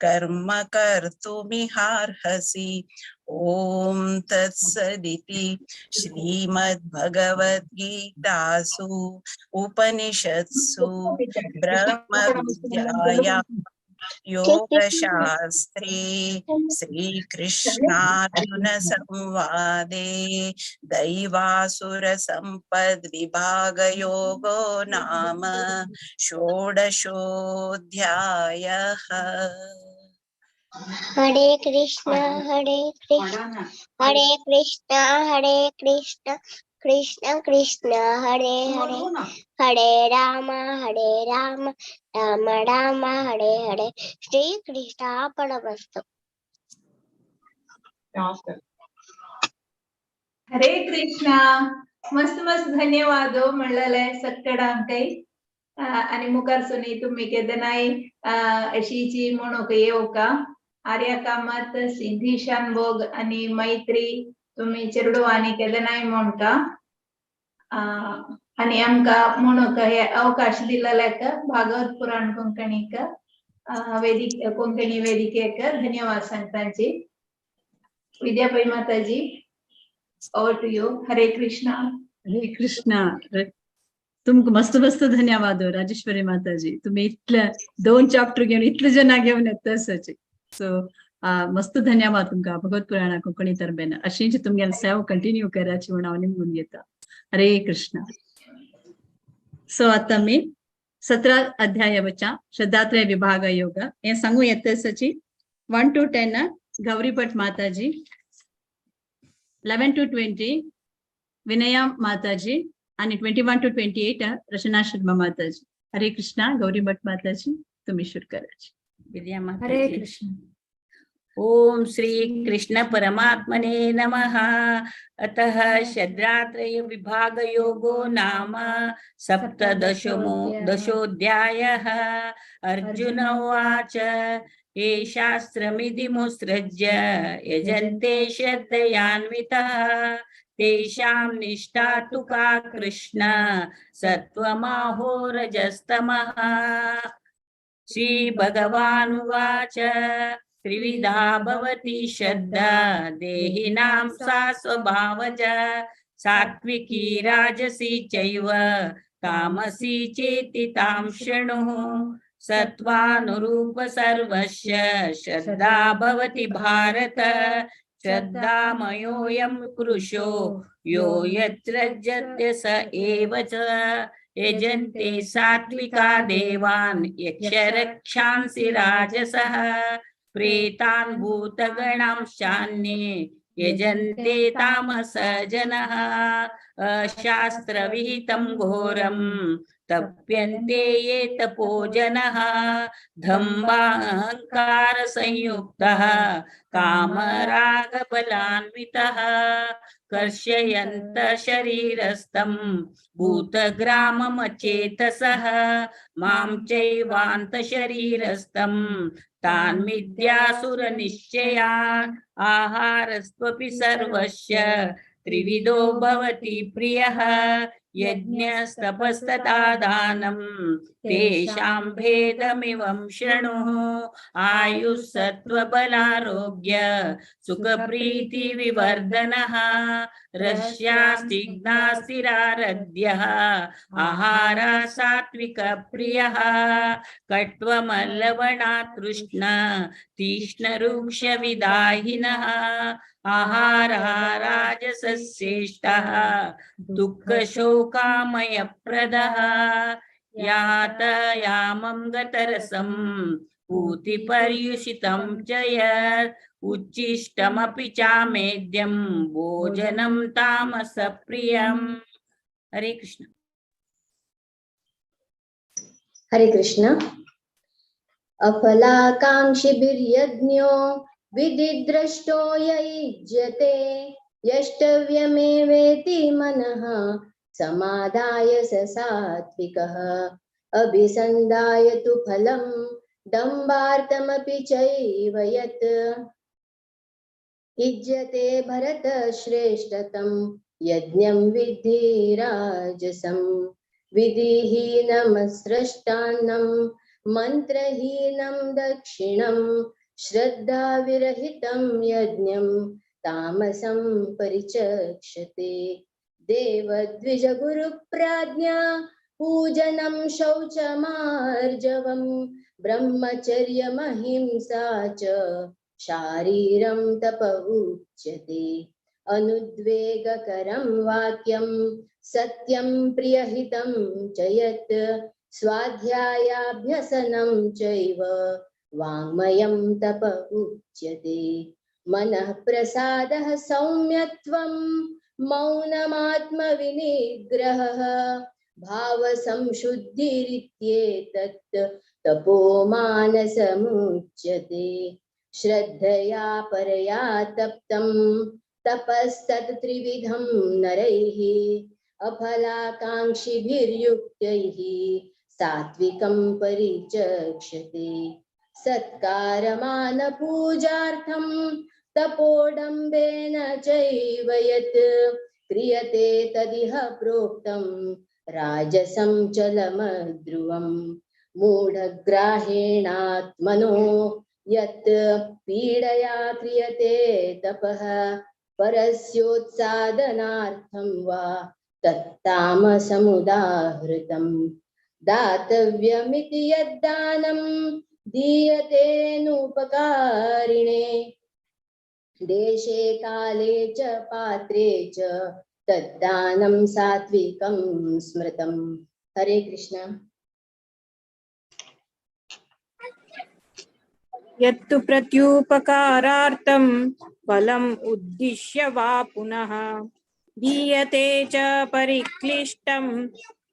कर्म कर्तुमिहार्हसि। ॐ तत्सदिति श्रीमद्भगवद्गीतासु उपनिषत्सु ब्रह्मविद्यायां योगशास्त्रे श्रीकृष्णार्जुनसंवादे दैवासुरसम्पद्विभागयोगो नाम षोडशोऽध्यायः। हरे कृष्णा हरे कृष्णा हरे कृष्णा हरे कृष्णा कृष्ण कृष्ण हरे हरे हरे राम राम राम हरे हरे। श्री कृष्णार्पणमस्तु। हरे कृष्णा। मस्त मस्त धन्यवाद म्हणलेले सक्कडांकय आणि मुखार सुनी तुम्ही केदनाय अशीची म्हणूक येवका आर्या कामत सिद्धी शानभोग आणि मैत्री तुम्ही चेडू आणि केदनाय म्हणका आणि आमकां म्हणूक हे अवकाश दिलेल्याक भागवत पुराण कोंकणीक वेदिक कोंकणी वेदिकेक धन्यवाद सांगतांची। Vidya Pai Mataji, over to you. Hare Krishna. Hare Krishna. तुमकां मस्त मस्त धन्यवाद राजेश्वरी माताजी, तुम्ही इतले 2 चॅप्टर घेवन इतले जना घेवन येता सची। सो मस्त धन्यवाद तुमकां भगवत पुराणा कोंकणी तरबेन अशीच तुमगेले सेवा कंटिन्यू कराची म्हणून हांव निमगून घेता। हरे कृष्णा। सो आतां आमी 17 अध्याय वचा श्रद्धात्रय विभाग योग हे सांगू येता सची। 1 to 10 Gauri Bhat Mataji, 11 to 20 Vinaya Mataji आणि 21 to 28 Rachna Sharma Mataji. Hare Krishna. Gauri Bhat Mataji तुम्ही सुरू करायची। विद्या हरे माताजी। कृष्ण। ओम श्री कृष्ण परमात्मने नमः। अतः श्रद्धात्रय विभाग योगो नाम सप्तदशोऽध्यायः। अर्जुन उवाच ये शास्त्रमिधिमुत्सृज्य यजन्ते श्रद्धयान्वितः तेषां निष्ठा तु का कृष्ण सत्त्वमाहो रजस्तमः। श्री भगवानुवाच त्रिविधा भवति श्रद्धा देहिनां सा स्वभावज सात्विकी राजसी चैव तामसी चेति तां शृणु। सत्त्वानुरूप सर्वस्य श्रद्धा भवति भारत श्रद्धामयोऽयं पुरुषो यो यत्रज्यते स एव च। यजन्ते सात्विका देवान् यक्षरक्षांसि राजसः प्रेतान् भूतगणांश्चान्ये यजन्ते तामस जनः। अशास्त्रविहितं घोरं तप्यन्ते ये तपो जनः धम्बाहङ्कारसंयुक्तः कामरागबलान्वितः कर्षयन्त शरीरस्थं भूतग्राममचेतसः मां चैवान्तशरीरस्थं तान् मिथ्यासुरनिश्चयान्। आहारस्त्वपि सर्वस्य त्रिविधो भवति प्रियः यज्ञस्तपस्तथा दानं तेषां भेदमिवं शृणु। आयुः सत्त्वबलारोग्य सुखप्रीतिविवर्धनः रस्यास्तिग्नास्तिरारद्यः आहारः सात्विकप्रियः कट्वमल्लवणातृष्ण तीक्ष्णरुक्षविदाहिनः आहारः राजसश्रेष्ठः दुःखशोकामयप्रदः यातयामं गतरसं पूतिपर्युषितं च यत् उच्छिष्टमपि चामेद्यं भोजनं तामसप्रियम्। हरे कृष्ण। हरे कृष्ण। अफलाकांक्षिभिर्यज्ञो विधिद्रष्टो ययुज्यते यष्टव्यमेवेति मनः समादाय स सात्विकः। अभिसन्धाय तु फलं दम्भार्थमपि चैव यत् इज्यते भरतश्रेष्ठतं यज्ञं विद्धि राजसं। विधिहीनमसृष्टान्नं मन्त्रहीनं दक्षिणं श्रद्धाविरहितं यज्ञं तामसं परिचक्षते। देवद्विजगुरुप्राज्ञा पूजनं शौचमार्जवं ब्रह्मचर्यमहिंसा च शारीरं तप उच्यते। अनुद्वेगकरं वाक्यं सत्यं प्रियहितं च यत् स्वाध्यायाभ्यसनं चैव वाङ्मयं तप उच्यते। मनः प्रसादः सौम्यत्वं मौनमात्मविनिग्रहः भावसंशुद्धिरित्येतत् तपो मानसमुच्यते। श्रद्धया परया तप्तं तपस्तत् त्रिविधं नरैः अफलाकाङ्क्षिभिर्युक्तैः सात्विकं परिचक्षते। सत्कारमानपूजार्थं तपोडम्बेन चैव यत् क्रियते तदिह प्रोक्तं राजसं चलमध्रुवम्। मूढग्राहेणात्मनो यत् पीडया क्रियते तपः परस्योत्सादनार्थं वा तत्तामसमुदाहृतम्। दातव्यमिति यद्दानं दीयतेऽनुपकारिणे देशे काले च पात्रे च तद्दानं सात्विकं स्मृतम्। हरे कृष्ण। यत्तु प्रत्युपकारार्थं फलम् उद्दिश्य वा पुनः दीयते च परिक्लिष्टं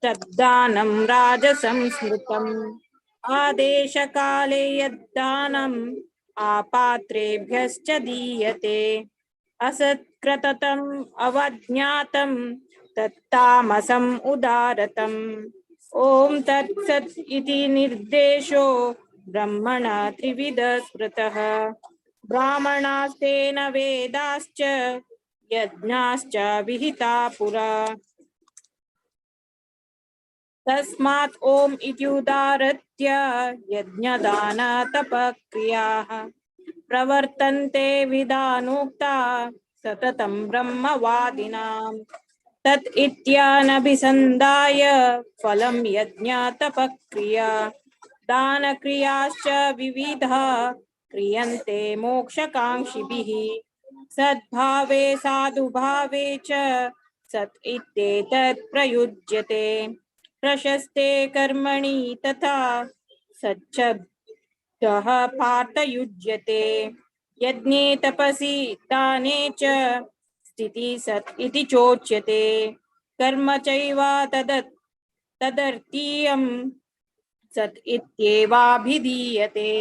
तद्दानं राजसं स्मृतम्। आदेशकाले यद्दानम् आपात्रेभ्यश्च दीयते असत्क्रततम् अवज्ञातं तत्तामसम् उदारतम्। ॐ तत्सत् इति निर्देशो ब्रह्मणा त्रिविध स्मृतः। ब्राह्मणास्तेन वेदाश्च यज्ञाश्च विहिता पुरा। तस्मात् ॐ इत्युदाहृत्य यज्ञदान तपक्रियाः प्रवर्तन्ते विधानोक्ता सततं ब्रह्मवादिनां। तत् इत्यानभिसन्धाय फलं यज्ञ तपक्रिया दानक्रियाश्च विविधा क्रियन्ते मोक्षकाङ्क्षिभिः। सद्भावे साधुभावे च सत् इत्येतत् प्रयुज्यते। प्रशस्ते कर्मणि तथा सच्छब्दः पार्थयुज्यते। यज्ञे तपसि दाने च स्थितिः सत् इति चोच्यते। कर्म चैव तदर्थीयं सत् इत्येवाभिधीयते।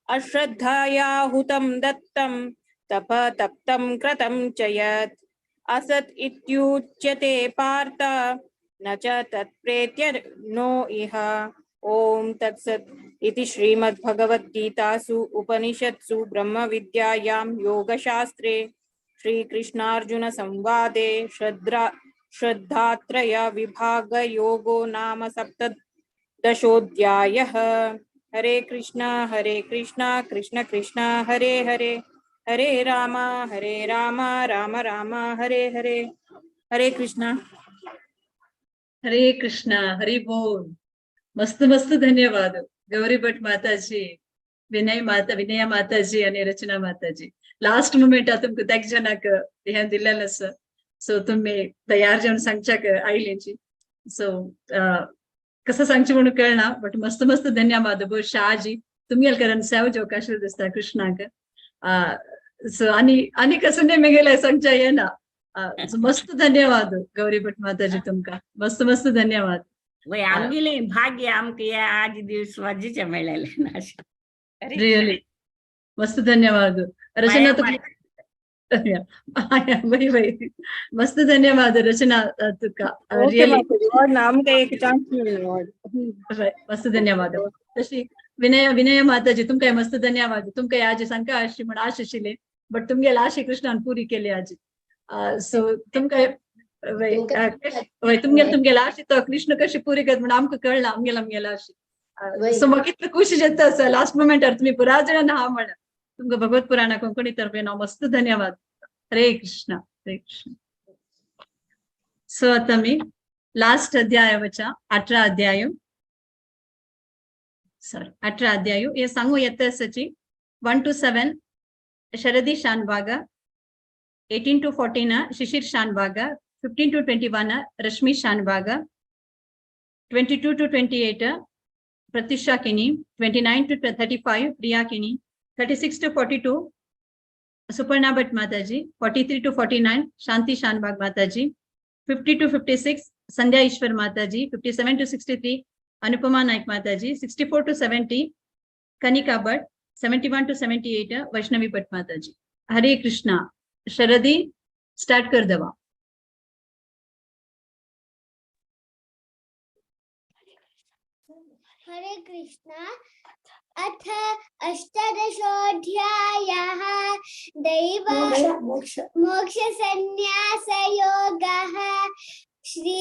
अश्रद्धया हुतं दत्तं तप तप्तं कृतं च यत् असत् इत्युच्यते पार्थ न च तत्प्रेत्य नो इह। ॐ तत्सत् इति श्रीमद्भगवद्गीतासु उपनिषत्सु ब्रह्मविद्यायां योगशास्त्रे श्रीकृष्णार्जुन संवादे श्रद्धात्रय विभागयोगो नाम सप्तदशोऽध्यायः। हरे कृष्णा कृष्ण कृष्ण हरे हरे, हरे राम राम राम हरे हरे। हरे कृष्णा। हरे कृष्णा, हरि बोल। मस्त मस्त धन्यवाद गौरी भट माताजी, विनया माताजी आणि रचना माताजी। लास्ट मोमेंट तुमकां तेग जणांक हें दिलेलें आसा, सो तुमी तयार जावन सांगच्याक आयलेंची। सो कसं सांगचें म्हणून कळना, बट मस्त मस्त धन्यवाद। भो शहाजी तुमगेल कारण सेव जेवका अशें दिसता कृष्णाक। सो आनी आनी कसं न्ही मेगेलें सांगच्या येना। मस्त धन्यवाद गौरी भट माताजी, तुमकां मस्त मस्त धन्यवाद। वय आमगेलें भाग्य आमकां हे आज दीस वाजीचे मेळ्ळेलें ना। रियली मस्त धन्यवाद रचना तुका। वय वय मस्त धन्यवाद रचना तुका। रियली आमकां एक चान्स मेळ्ळो। मस्त धन्यवाद। तशी विनया माताजी तुमकां मस्त धन्यवाद। तुमकां आज सांगका अशी म्हण आश आशिल्ली, बट तुमगेले आशी कृष्णान पुरी केली आज। सो तुमकां तुमगेले तुमगेले आशी तो कृष्ण कशी पुरी करत म्हण आमकां कळना, आमगेले आमगेले आशी। सो म्हाका कितलो खुशी जाता आसा लास्ट मोमेंटार तुमी पुरा जाणां हा म्हण। तुमकां भगवत पुराणा कोंकणी तर्फे हांव मस्त धन्यवाद। हरे कृष्ण, हरे कृष्ण। सो आतां आमी लास्ट अध्याय वचा 18 अध्याय, सॉरी 18 अध्याय हे सांगू येता आसाची। 1 to 7 Sharadi Shanbhag, 18 to 14 Shishir Shanbhag, 15 to 21 Rashmi Shanbhag, 22 to 28 Pratisha Kini, 29 to 35 Priya Kini, 36 to 42 Suparna Bhat Mataji, 43 to 49 Shanti Shanbhag Mataji, 50 to 56 Sandhya Ishwar Mataji, 57 to 63 Anupama Naik Mataji, 64 to 70 Kanika Bhat, 71 to 78 Vaishnavi Bhat Mataji. Hare Krishna. Sharadi start कर दवा। हरे कृष्णा। अथ अष्टादशोऽध्यायः दैव मोक्षसंन्यासयोगः। श्री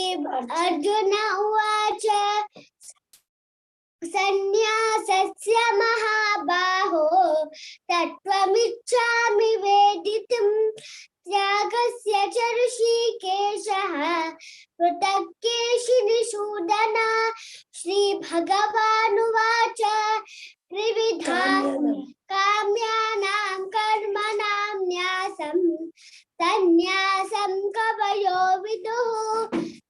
अर्जुन उवाच संन्यासस्य महाबाहो तत्त्वमिच्छामि वेदितुं त्यागस्य च ऋषिकेशः पृथक् केशिनिषूदन। श्री भगवानुवाच त्रिविधा काम्यानां कर्मणां न्यासं तन्यासं कवयो विदुः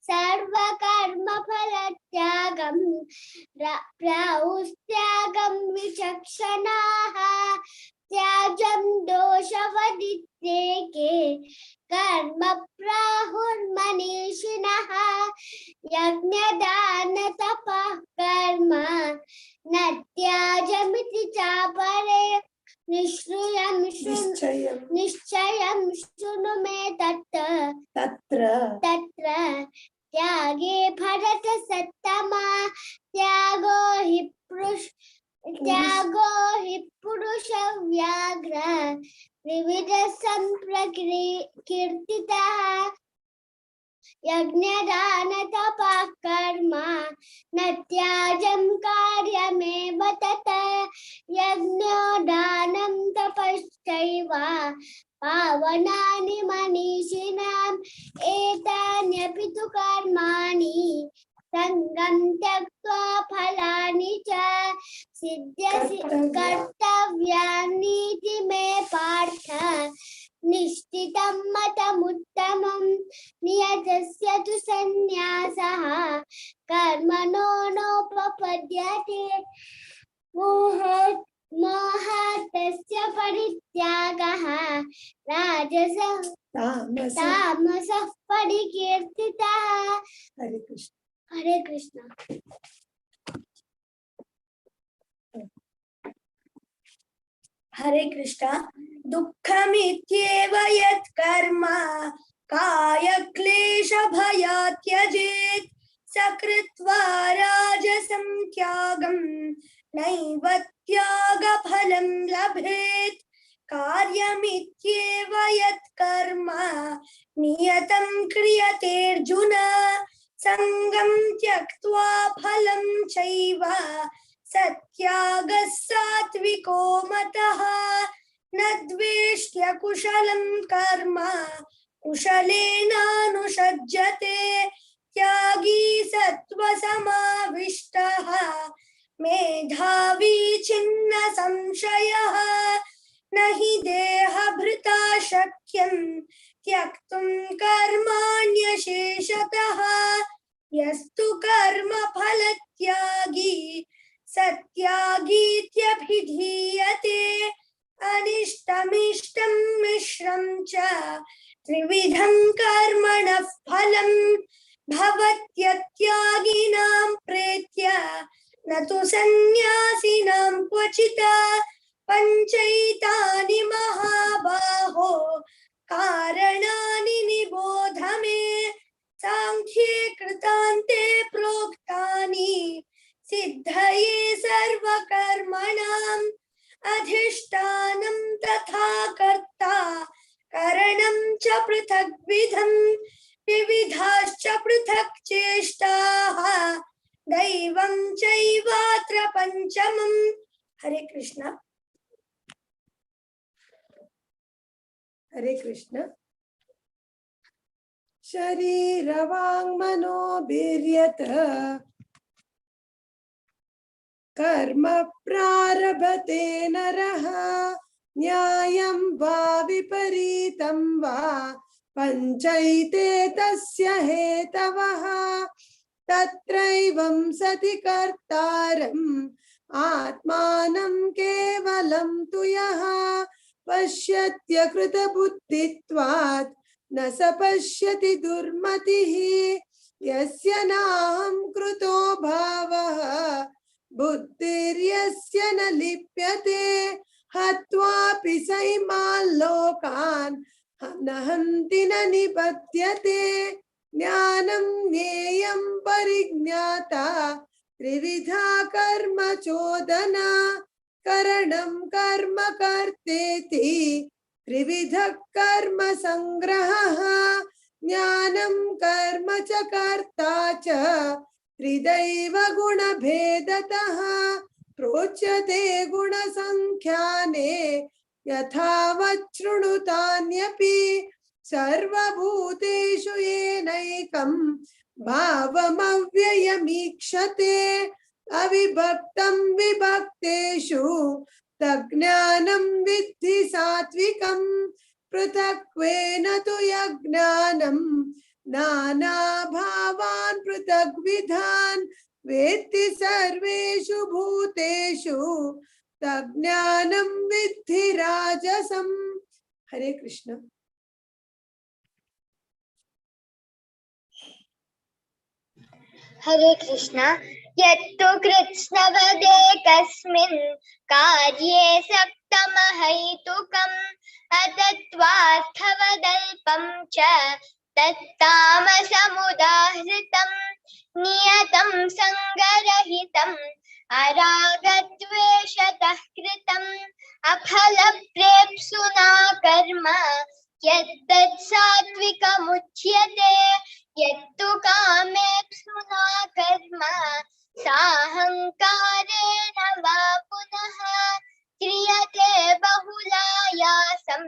सर्वकर्मफलत्यागं प्राहुस्त्यागं विचक्षणाः त्याजं दोषवदित्येके कर्म प्राहुर्मनीषिणः यज्ञदानतपः कर्म न त्याजमिति चापरे निश्चयं शृणु मे तत् तत्र तत्र त्यागे भरत सत्तमा त्यागो हि पुरुष व्याघ्र त्रिविध संप्रकीर्तितः यज्ञदानतपः कर्म न त्याजं कार्यमेव तत् यज्ञो दानं तपश्चैव पावनानि मनीषिणाम् एतान्यपि तु कर्माणि संगं त्यक्त्वा फलानि च सिद्ध्यसि कर्तव्यानीति मे पार्थ निश्चितं मतमुत्तमं नियतस्य तु संन्यासः कर्मणो नोपपद्यते मोहात् तस्य परित्यागः राजसः तामसः परिकीर्तितः। हरे कृष्ण। हरे कृष्ण। हरे कृष्ण। दुःखमित्येव यत् कर्म कायक्लेशभयात् त्यजेत् स कृत्वा राजसं त्यागं नैव त्यागफलं लभेत्। कार्यमित्येव यत्कर्म नियतं क्रियतेऽर्जुन। सङ्गं त्यक्त्वा फलं चैव सत्यागः सात्विको मतः। न द्वेष्ट्य कुशलं कर्म कुशलेनानुषज्यते। त्यागी सत्त्वसमाविष्टः मेधावी छिन्न संशयः। न हि देहभृता शक्यं त्यक्तुं कर्माण्यशेषतः। यस्तु कर्मफलत्यागी सत्यागीत्यभिधीयते। अनिष्टमिष्टं मिश्रं च त्रिविधं कर्मणः फलं भवत्यत्यागिनां प्रेत्य न तु सन्न्यासिनां क्वचित्। पञ्चैतानि महाबाहो कारणानि निबोध मे। सांख्ये कृतान्ते प्रोक्तानि सिद्धये सर्वकर्मणाम्। अधिष्ठानं तथा कर्ता करणं च पृथग्विधं विविधाश्च पृथक् चेष्टाः दैवं चैवात्र पञ्चमम्। हरे कृष्ण। हरे कृष्ण। शरीरवाङ्मनोभिर्यत् कर्म प्रारभते नरः। न्यायं वा विपरीतं वा पञ्चैते तस्य हेतवः। तत्रैवं सति कर्तारम् आत्मानं केवलं तु यः पश्यत्यकृतबुद्धित्वात् न स पश्यति दुर्मतिः। यस्य नाहं कृतो भावः बुद्धिर्यस्य न लिप्यते। हत्वापि सैमाल्लोकान् न हन्ति न निबध्यते। ज्ञानं ज्ञेयं परिज्ञाता त्रिविधा कर्म चोदना। करणं कर्म कर्तेति त्रिविधः कर्म संग्रहः। ज्ञानं कर्म च कर्ता च त्रिदैव गुणभेदतः। प्रोच्यते गुणसंख्याने यथावत् शृणुतान्यपि। सर्वभूतेषु येनैकं भावमव्ययमीक्षते। अविभक्तं विभक्तेषु तज्ज्ञानं विद्धि सात्विकं। पृथक्त्वेन तु यज्ञानं नानाभावान् पृथग्विधान् वेत्ति सर्वेषु भूतेषु तज्ज्ञानं विद्धि राजसं। हरे कृष्ण। हरे कृष्ण। यत्तु कृत्स्नवदेकस्मिन् कार्ये सक्तमहैतुकम् अतत्त्वार्थवदल्पं च तत्तामसमुदाहृतं। नियतं सङ्गरहितम् अरागद्वेषतः कृतम् अफलप्रेप्सुना कर्म यत्तत् सात्विकमुच्यते। यत्तु कामेप्सुना कर्म साहङ्कारेण वा पुनः क्रियते बहुलायासं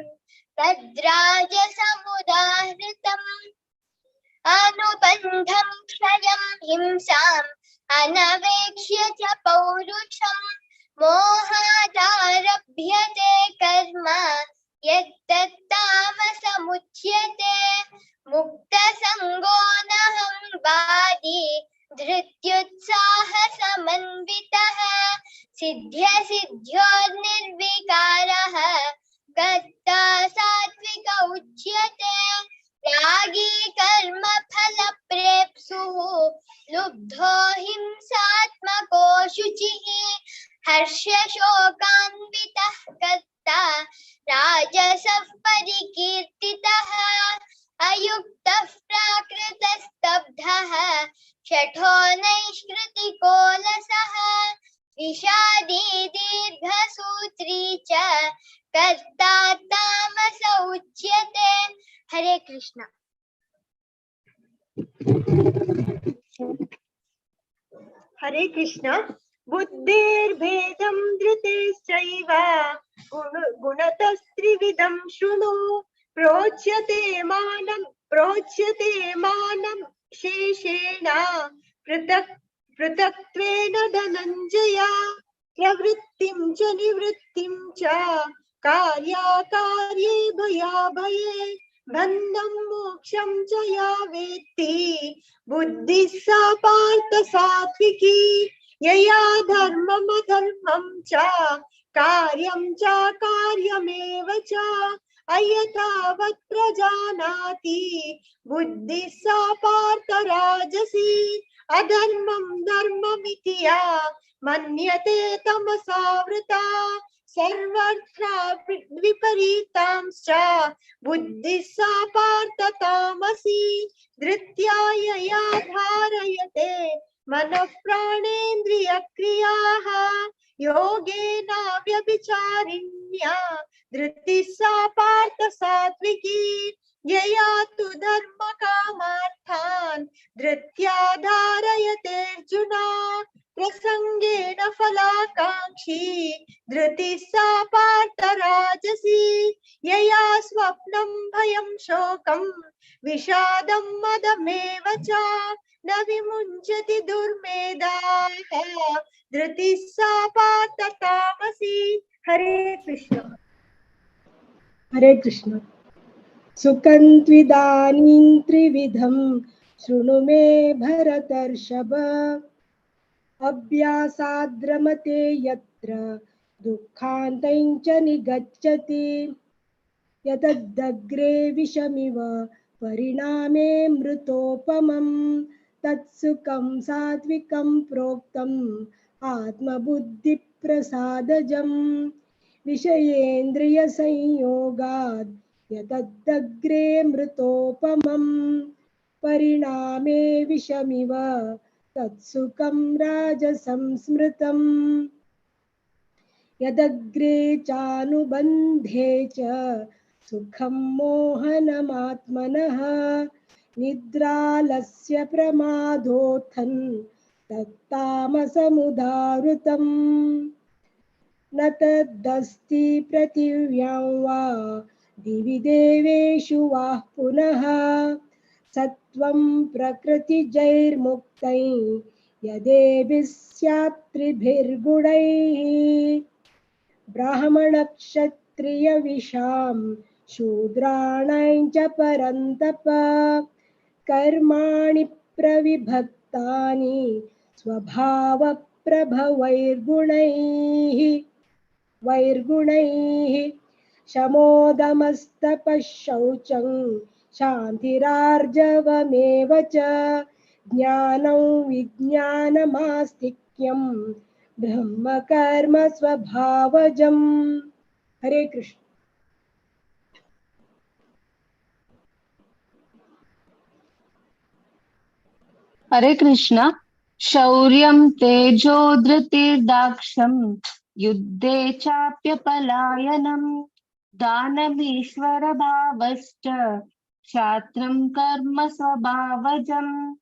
तद्राजसमुदाहृतम्। अनुबन्धं क्षयं हिंसाम् अनवेक्ष्य च पौरुषं मोहादारभ्यते कर्म यत्तत्तामसमुच्यते। मुक्तसङ्गो नहं वादी धृत्युत्साहसमन्वितः सिद्ध्यसिद्ध्योर्निर्विकारः कर्ता सात्विक उच्यते। रागी कर्मफलप्रेप्सुः लुब्धो हिंसात्मको शुचिः हर्षशोकान्वितः कर्ता राजसः परिकीर्तितः। अयुक्तः प्राकृतस्तब्धः शठो नैष्कृतिकोलसः विषादी दीर्घसूत्री च कर्ता तामस उच्यते। हरे कृष्ण। हरे कृष्ण। बुद्धिर्भेदं धृतेश्चैव गुणतस्त्रिविधं शृणु। प्रोच्यते मानं शेषेण पृथक् पृथक्त्वेन धनञ्जय। प्रवृत्तिं च निवृत्तिं च कार्याकार्ये भयाभये बन्धं मोक्षं च या वेत्ति बुद्धिः सा पार्थ सात्विकी। यया धर्ममधर्मं च कार्यं च कार्यमेव च अयथावत् प्रजानाति बुद्धिः सा पार्थ राजसी। अधर्मं धर्ममिति या मन्यते तमसावृता सर्वत्र विपरीतांश्च बुद्धिः सा पार्थ तामसी। धृत्या यया धारयते मनः प्राणेन्द्रियक्रियाः योगेनाव्यभिचारिण्या धृतिः सा पार्थ सात्विकी। यया तु धर्मकामार्थान् धृत्या धारयतेऽर्जुन प्रसङ्गेन फलाकाङ्क्षी धृतिः सा पार्थ राजसी। यया स्वप्नं भयं शोकं विषादं मदमेव च न विमुञ्चति दुर्मेधाः धृतिः सा पार्थ तामसी। हरे कृष्ण। हरे कृष्ण। सुखं त्विदानीं त्रिविधं शृणु मे भरतर्षभ। अभ्यासाद्रमते यत्र दुःखान्तं च निगच्छति। यतदग्रे विषमिव परिणामे मृतोपमं तत्सुखं सात्विकं प्रोक्तम् आत्मबुद्धिप्रसादजं। विषयेन्द्रियसंयोगाद् यतदग्रे मृतोपमं परिणामे विषमिव तत्सुखं राजसं स्मृतम्। यदग्रे चानुबन्धे च सुखं मोहनमात्मनः निद्रालस्य प्रमादोत्थं तत्तामसमुदाहृतम्। न तदस्ति पृथिव्यां वा दिवि देवेषु वा पुनः सत्त्वं प्रकृतिजैर्मुक्तैः यदेभिः स्यात् त्रिभिर्गुणैः। ब्राह्मणक्षत्रियविषां शूद्राणां च परन्तप कर्माणि प्रविभक्तानि स्वभावप्रभवैर्गुणैः वैर्गुणैः। शमोदमस्तपः शौचं शान्तिरार्जवमेव च ज्ञानं विज्ञानमास्तिक्यं ब्रह्मकर्म स्वभावजम्। हरे कृष्ण। हरे कृष्ण। शौर्यं तेजो धृतिर्दाक्ष्यं युद्धे चाप्यपलायनं दानमीश्वरभावश्च क्षात्रं कर्म स्वभावजं।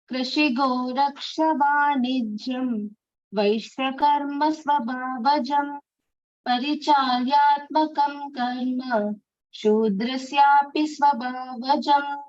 कृषिगोरक्षवाणिज्यं वैश्यकर्म स्वभावजं परिचार्यात्मकं कर्म शूद्रस्यापि स्वभावजं।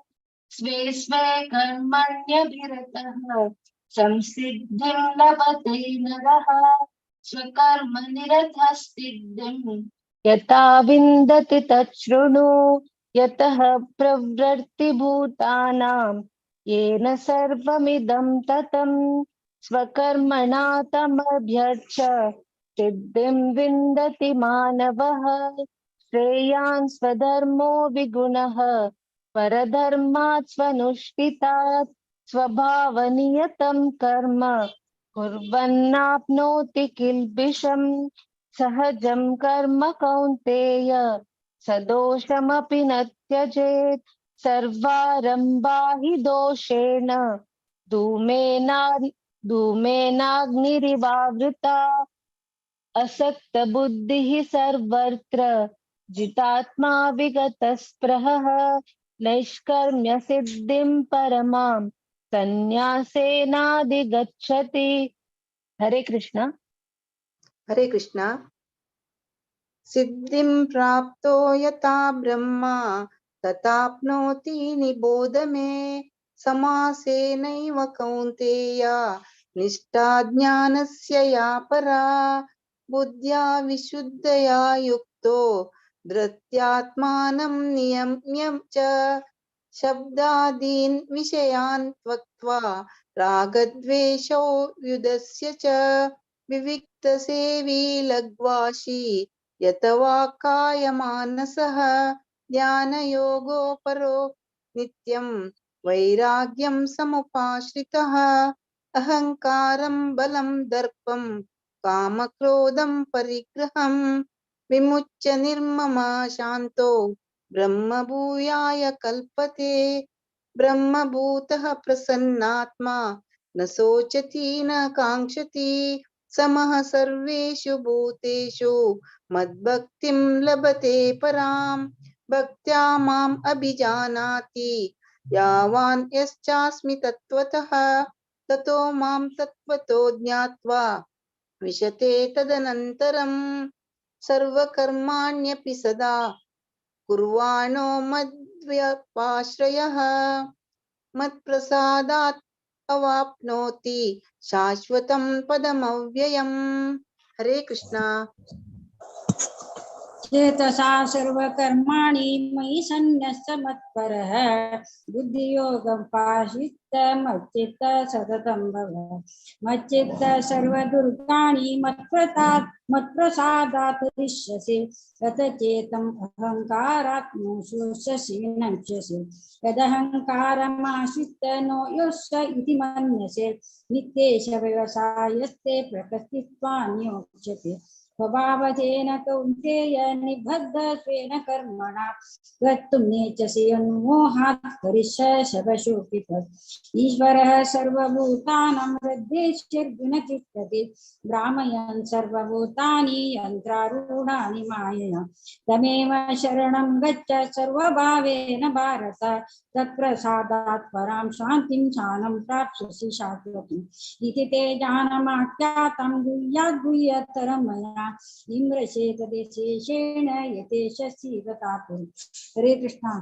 स्वे स्वे कर्मण्यभिरतः संसिद्धिं लभते नरः स्वकर्म निरतः सिद्धिं यथा विन्दति तच्छृणु। यतः प्रवृत्तिभूतानां येन सर्वमिदं ततं स्वकर्मणा तमभ्यर्च्य सिद्धिं विन्दति मानवः। श्रेयान् स्वधर्मो विगुणः परधर्मात् स्वनुष्ठितात् स्वभावनियतं कर्म कुर्वन्नाप्नोति किल्बिषं। सहजं कर्म कौन्तेय सदोषमपि न त्यजेत्। सर्वारम्भा हि दोषेण धूमेनाग्निरिवावृता। असक्तबुद्धिः सर्वत्र जितात्मा विगतस्पृहः नैष्कर्म्य सिद्धिं परमां सन्न्यासेनाधिगच्छति। हरे कृष्णा। हरे कृष्णा। सिद्धिं प्राप्तो यथा ब्रह्मा तथाप्नोति निबोध मे। समासेनैव कौन्तेय निष्ठा ज्ञानस्य या परा। बुद्ध्या विशुद्धया युक्तो धृत्यात्मानं नियम्य च शब्दादीन् विषयान् त्वक्त्वा रागद्वेषौ व्युदस्य च विविक्तसेवी लघ्वाशी यत वा कायमानसः ध्यानयोगोपरो नित्यं वैराग्यं समुपाश्रितः। अहंकारं बलं दर्पं कामक्रोधं परिग्रहं विमुच्य निर्ममा शान्तो ब्रह्मभूयाय कल्पते। ब्रह्मभूतः प्रसन्नात्मा न शोचति न काङ्क्षति समः सर्वेषु भूतेषु मद्भक्तिं लभते परां। भक्त्या माम् अभिजानाति यावान् यश्चास्मि तत्त्वतः ततो मां तत्त्वतो ज्ञात्वा विशते तदनन्तरं। सर्वकर्माण्यपि सदा कुर्वाणो मद्व्यपाश्रयः मत्प्रसादात् अवाप्नोति शाश्वतं पदमव्ययम्। हरे कृष्णा। चेतसा सर्वकर्माणि मयि सन्न्यस्य मत्परः बुद्धियोगं पाशित मच्चित्त सततं भव। मच्चित्त सर्वदुर्गाणि मत्प्रसादात् तरिष्यसि। यतचेतम् अहङ्कारात् नो शोष्यसि नंक्ष्यसि। यदहङ्कारमाश्रित्य नो योष्य इति मन्यसे। नित्येष व्यवसायस्ते प्रकृतित्वा नियोक्ष्यते। स्वभावजेन कौन्तेय निबद्ध स्वेन कर्मणा कर्तुं नेच्छसि यन्मोहात् करिष्यसि। ईश्वरः सर्वभूतानां हृद्देश्यर्जुन तिष्ठति। भ्रामयन् सर्वभूतानि यन्त्रारूढानि मायया। तमेव शरणं गच्छ सर्वभावेन भारत। तत्प्रसादात् परां शान्तिं शानं प्राप्स्यसि शाश्वतीम्। इति ते ज्ञानमाख्यातं गुह्याद् गुह्यतरं मया। इम्रशेतदेशेषेण यतेशसि तथापि। हरे कृष्णा।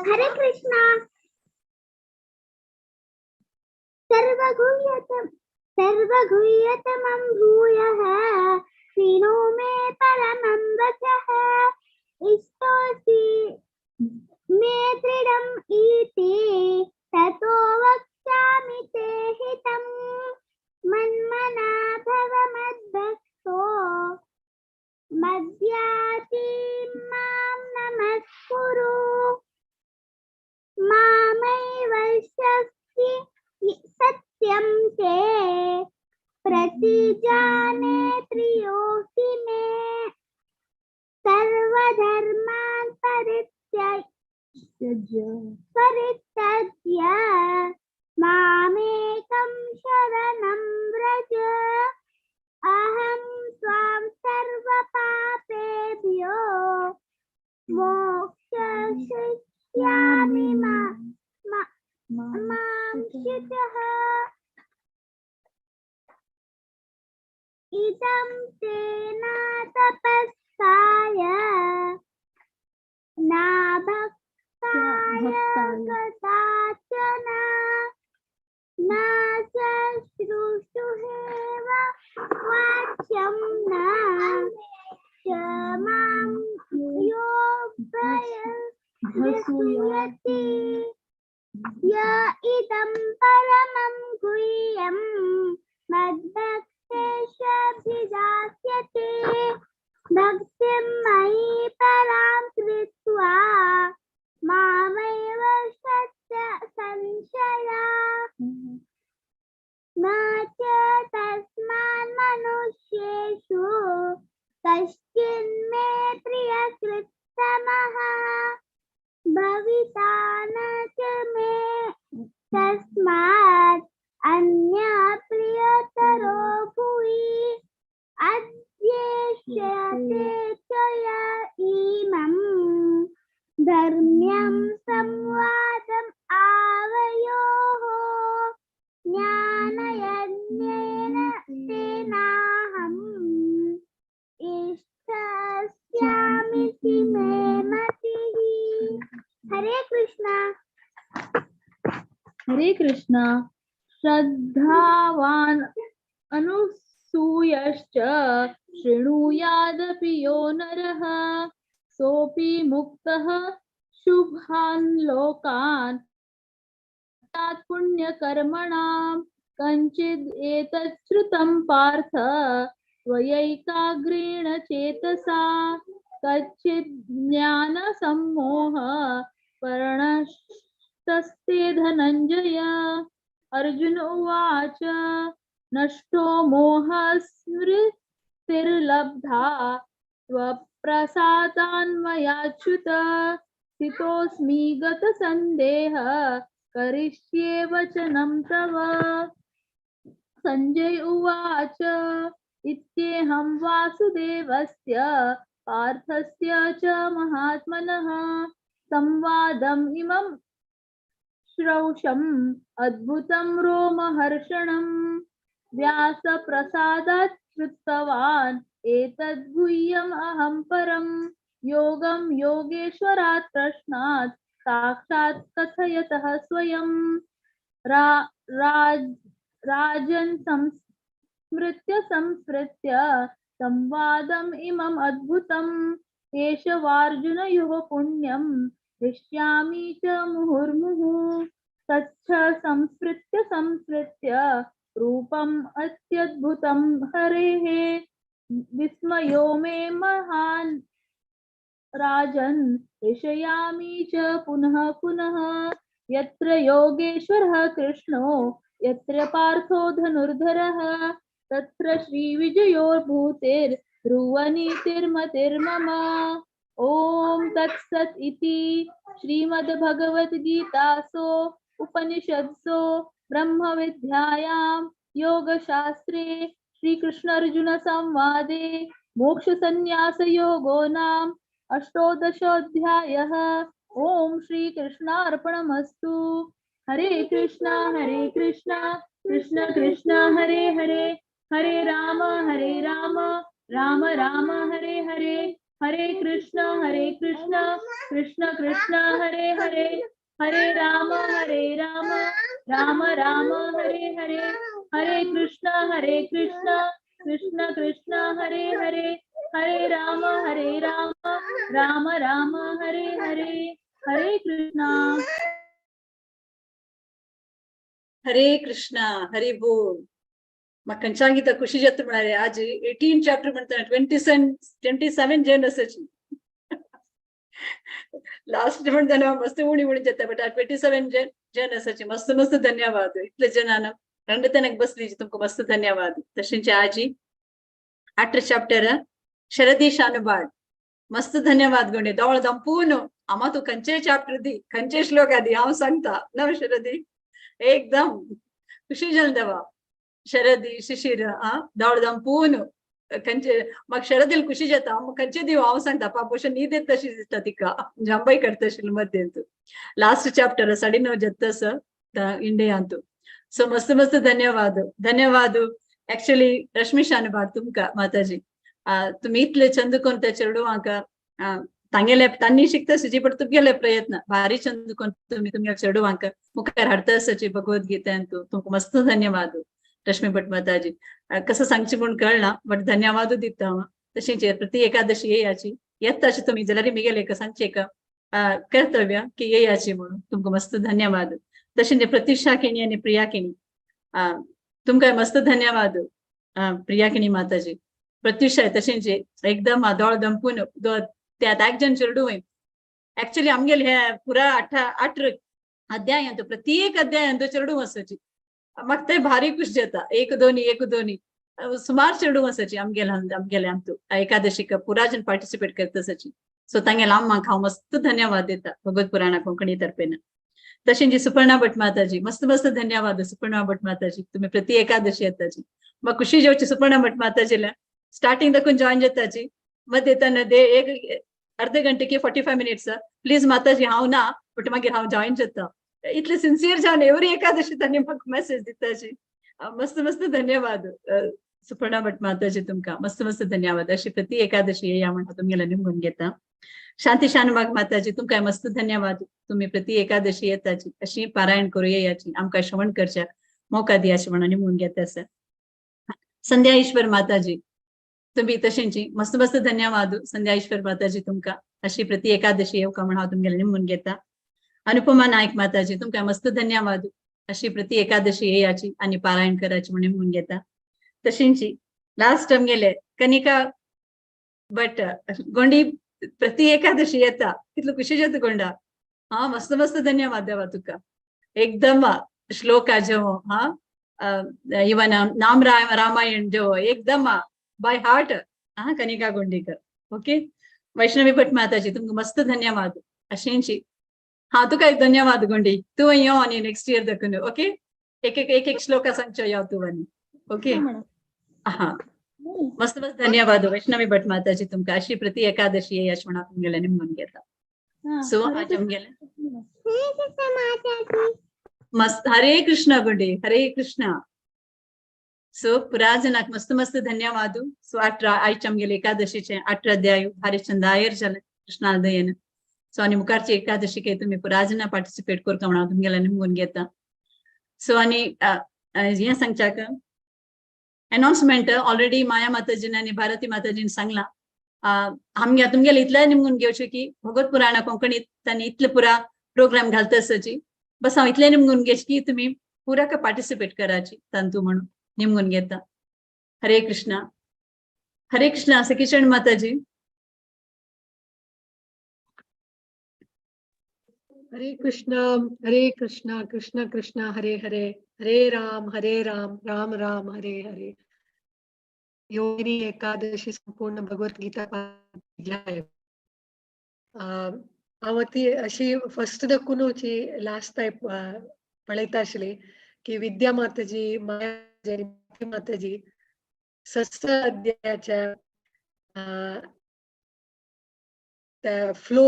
हरे कृष्णा। सर्वगुह्यतमं भूयः शृणु मे परमं वचः। इष्टोऽसि मे दृढम् इति ततो वक्ष्यामि ते हितम्। मन्मना भव मद्भक्तो मद्याति मां नमस्कुरु। मामैव शक्ति सत्यं ते प्रतिजाने प्रियोऽसि मे। सर्वधर्मान् परित्यज्य मामेकं शरणं व्रज। अहं त्वां सर्वपापेभ्यो मोक्षयिष्यामि मां शुचः। इदं ते न तपस्साय न भक्ताय कदाचन। न च श्रुषुहेव वाच्यं न च मां योऽभ्यसूयति। य इदं परमं गुह्यं मद्भक्तेष्वभिजास्यति। भक्तिं मयि परां कृत्वा मामेव संशया। न च तस्मान् मनुष्येषु कश्चिन्मे प्रियकृत्तमः। भविता न च मे तस्मात् अन्यः प्रियतरो पश्यते च य इमं धर्म्यं संवादम् आवयोः ज्ञानयज्ञेन तेनाहम् इष्टस्यामिति मे मतिः। हरे कृष्णा। हरे कृष्णा। श्रद्धावान् अनुसूयश्च शृणुयादपि यो नरः सोऽपि मुक्तः शुभान् लोकान् पुण्यकर्मणां कञ्चिद् एतच्छ्रुतं पार्थ त्वयैकाग्रेण चेतसा कच्चिद् ज्ञानसम्मोह पर्णस्तस्ते धनञ्जय। अर्जुन उवाच नष्टो मोहस्मृतिर्लब्धा त्वप्रसादान्मयाच्युत स्थितोऽस्मि गतसन्देह करिष्ये वचनं तव। संजय उवाच इत्येहं वासुदेवस्य पार्थस्य च महात्मनः संवादम् इमं श्रौषम् अद्भुतं रोमहर्षणम् व्यासप्रसादात् श्रुतवान् एतद्गुह्यम् अहं परं योगं योगेश्वरात् प्रश्नात् साक्षात् कथयतः स्वयं। राजन् संस्मृत्य संस्मृत्य संवादम् इमम् अद्भुतं केशवार्जुनयोः पुण्यं हृष्यामि च मुहुर्मुहुः। तच्च संस्मृत्य संस्मृत्य रूपम् अत्यद्भुतं हरेः विस्मयो मे महान् राजन् हृषयामि च पुनः पुनः। यत्र योगेश्वरः कृष्णो यत्र पार्थो धनुर्धरः तत्र श्रीविजयोर्भूतिर्ध्रुवनीतिर्मतिर्मम। ॐ तत्सत् इति श्रीमद्भगवद्गीतासु उपनिषत्सु ब्रह्मविद्यायां योगशास्त्रे श्रीकृष्णार्जुनसंवादे मोक्षसंन्यासयोगो नाम अष्टोदशोऽध्यायः। ॐ श्रीकृष्णार्पणमस्तु। हरे कृष्णा कृष्ण कृष्ण हरे हरे, हरे राम राम राम हरे हरे, हरे कृष्ण कृष्ण कृष्ण हरे हरे, हरे राम राम राम हरे हरे, हरे कृष्ण कृष्ण कृष्ण हरे हरे, हरे राम राम राम हरे हरे, हरे कृष्णा। हरे कृष्णा हरे बोल। मक्कंचांगीता खुशी जाता म्हणाले आज 18 चॅप्टर म्हणताना 27 जन असायची लास्ट म्हणताना मस्त उणी उणी जाता बट 27 जन असायची। मस्त मस्त धन्यवाद इतले जनांना रंडतनक बसली तुमको मस्त धन्यवाद। तशींची आजी 8 चॅप्टर शरदी शानुबाड मस्त धन्यवाद गोंडे दोळ दंपून आमा तू खंयचे चॅप्टर दी खंयचे श्लोक दी हांव सांगता नव शरदी एकदम खुशी जाल देवा शरदी शिशिर आ दोळ दंपून खंयचे म्हाका शरदील खुशी जाता खंयचे दिव हांव सांगता पापोश न्हीद येता तशी दिसता तिका जांबाय करता आशिल्ली मध्यंत लास्ट चॅप्टर 9:30 जाता इंडियांतू। सो मस्त मस्त धन्यवाद धन्यवाद। एक्चुअली रश्मी शानबाग तुमका माताजी तुम्ही इतले चंद कोण त्या चेडवांक तांगेले तांनी शिकता सुजी पण तुमगेले प्रयत्न भारी चंद कोण तुम्ही तुमच्या चेडवांक मुखार हाडता आसाची भगवद्गीतेंतू तुमकां मस्त धन्यवाद रश्मी भट माताजी। कसं सांगची म्हूण कळना बट धन्यवाद दिता हांव। तशेंच प्रति एकादशी येयाची येता अशें तुमी जाल्यार मिगेले एक सांगचें एक कर्तव्य की येयाची म्हणून तुमकां मस्त धन्यवाद। तशेंच प्रतीक्षा केणी आनी प्रिया केणी तुमकां मस्त धन्यवाद प्रिया केणी माताजी। प्रत्युषा तशेंच एकदम दोळ दंपून त्या एक जण चेडूं एक्चुअली आमगेले हे पुरा 8 अध्यायांत प्रत्येक अध्यायांत चेडूं आसाची म्हाका ते भारी खुश जाता 1 2 1 2 सुमार चेडूं आसाची आमगेले आमगेले आमतू एकादशीक पुरा जण पार्टिसिपेट करता आसाची। सो तांगेले आम्माक हांव मस्त धन्यवाद दिता भगवत पुराणा कोंकणी तर्फेन। तशेंच सुपर्णा भट माताजी मस्त मस्त धन्यवाद सुपर्णा भट माताजी तुम्ही प्रति एकादशी येताची म्हाका खुशी जावची सुपर्णा भट माताजीला स्टार्टिंग दाखून जॉईन जाताची, मग येताना दे एक अर्धे घंटे की 45 मिनिट्स प्लीज माताजी हांव ना, बट मागीर हांव जॉईन जाता. इतले सिन्सियर जावन एवरी एकादशी तांणी म्हाका मेसेज दिताची. मस्त मस्त धन्यवाद सुपर्णा भट माताजी, तुमकां मस्त मस्त धन्यवाद. अशी प्रति एकादशी येया म्हण हांव तुमगेले निमगून घेता. शांती शानबाग माताजी, तुमकां मस्त धन्यवाद. तुम्ही प्रति एकादशी येताची, अशी पारायण करू येयाची, आमकां श्रवण करच्या मौका दियाची म्हणून निमगून घेता आसा. संध्या ईश्वर माताजी, तुम्ही तशेंची मस्त मस्त धन्यवाद. संध्या ईश्वर माताजी, तुमकां अशी प्रति एकादशी येवका म्हण हांव तुमगेले निमगून घेता. अनुपमा नायक माताजी, तुमकां मस्त धन्यवाद. अशी प्रति एकादशी येयाची आणि पारायण करायची म्हणून निमगून घेता. तशेंची लास्ट आमगेले कनिका भट गोंडी प्रति एकादशी येता, कितलो खुशी जाता गोंडा. हा, मस्त मस्त धन्यवाद देवा तुका. एकदम श्लोका जेवो, हा, इवन नाम रामायण जेवो एकदम बाय हार्ट. हा, कनिका गोंडीकर. ओके, वैष्णवी भट माताजी, तुमकां मस्त धन्यवाद. अशेंची हा तुका एक धन्यवाद गोंडी, तूं यो आनी नेक्स्ट इयर दाखून. ओके, एक एक एक एक श्लोका सांगचो यो तूं आनी. ओके, हा, मस्त मस्त धन्यवाद वैष्णवी भट माताजी तुमकां. अशी प्रति एकादशी येयाश म्हणून तुमगेले निमगून घेता. सो आज आमगेले मस्त हरे कृष्ण गुंडी, हरे कृष्ण. सो पुराजनाक मस्त मस्त धन्यवाद. सो 18 आयच्या आमगेले एकादशीचे 18 अध्याय भारी चंदायर जाले कृष्णादयेन. सो आनी मुखारची एकादशी काही तुम्ही पुराजना पार्टिसिपेट करता म्हणून तुमगेले निमगून घेता. सो आनी हें सांगच्याक अनाउन्समेंट ऑलरेडी माया माताजीन आनी भारती माताजीन सांगला. आमगे तुमगेले इतलें निमगून घेवचें की भगवत पुराणा कोंकणीत तांणी इतले पुरा प्रोग्राम घालता आसाची. बस हांव इतलें निमगून घेवचें की तुमी पुरा का पार्टिसिपेट कराची तांतू म्हणून निमगून घेता. हरे कृष्णा, हरे कृष्णा. सखीचरण माताजी. हरे कृष्णा हरे कृष्णा कृष्ण कृष्ण हरे हरे, हरे राम राम राम हरे हरे. योगिनी एकादशी संपूर्ण भगवत गीता अध्याय. हांव ती अशी फर्स्ट दाखूनची लास्ट टायप पळयता आशिल्ली की विद्या माताजी, माया माताजी सस्त अध्यायाच्या फ्लो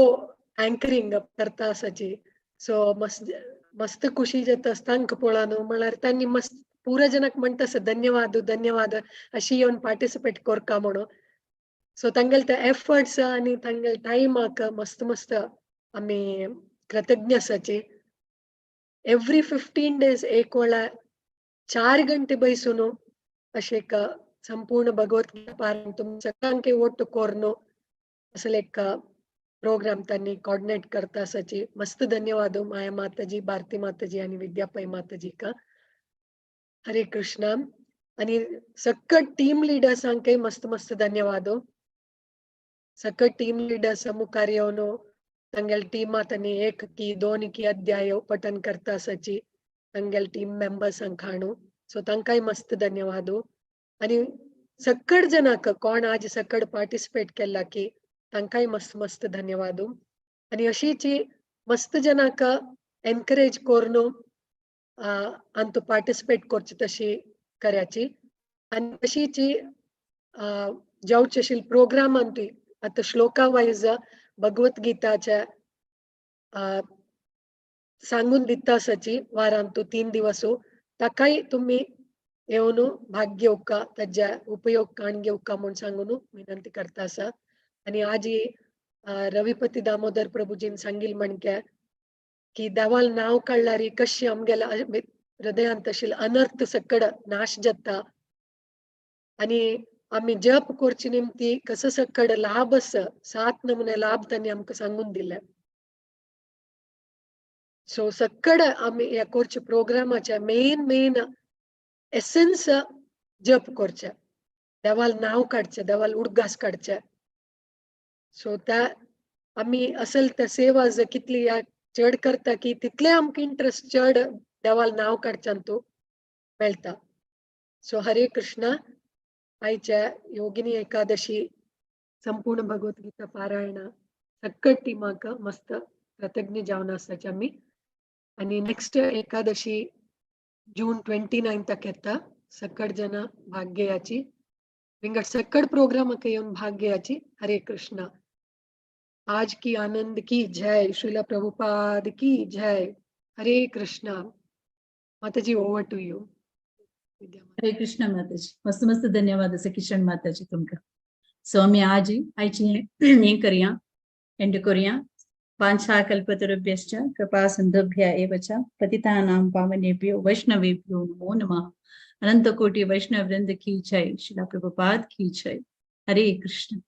अँकरिंग करता आसाची. सो मस्त मस्त खुशी जाता तांकां पळोवन. म्हळ्यार तांणी मस्त पुरा जनाक म्हणटा आसा धन्यवाद धन्यवाद अशी येवन पार्टिसिपेट करका म्हणून. सो तांगेले ते एफर्ट्स आनी तांगेले टायमाक मस्त मस्त आमी कृतज्ञ आसाची. एवरी 15 डेज एक वेळा 4 घंटे बैसून अशें एक संपूर्ण भगवत गीता पारायण तुमी सगळ्यांक ओट्ट कोरून असले एक प्रोग्राम तांणी कोऑर्डिनेट करता आसाची. मस्त धन्यवाद माया माताजी, भारती माताजी आनी विद्यापै माताजीक. हरे कृष्णा. आनी सकट टीम लिडर्सांकय मस्त मस्त धन्यवाद. सकट टीम लिडर्स मुखार येवन तांगेले टिमा तांणी 1 की 2 की अध्याय पठन करता आसाची तांगेले टीम मेंबर्सांक हाणू. सो तांकांय मस्त धन्यवाद. आनी सकट जनाक कोण आज सकट पार्टिसिपेट केला की तांकांय मस्त मस्त धन्यवाद. आनी अशीची मस्त जनाक एनकरेज करून अंतू पार्टिसिपेट करची तशी कराची. आनी तशीची जावचे आशिल्ले प्रोग्राम अंतू आतां श्लोका वायज भगवत गीताच्या सांगून दिता आसाची वारांतू 3 दिवस, ताकाय तुमी येवन भाग घेवका, ताज्या उपयोग काण घेवका म्हूण सांगून विनंती करता आसा. आनी आज रविपती दामोदर प्रभुजीन सांगिल म्हणके की देवाल नांव काडल्यार कशी आमगेल्या हृदयांत आशिल्ले अनर्थ सकड नाश जाता आनी आमी जप करची निमती कसो सकड लाभ आसा, 7 नमुने लाभ तांणी आमकां सांगून दिले. सो सकड आमी ह्या करच्या प्रोग्रामाच्या मेन मेन एसन्स जप करचे, देवाल नांव काडचें, देवाल उडगास काडचे. सो त्या आमी असल त्या सेवा जर कितली ह्या चड करता की तितले आमकां इंट्रस्ट चड देवाल नांव काडच्यान तूं मेळटा. सो हरे कृष्णा. आयच्या योगिनी एकादशी संपूर्ण भगवत गीता पारायण सकट टिमाक मस्त कृतज्ञ जावन आसाचे आमी. आनी नेक्स्ट एकादशी जून 29 येता, सकट जना भाग घेयाची. विंगड सक्कड प्रोग्राम येवन भाग घेयाची. हरे कृष्णा. आज की आनंद की जय. श्रीला प्रभुपाद की जय. Hare Krishna. Mataji, over to you. Hare Krishna Mataji. मस्त मस्त धन्यवाद आसा किशन माताजी तुमकां. सो आमी आज आयची हें करया, एंड करुया. वाञ्छाकल्पतरुभ्यश्च कृपा सिन्धुभ्य एव च पतितानां पावनेभ्यो वैष्णवेभ्यो नमो नमः. अनंत कोटि वैष्णव वृंद की जय. श्रीला प्रभुपाद की जय. हरे कृष्ण.